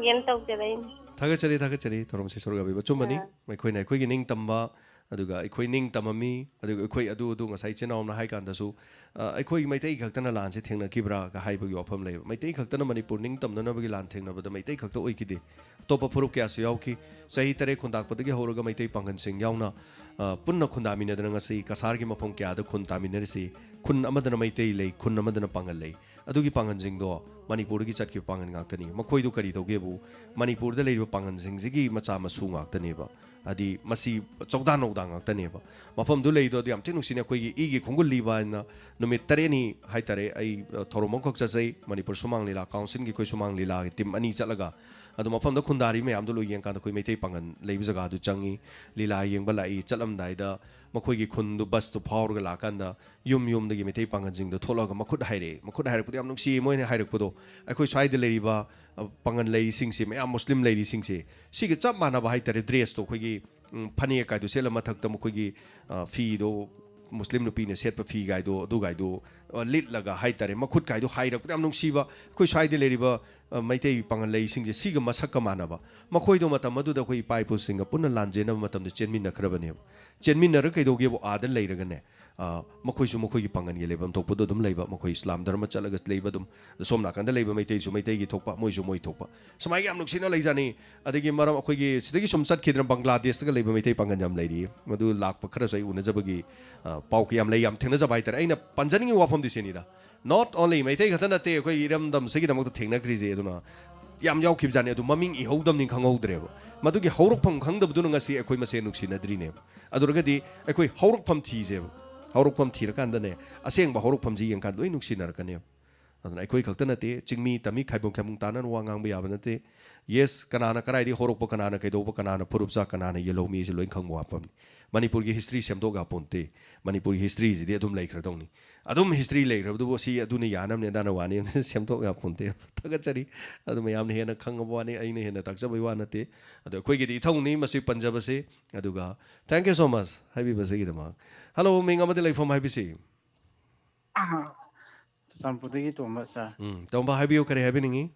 ꯒꯦꯟ ꯇꯧꯖꯔꯛꯏꯅꯤ꯫ ꯊꯥꯒꯠꯆꯔꯤ, ꯊꯥꯒꯠꯆꯔꯤ ꯊꯧꯔꯝꯁꯤ ꯁꯔꯨꯛ ꯌꯥꯕꯤꯕ꯫ ꯑꯆꯨꯝꯕꯅꯤ꯫ ꯑꯥ꯫ ꯑꯩꯈꯣꯏꯅ ꯑꯩꯈꯣꯏꯒꯤ ꯅꯤꯡꯇꯝꯕ, ꯑꯗꯨꯒ ꯑꯩꯈꯣꯏ ꯅꯤꯡꯇꯝꯃꯝꯃꯤ, ꯑꯗꯨꯒ ꯑꯩꯈꯣꯏ ꯑꯗꯨ, ꯑꯗꯨ ꯉꯁꯥꯏ ꯏꯆꯤꯟ ꯏꯅꯥꯎꯅ ꯍꯥꯏ ꯀꯥꯟꯗꯁꯨ, ꯑ, ꯑꯩꯈꯣꯏ ꯃꯩꯇꯩ ꯈꯛꯇꯅ ꯂꯥꯟꯁꯦ ꯊꯦꯡꯅꯈꯤꯕ꯭ꯔꯥꯒ ꯍꯥꯏꯕꯒꯤ ꯋꯥꯐꯝ ꯂꯩꯌꯦꯕ꯫ ꯃꯩꯇꯩ ꯈꯛꯇꯅ ꯃꯅꯤꯄꯨꯔ ꯅꯤꯡꯇꯝꯅꯅꯕꯒꯤ ꯂꯥꯟ ꯊꯦꯡꯅꯕꯗ ꯃꯩꯇꯩ ꯈꯛꯇ ꯑꯣꯏꯈꯤꯗꯦ꯫ ꯑꯇꯣꯞꯄ ꯐꯨꯔꯨꯞ ꯀꯌꯥꯁꯨ ꯌꯥꯎꯈꯤ꯫ ꯆꯍꯤ ꯇꯔꯦꯠ ꯈꯨꯟꯗꯥꯛꯄꯗꯒꯤ ꯍꯧꯔꯒ ꯃꯩꯇꯩ ꯄꯥꯡꯒꯜꯁꯤꯡ ꯌꯥꯎꯅ, ꯑ, ꯄꯨꯟꯅ ꯈꯨꯟꯗꯥꯃꯤꯟꯅꯗꯅ ꯉꯁꯤ ꯀꯁꯥꯔꯒꯤ ꯃꯐꯝ ꯀꯌꯥꯗ ꯈꯨꯟ ꯇꯥꯃꯤꯟꯅꯔꯤꯁꯤ꯫ ꯈꯨꯟ ꯑꯃꯗꯅ ꯃꯩꯇꯩ ꯂꯩ, ꯈꯨꯟ ꯑꯃꯗꯅ ꯄꯥꯡꯒꯜ ꯂꯩ꯫ ꯑꯗꯨꯒꯤ ꯄꯥꯡꯒꯜꯁꯤꯡꯗꯣ ꯃꯅꯤꯄꯨꯔꯗꯒꯤ ꯆꯠꯈꯤꯕ ꯄꯥꯡꯒꯜ ꯉꯥꯛꯇꯅꯤ꯫ ꯃꯈꯣꯏꯗꯣ ꯀꯔꯤ ꯇꯧꯒꯦꯕꯨ, ꯃꯅꯤꯄꯨꯔꯗ ꯂꯩꯔꯤꯕ ꯄꯥꯡꯒꯜꯁꯤꯡꯁꯤꯒꯤ ꯃꯆꯥ ꯃꯁꯨ ꯉꯥꯛꯇꯅꯦꯕ꯫ ꯍꯥꯏꯗꯤ ꯃꯁꯤ ꯆꯧꯗꯥ ꯅꯧꯗꯥ ꯉꯥꯛꯇꯅꯦꯕ꯫ ꯃꯐꯝꯗꯨ ꯂꯩꯗꯣ ꯑꯗꯨ ꯌꯥꯝ ꯊꯤ ꯅꯨꯡꯁꯤꯅꯦ꯫ ꯑꯩꯈꯣꯏꯒꯤ ꯏꯒꯤ ꯈꯣꯡꯒꯨꯜ ꯂꯤꯕ ꯍꯥꯏꯅ ꯅꯨꯃꯤꯠ ꯇꯔꯦꯠꯅꯤ ꯍꯥꯏꯇꯥꯔꯦ, ꯑꯩ, ꯑ, ꯊꯧꯔꯝ ꯑꯃꯈꯛ ꯆꯠꯆꯩ꯫ ꯃꯅꯤꯄꯨꯔ ꯁꯨꯃꯥꯡ ꯂꯤꯂꯥ ꯀꯥꯎꯟꯁꯤꯜꯒꯤ ꯑꯩꯈꯣꯏ ꯁꯨꯃꯥꯡ ꯂꯤꯂꯥꯒꯤ ꯇꯤꯝ ꯑꯅꯤ ꯆꯠꯂꯒ, ꯑꯗꯨ ꯃꯐꯝꯗ ꯈꯨꯟꯗꯥꯔꯤ ꯃꯌꯥꯝꯗꯣ ꯂꯣꯏ ꯌꯦꯡꯀꯥꯟꯗ ꯑꯩꯈꯣꯏ ꯃꯩꯇꯩ ꯄꯥꯡꯒꯜ ꯂꯩꯕ ꯖꯒꯥꯗꯨ ꯆꯪꯉꯤ꯫ ꯂꯤꯂꯥ ꯌꯦꯡꯕ ꯂꯥꯛꯏ꯫ ꯆꯠꯂꯝꯗꯥꯏꯗ ꯃꯈꯣꯏꯒꯤ ꯈꯨꯟꯗꯨ ꯕꯁꯇꯨ ꯐꯥꯎꯔꯒ ꯂꯥꯛꯀꯥꯟꯗ ꯌꯨꯝ ꯌꯨꯝꯗꯒꯤ ꯃꯩꯇꯩ ꯄꯥꯡꯒꯜꯁꯤꯡꯗꯣ ꯊꯣꯛꯂꯛꯑꯒ ꯃꯈꯨꯠ ꯍꯥꯏꯔꯛꯑꯦ꯫ ꯃꯈꯨꯠ ꯍꯥꯏꯔꯛꯄꯗꯣ ꯌꯥꯝ ꯅꯨꯡꯁꯤꯌꯦ ꯃꯣꯏꯅ ꯍꯥꯏꯔꯛꯄꯗꯣ꯫ ꯑꯩꯈꯣꯏ ꯁ꯭ꯋꯥꯏꯗ ꯂꯩꯔꯤꯕ, ꯑ, ꯄꯥꯡꯒꯜ ꯂꯩꯔꯤꯁꯤꯡꯁꯦ, ꯃꯌꯥꯝ ꯃꯨꯁꯂꯤꯝ ꯂꯩꯔꯤꯁꯤꯡꯁꯦ, ꯁꯤꯒ ꯆꯞ ꯃꯥꯟꯅꯕ ꯍꯥꯏꯇꯥꯔꯦ, ꯗ꯭ꯔꯦꯁꯇꯣ ꯑꯩꯈꯣꯏꯒꯤ, ꯎꯝ, ꯐꯅꯦꯛ ꯀꯥꯏꯗꯣ ꯁꯦꯠꯂ ꯃꯊꯛꯇ ꯃꯈꯣꯏꯒꯤ, ꯑ, ꯐꯤꯗꯣ, ꯃꯨꯁꯂꯤꯝ ꯅꯨꯄꯤꯅ ꯁꯦꯠꯄ ꯐꯤ ꯀꯥꯏꯗꯣ, ꯑꯗꯨ ꯀꯥꯏꯗꯣ, ꯑ, ꯂꯤꯠꯂꯒ ꯍꯥꯏꯇꯥꯔꯦ, ꯃꯈꯨꯠ ꯀꯥꯏꯗꯣ ꯍꯥꯏꯔꯛꯄꯗ ꯌꯥꯝ ꯅꯨꯡꯁꯤꯕ꯫ ꯑꯩꯈꯣꯏ ꯁ꯭ꯋꯥꯏꯗ ꯂꯩꯔꯤꯕ, ꯑ, ꯃꯩꯇꯩ ꯄꯥꯡꯒꯜ ꯂꯩꯁꯤꯡꯁꯦ ꯁꯤꯒ ꯃꯁꯛꯀ ꯃꯥꯟꯅꯕ꯫ ꯃꯈꯣꯏꯗꯣ ꯃꯇꯝ ꯑꯗꯨꯗ ꯑꯩꯈꯣꯏ ꯏꯄꯥ ꯏꯄꯨꯁꯤꯡꯒ ꯄꯨꯟꯅ ꯂꯥꯟꯖꯦꯟꯅꯕ ꯃꯇꯝꯗ ꯆꯦꯟꯃꯤꯟꯅꯈ꯭ꯔꯕꯅꯦꯕ꯫ ꯆꯦꯟꯃꯤꯟꯅꯔ ꯀꯩꯗꯧꯒꯦꯕꯨ ꯑꯥꯗ ꯂꯩꯔꯒꯅꯦ, ꯑ, ꯃꯈꯣꯏꯁꯨ ꯃꯈꯣꯏꯒꯤ ꯄꯥꯡꯒꯜꯒꯤ ꯂꯩꯐꯝ ꯊꯣꯛꯄꯗꯣ ꯑꯗꯨꯝ ꯂꯩꯕ, ꯃꯈꯣꯏ ꯏꯁꯂꯥꯝ ꯙꯔꯃ ꯆꯠꯂꯒ ꯂꯩꯕ ꯑꯗꯨꯝ, ꯁꯣꯝ ꯅꯥꯀꯟꯗ ꯂꯩꯕ ꯃꯩꯇꯩꯁꯨ ꯃꯩꯇꯩꯒꯤ ꯊꯣꯛꯄ, ꯃꯣꯏꯁꯨ ꯃꯣꯏ ꯊꯣꯛꯄ, ꯁꯨꯃꯥꯏꯅ ꯌꯥꯝ ꯅꯨꯡꯁꯤꯅ ꯂꯩꯖꯥꯠꯅꯤ꯫ ꯑꯗꯒꯤ ꯃꯔꯝ ꯑꯩꯈꯣꯏꯒꯤ ꯁꯤꯗꯒꯤ ꯁꯨꯝ ꯆꯠꯈꯤꯗꯅ ꯕꯪꯒ꯭ꯂꯥꯗꯦꯁꯇꯒ ꯂꯩꯕ ꯃꯩꯇꯩ ꯄꯥꯡꯒꯜ ꯌꯥꯝ ꯂꯩꯔꯤ, ꯃꯗꯨ ꯂꯥꯛꯄ ꯈꯔꯁꯨ ꯑꯩ ꯎꯅꯖꯕꯒꯤ, ꯑ, ꯄꯥꯎ ꯀꯌꯥꯝ ꯂꯩ, ꯌꯥꯝ ꯊꯦꯡꯅꯖꯕ ꯍꯥꯏꯇꯥꯔꯦ꯫ ꯑꯩꯅ ꯄꯟꯖꯅꯤꯡꯉꯤ ꯋꯥꯐꯝꯗꯤ ꯁꯤꯅꯤꯗ, not only ꯃꯩꯇꯩ ꯈꯛꯇ ꯅꯠꯇꯦ ꯑꯩꯈꯣꯏ ꯏꯔꯝꯗꯝꯁꯤꯒꯤꯗꯃꯛꯇ ꯊꯦꯡꯅꯈ꯭ꯔꯤꯁꯦ꯫ ꯑꯗꯨꯅ ꯌꯥꯝ ꯌꯥꯎꯈꯤꯕꯖꯥꯠꯅꯤ, ꯑꯗꯨ ꯃꯃꯤꯡ ꯏꯍꯧꯗꯕꯅꯤ, ꯈꯪꯍꯧꯗ꯭ꯔꯦꯕ꯫ ꯃꯗꯨꯒꯤ ꯍꯧꯔꯛꯐꯝ ꯈꯪꯗꯕꯗꯨꯅ ꯉꯁꯤ ꯑꯩꯈꯣꯏ ꯃꯁꯦꯟ ꯅꯨꯡꯁꯤꯅꯗ꯭ꯔꯤꯅꯦꯕ꯫ ꯑꯗꯨꯔꯒꯗꯤ ꯑꯩꯈꯣꯏ ꯍꯧꯔꯛꯐꯝ ꯊꯤꯁꯦꯕ꯫ ꯍꯧꯔꯛꯐꯝ ꯊꯤꯔꯀꯥꯟꯗꯅꯦ, ꯑꯁꯦꯡꯕ ꯍꯧꯔꯛꯐꯝꯁꯤ ꯌꯦꯡꯀꯥꯟꯗ ꯂꯣꯏ ꯅꯨꯡꯁꯤꯅꯔꯛꯀꯅꯦꯕ꯫ ꯑꯗꯨꯅ ꯑꯩꯈꯣꯏ ꯈꯛꯇ ꯅꯠꯇꯦ, ꯆꯤꯡꯃꯤ, ꯇꯝꯃꯤ, ꯈꯥꯏꯕꯣꯛ ꯈꯥꯏꯕꯨꯡ ꯇꯥꯅꯅ ꯋꯥ ꯉꯥꯡꯕ ꯌꯥꯕ ꯅꯠꯇꯦ꯫ ꯌꯦꯁ, ꯀꯅꯥꯅ ꯀꯗꯥꯏꯗꯒꯤ ꯍꯧꯔꯛꯄ, ꯀꯅꯥꯅ ꯀꯩꯗꯧꯕ, ꯀꯅꯥꯅ ꯐꯨꯔꯨꯞ ꯆꯥ, ꯀꯅꯥꯅ ꯌꯦꯜꯍꯧꯃꯤ, ꯑꯁꯤ ꯂꯣꯏ ꯈꯪꯕ ꯋꯥꯐꯝꯅꯤ꯫ ꯃꯅꯤꯄꯨꯔꯒꯤ ꯍꯤꯁꯇ꯭ꯔꯤ ꯁꯦꯝꯗꯣꯛ ꯌꯥꯄꯣꯟꯇꯦ꯫ ꯃꯅꯤꯄꯨꯔꯒꯤ ꯍꯤꯁꯇ꯭ꯔꯤꯁꯤꯗꯤ ꯑꯗꯨꯝ ꯂꯩꯈ꯭ꯔꯗꯧꯅꯤ꯫ ꯑꯗꯨꯝ ꯍꯤꯁꯇ꯭ꯔꯤ ꯂꯩꯈ꯭ꯔꯕꯗꯨꯕꯨ ꯁꯤ ꯑꯗꯨꯅ ꯌꯥꯅꯕꯅꯦ, ꯑꯗꯥꯅ ꯋꯥꯅꯤ ꯁꯦꯝꯗꯣꯛ ꯌꯥꯄꯣꯟꯇꯦ꯫ ꯊꯥꯒꯠꯆꯔꯤ꯫ ꯑꯗꯨ ꯃꯌꯥꯝꯅ ꯍꯦꯟꯅ ꯈꯪꯉꯕ ꯋꯥꯅꯤ, ꯑꯩꯅ ꯍꯦꯟꯅ ꯇꯥꯛꯆꯕꯒꯤ ꯋꯥ ꯅꯠꯇꯦ꯫ ꯑꯗꯣ ꯑꯩꯈꯣꯏꯒꯤꯗꯤ ꯏꯊꯧꯅꯤ ꯃꯁꯤ ꯄꯟꯖꯕꯁꯦ꯫ ꯑꯗꯨꯒ thank you so much ꯍꯥꯏꯕꯤꯕꯁꯤꯒꯤꯗꯃꯛ꯫ ꯍꯜꯂꯣ, ꯃꯤꯡ ꯑꯃꯗꯤ ꯂꯩꯐꯝ ꯍꯥꯏꯕꯤꯁꯤ? ꯆꯨꯔꯆꯥꯟꯄꯨꯔꯗꯒꯤ ꯇꯣꯝꯕ, ꯁꯥꯔ꯫ ꯎꯝ, ꯇꯣꯝꯕ, ꯍꯥꯏꯕꯤꯌꯨ, ꯀꯔꯤ ꯍꯥꯏꯕꯤꯅꯤꯡꯉꯤ?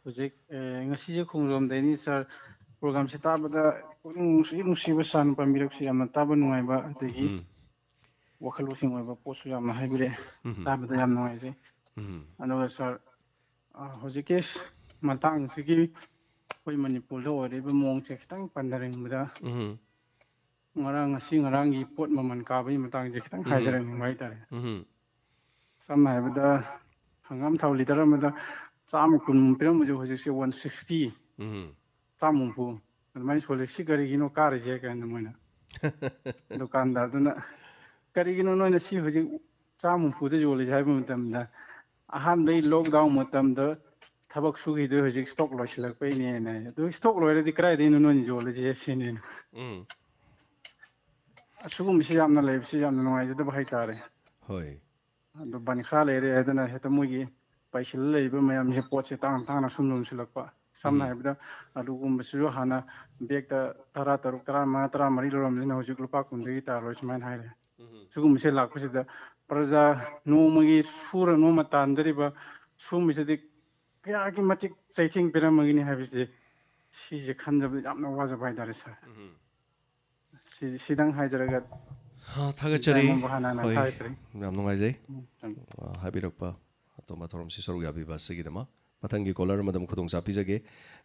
ꯍꯧꯖꯤꯛ, ꯑꯦ, ꯉꯁꯤꯁꯦ ꯈꯣꯡꯖꯣꯝꯗꯩꯅꯤ, ꯁꯥꯔ꯫ ꯄ꯭ꯔꯣꯒ꯭ꯔꯥꯝꯁꯦ ꯇꯥꯕꯗ ꯄꯨꯛꯅꯤꯡ ꯅꯨꯡꯁꯤ ꯅꯨꯡꯁꯤꯕ ꯁꯥꯔꯅ ꯄꯥꯝꯕꯤꯔꯛꯄꯁꯦ ꯌꯥꯝꯅ ꯇꯥꯕ ꯅꯨꯡꯉꯥꯏꯕ, ꯑꯗꯒꯤ ꯎꯝ꯫ ꯋꯥꯈꯜ ꯂꯧꯁꯤꯡ ꯑꯣꯏꯕ ꯄꯣꯠꯁꯨ ꯌꯥꯝꯅ ꯍꯥꯏꯕꯤꯔꯛꯑꯦ꯫ ꯎꯝ꯫ ꯇꯥꯕꯗ ꯌꯥꯝ ꯅꯨꯡꯉꯥꯏꯖꯩ꯫ ꯎꯝ꯫ ꯑꯗꯨꯒ ꯁꯥꯔ, ꯑ, ꯍꯧꯖꯤꯛꯀꯤ ꯃꯇꯥꯡꯁꯤꯒꯤ ꯑꯩꯈꯣꯏ ꯃꯅꯤꯄꯨꯔꯗ ꯑꯣꯏꯔꯤꯕ ꯃꯑꯣꯡꯁꯦ ꯈꯤꯇꯪ ꯄꯟꯊꯅꯤꯡꯕꯗ, ꯎꯝ꯫ ꯉꯔꯥꯡ, ꯉꯁꯤ ꯉꯔꯥꯡꯒꯤ ꯄꯣꯠ ꯃꯃꯜ ꯀꯥꯕꯒꯤ ꯃꯇꯥꯡꯁꯦ ꯈꯤꯇꯪ ꯎꯝ꯫ ꯍꯥꯏꯖꯔꯛꯅꯤꯡꯕ ꯍꯥꯏꯇꯥꯔꯦ꯫ ꯎꯝ꯫ ꯁꯝꯅ ꯍꯥꯏꯔꯕꯗ, ꯍꯪꯒꯥꯝ ꯊꯥꯎ ꯂꯤꯇꯔ ꯑꯃꯗ ꯆꯥꯝꯃ ꯀꯨꯟ ꯄꯤꯔꯝꯕꯁꯦ ꯍꯧꯖꯤꯛꯁꯦ ꯋꯥꯟ ꯁꯤꯛꯁꯇꯤ, ꯎꯝ ꯆꯥꯝꯃ ꯍꯨꯝꯐꯨ ꯑꯗꯨꯃꯥꯏꯅ ꯁꯣꯜꯂꯦ꯫ "ꯁꯤ ꯀꯔꯤꯒꯤꯅꯣ ꯀꯥꯔꯤꯁꯦ?" ꯀꯥꯏꯅ ꯃꯣꯏꯅ ꯗꯨꯀꯥꯟꯗꯥꯔꯗꯨꯅ, "ꯀꯔꯤꯒꯤꯅꯣ ꯅꯣꯏꯅ ꯁꯤ ꯍꯧꯖꯤꯛ ꯆꯥꯝꯃ ꯍꯨꯝꯐꯨꯗ ꯌꯣꯜꯂꯤꯁꯦ?" ꯍꯥꯏꯕ ꯃꯇꯝꯗ, "ꯑꯍꯥꯟꯕꯩ ꯂꯣꯛꯗꯥꯎꯟ ꯃꯇꯝꯗ ꯊꯕꯛ ꯁꯨꯈꯤꯗꯣꯏ ꯍꯧꯖꯤꯛ ꯏꯁꯇꯣꯛ ꯂꯣꯏꯁꯤꯜꯂꯛꯄꯩꯅꯦꯅ ꯍꯥꯏ꯫ ꯑꯗꯨ ꯏꯁꯇꯣꯛ ꯂꯣꯏꯔꯗꯤ ꯀꯗꯥꯏꯗꯩꯅꯣ ꯅꯣꯏꯅ ꯌꯣꯜꯂꯤꯁꯦ?" ꯁꯤꯅꯦꯅ꯫ ꯎꯝ ꯑꯁꯤꯒꯨꯝꯕꯁꯤ ꯌꯥꯝꯅ ꯂꯩꯕꯁꯤ ꯌꯥꯝꯅ ꯅꯨꯡꯉꯥꯏꯖꯗꯕ ꯍꯥꯏꯇꯥꯔꯦ꯫ ꯍꯣꯏ ꯑꯗꯨ ꯕꯟ ꯈꯔ ꯂꯩꯔꯦ ꯍꯥꯏꯗꯅ ꯍꯦꯛꯇ ꯃꯣꯏꯒꯤ ꯄꯩꯁꯤꯜꯂ ꯂꯩꯕ ꯃꯌꯥꯝꯁꯦ ꯄꯣꯠꯁꯦ ꯇꯥꯡꯅ ꯇꯥꯡꯅ ꯁꯨꯝ ꯌꯣꯟꯁꯤꯜꯂꯛꯄ꯫ ꯁꯝꯅ ꯎꯝ ꯍꯥꯏꯔꯕꯗ ꯑꯂꯨꯒꯨꯝꯕꯁꯤꯁꯨ ꯍꯥꯟꯅ ꯕꯦꯛꯇ ꯇꯔꯥ ꯇꯔꯨꯛ, ꯇꯔꯥ ꯃꯉꯥ, ꯇꯔꯥ ꯃꯔꯤ ꯂꯧꯔꯝꯕꯁꯤꯅ ꯍꯧꯖꯤꯛ ꯂꯨꯄꯥ ꯀꯨꯟꯗꯒꯤ ꯇꯥꯔꯣꯏ ꯁꯨꯃꯥꯏꯅ ꯍꯥꯏꯔꯦ꯫ ꯎꯝ ꯁꯤꯒꯨꯝꯕꯁꯦ ꯂꯥꯛꯄꯁꯤꯗ ꯄ꯭ꯔꯖꯥ ꯅꯣꯡꯃꯒꯤ ꯁꯨꯔ ꯅꯣꯡꯃ ꯇꯥꯟꯖꯔꯤꯕ ꯁꯨꯝꯕꯁꯤꯗꯤ ꯀꯌꯥꯒꯤ ꯃꯇꯤꯛ ꯆꯩꯊꯦꯡ ꯄꯤꯔꯝꯃꯒꯅꯤ ꯍꯥꯏꯕꯁꯤ ꯁꯤꯁꯦ ꯈꯟꯖꯕꯗ ꯌꯥꯝꯅ ꯋꯥꯖꯕ ꯍꯥꯏꯇꯥꯔꯦ ꯁꯥꯔ꯫ ꯎꯝ ꯁꯤ-, ꯁꯤꯗꯪ ꯍꯥꯏꯖꯔꯒ ꯑ, ꯊꯥꯒꯠꯆꯔꯤ꯫ ꯑꯩꯉꯣꯟꯕ ꯍꯥꯟꯅ ꯍꯥꯟꯅ ꯍꯣꯏ, ꯊꯥꯒꯠꯆꯔꯤ꯫ ꯌꯥꯝ ꯅꯨꯡꯉꯥꯏꯖꯩ꯫ ꯎꯝ, ꯊꯝꯃꯦ꯫ ꯑ, ꯍꯥꯏꯕꯤꯔꯛꯄ ꯑꯇꯣꯝꯕ ꯊꯧꯔꯝꯁꯤ ꯁꯔꯨꯛ ꯌꯥꯕꯤꯕ ꯑꯁꯤꯒꯤꯗꯃꯛ꯫ ꯃꯊꯪꯒꯤ ꯀꯣꯂꯔ ꯑꯃꯗ ꯑꯃꯨꯛ ꯈꯨꯗꯣꯡꯆꯥꯕ ꯄꯤꯖꯒꯦ꯫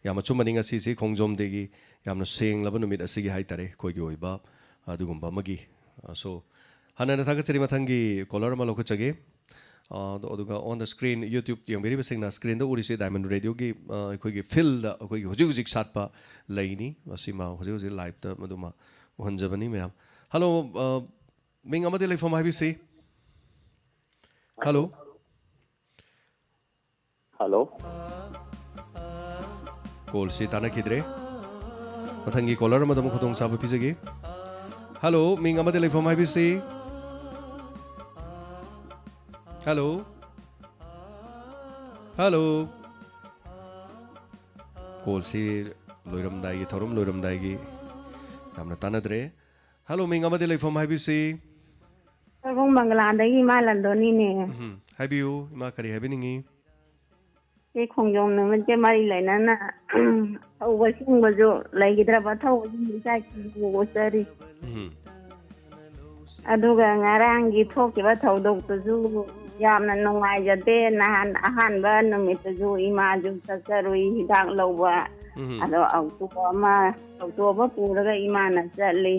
ꯌꯥꯝ ꯑꯆꯨꯝꯕꯅꯤ, ꯉꯁꯤꯁꯤ ꯈꯣꯡꯖꯣꯝ ꯗꯦꯒꯤ ꯌꯥꯝꯅ ꯁꯦꯡꯂꯕ ꯅꯨꯃꯤꯠ ꯑꯁꯤꯒꯤ ꯍꯥꯏꯇꯥꯔꯦ, ꯑꯩꯈꯣꯏꯒꯤ ꯑꯣꯏꯕ ꯑꯗꯨꯒꯨꯝꯕ ꯑꯃꯒꯤ꯫ ꯑ, so, ꯍꯥꯟꯅ ꯍꯥꯟꯅ ꯊꯥꯒꯠꯆꯔꯤ꯫ ꯃꯊꯪꯒꯤ ꯀꯣꯂꯔ ꯑꯃ ꯂꯧꯈꯠꯆꯒꯦ꯫ ꯑ, ꯑꯗꯣ, ꯑꯗꯨꯒ on the screen, YouTube ꯌꯦꯡꯕꯤꯔꯤꯕꯁꯤꯡꯅ ꯁ꯭ꯀ꯭ꯔꯤꯟꯗ ꯎꯔꯤꯁꯤ ꯗꯥꯏꯃꯟ ꯔꯦꯗꯤꯑꯣꯒꯤ, ꯑ, ꯑꯩꯈꯣꯏꯒꯤ ꯐꯤꯜꯗ ꯑꯩꯈꯣꯏꯒꯤ ꯍꯧꯖꯤꯛ ꯍꯧꯖꯤꯛ ꯁꯥꯠꯄ ꯂꯩꯅꯤ꯫ ꯃꯁꯤꯃ ꯍꯧꯖꯤꯛ ꯍꯧꯖꯤꯛ ꯂꯥꯏꯞꯇ ꯃꯗꯨꯃ ꯎꯍꯟꯖꯕꯅꯤ ꯃꯌꯥꯝ꯫ ꯍꯜꯂꯣ, ꯑ, ꯃꯤꯡ ꯑꯃꯗꯤ ꯂꯩꯐꯝ ꯍꯥꯏꯕꯤꯁꯤ꯫ ꯍꯜꯂꯣ꯫ ꯍꯜꯂꯣ꯫ ꯀꯣꯜꯁꯤ ꯇꯥꯟꯅꯈꯤꯗ꯭ꯔꯦ꯫ ꯃꯊꯪꯒꯤ ꯀꯣꯂꯔ ꯑꯃꯗ ꯑꯃꯨꯛ ꯈꯨꯗꯣꯡꯆꯥꯕ ꯄꯤꯖꯒꯦ꯫ ꯍꯜꯂꯣ, ꯃꯤꯡ ꯑꯃꯗꯤ ꯂꯩꯐꯝ ꯍꯥꯏꯕꯤꯁꯤ꯫ ꯍꯜꯂꯣ꯫ ꯍꯜꯂꯣ꯫ ꯀꯣꯜꯁꯤ ꯂꯣꯏꯔꯝꯗꯥꯏꯒꯤ, ꯊꯧꯔꯝ ꯂꯣꯏꯔꯝꯗꯥꯏꯒꯤ ꯌꯥꯝꯅ ꯇꯥꯟꯅꯗ꯭ꯔꯦ꯫ ꯍꯜꯂꯣ, ꯃꯤꯡ ꯑꯃꯗꯤ ꯂꯩꯐꯝ ꯍꯥꯏꯕꯤꯁꯤ꯫ ꯁꯣꯏꯕꯨꯡ ꯕꯪꯒ꯭ꯂꯥꯗꯒꯤ ꯏꯃꯥ ꯂꯟꯗꯣꯅꯤꯅꯦ꯫ ꯎꯝ, ꯍꯥꯏꯕꯤꯌꯨ, ꯏꯃꯥ, ꯀꯔꯤ ꯍꯥꯏꯕꯤꯅꯤꯡꯉꯤ? ꯁꯤ ꯈꯣꯡꯖꯣꯝ ꯅꯨꯃꯤꯠꯀ ꯃꯔꯤ ꯂꯩꯅꯅ ꯊꯧꯕ ꯆꯤꯡꯕꯁꯨ ꯂꯩꯈꯤꯗ꯭ꯔꯕ, ꯊꯧꯕꯁꯤꯡ ꯏꯆꯥ ꯏꯁꯨ ꯎꯖꯔꯤ꯫ ꯎꯝ, ꯑꯗꯨꯒ ꯉꯔꯥꯡꯒꯤ ꯊꯣꯛꯈꯤꯕ ꯊꯧꯗꯣꯛꯇꯨꯁꯨ ꯌꯥꯝꯅ ꯅꯨꯡꯉꯥꯏꯖꯗꯦ꯫ ꯅꯍꯥꯟ ꯑꯍꯥꯟꯕ ꯅꯨꯃꯤꯠꯇꯨꯁꯨ ꯏꯃꯥꯁꯨ ꯆꯠꯆꯔꯨꯏ ꯍꯤꯗꯥꯛ ꯂꯧꯕ꯫ ꯎꯝ, ꯑꯗꯣ ꯑꯣꯇꯣ ꯑꯃ, ꯑꯣꯇꯣ ꯑꯃ ꯄꯨꯔꯒ ꯏꯃꯥꯅ ꯆꯠꯂꯤ꯫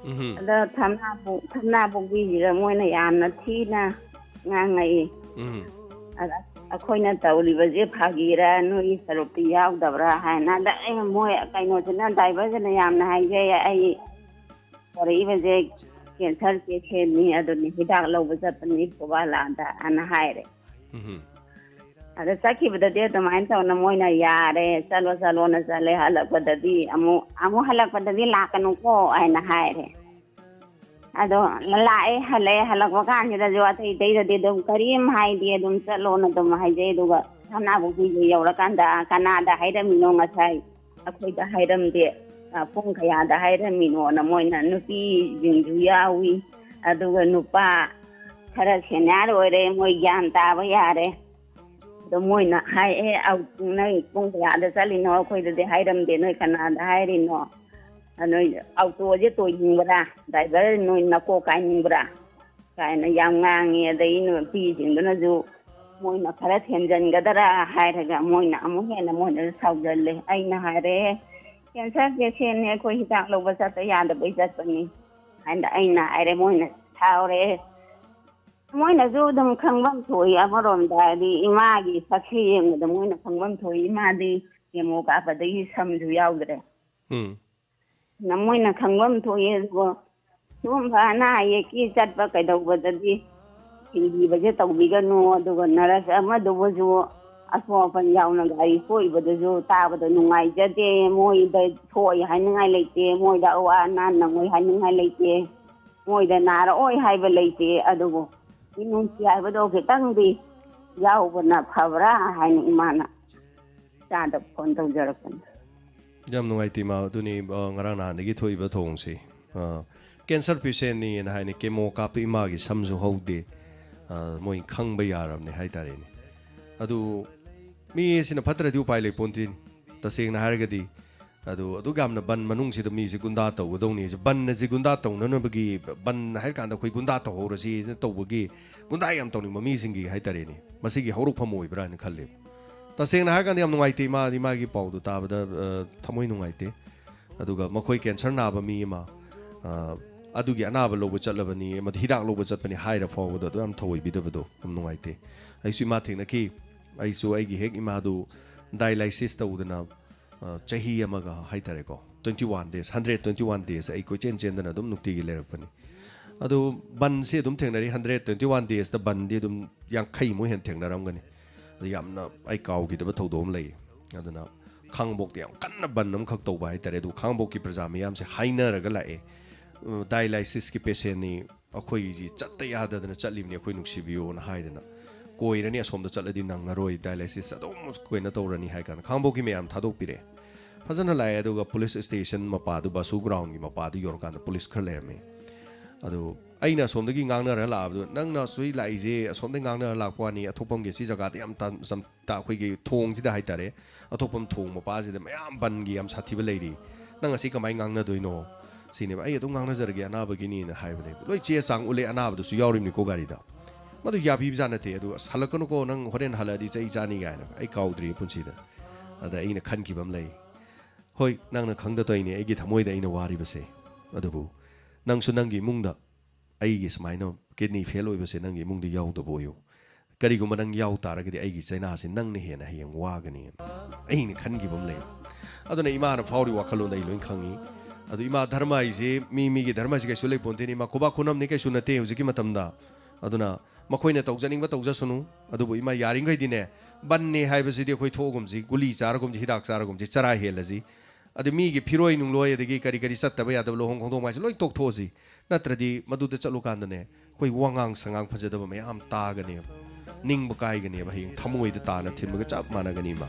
ꯎꯝ, ꯑꯗꯣ ꯊꯝꯅꯥ ꯄꯨ-, ꯊꯝꯅꯥ ꯄꯣꯛꯄꯤꯁꯤꯗ ꯃꯣꯏꯅ ꯌꯥꯝꯅ ꯊꯤꯅ ꯉꯥꯡꯉꯛꯏ꯫ ꯎꯝ, ꯑꯗ ꯑꯩꯈꯣꯏꯅ ꯇꯧꯔꯤꯕꯁꯦ ꯐꯥꯒꯤꯔ, ꯅꯣꯏꯒꯤ ꯁꯔꯨꯛꯇꯤ ꯌꯥꯎꯗꯕ꯭ꯔꯥ ꯍꯥꯏꯅ꯫ ꯑꯗ ꯑꯩ ꯃꯣꯏ ꯀꯩꯅꯣꯁꯤꯅ, ꯗ꯭ꯔꯥꯏꯚꯔꯁꯤꯅ ꯌꯥꯝꯅ ꯍꯥꯏꯖꯩ, "ꯑꯩ ꯄꯣꯔꯛꯏꯕꯁꯦ ꯀꯦꯟꯁꯔ ꯄꯦꯁꯦꯟꯅꯤ, ꯑꯗꯨꯅꯤ ꯍꯤꯗꯥꯛ ꯂꯧꯕ ꯆꯠꯄꯅꯤ ꯀꯣꯕꯥꯂꯥꯗ" ꯑꯅ ꯍꯥꯏꯔꯦ꯫ ꯎꯝ꯫ ꯑꯗ ꯆꯠꯈꯤꯕꯗꯗꯤ ꯑꯗꯨꯃꯥꯏꯅ ꯇꯧꯅ ꯃꯣꯏꯅ "ꯌꯥꯔꯦ, ꯆꯠꯂꯣ ꯆꯠꯂꯣꯅ" ꯆꯠꯂꯦ꯫ ꯍꯜꯂꯛꯄꯗꯗꯤ ꯑꯃꯨꯛ ꯑꯃꯨꯛ "ꯍꯜꯂꯛꯄꯗꯗꯤ ꯂꯥꯛꯀꯅꯨꯀꯣ" ꯍꯥꯏꯅ ꯍꯥꯏꯔꯦ꯫ ꯑꯗꯣ ꯂꯥꯛꯑꯦ, ꯍꯜꯂꯛꯑꯦ꯫ ꯍꯜꯂꯛꯄ ꯀꯥꯟꯁꯤꯗꯁꯨ ꯑꯇꯩ ꯑꯇꯩꯗꯗꯤ ꯑꯗꯨꯝ ꯀꯔꯤꯝ ꯍꯥꯏꯗꯦ, ꯑꯗꯨꯝ ꯆꯠꯂꯣꯅ ꯑꯗꯨꯝ ꯍꯥꯏꯖꯩ꯫ ꯑꯗꯨꯒ ꯁꯅꯥꯕꯨꯛ ꯌꯧꯔꯀꯥꯟꯗ "ꯀꯅꯥꯗ ꯍꯥꯏꯔꯝꯃꯤꯅꯣ ꯉꯁꯥꯏ?" "ꯑꯩꯈꯣꯏꯗ ꯍꯥꯏꯔꯝꯗꯦ, "ꯄꯨꯡ ꯀꯌꯥꯗ ꯍꯥꯏꯔꯝꯃꯤꯅꯣꯅ?" ꯃꯣꯏꯅ ꯅꯨꯄꯤꯁꯤꯡꯁꯨ ꯌꯥꯎꯏ, ꯑꯗꯨꯒ ꯅꯨꯄꯥ ꯈꯔ ꯁꯦꯅꯤꯌꯥꯔ ꯑꯣꯏꯔꯦ, ꯃꯣꯏ ꯒ꯭ꯌꯥꯟ ꯇꯥꯕ ꯌꯥꯔꯦ꯫ ꯑꯗꯣ ꯃꯣꯏꯅ ꯍꯥꯏ, "ꯑꯦ, ꯑꯧ, ꯅꯪ ꯄꯨꯡ ꯀꯌꯥꯗ ꯆꯠꯂꯤꯅꯣ? ꯑꯩꯈꯣꯏꯗꯗꯤ ꯍꯥꯏꯔꯝꯗꯦ, ꯅꯣꯏ ꯀꯅꯥꯗ ꯍꯥꯏꯔꯤꯅꯣ? ꯅꯣꯏ ꯑꯣꯇꯣꯁꯦ ꯇꯣꯏꯅꯤꯡꯕ꯭ꯔꯥ? ꯗ꯭ꯔꯥꯏꯚꯔ ꯅꯣꯏ ꯅꯀꯣꯛ ꯀꯥꯏꯅꯤꯡꯕ꯭ꯔꯥ?" ꯀꯥꯏꯅ ꯌꯥꯝ ꯉꯥꯡꯉꯤ꯫ ꯑꯗꯩ ꯅꯨꯄꯤꯁꯤꯡꯗꯨꯅꯁꯨ ꯃꯣꯏꯅ ꯈꯔ ꯊꯦꯝꯖꯤꯟꯒꯗꯔꯥ ꯍꯥꯏꯔꯒ ꯃꯣꯏꯅ ꯑꯃꯨꯛ ꯍꯦꯟꯅ ꯃꯣꯏꯅꯁꯨ ꯁꯥꯎꯖꯜꯂꯦ꯫ ꯑꯩꯅ ꯍꯥꯏꯔꯦ, "ꯀꯦꯟꯁꯔ ꯄꯦꯁꯦꯟꯅꯦ, ꯑꯩꯈꯣꯏ ꯍꯤꯗꯥꯛ ꯂꯧꯕ ꯆꯠꯄ ꯌꯥꯗꯕꯩ ꯆꯠꯄꯅꯤ" ꯍꯥꯏꯅ ꯑꯩꯅ ꯍꯥꯏꯔꯦ꯫ ꯃꯣꯏꯅ ꯁꯥꯎꯔꯦ꯫ ꯃꯣꯏꯅꯁꯨ ꯑꯗꯨꯝ ꯈꯪꯐꯝ ꯊꯣꯛꯏ, ꯑꯃꯔꯣꯝꯗ ꯍꯥꯏꯗꯤ ꯏꯃꯥꯒꯤ ꯁꯛꯁꯦ ꯌꯦꯡꯕꯗ ꯃꯣꯏꯅ ꯈꯪꯐꯝ ꯊꯣꯛꯏ꯫ ꯏꯃꯥꯗꯤ ꯀꯦꯃꯣ ꯀꯥꯞꯄꯗꯒꯤ ꯁꯝꯁꯨ ꯌꯥꯎꯗ꯭ꯔꯦ꯫ ꯎꯝ꯫ ꯅ ꯃꯣꯏꯅ ꯈꯪꯐꯝ ꯊꯣꯛꯏ꯫ ꯑꯗꯨꯒ ꯁꯤꯒꯨꯝꯕ ꯑꯅꯥ ꯑꯌꯦꯛꯀꯤ ꯆꯠꯄ ꯀꯩꯗꯧꯕꯗꯗꯤ ꯊꯤꯡꯕꯤꯕꯁꯦ ꯇꯧꯕꯤꯒꯅꯨ꯫ ꯑꯗꯨꯒ ꯅꯔꯁ ꯑꯃꯗꯨꯕꯨꯁꯨ ꯑꯁꯣꯛ ꯑꯄꯟ ꯌꯥꯎꯅ ꯒꯥꯔꯤ ꯁꯣꯛꯏꯕꯗꯨꯁꯨ ꯇꯥꯕꯗ ꯅꯨꯡꯉꯥꯏꯖꯗꯦ꯫ ꯃꯣꯏꯗ ꯁꯣꯛꯏ ꯍꯥꯏꯅꯤꯡꯉꯥꯏ ꯂꯩꯇꯦ, ꯃꯣꯏꯗ ꯑꯋꯥ ꯑꯅꯥ ꯅꯪꯉꯣꯏ ꯍꯥꯏꯅꯤꯡꯉꯥꯏ ꯂꯩꯇꯦ꯫ ꯃꯣꯏꯗ ꯅꯥꯔꯛꯑꯣꯏ ꯍꯥꯏꯕ ꯂꯩꯇꯦ꯫ ꯑꯗꯨꯕꯨ ꯃꯤꯅꯨꯡꯁꯤ ꯍꯥꯏꯕꯗꯣ ꯈꯤꯇꯪꯗꯤ ꯌꯥꯎꯕꯅ ꯐꯕ꯭ꯔꯥ ꯍꯥꯏꯅ ꯏꯃꯥꯅ ꯏꯆꯥꯗ ꯐꯣꯟ ꯇꯧꯖꯔꯛꯄꯅꯤ꯫ ꯌꯥꯝ ꯅꯨꯡꯉꯥꯏꯇꯦ, ꯏꯃꯥ꯫ ꯑꯗꯨꯅꯤ, ꯑ, ꯉꯔꯥꯡ ꯅꯍꯥꯟꯗꯒꯤ ꯊꯣꯛꯏꯕ ꯊꯧꯑꯣꯡꯁꯤ꯫ ꯑ, ꯀꯦꯟꯁꯔ ꯄꯦꯁꯦꯟꯅꯤꯅ ꯍꯥꯏꯅ ꯀꯦꯃꯣ ꯀꯥꯞꯄ ꯏꯃꯥꯒꯤ ꯁꯝꯁꯨ ꯍꯧꯗꯦ꯫ ꯑ, ꯃꯣꯏ ꯈꯪꯕ ꯌꯥꯔꯕꯅꯦ ꯍꯥꯏꯇꯥꯔꯦꯅꯦ꯫ ꯑꯗꯨ ꯃꯤ ꯑꯁꯤꯅ ꯐꯠꯇ꯭ꯔꯗꯤ ꯎꯄꯥꯏ ꯂꯩ ꯄꯣꯟꯇꯦꯅꯤ, ꯇꯁꯦꯡꯅ ꯍꯥꯏꯔꯒꯗꯤ꯫ ꯑꯗꯨ ꯑꯗꯨꯛ ꯌꯥꯝꯅ ꯕꯟ ꯃꯅꯨꯡꯁꯤꯗ ꯃꯤꯁꯦ ꯒꯨꯟꯗꯥ ꯇꯧꯒꯗꯧꯅꯤ꯫ ꯕꯟ ꯑꯁꯤ ꯒꯨꯟꯗꯥ ꯇꯧꯅꯅꯕꯒꯤ, ꯕꯟ ꯍꯥꯏꯔ ꯀꯥꯟꯗ ꯑꯩꯈꯣꯏ ꯒꯨꯟꯗꯥ ꯇꯧꯍꯧꯔꯁꯤ ꯇꯧꯕꯒꯤ, ꯒꯨꯟꯗꯥ ꯌꯥꯝ ꯇꯧꯅꯤꯡꯕ ꯃꯤꯁꯤꯡꯒꯤ ꯍꯥꯏꯇꯥꯔꯦꯅꯦ, ꯃꯁꯤꯒꯤ ꯍꯧꯔꯛꯐꯝ ꯑꯣꯏꯕ꯭ꯔꯥ ꯍꯥꯏꯅ ꯈꯜꯂꯦꯕ꯫ ꯇꯁꯦꯡꯅ ꯍꯥꯏꯔ ꯀꯥꯟꯗ ꯌꯥꯝ ꯅꯨꯡꯉꯥꯏꯇꯦ ꯏꯃꯥ, ꯏꯃꯥꯒꯤ ꯄꯥꯎꯗꯣ ꯇꯥꯕꯗ, ꯑ, ꯊꯃꯣꯏ ꯅꯨꯡꯉꯥꯏꯇꯦ꯫ ꯑꯗꯨꯒ ꯃꯈꯣꯏ ꯀꯦꯟꯁꯔ ꯅꯥꯕ ꯃꯤ ꯑꯃ, ꯑ, ꯑꯗꯨꯒꯤ ꯑꯅꯥꯕ ꯂꯧꯕ ꯆꯠꯂꯕꯅꯤ, ꯑꯃꯗꯤ ꯍꯤꯗꯥꯛ ꯂꯧꯕ ꯆꯠꯄꯅꯤ ꯍꯥꯏꯔ ꯐꯥꯎꯕꯗꯣ ꯑꯗꯨ ꯌꯥꯝ ꯊꯧꯑꯣꯏꯕꯤꯗꯕꯗꯣ ꯌꯥꯝ ꯅꯨꯡꯉꯥꯏꯇꯦ꯫ ꯑꯩꯁꯨ ꯏꯃꯥ ꯊꯦꯡꯅꯈꯤ꯫ ꯑꯩꯁꯨ ꯑꯩꯒꯤ ꯍꯦꯛ ꯏꯃꯥꯗꯨ dialysis ꯇꯧꯗꯅ, ꯑ, ꯆꯍꯤ ꯑꯃꯒ ꯍꯥꯏꯇꯥꯔꯦꯀꯣ, twenty one days, hundred twenty one days ꯑꯩ ꯀꯣꯏꯆꯦꯟ ꯆꯦꯟꯗꯅ ꯑꯗꯨꯝ ꯅꯨꯡꯇꯤꯒꯤ ꯂꯩꯔꯛꯄꯅꯤ꯫ ꯑꯗꯨ ꯕꯟꯁꯤ ꯑꯗꯨꯝ ꯊꯦꯡꯅꯔꯤ, hundred twenty one daysꯇ ꯕꯟꯗꯤ ꯑꯗꯨꯝ ꯌꯥꯡꯈꯩꯃꯨꯛ ꯍꯦꯟꯅ ꯊꯦꯡꯅꯔꯝꯒꯅꯤ꯫ ꯑꯗꯨ ꯌꯥꯝꯅ ꯑꯩ ꯀꯥꯎꯈꯤꯗꯕ ꯊꯧꯗꯣꯛ ꯑꯃ ꯂꯩ꯫ ꯑꯗꯨꯅ ꯈꯥꯡꯉꯕꯣꯛꯇ ꯌꯥꯝ ꯀꯟꯅ ꯕꯟ ꯑꯃꯈꯛ ꯇꯧꯕ ꯍꯥꯏꯇꯥꯔꯦ꯫ ꯑꯗꯨ ꯈꯥꯡꯉꯕꯣꯛꯀꯤ ꯄ꯭ꯔꯖꯥ ꯃꯤꯌꯥꯝꯁꯦ ꯍꯥꯏꯅꯔꯒ ꯂꯥꯛꯑꯦ, "ꯑ, dialysisꯀꯤ patientꯅꯤ, ꯑꯩꯈꯣꯏꯁꯤ ꯆꯠꯇ ꯌꯥꯗꯗꯅ ꯆꯠꯂꯤꯕꯅꯤ, ꯑꯩꯈꯣꯏ ꯅꯨꯡꯁꯤꯕꯤꯌꯣꯅ" ꯍꯥꯏꯗꯅ, "ꯀꯣꯏꯔꯅꯤ, ꯑꯁꯣꯝꯗ ꯆꯠꯂꯗꯤ ꯅꯪꯉꯔꯣꯏ, dialysis ꯑꯗꯨꯝ ꯀꯩꯅꯣ ꯇꯧꯔꯅꯤ" ꯍꯥꯏ ꯀꯥꯟꯗ ꯈꯥꯡꯉꯕꯣꯛꯀꯤ ꯃꯌꯥꯝ ꯊꯥꯗꯣꯛꯄꯤꯔꯛꯑꯦ꯫ ꯐꯖꯅ ꯂꯥꯛꯑꯦ꯫ ꯑꯗꯨꯒ police station ꯃꯄꯥꯗꯨ, ꯕꯥꯁꯨ groundꯒꯤ ꯃꯄꯥꯗꯨ ꯌꯧꯔꯀꯥꯟꯗ ꯄꯨꯂꯤꯁ ꯈꯔ ꯂꯩꯔꯝꯃꯦ꯫ ꯑꯗꯨ ꯑꯩꯅ ꯑꯁꯣꯝꯗꯒꯤ ꯉꯥꯡꯅꯔ ꯂꯥꯛꯑꯕꯗꯨ, "ꯅꯪꯅ ꯁꯨꯏ ꯂꯥꯛꯏꯁꯦ ꯑꯁꯣꯝꯗꯒꯤ ꯉꯥꯡꯅꯔ ꯂꯥꯛꯄ ꯋꯥꯅꯤ, ꯑꯊꯣꯛꯐꯝꯒꯤ ꯁꯤ ꯖꯒꯥꯗ ꯌꯥꯝ ꯇꯥꯟ-, ꯆꯝ-, ꯇ-, ꯑꯩꯈꯣꯏꯒꯤ ꯊꯣꯡꯁꯤꯗ ꯍꯥꯏꯇꯥꯔꯦ, ꯑꯊꯣꯛꯐꯝ ꯊꯣꯡ ꯃꯄꯥꯁꯤꯗ ꯃꯌꯥꯝ ꯕꯟꯒꯤ ꯌꯥꯝ ꯁꯥꯊꯤꯕ ꯂꯩꯔꯤ, ꯅꯪ ꯑꯁꯤ ꯀꯃꯥꯏꯅ ꯉꯥꯡꯅꯗꯣꯏꯅꯣ?" ꯁꯤꯅꯦꯕ꯫ "ꯑꯩ ꯑꯗꯨꯝ ꯉꯥꯡꯅꯖꯔꯒꯦ, ꯑꯅꯥꯕꯒꯤꯅꯤꯅ" ꯍꯥꯏꯕꯅꯦꯕ꯫ ꯂꯣꯏ ꯆꯦ ꯆꯥꯡ ꯎꯠꯂꯦ, ꯑꯅꯥꯕꯗꯨꯁꯨ ꯌꯥꯎꯔꯤꯕꯅꯤꯀꯣ ꯒꯥꯔꯤꯗ꯫ ꯃꯗꯨ ꯌꯥꯕꯤꯕꯖꯥꯠ ꯅꯠꯇꯦ꯫ ꯑꯗꯨ, "ꯑꯁ, ꯍꯜꯂꯛꯀꯅꯨꯀꯣ, ꯅꯪ ꯍꯣꯔꯦꯟ ꯍꯜꯂꯛꯑꯗꯤ ꯆꯩ ꯆꯥꯅꯤ" ꯀꯥꯏꯅ꯫ ꯑꯩ ꯀꯥꯎꯗ꯭ꯔꯤ ꯄꯨꯟꯁꯤꯗ꯫ ꯑꯗ ꯑꯩꯅ ꯈꯟꯈꯤꯕ ꯑꯃ ꯂꯩ꯫ "ꯍꯣꯏ, ꯅꯪꯅ ꯈꯪꯗ ꯇꯧꯔꯤꯅꯦ ꯑꯩꯒꯤ ꯊꯃꯣꯏꯗ ꯑꯩꯅ ꯋꯥꯔꯤꯕꯁꯦ꯫ ꯑꯗꯨꯕꯨ ꯅꯪꯁꯨ ꯅꯪꯒꯤ ꯏꯃꯨꯡꯗ ꯑꯩꯒꯤ ꯁꯨꯃꯥꯏꯅ kidney fail ꯑꯣꯏꯕꯁꯦ ꯅꯪꯒꯤ ꯏꯃꯨꯡꯗ ꯌꯥꯎꯗꯕ ꯑꯣꯏꯌꯨ꯫ ꯀꯔꯤꯒꯨꯝꯕ ꯅꯪ ꯌꯥꯎ ꯇꯥꯔꯒꯗꯤ ꯑꯩꯒꯤ ꯆꯩꯅꯥꯁꯤ ꯅꯪꯅ ꯍꯦꯟꯅ ꯍꯌꯦꯡ ꯋꯥꯒꯅꯤ" ꯑꯩꯅ ꯈꯟꯈꯤꯕ ꯑꯃ ꯂꯩ꯫ ꯑꯗꯨꯅ ꯏꯃꯥꯅ ꯐꯥꯎꯔꯤ ꯋꯥꯈꯜꯂꯣꯟꯗ ꯑꯩ ꯂꯣꯏ ꯈꯪꯉꯤ꯫ ꯑꯗꯨ ꯏꯃꯥ, ꯙꯔꯃ ꯍꯥꯏꯁꯦ ꯃꯤ ꯃꯤꯒꯤ ꯙꯔꯃꯁꯤ ꯀꯩꯁꯨ ꯂꯩ ꯄꯣꯟꯇꯦꯅꯦ꯫ ꯏꯃꯥ, ꯈꯨꯕꯥꯛ ꯈꯨꯅꯝꯅꯤ ꯀꯩꯁꯨ ꯅꯠꯇꯦ ꯍꯧꯖꯤꯛꯀꯤ ꯃꯇꯝꯗ꯫ ꯑꯗꯨꯅ ꯃꯈꯣꯏꯅ ꯇꯧꯖꯅꯤꯡꯕ ꯇꯧꯖꯁꯅꯨ꯫ ꯑꯗꯨꯕꯨ ꯏꯃꯥ, ꯌꯥꯔꯤꯈꯩꯗꯤꯅꯦ, ꯕꯟꯅꯦ ꯍꯥꯏꯕꯁꯤꯗꯤ ꯑꯩꯈꯣꯏ ꯊꯣꯛꯑꯒꯨꯝꯁꯤ, ꯒꯨꯂꯤ ꯆꯥꯔꯒꯨꯝꯁꯤ, ꯍꯤꯗꯥꯛ ꯆꯥꯔꯒꯨꯝꯁꯤ, ꯆꯔꯥ ꯍꯦꯜꯂꯁꯤ꯫ ꯑꯗ ꯃꯤꯒꯤ ꯐꯤꯔꯣꯏ ꯅꯨꯡꯂꯣꯏ, ꯑꯗꯒꯤ ꯀꯔꯤ ꯀꯔꯤ ꯆꯠꯇꯕ ꯌꯥꯗꯕ, ꯂꯨꯍꯣꯡ ꯈꯣꯡꯗꯣꯡꯕ ꯍꯥꯏꯁꯦ ꯂꯣꯏ ꯇꯣꯛꯊꯣꯛꯑꯁꯤ꯫ ꯅꯠꯇ꯭ꯔꯗꯤ ꯃꯗꯨꯗ ꯆꯠꯂꯨꯀꯥꯟꯗꯅꯦ, ꯑꯩꯈꯣꯏ ꯋꯥꯉꯥꯡ ꯁꯉꯥꯡ ꯐꯖꯗꯕ ꯃꯌꯥꯝ ꯇꯥꯒꯅꯦꯕ, ꯅꯤꯡꯕ ꯀꯥꯏꯒꯅꯦꯕ, ꯍꯌꯦꯡ ꯊꯃꯣꯏꯗ ꯇꯥꯅ ꯊꯤꯟꯕꯒ ꯆꯞ ꯃꯥꯟꯅꯒꯅꯤ ꯏꯃꯥ꯫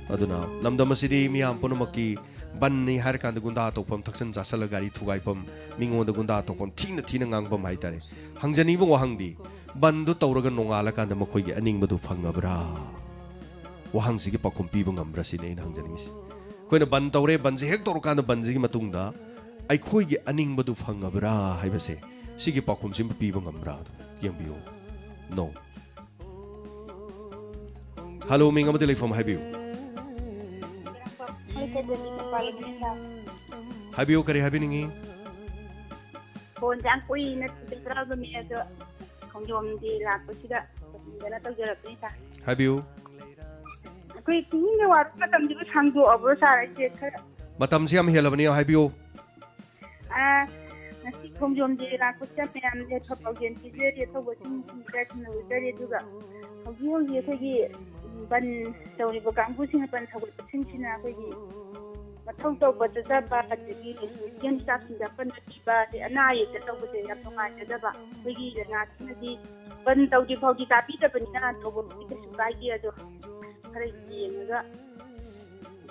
ꯑꯗꯨꯅ ꯂꯝꯗꯝ ꯑꯁꯤꯗꯤ ꯃꯤꯌꯥꯝ ꯄꯨꯝꯅꯃꯛꯀꯤ ꯕꯟꯅꯤ ꯍꯥꯏꯔꯀꯥꯟꯗ ꯒꯨꯟꯗꯥ ꯇꯧꯐꯝ, ꯊꯛꯆꯟ ꯆꯥꯁꯜꯂ ꯒꯥꯔꯤ ꯊꯨꯒꯥꯏꯐꯝ, ꯃꯤꯉꯣꯟꯗ ꯒꯨꯟꯗꯥ ꯇꯧꯐꯝ, ꯊꯤꯅ ꯊꯤꯅ ꯉꯥꯡꯐꯝ ꯍꯥꯏꯇꯥꯔꯦ꯫ ꯍꯪꯖꯅꯤꯡꯕ ꯋꯥꯍꯪꯗꯤ, ꯕꯟꯗꯨ ꯇꯧꯔꯒ ꯅꯣꯡꯉꯥꯜꯂꯀꯥꯟꯗ ꯃꯈꯣꯏꯒꯤ ꯑꯅꯤꯡꯕꯗꯨ ꯐꯪꯉꯕ꯭ꯔꯥ? ꯋꯥꯍꯪꯁꯤꯒꯤ ꯄꯥꯎꯈꯨꯝ ꯄꯤꯕ ꯉꯝꯕ꯭ꯔꯥ ꯁꯤꯅꯤ ꯑꯩꯅ ꯍꯪꯖꯅꯤꯡꯉꯤꯁꯤ꯫ ꯑꯩꯈꯣꯏꯅ ꯕꯟ ꯇꯧꯔꯦ, ꯕꯟꯁꯦ ꯍꯦꯛ ꯇꯧꯔꯀꯥꯟꯗ ꯕꯟꯁꯤꯒꯤ ꯃꯇꯨꯡꯗ ꯑꯩꯈꯣꯏꯒꯤ ꯑꯅꯤꯡꯕꯗꯨ ꯐꯪꯉꯕ꯭ꯔꯥ ꯍꯥꯏꯕꯁꯦ, ꯁꯤꯒꯤ ꯄꯥꯎꯈꯨꯝꯁꯤꯃ ꯄꯤꯕ ꯉꯝꯕ꯭ꯔꯥ? ꯑꯗꯨ ꯌꯦꯡꯕꯤꯌꯨ꯫ No꯫ ꯍꯜꯂꯣ, ꯃꯤꯡ ꯑꯃꯗꯤ ꯂꯩꯐꯝ ꯍꯥꯏꯕꯤꯌꯨ꯫ ꯍꯥꯏꯕꯤꯌꯨ, ꯀꯔꯤ ꯍꯥꯏꯕꯤꯅꯤꯡꯉꯤ? ꯐꯣꯟꯁꯦ ꯌꯥꯝ ꯀꯨꯏꯅ ꯊꯤꯖꯈ꯭ꯔꯕꯅꯦ, ꯑꯗꯣ ꯈꯣꯡꯖꯣꯝꯗꯤ ꯂꯥꯛꯄꯁꯤꯗ ꯀꯩꯅꯣ ꯇꯧꯖꯔꯛꯄꯅꯤ, ꯁꯥꯔ꯫ ꯍꯥꯏꯕꯤꯌꯨ꯫ ꯑꯩꯈꯣꯏ ꯇꯤꯡꯒꯤ ꯋꯥꯔꯨ ꯃꯇꯝꯁꯤꯕꯨ ꯁꯥꯡꯗꯣꯛꯑꯕ꯭ꯔꯣ, ꯁꯥꯔ? ꯑꯩꯁꯦ ꯈꯔ ꯃꯇꯝꯁꯤ ꯌꯥꯝ ꯍꯦꯜꯂꯕꯅꯤ, ꯍꯥꯏꯕꯤꯌꯨ꯫ ꯑꯥ, ꯉꯁꯤ ꯈꯣꯡꯖꯣꯝ ꯗꯦ ꯂꯥꯛꯄꯁꯤꯗ ꯃꯌꯥꯝꯁꯦ ꯊꯧꯒꯜ ꯄꯥꯎꯖꯦꯜ ꯄꯤꯖꯔꯤ, ꯑꯊꯧꯕꯁꯤꯡ ꯄꯤꯖꯔꯤ, ꯊꯤꯟꯅ ꯎꯖꯔꯤ꯫ ꯑꯗꯨꯒ ꯍꯧꯖꯤꯛ ꯍꯧꯖꯤꯛ ꯑꯩꯈꯣꯏꯒꯤ ꯕꯟ ꯇꯧꯔꯤꯕ ꯀꯥꯡꯕꯨꯁꯤꯡꯅ, ꯕꯟ ꯊꯧꯒꯠꯄꯁꯤꯡꯁꯤꯅ ꯑꯩꯈꯣꯏꯒꯤ ꯃꯊꯧ ꯇꯧꯕ ꯆꯠꯆꯕ, ꯑꯗꯒꯤ ꯅꯨꯄꯤ ꯃꯆꯥꯁꯤꯡꯗ ꯑꯄꯟꯕ ꯄꯤꯕ, ꯑꯗꯩ ꯑꯅꯥ ꯑꯌꯦꯛꯇ ꯇꯧꯕꯁꯦ ꯌꯥꯝ ꯅꯨꯡꯉꯥꯏꯖꯗꯕ꯫ ꯑꯩꯈꯣꯏꯒꯤ ꯂꯩꯉꯥꯛꯁꯤꯅꯗꯤ ꯕꯟ ꯇꯧꯗ꯭ꯔꯤ ꯐꯥꯎꯗꯤ ꯇꯥꯕꯤꯗꯕꯅꯤꯅ ꯇꯧꯕꯕꯨꯗꯤ ꯀꯩꯁꯨ ꯀꯥꯏꯗꯦ, ꯑꯗꯣ ꯈꯔ ꯌꯦꯡꯉꯒ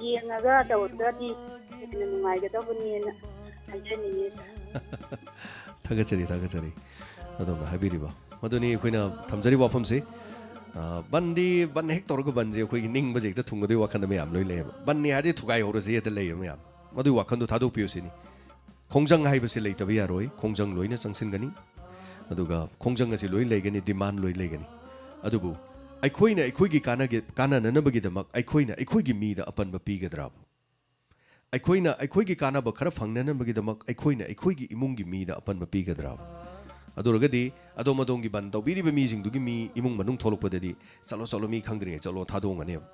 ꯌꯦꯡꯉꯒ ꯇꯧꯔꯒꯗꯤ ꯍꯦꯟꯅ ꯅꯨꯡꯉꯥꯏꯒꯗꯧꯕꯅꯦꯅ ꯍꯥꯏꯖꯅꯤꯡꯉꯤ꯫ ꯊꯥꯒꯠꯆꯔꯤ, ꯊꯥꯒꯠꯆꯔꯤ꯫ ꯑꯗꯣꯝꯅ ꯍꯥꯏꯕꯤꯔꯤꯕ ꯃꯗꯨꯅꯤ ꯑꯩꯈꯣꯏꯅ ꯊꯝꯖꯔꯤꯕ ꯋꯥꯐꯝꯁꯤ꯫ ꯑ, ꯕꯟꯗꯤ, ꯕꯟ ꯍꯦꯛ ꯇꯧꯔꯒ ꯕꯟꯁꯦ ꯑꯩꯈꯣꯏꯒꯤ ꯅꯤꯡꯕꯁꯦ ꯍꯦꯛꯇ ꯊꯨꯡꯒꯗꯣꯏ ꯋꯥꯈꯜꯗ ꯃꯌꯥꯝ ꯂꯣꯏ ꯂꯩꯌꯦꯕ꯫ ꯕꯟꯅꯤ ꯍꯥꯏꯔꯗꯤ ꯊꯨꯒꯥꯏꯍꯧꯔꯁꯤ ꯍꯦꯛꯇ ꯂꯩꯌꯦꯕ ꯃꯌꯥꯝ꯫ ꯃꯗꯨꯒꯤ ꯋꯥꯈꯜꯗꯣ ꯊꯥꯗꯣꯛꯄꯤꯌꯨ ꯁꯤꯅꯤ꯫ ꯈꯣꯡꯖꯪ ꯍꯥꯏꯕꯁꯤ ꯂꯩꯇꯕ ꯌꯥꯔꯣꯏ, ꯈꯣꯡꯖꯪ ꯂꯣꯏꯅ ꯆꯪꯁꯤꯟꯒꯅꯤ꯫ ꯑꯗꯨꯒ ꯈꯣꯡꯖꯪ ꯑꯁꯤ ꯂꯣꯏ ꯂꯩꯒꯅꯤ, ꯗꯤꯃꯥꯟ ꯂꯣꯏ ꯂꯩꯒꯅꯤ꯫ ꯑꯗꯨꯕꯨ ꯑꯩꯈꯣꯏꯅ ꯑꯩꯈꯣꯏꯒꯤ ꯀꯥꯟꯅꯒꯦ-, ꯀꯥꯟꯅꯅꯅꯕꯒꯤꯗꯃꯛ ꯑꯩꯈꯣꯏꯅ ꯑꯩꯈꯣꯏꯒꯤ ꯃꯤꯗ ꯑꯄꯟꯕ ꯄꯤꯒꯗ꯭ꯔꯥ? ꯑꯩꯈꯣꯏꯅ ꯑꯩꯈꯣꯏꯒꯤ ꯀꯥꯟꯅꯕ ꯈꯔ ꯐꯪꯅꯅꯕꯒꯤꯗꯃꯛ ꯑꯩꯈꯣꯏꯅ ꯑꯩꯈꯣꯏꯒꯤ ꯏꯃꯨꯡꯒꯤ ꯃꯤꯗ ꯑꯄꯟꯕ ꯄꯤꯒꯗ꯭ꯔꯥ? ꯑꯗꯨ ꯑꯣꯏꯔꯒꯗꯤ ꯑꯗꯣꯝ ꯑꯗꯣꯝꯒꯤ ꯕꯟ ꯇꯧꯕꯤꯔꯤꯕ ꯃꯤꯁꯤꯡꯗꯨꯒꯤ ꯃꯤ ꯏꯃꯨꯡ ꯃꯅꯨꯡ ꯊꯣꯛꯂꯛꯄꯗꯗꯤ "ꯆꯠꯂꯣ, ꯆꯠꯂꯣ, ꯃꯤ ꯈꯪꯗ꯭ꯔꯤꯉꯩ ꯆꯠꯂꯣ" ꯊꯥꯗꯣꯛꯑꯝꯒꯅꯦꯕ꯫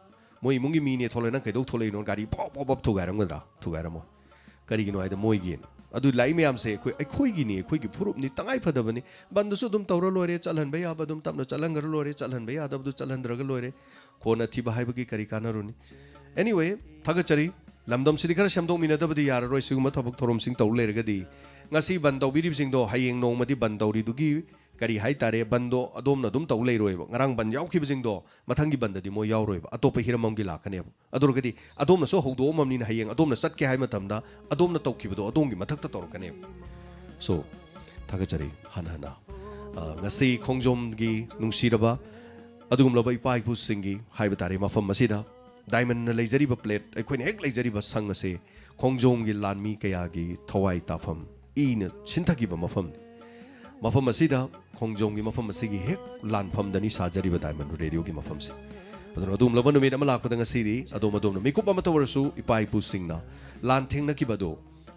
ꯃꯣꯏ ꯏꯃꯨꯡꯒꯤ ꯃꯤꯅꯦ ꯊꯣꯛꯂꯛꯑꯦ, "ꯅꯪ ꯀꯩꯗꯧ ꯊꯣꯛꯂꯛꯏꯅꯣ?" ꯒꯥꯔꯤ ꯄꯣꯞ ꯄꯣꯞ ꯄꯣꯞ ꯊꯨꯒꯥꯏꯔꯝꯒꯗ꯭ꯔꯥ? ꯊꯨꯒꯥꯏꯔꯝꯃꯣꯏ꯫ ꯀꯔꯤꯒꯤꯅꯣ ꯍꯥꯏꯗ ꯃꯣꯏꯒꯤ ꯑꯗꯨ ꯂꯥꯛꯏ ꯃꯌꯥꯝꯁꯦ ꯑꯩꯈꯣꯏ, ꯑꯩꯈꯣꯏꯒꯤꯅꯤ, ꯑꯩꯈꯣꯏꯒꯤ ꯐꯨꯔꯨꯞꯅꯤ, ꯇꯉꯥꯏ ꯐꯗꯕꯅꯤ꯫ ꯕꯟꯗꯨꯁꯨ ꯑꯗꯨꯝ ꯇꯧꯔ ꯂꯣꯏꯔꯦ, ꯆꯠꯍꯟꯕ ꯌꯥꯕ ꯑꯗꯨꯝ ꯇꯞꯅ ꯆꯠꯍꯟꯈ꯭ꯔ ꯂꯣꯏꯔꯦ, ꯆꯠꯍꯟꯕ ꯌꯥꯗꯕꯗꯨ ꯆꯠꯍꯟꯗ꯭ꯔꯒ ꯂꯣꯏꯔꯦ꯫ ꯈꯣꯟꯅ ꯊꯤꯕ ꯍꯥꯏꯕꯒꯤ ꯀꯔꯤ ꯀꯥꯟꯅꯔꯨꯅꯤ? Anyway, ꯊꯥꯒꯠꯆꯔꯤ꯫ ꯂꯝꯗꯝꯁꯤꯗꯤ ꯈꯔ ꯁꯦꯝꯗꯣꯛꯃꯤꯟꯅꯗꯕꯗꯤ ꯌꯥꯔꯔꯣꯏ꯫ ꯁꯤꯒꯨꯝꯕ ꯊꯕꯛ ꯊꯧꯔꯝꯁꯤꯡ ꯇꯧ ꯂꯩꯔꯒꯗꯤ ꯉꯁꯤ ꯕꯟ ꯇꯧꯕꯤꯔꯤꯕꯁꯤꯡꯗꯣ ꯍꯌꯦꯡ ꯅꯣꯡꯃꯗꯤ ꯕꯟ ꯇꯧꯔꯤꯗꯨꯒꯤ ꯀꯔꯤ ꯍꯥꯏꯇꯥꯔꯦ, ꯕꯟꯗꯣ ꯑꯗꯣꯝꯅ ꯑꯗꯨꯝ ꯇꯧ ꯂꯩꯔꯣꯏꯕ꯫ ꯉꯔꯥꯡ ꯕꯟ ꯌꯥꯎꯈꯤꯕꯁꯤꯡꯗꯣ ꯃꯊꯪꯒꯤ ꯕꯟꯗꯗꯤ ꯃꯣꯏ ꯌꯥꯎꯔꯣꯏꯕ, ꯑꯇꯣꯞꯄ ꯍꯤꯔꯝ ꯑꯃꯒꯤ ꯂꯥꯛꯀꯅꯦꯕ꯫ ꯑꯗꯨ ꯑꯣꯏꯔꯒꯗꯤ ꯑꯗꯣꯝꯅꯁꯨ ꯍꯧꯗꯣꯛꯑꯝꯃꯕꯅꯤꯅ ꯍꯌꯦꯡ ꯑꯗꯣꯝꯅ ꯆꯠꯀꯦ ꯍꯥꯏꯕ ꯃꯇꯝꯗ ꯑꯗꯣꯝꯅ ꯇꯧꯈꯤꯕꯗꯣ ꯑꯗꯣꯝꯒꯤ ꯃꯊꯛꯇ ꯇꯧꯔꯛꯀꯅꯦꯕ꯫ So, ꯊꯥꯒꯠꯆꯔꯤ ꯍꯟꯅ ꯍꯟꯅ꯫ ꯑ, ꯉꯁꯤ ꯈꯣꯡꯖꯣꯝꯒꯤ ꯅꯨꯡꯁꯤꯔꯕ ꯑꯗꯨꯒꯨꯝꯂꯕ ꯏꯄꯥ ꯏꯄꯨꯁꯤꯡꯒꯤ ꯍꯥꯏꯕ ꯇꯥꯔꯦ ꯃꯐꯝ ꯑꯁꯤꯗ ꯗꯥꯏꯃꯟꯅ ꯂꯩꯖꯔꯤꯕ ꯄ꯭ꯂꯦꯠ, ꯑꯩꯈꯣꯏꯅ ꯍꯦꯛ ꯂꯩꯖꯔꯤꯕ ꯁꯪ ꯑꯁꯤ ꯈꯣꯡꯖꯣꯝꯒꯤ ꯂꯥꯟꯃꯤ ꯀꯌꯥꯒꯤ ꯊꯋꯥꯏ ꯇꯥꯐꯝ, ꯏꯅ ꯁꯤꯟꯊꯈꯤꯕ ꯃꯐꯝꯅꯤ꯫ ꯃꯐꯝ ꯑꯁꯤꯗ, ꯈꯣꯡꯖꯣꯝꯒꯤ ꯃꯐꯝ ꯑꯁꯤꯒꯤ ꯍꯦꯛ ꯂꯥꯟꯐꯝꯗꯅꯤ ꯁꯥꯖꯔꯤꯕ ꯗꯥꯏꯃꯟ ꯔꯦꯗꯤꯑꯣꯒꯤ ꯃꯐꯝꯁꯤ꯫ ꯑꯗꯨꯅ ꯑꯗꯨꯒꯨꯝꯂꯕ ꯅꯨꯃꯤꯠ ꯑꯃ ꯂꯥꯛꯄꯗ ꯉꯁꯤꯗꯤ ꯑꯗꯣꯝ ꯑꯗꯣꯝꯅ ꯃꯤꯀꯨꯞ ꯑꯃꯇ ꯑꯣꯏꯔꯁꯨ ꯏꯄꯥ ꯏꯄꯨꯁꯤꯡꯅ ꯂꯥꯟ ꯊꯦꯡꯅꯈꯤꯕ ꯑꯗꯨ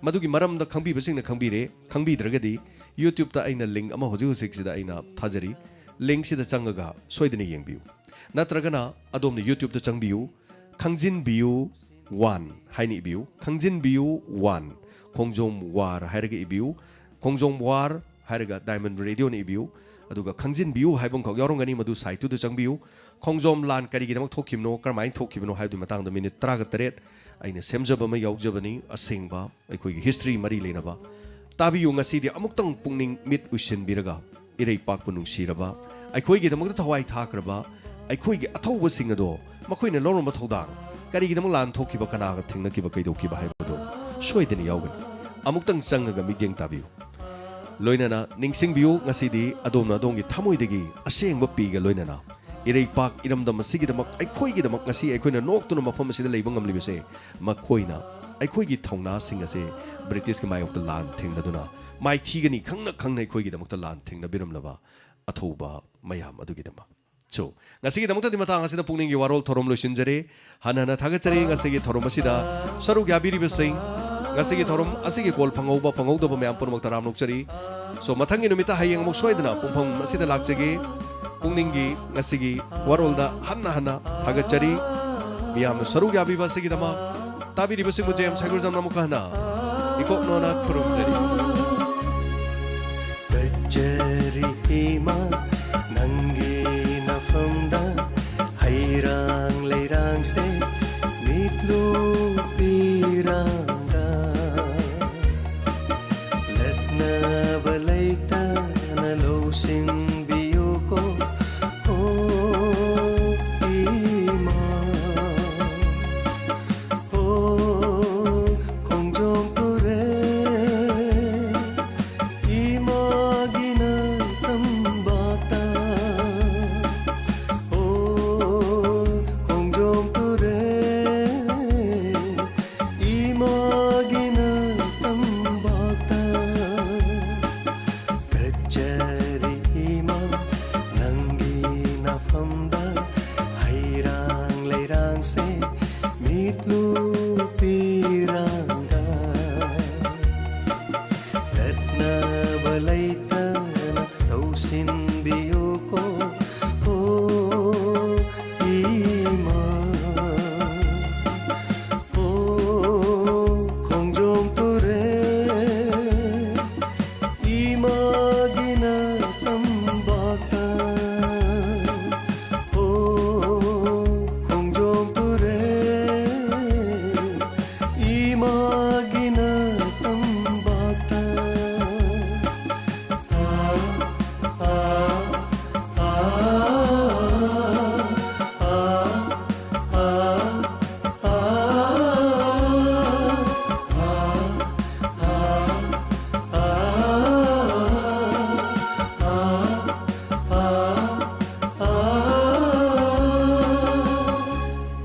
ꯃꯗꯨꯒꯤ ꯃꯔꯝꯗ ꯈꯪꯕꯤꯕꯁꯤꯡꯅ ꯈꯪꯕꯤꯔꯦ, ꯈꯪꯕꯤꯗ꯭ꯔꯒꯗꯤ YouTube-ꯇ ꯑꯩꯅ link ꯑꯃ ꯍꯧꯖꯤꯛ ꯍꯧꯖꯤꯛꯁꯤꯗ ꯑꯩꯅ ꯊꯥꯖꯔꯤ꯫ Link-ꯁꯤꯗ ꯆꯪꯉꯒ ꯁꯣꯏꯗꯅ ꯌꯦꯡꯕꯤꯌꯨ꯫ ꯅꯠꯇ꯭ꯔꯒꯅ ꯑꯗꯣꯝꯅ YouTube-ꯇ ꯆꯪꯕꯤꯌꯨ, ꯈꯪꯖꯤꯟꯕꯤꯌꯨ ꯋꯥꯟ ꯍꯥꯏꯅ ꯏꯕꯤꯌꯨ꯫ ꯈꯪꯖꯤꯟꯕꯤꯌꯨ ꯋꯥꯟ, ꯈꯣꯡꯖꯣꯝ ꯋꯥꯔ ꯍꯥꯏꯔꯒ ꯏꯕꯤꯌꯨ꯫ ꯈꯣꯡꯖꯣꯝ ꯋꯥꯔ ꯍꯥꯏꯔꯒ Diamond Radio-ꯅ ꯏꯕꯤꯌꯨ꯫ ꯑꯗꯨꯒ ꯈꯪꯖꯤꯟꯕꯤꯌꯨ ꯍꯥꯏꯕ ꯑꯃꯈꯛ ꯌꯥꯎꯔꯝꯒꯅꯤ, ꯃꯗꯨ site-ꯇꯨꯗ ꯆꯪꯕꯤꯌꯨ꯫ ꯈꯣꯡꯖꯣꯝ ꯂꯥꯟ ꯀꯔꯤꯒꯤꯗꯃꯛ ꯊꯣꯛꯈꯤꯕꯅꯣ, ꯀꯔꯝꯍꯥꯏꯅ ꯊꯣꯛꯈꯤꯕꯅꯣ ꯍꯥꯏꯕꯗꯨꯒꯤ ꯃꯇꯥꯡꯗ minute ꯇꯔꯥꯒ ꯇꯔꯦꯠ ꯑꯩꯅ ꯁꯦꯝꯖꯕ ꯑꯃ ꯌꯥꯎꯖꯕꯅꯤ, ꯑꯁꯦꯡꯕ ꯑꯩꯈꯣꯏꯒꯤ history ꯃꯔꯤ ꯂꯩꯅꯕ꯫ ꯇꯥꯕꯤꯌꯨ, ꯉꯁꯤꯗꯤ ꯑꯃꯨꯛꯇꯪ ꯄꯨꯛꯅꯤꯡ ꯃꯤꯠ ꯎꯏꯁꯤꯟꯕꯤꯔꯒ, ꯏꯔꯩꯄꯥꯛꯄꯨ ꯅꯨꯡꯁꯤꯔꯕ, ꯑꯩꯈꯣꯏꯒꯤꯗꯃꯛꯇ ꯊꯋꯥꯏ ꯊꯥꯈ꯭ꯔꯕ ꯑꯩꯈꯣꯏꯒꯤ ꯑꯊꯧꯕꯁꯤꯡ ꯑꯗꯣ, ꯃꯈꯣꯏꯅ ꯂꯧꯔꯝꯕ ꯊꯧꯗꯥꯡ, ꯀꯔꯤꯒꯤꯗꯃꯛ ꯂꯥꯟ ꯊꯣꯛꯈꯤꯕ, ꯀꯅꯥꯒ ꯊꯦꯡꯅꯈꯤꯕ, ꯀꯩꯗꯧꯈꯤꯕ ꯍꯥꯏꯕꯗꯣ ꯁꯣꯏꯗꯅ ꯌꯥꯎꯒꯅꯤ꯫ ꯑꯃꯨꯛꯇꯪ ꯆꯪꯉꯒ ꯃꯤꯠꯌꯦꯡ ꯇꯥꯕꯤꯌꯨ꯫ ꯂꯣꯏꯅꯅ ꯅꯤꯡꯁꯤꯡꯕꯤꯌꯨ, ꯉꯁꯤꯗꯤ ꯑꯗꯣꯝꯅ ꯑꯗꯣꯝꯒꯤ ꯊꯃꯣꯏꯗꯒꯤ ꯑꯁꯦꯡꯕ ꯄꯤꯒ ꯂꯣꯏꯅꯅ ꯏꯔꯩꯄꯥꯛ ꯏꯔꯝꯗꯝ ꯑꯁꯤꯒꯤꯗꯃꯛ, ꯑꯩꯈꯣꯏꯒꯤꯗꯃꯛ ꯉꯁꯤ ꯑꯩꯈꯣꯏꯅ ꯅꯣꯛꯇꯨꯅ ꯃꯐꯝ ꯑꯁꯤꯗ ꯂꯩꯕ ꯉꯝꯂꯤꯕꯁꯦ, ꯃꯈꯣꯏꯅ, ꯑꯩꯈꯣꯏꯒꯤ ꯊꯧꯅꯥꯁꯤꯡ ꯑꯁꯦ British-ꯀꯤ ꯃꯥꯌꯣꯛꯇ ꯂꯥꯟ ꯊꯦꯡꯅꯗꯨꯅ ꯃꯥꯏꯊꯤꯒꯅꯤ ꯈꯪꯅ ꯈꯪꯅ ꯑꯩꯈꯣꯏꯒꯤꯗꯃꯛꯇ ꯂꯥꯟ ꯊꯦꯡꯅꯕꯤꯔꯝꯂꯕ ꯑꯊꯧꯕ ꯃꯌꯥꯝ ꯑꯗꯨꯒꯤꯗꯃꯛ꯫ So, ꯉꯁꯤꯒꯤꯗꯃꯛꯇꯗꯤ ꯃꯇꯥꯡ ꯑꯁꯤꯗ ꯄꯨꯛꯅꯤꯡꯒꯤ ꯋꯥꯔꯣꯜ ꯊꯧꯔꯝ ꯂꯣꯏꯁꯤꯟꯖꯔꯦ꯫ ꯍꯟꯅ ꯍꯟꯅ ꯊꯥꯒꯠꯆꯔꯤ꯫ ꯉꯁꯤꯒꯤ ꯊꯧꯔꯝ ꯑꯁꯤꯗ ꯁꯔꯨꯛ ꯌꯥꯕꯤꯔꯤꯕꯁꯤꯡ, ꯉꯁꯤꯒꯤ ꯊꯧꯔꯝ ꯑꯁꯤꯒꯤ ꯀꯣꯜ ꯐꯪꯍꯧꯕ ꯐꯪꯍꯧꯗꯕ ꯃꯌꯥꯝ ꯄꯨꯝꯅꯃꯛ ꯇꯔꯥꯝꯅ ꯑꯣꯛꯆꯔꯤ꯫ So, ꯃꯊꯪꯒꯤ ꯅꯨꯃꯤꯠꯇ ꯍꯌꯦꯡ ꯑꯃꯨꯛ ꯁꯣꯏꯗꯅ ꯄꯨꯡꯐꯝ ꯑꯁꯤꯗ ꯂꯥꯛꯆꯒꯦ꯫ ꯄꯨꯛꯅꯤꯡꯒꯤ ꯉꯁꯤꯒꯤ ꯋꯥꯔꯣꯜꯗ ꯍꯟꯅ ꯍꯟꯅ ꯊꯥꯒꯠꯆꯔꯤ꯫ ꯃꯤꯌꯥꯝꯅ ꯁꯔꯨꯛ ꯌꯥꯕꯤꯕ ꯑꯁꯤꯒꯤꯗꯃꯛ ꯇꯥꯕꯤꯔꯤꯕꯁꯤꯡꯕꯨ ꯖꯦꯝꯁ ꯍꯩꯒ꯭ꯔꯨꯖꯝꯅ ꯑꯃꯨꯛ ꯍꯟꯅ ꯏꯀꯣꯛꯅꯣꯅ ꯈꯨꯔꯨꯝꯖꯔꯤ꯫